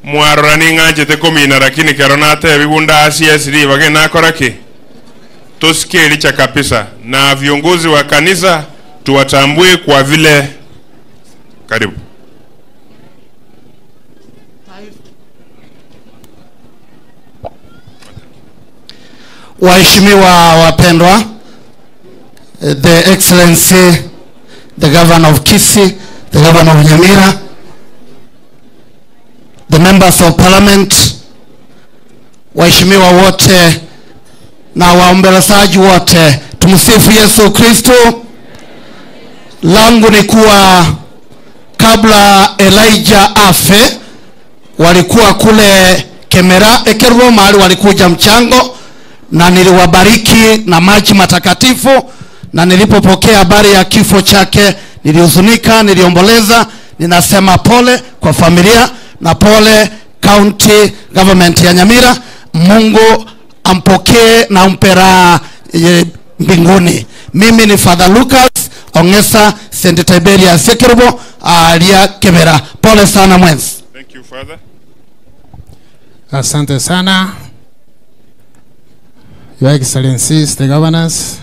mwarora ning'anchete komina lakini kero natebi bunda CS bage nakora ki tusikie licha kabisa na viongozi wa kanisa tuwatambue kwa vile. Karibu.
Waheshimiwa wapendwa, the Excellency, the Governor of Kisii, the Governor of Nyamira, the members of parliament, waheshimiwa wote na waombelezaji wote, tumsifu Yesu Kristo. Langu ni kuwa kabla Elijah afe, walikuwa kule Kemera Ekerwo, mahali walikuja mchango, na niliwabariki na maji matakatifu, na nilipopokea habari ya kifo chake nilihuzunika, niliomboleza. Ninasema pole kwa familia na pole county government ya Nyamira. Mungu ampokee na ampe raha mbinguni. Mimi ni Father Lucas Ongesa, St. Tiberius Ekerubo, alia Kemera. Pole sana mwenzi.
Thank you, Father.
Asante sana. Your Excellencies, the governors,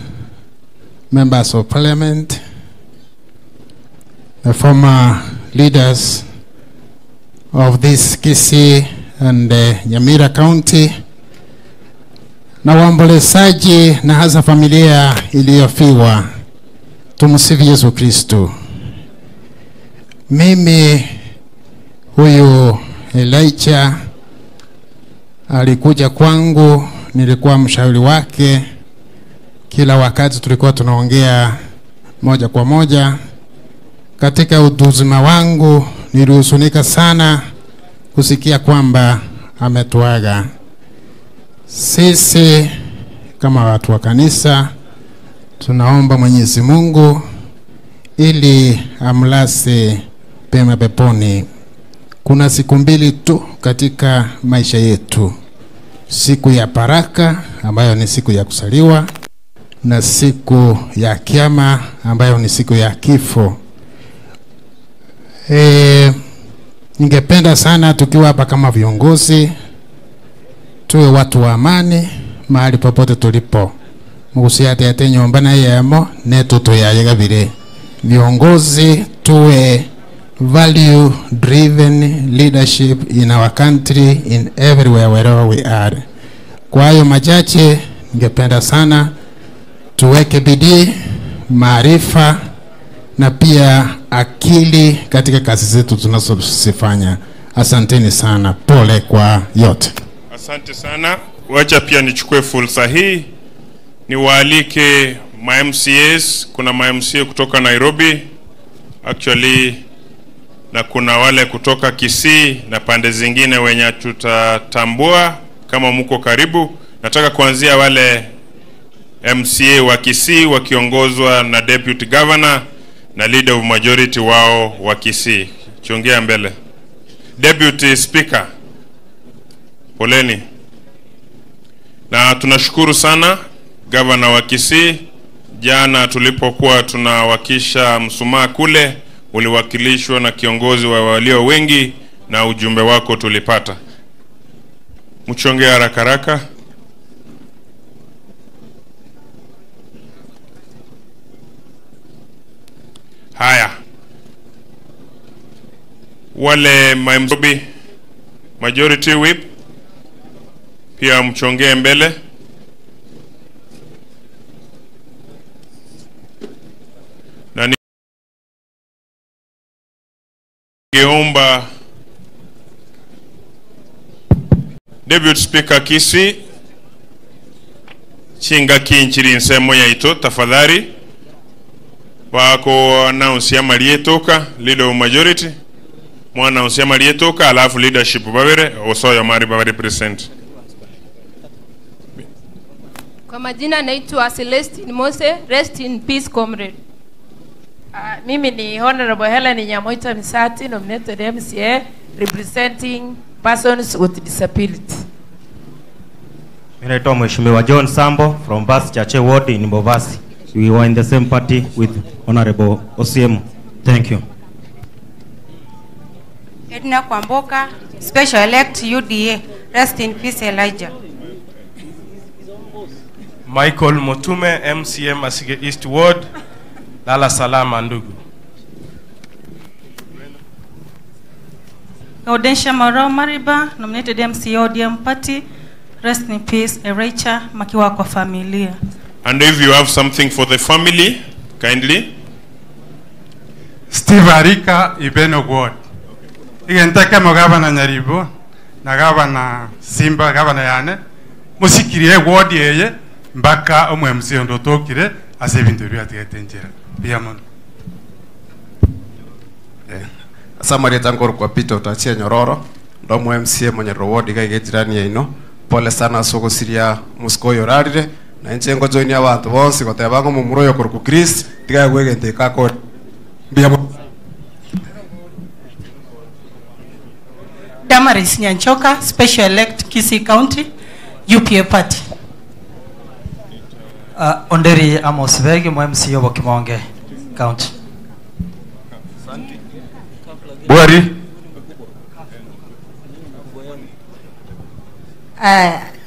members of parliament, the former leaders of this Kisii and Nyamira County, na waombolezaji na hasa familia iliyofiwa. Tumsifu Yesu Kristo. Mimi huyu Elijah alikuja kwangu, nilikuwa mshauri wake. Kila wakati tulikuwa tunaongea moja kwa moja. Katika utuzima wangu nilihuzunika sana kusikia kwamba ametuaga. Sisi kama watu wa kanisa tunaomba Mwenyezi Mungu ili amlase pema peponi. Kuna siku mbili tu katika maisha yetu, siku ya baraka ambayo ni siku ya kusaliwa na siku ya kiama ambayo ni siku ya kifo. Ningependa sana tukiwa hapa kama viongozi tuwe watu wa amani mahali popote tulipo. Muguciatete nyumba na yemo netutuyaye gabire. Viongozi tuwe value driven leadership in our country, in everywhere wherever we are. Kwa hayo machache, ningependa sana tuweke bidii, maarifa na pia akili katika kazi zetu tunazozifanya. Asanteni sana, pole kwa yote.
Asante sana. Wacha pia nichukue fursa hii niwaalike ma MCAs. Kuna ma MCA kutoka Nairobi. Actually na kuna wale kutoka Kisii na pande zingine wenye tutatambua kama mko karibu. Nataka kuanzia wale MCA wa Kisii wakiongozwa na Deputy Governor na Leader of Majority wao wa Kisii. Chongea mbele. Deputy Speaker, poleni. Na tunashukuru sana gavana wa Kisii. Jana tulipokuwa tunawakisha mshumaa kule, uliwakilishwa na kiongozi wa walio wengi na ujumbe wako tulipata. Mchongee haraka haraka. Haya, wale mambi majority whip pia mchongee mbele. Na ningeomba Deputy Speaker Kisii chinga kinchiri nsemo yaito tafadhali wako announce amaliyetoka leader of majority mwana amaliyetoka alafu leadership babere osoyo mari babere present.
Kwa majina naitwa Celestine Mose, rest in peace comrade.
Mimi ni Honorable Helen Nyamoita Misati, nominated MCA, representing persons with disability.
Mimi naitwa Mheshimiwa John Sambo from Bas Chache Ward in Bobasi. We were in the same party with Honorable Osiemo. Thank you.
Edna Kwamboka, Special Elect UDA. Rest in peace, Elijah.
Michael Motume, MCA Masige East Ward. Lala salama ndugu.
Gaudensia Marao Mariba, nominated MCA ODM Party. Rest in peace, Erecha makiwa kwa familia.
And if you have something for the family, kindly.
Steve Arika Ibeno Ward. Igenteke mo gavana Nyaribo na gavana Simba gavana yane musikirie ward yeye mpaka omwe MC ndotokire ase ebintu ebio atigete njira. Mbuya mono.
Samari tangor kwa Peter utachia nyororo ndomo MCA monyero ward iga igejirani yaino pole sana sogosiria musiko yorarire na inche ngojoinia abanto bonsi goteba ng'o momura oyo korwa Chris tiga gwegente kako mbuya mono.
Damaris Nyanchoka, Special Elect Kisii County, UPA Party.
Onderi Amos Vegi, MCA wa Kimonge County.
Bwari.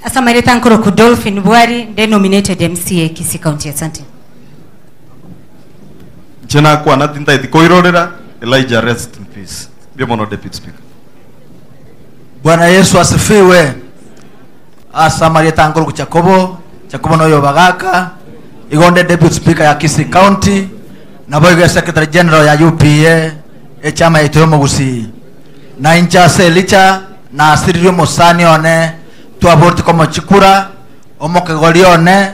Asamareta Nkoroku Dolphin Bwari, de nominated MCA Kisii County. Asante.
Jena kwa natinta itikoirorera Elijah rest in peace. Mbuya mono Deputy Speaker.
Bwana Yesu asifiwe. Asamarieta Nkoroku Jacobo, Jacobo noyo bagaka, igonde deputy speaker ya Kisii County, na boigo secretary general ya UPA, echama yetu yomogusi. Na incha selicha na asiririo mosani one twaborti komo chikura omokegori one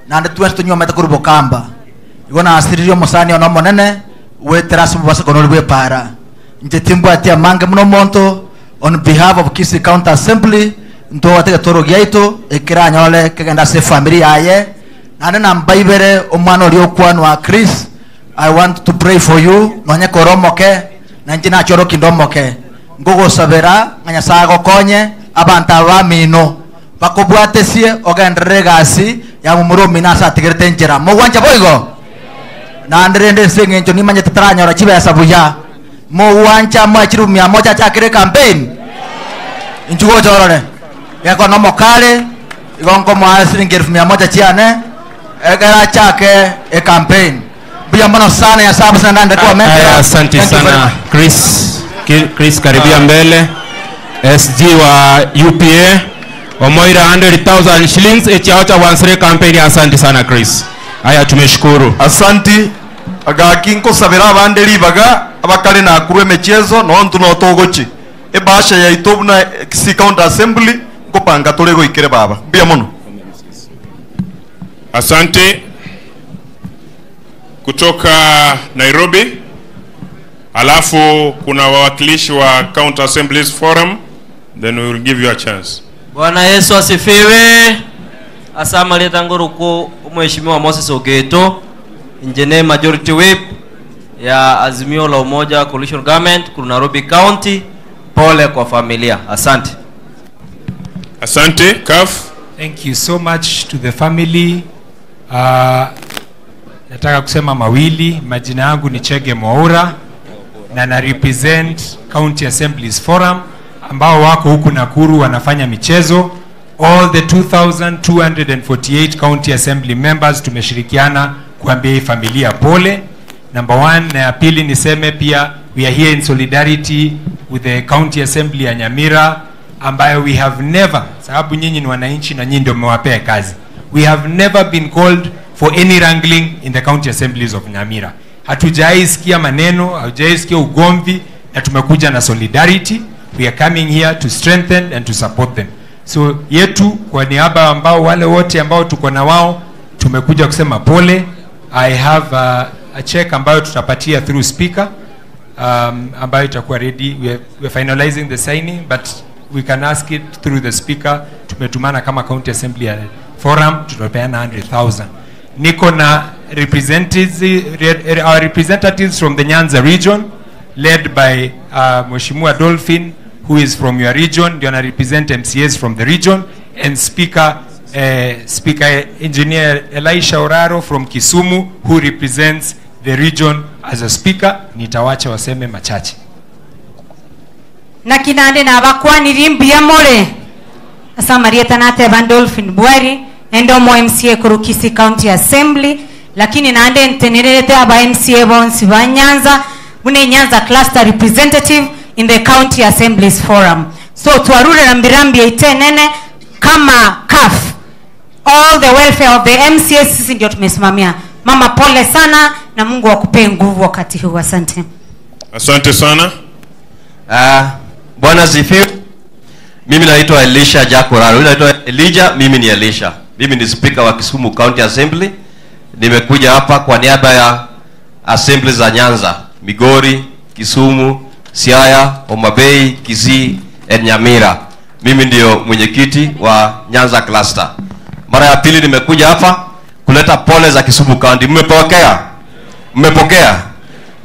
nande twensi tunywomete kuru bokamba igo na asiririo mosani one omonene wetera ase mobasa kono bwe para nche timbwatia mange muno monto on behalf of Kisii County Assembly ntowate getoro giaitu ekiranyole kegenda ase family yaye nande namba ibere omwana oria okwanwa Chris I want to pray for you nonye koromoke na nche nachoro kindomoke ngogosabera ng'a Nyasaye agokonye abanto aba bamino bakobwatesie ogenderere egasi ya momura omino ase atigerete enchera mogwancha boigo naende rende ase eng'encho nimanyete taranyora chibesa buya mogwancha mwachire mia moja achakire campaign inchu gochorore gekona omokare igo nkomoa siringi elfu mia moja chiane ekero achake ecampaign mbuya mono sana Nyasaye abasane nande
Haya, asante sana Chris. Chris karibia mbele. SG wa UPA Omoira 100,000 shillings echiaocha wansire campaign. Asante sana Chris. Haya, tumeshukuru.
Asanti agaki nkosabera abande ribaga abakare nakurwa emichezo nontu notogochi ebasha yaito buna Kisii County Assembly nkopanga tore goikere baba mbuya mono.
Asante. Kutoka Nairobi, Alafu kuna wawakilishi wa County Assemblies Forum, then we will give you a chance.
Bwana Yesu asifiwe. Asamaleta nguruku Mheshimiwa Moses Ogeto, Engineer Majority Whip ya Azimio la Umoja Coalition Government kuru Nairobi County. Pole kwa familia. Asante.
Asante, Kaf.
Thank you so much to the family. Nataka kusema mawili. Majina yangu ni Chege Mwaura na na represent County Assemblies Forum ambao wako huku Nakuru wanafanya michezo. All the 2248 County Assembly members tumeshirikiana kuambia hii familia pole. Number one, na ya pili niseme pia we are here in solidarity with the County Assembly ya Nyamira ambayo we have never, sababu nyinyi ni wananchi na nyinyi ndio mmewapea kazi. We have never been called for any wrangling in the county assemblies of Nyamira. Hatujai sikia maneno, hatujai sikia ugomvi na tumekuja na solidarity. We are coming here to strengthen and to support them. So yetu kwa niaba ambao wale wote ambao tuko na wao tumekuja kusema pole. I have a check ambayo tutapatia through speaker ambayo itakuwa ready. We are finalizing the signing but we can ask it through the speaker. Tumetumana kama county assembly ya forum tutapeana 100,000. Niko na representatives, our representatives from the Nyanza region led by Mheshimiwa Dolphin who is from your region, ndio ana represent MCAs from the region, and Speaker Engineer Elisha Oraro from Kisumu who represents the region as a speaker. Nitawacha waseme machache.
Na kinande na abakwaniri mbuya more asamarieta nateba Dolphin Bwari endo mo MCA kuru Kisii County Assembly, lakini nande ntenerete aba MCA bonsi ba Nyanza bune Nyanza cluster representative in the County Assemblies Forum. So twarure rambirambi itenene kama CAF, all the welfare of the MCA sisi ndio tumesimamia. Mama pole sana na Mungu akupe nguvu wakati huu. Asante.
Asante sana.
Bwana sifiwe. Mimi naitwa Elisha Jakoraro. Huyu naitwa Elijah, mimi ni Elisha. Mimi ni speaker wa Kisumu County Assembly. Nimekuja hapa kwa niaba ya assembly za Nyanza, Migori, Kisumu, Siaya, Homa Bay, Kisii and Nyamira. Mimi ndio mwenyekiti wa Nyanza Cluster. Mara ya pili nimekuja hapa kuleta pole za Kisumu County. Mmepokea? Mmepokea?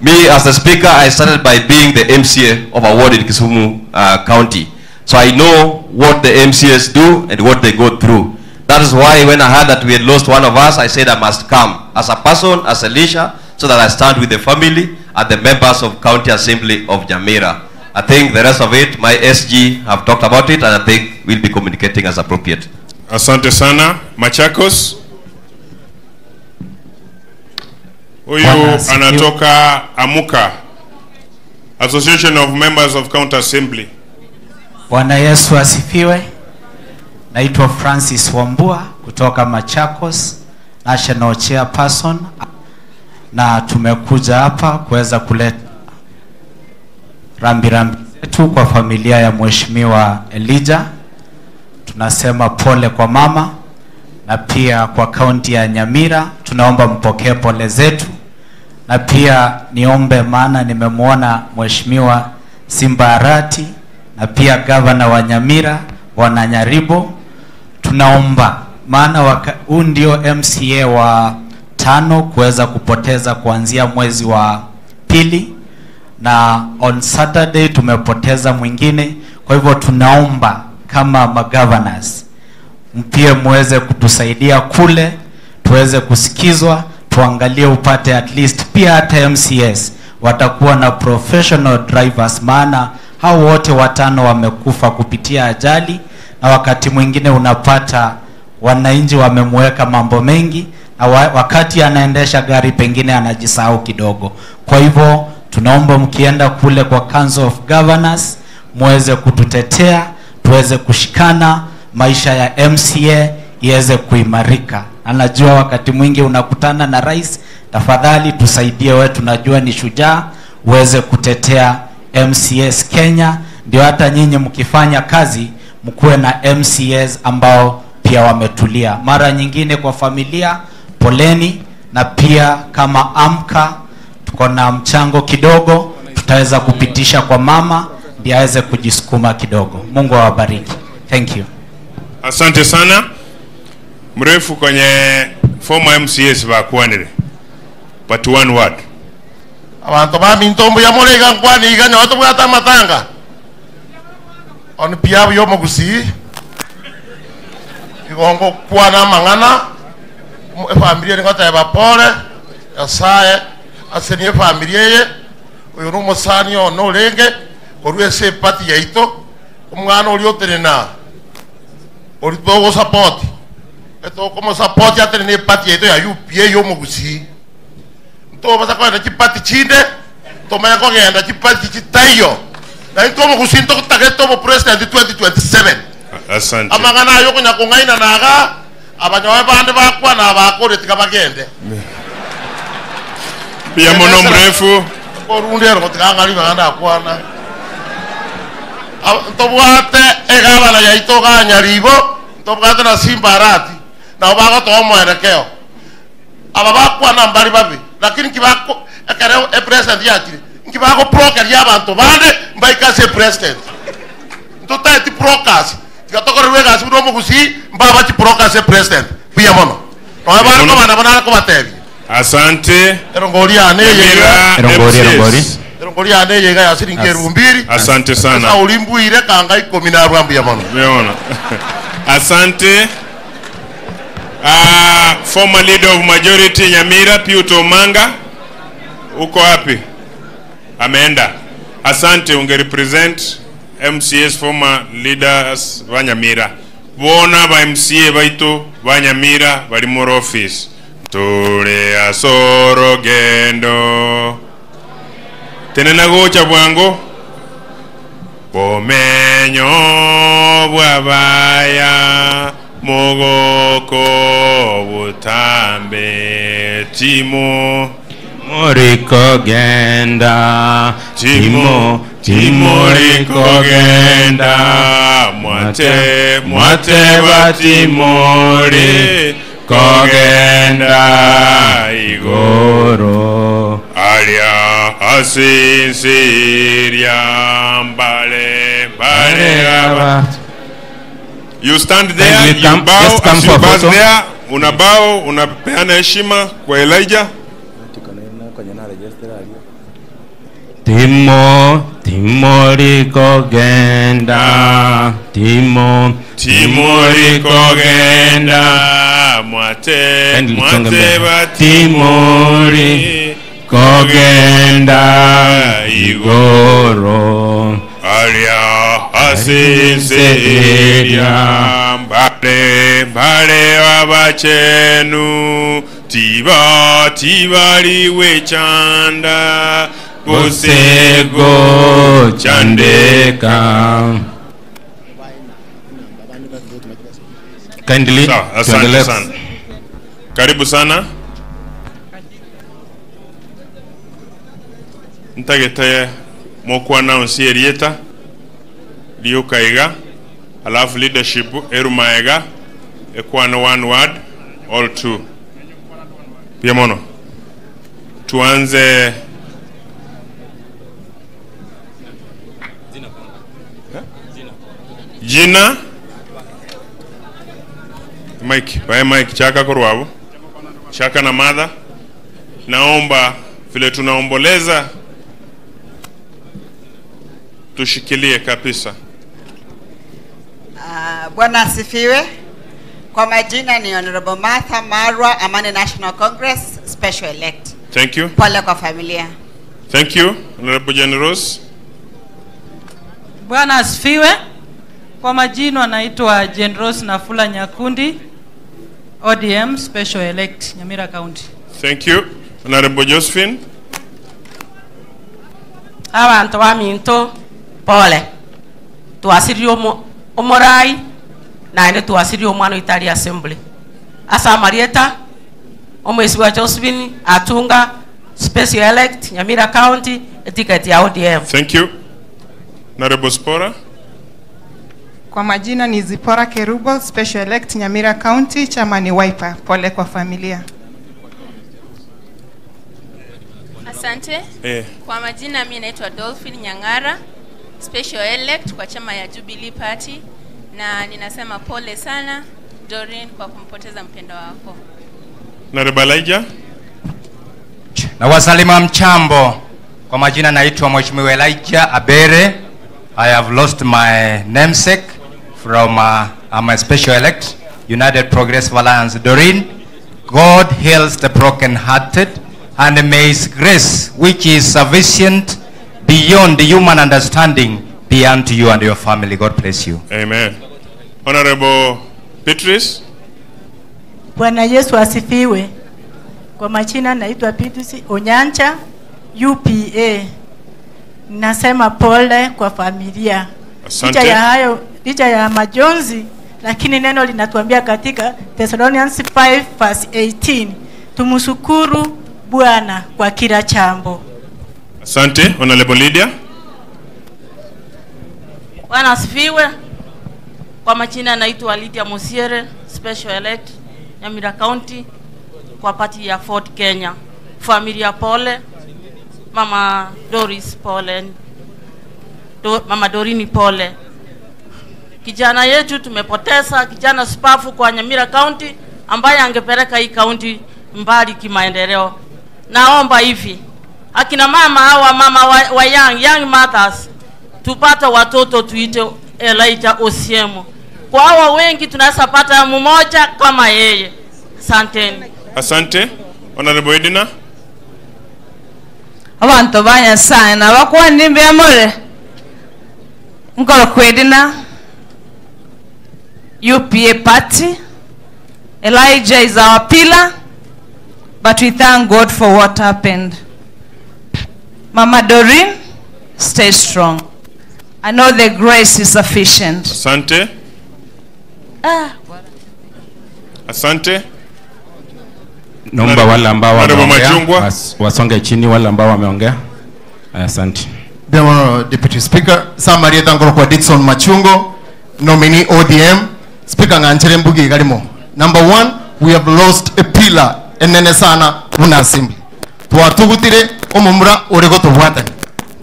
Me as a speaker, I started by being the MCA of a ward in Kisumu County. So I know what the MCAs do and what they go through. That is why when I heard that we had lost one of us, I said I must come as a person, as a leader, so that I stand with the family and the members of County Assembly of Nyamira. I think the rest of it, my SG have talked about it, and I think we'll be communicating as appropriate.
Asante sana. Machakos. Huyu anatoka Amuka, Association of Members of County Assembly.
Bwana Yesu asifiwe. Naitwa Francis Wambua kutoka Machakos, National Chairperson, na tumekuja hapa kuweza kuleta rambirambi zetu kwa familia ya Mheshimiwa Elijah. Tunasema pole kwa mama na pia kwa kaunti ya Nyamira, tunaomba mpokee pole zetu, na pia niombe, maana nimemwona Mheshimiwa Simba Arati na pia gavana wa Nyamira Bwana Nyaribo, tunaomba maana huu ndio MCA wa 5 kuweza kupoteza kuanzia mwezi wa pili, na on Saturday tumepoteza mwingine. Kwa hivyo tunaomba kama magovernors mpie muweze kutusaidia kule, tuweze kusikizwa, tuangalie upate at least pia hata MCS watakuwa na professional drivers, maana hao wote 5 wamekufa kupitia ajali, na wakati mwingine unapata wananchi wamemweka mambo mengi, na wakati anaendesha gari pengine anajisahau kidogo. Kwa hivyo tunaomba mkienda kule kwa Council of Governors muweze kututetea, tuweze kushikana, maisha ya MCA iweze kuimarika. Anajua wakati mwingi unakutana na rais, tafadhali tusaidie wewe, tunajua ni shujaa, uweze kutetea MCAs Kenya, ndio hata nyinyi mkifanya kazi mkuwe na MCAs ambao pia wametulia. Mara nyingine kwa familia poleni, na pia kama Amka tuko na mchango kidogo. tutaweza kupitisha kwa mama ndiye aweze kujisukuma kidogo. Mungu awabariki. Thank you.
Asante sana mrefu kwenye former MCS bakwanire but one word.
Abantu ba mintombo ya morega nkwani iga nyoto bwata matanga on piabu yo mogusi igongo kwana mang'ana efamilia nigoteba pole Nyasaye asenie efamilia eye oyo ni omosani one orenge korwa ase epati yaito omwana oria otenena ori togosapoti etokomosapoti atenene epati yaito ya UPA ya omogusii ntobasa kogenda chipati chinde tomanya kogenda chipati chitaiyo na intwe omogusii ntogotagete omopresident 2027.
Asante.
Amang'ana ayo konya kong'aina naga abanyoe bande bakwana abakore tiga bagende.
Pia mono mrefu.
Korunde ero tiga ng'ari baganda akwana ntobwate egabana yaito ganyaribo ntobwate na Simba Arati nabo bagotoa omwerekeo aba bakwana mbari babe lakini kibako ekere epresident yakire nkibako broker ya abantu bande mbaikase president ntutaeti brokers tigatokorerwa egasi buna omogusii mbaba chibrokers epresident buya mono noe bari kobana banare kobatebia.
Asante.
Erongori yane
Nyamira
yeiga
MCS.
Erongori yane yeiga ya siringi elfu mbili.
Asante sana.
Sasa ulimbwire kanga ikumi na abwa mbuya mono.
Umeona. Asante. Former leader of majority Nyamira Piuto Omanga, uko wapi? Ameenda. Asante, unge represent MCS former leaders ba Nyamira. Bona ba MCA baitu ba Nyamira bali mu office. Tule asoro gendo. Tenena gocha bwango. Bomenyo bwabaya mogoko butambe timo
Murikogenda timo
timurikogenda mwate mwate batimuri kogenda igoro alia asinsiria mbale mbale aba. You stand there,
Kindly
you
come-
bow,
just come
as you
for a
bow
photo.
there, una bow, unapeana heshima kwa Elijah.
Timo timurikogenda timo
Timurikogenda mwate
Kindly
mwate
songa mbele.
batimuri
kogenda igoro
alia asinsiria mbale mbale wabachenu tiba tibaliwe chanda
Busego chandeka. Kindly
Sawa, asante
tuendelee.
sana. Karibu sana. Ntagete moku announce erieta liukaiga alafu leadership erumaega ekwana one word all two. Pia mono tuanze jina Mike, wae Mike, chaka korwabo chaka na madha. Naomba vile tunaomboleza tushikilie kabisa.
Bwana asifiwe. Kwa majina ni Honorable Martha Marwa, Amani National Congress, Special Elect.
Thank you.
Pole kwa familia.
Thank you, Honorable Generous.
Bwana asifiwe. Kwa majina anaitwa Jane Rose Nafula Nyakundi, ODM Special Elect, Nyamira County.
Thank you, Honorable Josephine.
Abantu baminto pole twasirie omorai naende twasirie omwana oitari assembly ase amarieta omwesi wa Josephine Atunga Special Elect Nyamira County eticket ya ODM.
Thank you. Honorable Spora.
Kwa majina ni Zipora Kerubo, Special Elect Nyamira County, chama ni Wiper. Pole kwa familia.
Asante.
Eh.
Kwa majina mi naitwa Dolphin Nyang'ara, special elect kwa chama ya Jubilee Party, na ninasema pole sana Doreen kwa kumpoteza mpendwa wako.
Honorable Elijah.
Na wasalima mchambo. Kwa majina naitwa Mheshimiwa Elijah Abere. I have lost my namesake from I'm a special elect United Progressive Alliance Doreen. God heals the brokenhearted and may his grace which is sufficient beyond the human understanding be unto you and your family. God bless you.
Amen. Honorable Beatrice.
Bwana Yesu asifiwe. Kwa majina naitwa Beatrice Onyancha UPA. Nasema pole kwa familia.
Asante.
Licha ya hayo, licha ya majonzi, lakini neno linatuambia katika Thessalonians 5 verse 18, tumshukuru Bwana kwa kila jambo.
Asante. Honorable Lydia.
Bwana asifiwe. Kwa majina naitwa Lydia Musiere, special elect Nyamira County kwa party ya Ford Kenya. Familia pole, Mama Doris pole, Mama Dorini pole. Kijana yetu tumepoteza kijana spafu kwa Nyamira County ambaye angepeleka hii county mbali kimaendeleo. Naomba hivi akina mama hawa mama wa young mothers tupate watoto tuite Elijah Osiemo. Kwa hawa wengi tunaweza pata mmoja kama yeye. Asanteni.
Asante. Honorable Edina.
Abantu ba Nyasaye nabakwani mbiamore nkoro kwedina UPA party. Elijah is our pillar, but we thank God for what happened. Mama Doreen, stay strong. I know the grace is sufficient.
Asante. Asante.
Naomba wale ambao
Honorable
wameongea
Machungwa.
wasonge chini, wale ambao wameongea. Asante.
Bwana Deputy Speaker, Samaria Tangoro kwa Dickson Machungo, nominee ODM. Speaker ng'anchere mbugi igarimo. Number one, we have lost a pillar enene sana muna assembly. Twatugutire omomura uri gotubwatani.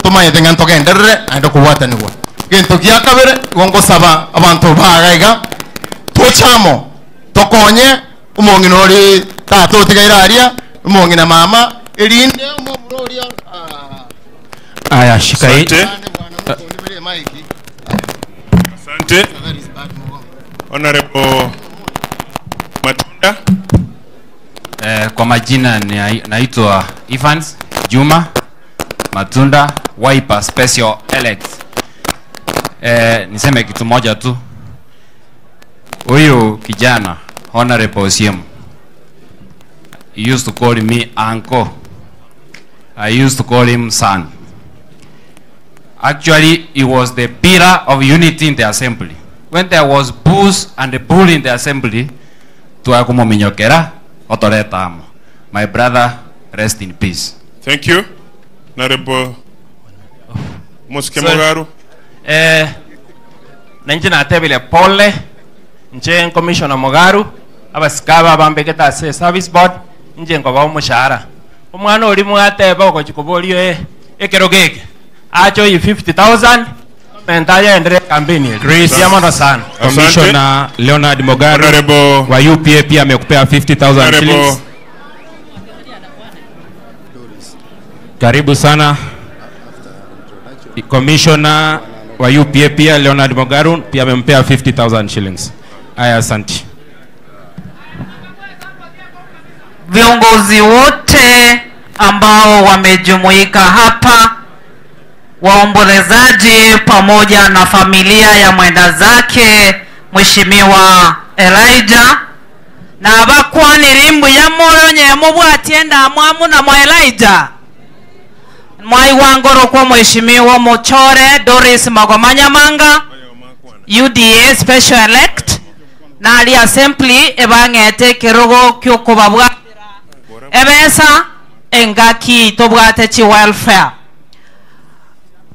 Tumanyete ng'a ntogenderere naende kobwatanigwa. Gento gia kabere igo ngosaba abanto bagaiga tochamo tokonye omong'ina ori tata otigaire aria omong'ina mama erinde omomura oria.
Aya, shika hii.
Asante. Asante. Honorable Matunda.
Kwa majina naitwa Evans Juma Matunda, Wiper Special Elect. Niseme kitu moja tu. Huyu kijana Honorable Osiemo, he used to call me uncle. I used to call him son. Actually, he was the pillar of unity in the assembly. When there was booze and the bull in the assembly, twakumominyokera otoretamo. My brother, rest in peace.
Thank you. Honorable Mosike
Sorry.
Mugaru.
Nanche natebile pole nche commissioner Mugaru abasikaba bambekete ase service board nche nkoba omushahara omwana ori mwateba ogochikoborio ekero geke acho i 50,000 menta yaendere campaign
Chris
ya mono sana.
Commissioner Leonard Mogaru wa UPA pia amekupea 50,000
Honorable
shillings. Karibu sana Commissioner wa UPA pia Leonard Mogaru pia amempea 50,000 shillings. Aya, asante.
Viongozi wote ambao wamejumuika hapa, waombolezaji pamoja na familia ya mwenda zake Mheshimiwa Elijah, na abakwanira imbuya moronye mubwatie ndamwamu na mwa Elijah mwaiwangoro kwa Mheshimiwa Muchore Doris Magomanyamanga UDA special elect na ali assembly ebang'ete ekerogo kyokobabwatera ebesa engaki tobwate chi welfare.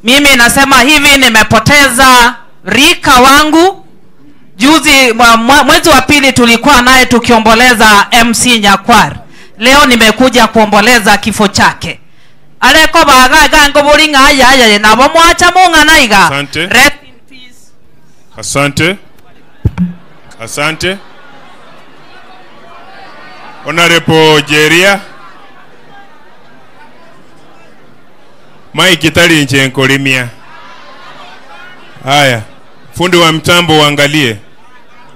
Mimi nasema hivi, nimepoteza rika wangu juzi, mwezi wa pili tulikuwa naye tukiomboleza MC Nyakwar. Leo nimekuja kuomboleza kifo chake. Areko baga iga nkobori ng'a aya aya ye nabo mwacha mong'ana iga.
Asante.
Rest in peace.
Asante. Asante. Honorable Jeria. Mike tari nche nkorimia. Haya. Fundi wa mtambo uangalie.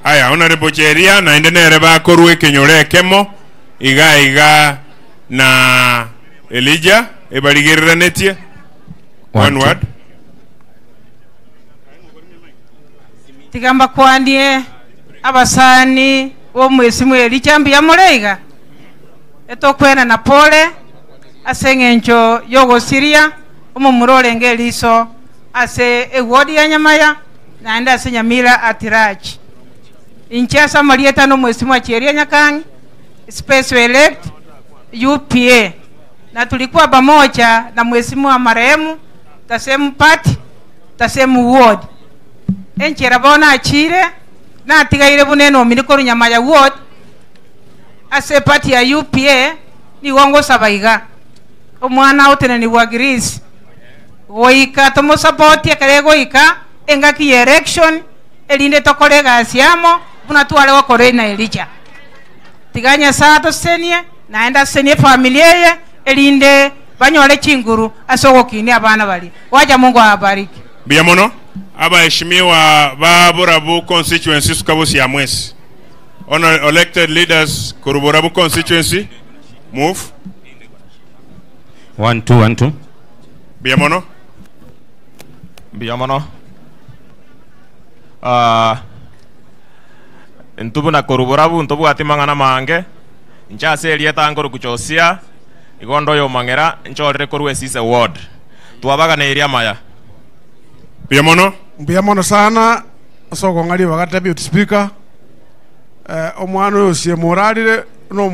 Haya, Honorable Jeria naende nere bakorwa ekenyoro ekemo iga iga na Elijah ebarigereranetie. One word.
Tiga mbakwanie abasani b'omwesimu Elija mbuya more iga? Etokwenana pole ase eng'encho y'ogosiria omomura orenge eriso ase eward ya Nyamaya naende ase Nyamira at large. Inche ase amarieta nomwesimu Achieria Nyakang'i, Special Elect, UPA, na tulikuwa pamoja na mheshimiwa marehemu the same party, the same ward. Enchera bono achire natigaire buna enomini korwa Nyamaya ward ase eparty ya UPA nigo ngosaba iga omwana otenenigwa Greece goika tomosupport ekero egoika engaki ya election erinde tokore egasi amo buna tware gokora na Elijah. Tiga Nyasaye atosesenie naende asesenie efamily eye erinde banyore chinguru ase ogokinia abana baria. Wacha Mungu awabariki.
Mbuya mono abaheshimiwa ba Borabu constituency suka bosia mwesi. Honor elected leaders koru Borabu constituency move.
One, two, one, two.
Mbuya mono.
Mbuya mono. Ah, intwe buna korwa Borabu ntobwati mang'ana mange, inche ase erieta nkoruku Josia, igo onde oyomang'era nchorire korwa Esise ward. Twabaganeirie amaya.
Mbuya mono.
Mbuya mono sana ase okong'a ribaga Deputy Speaker. Eh, omwana oyo osie morarire no.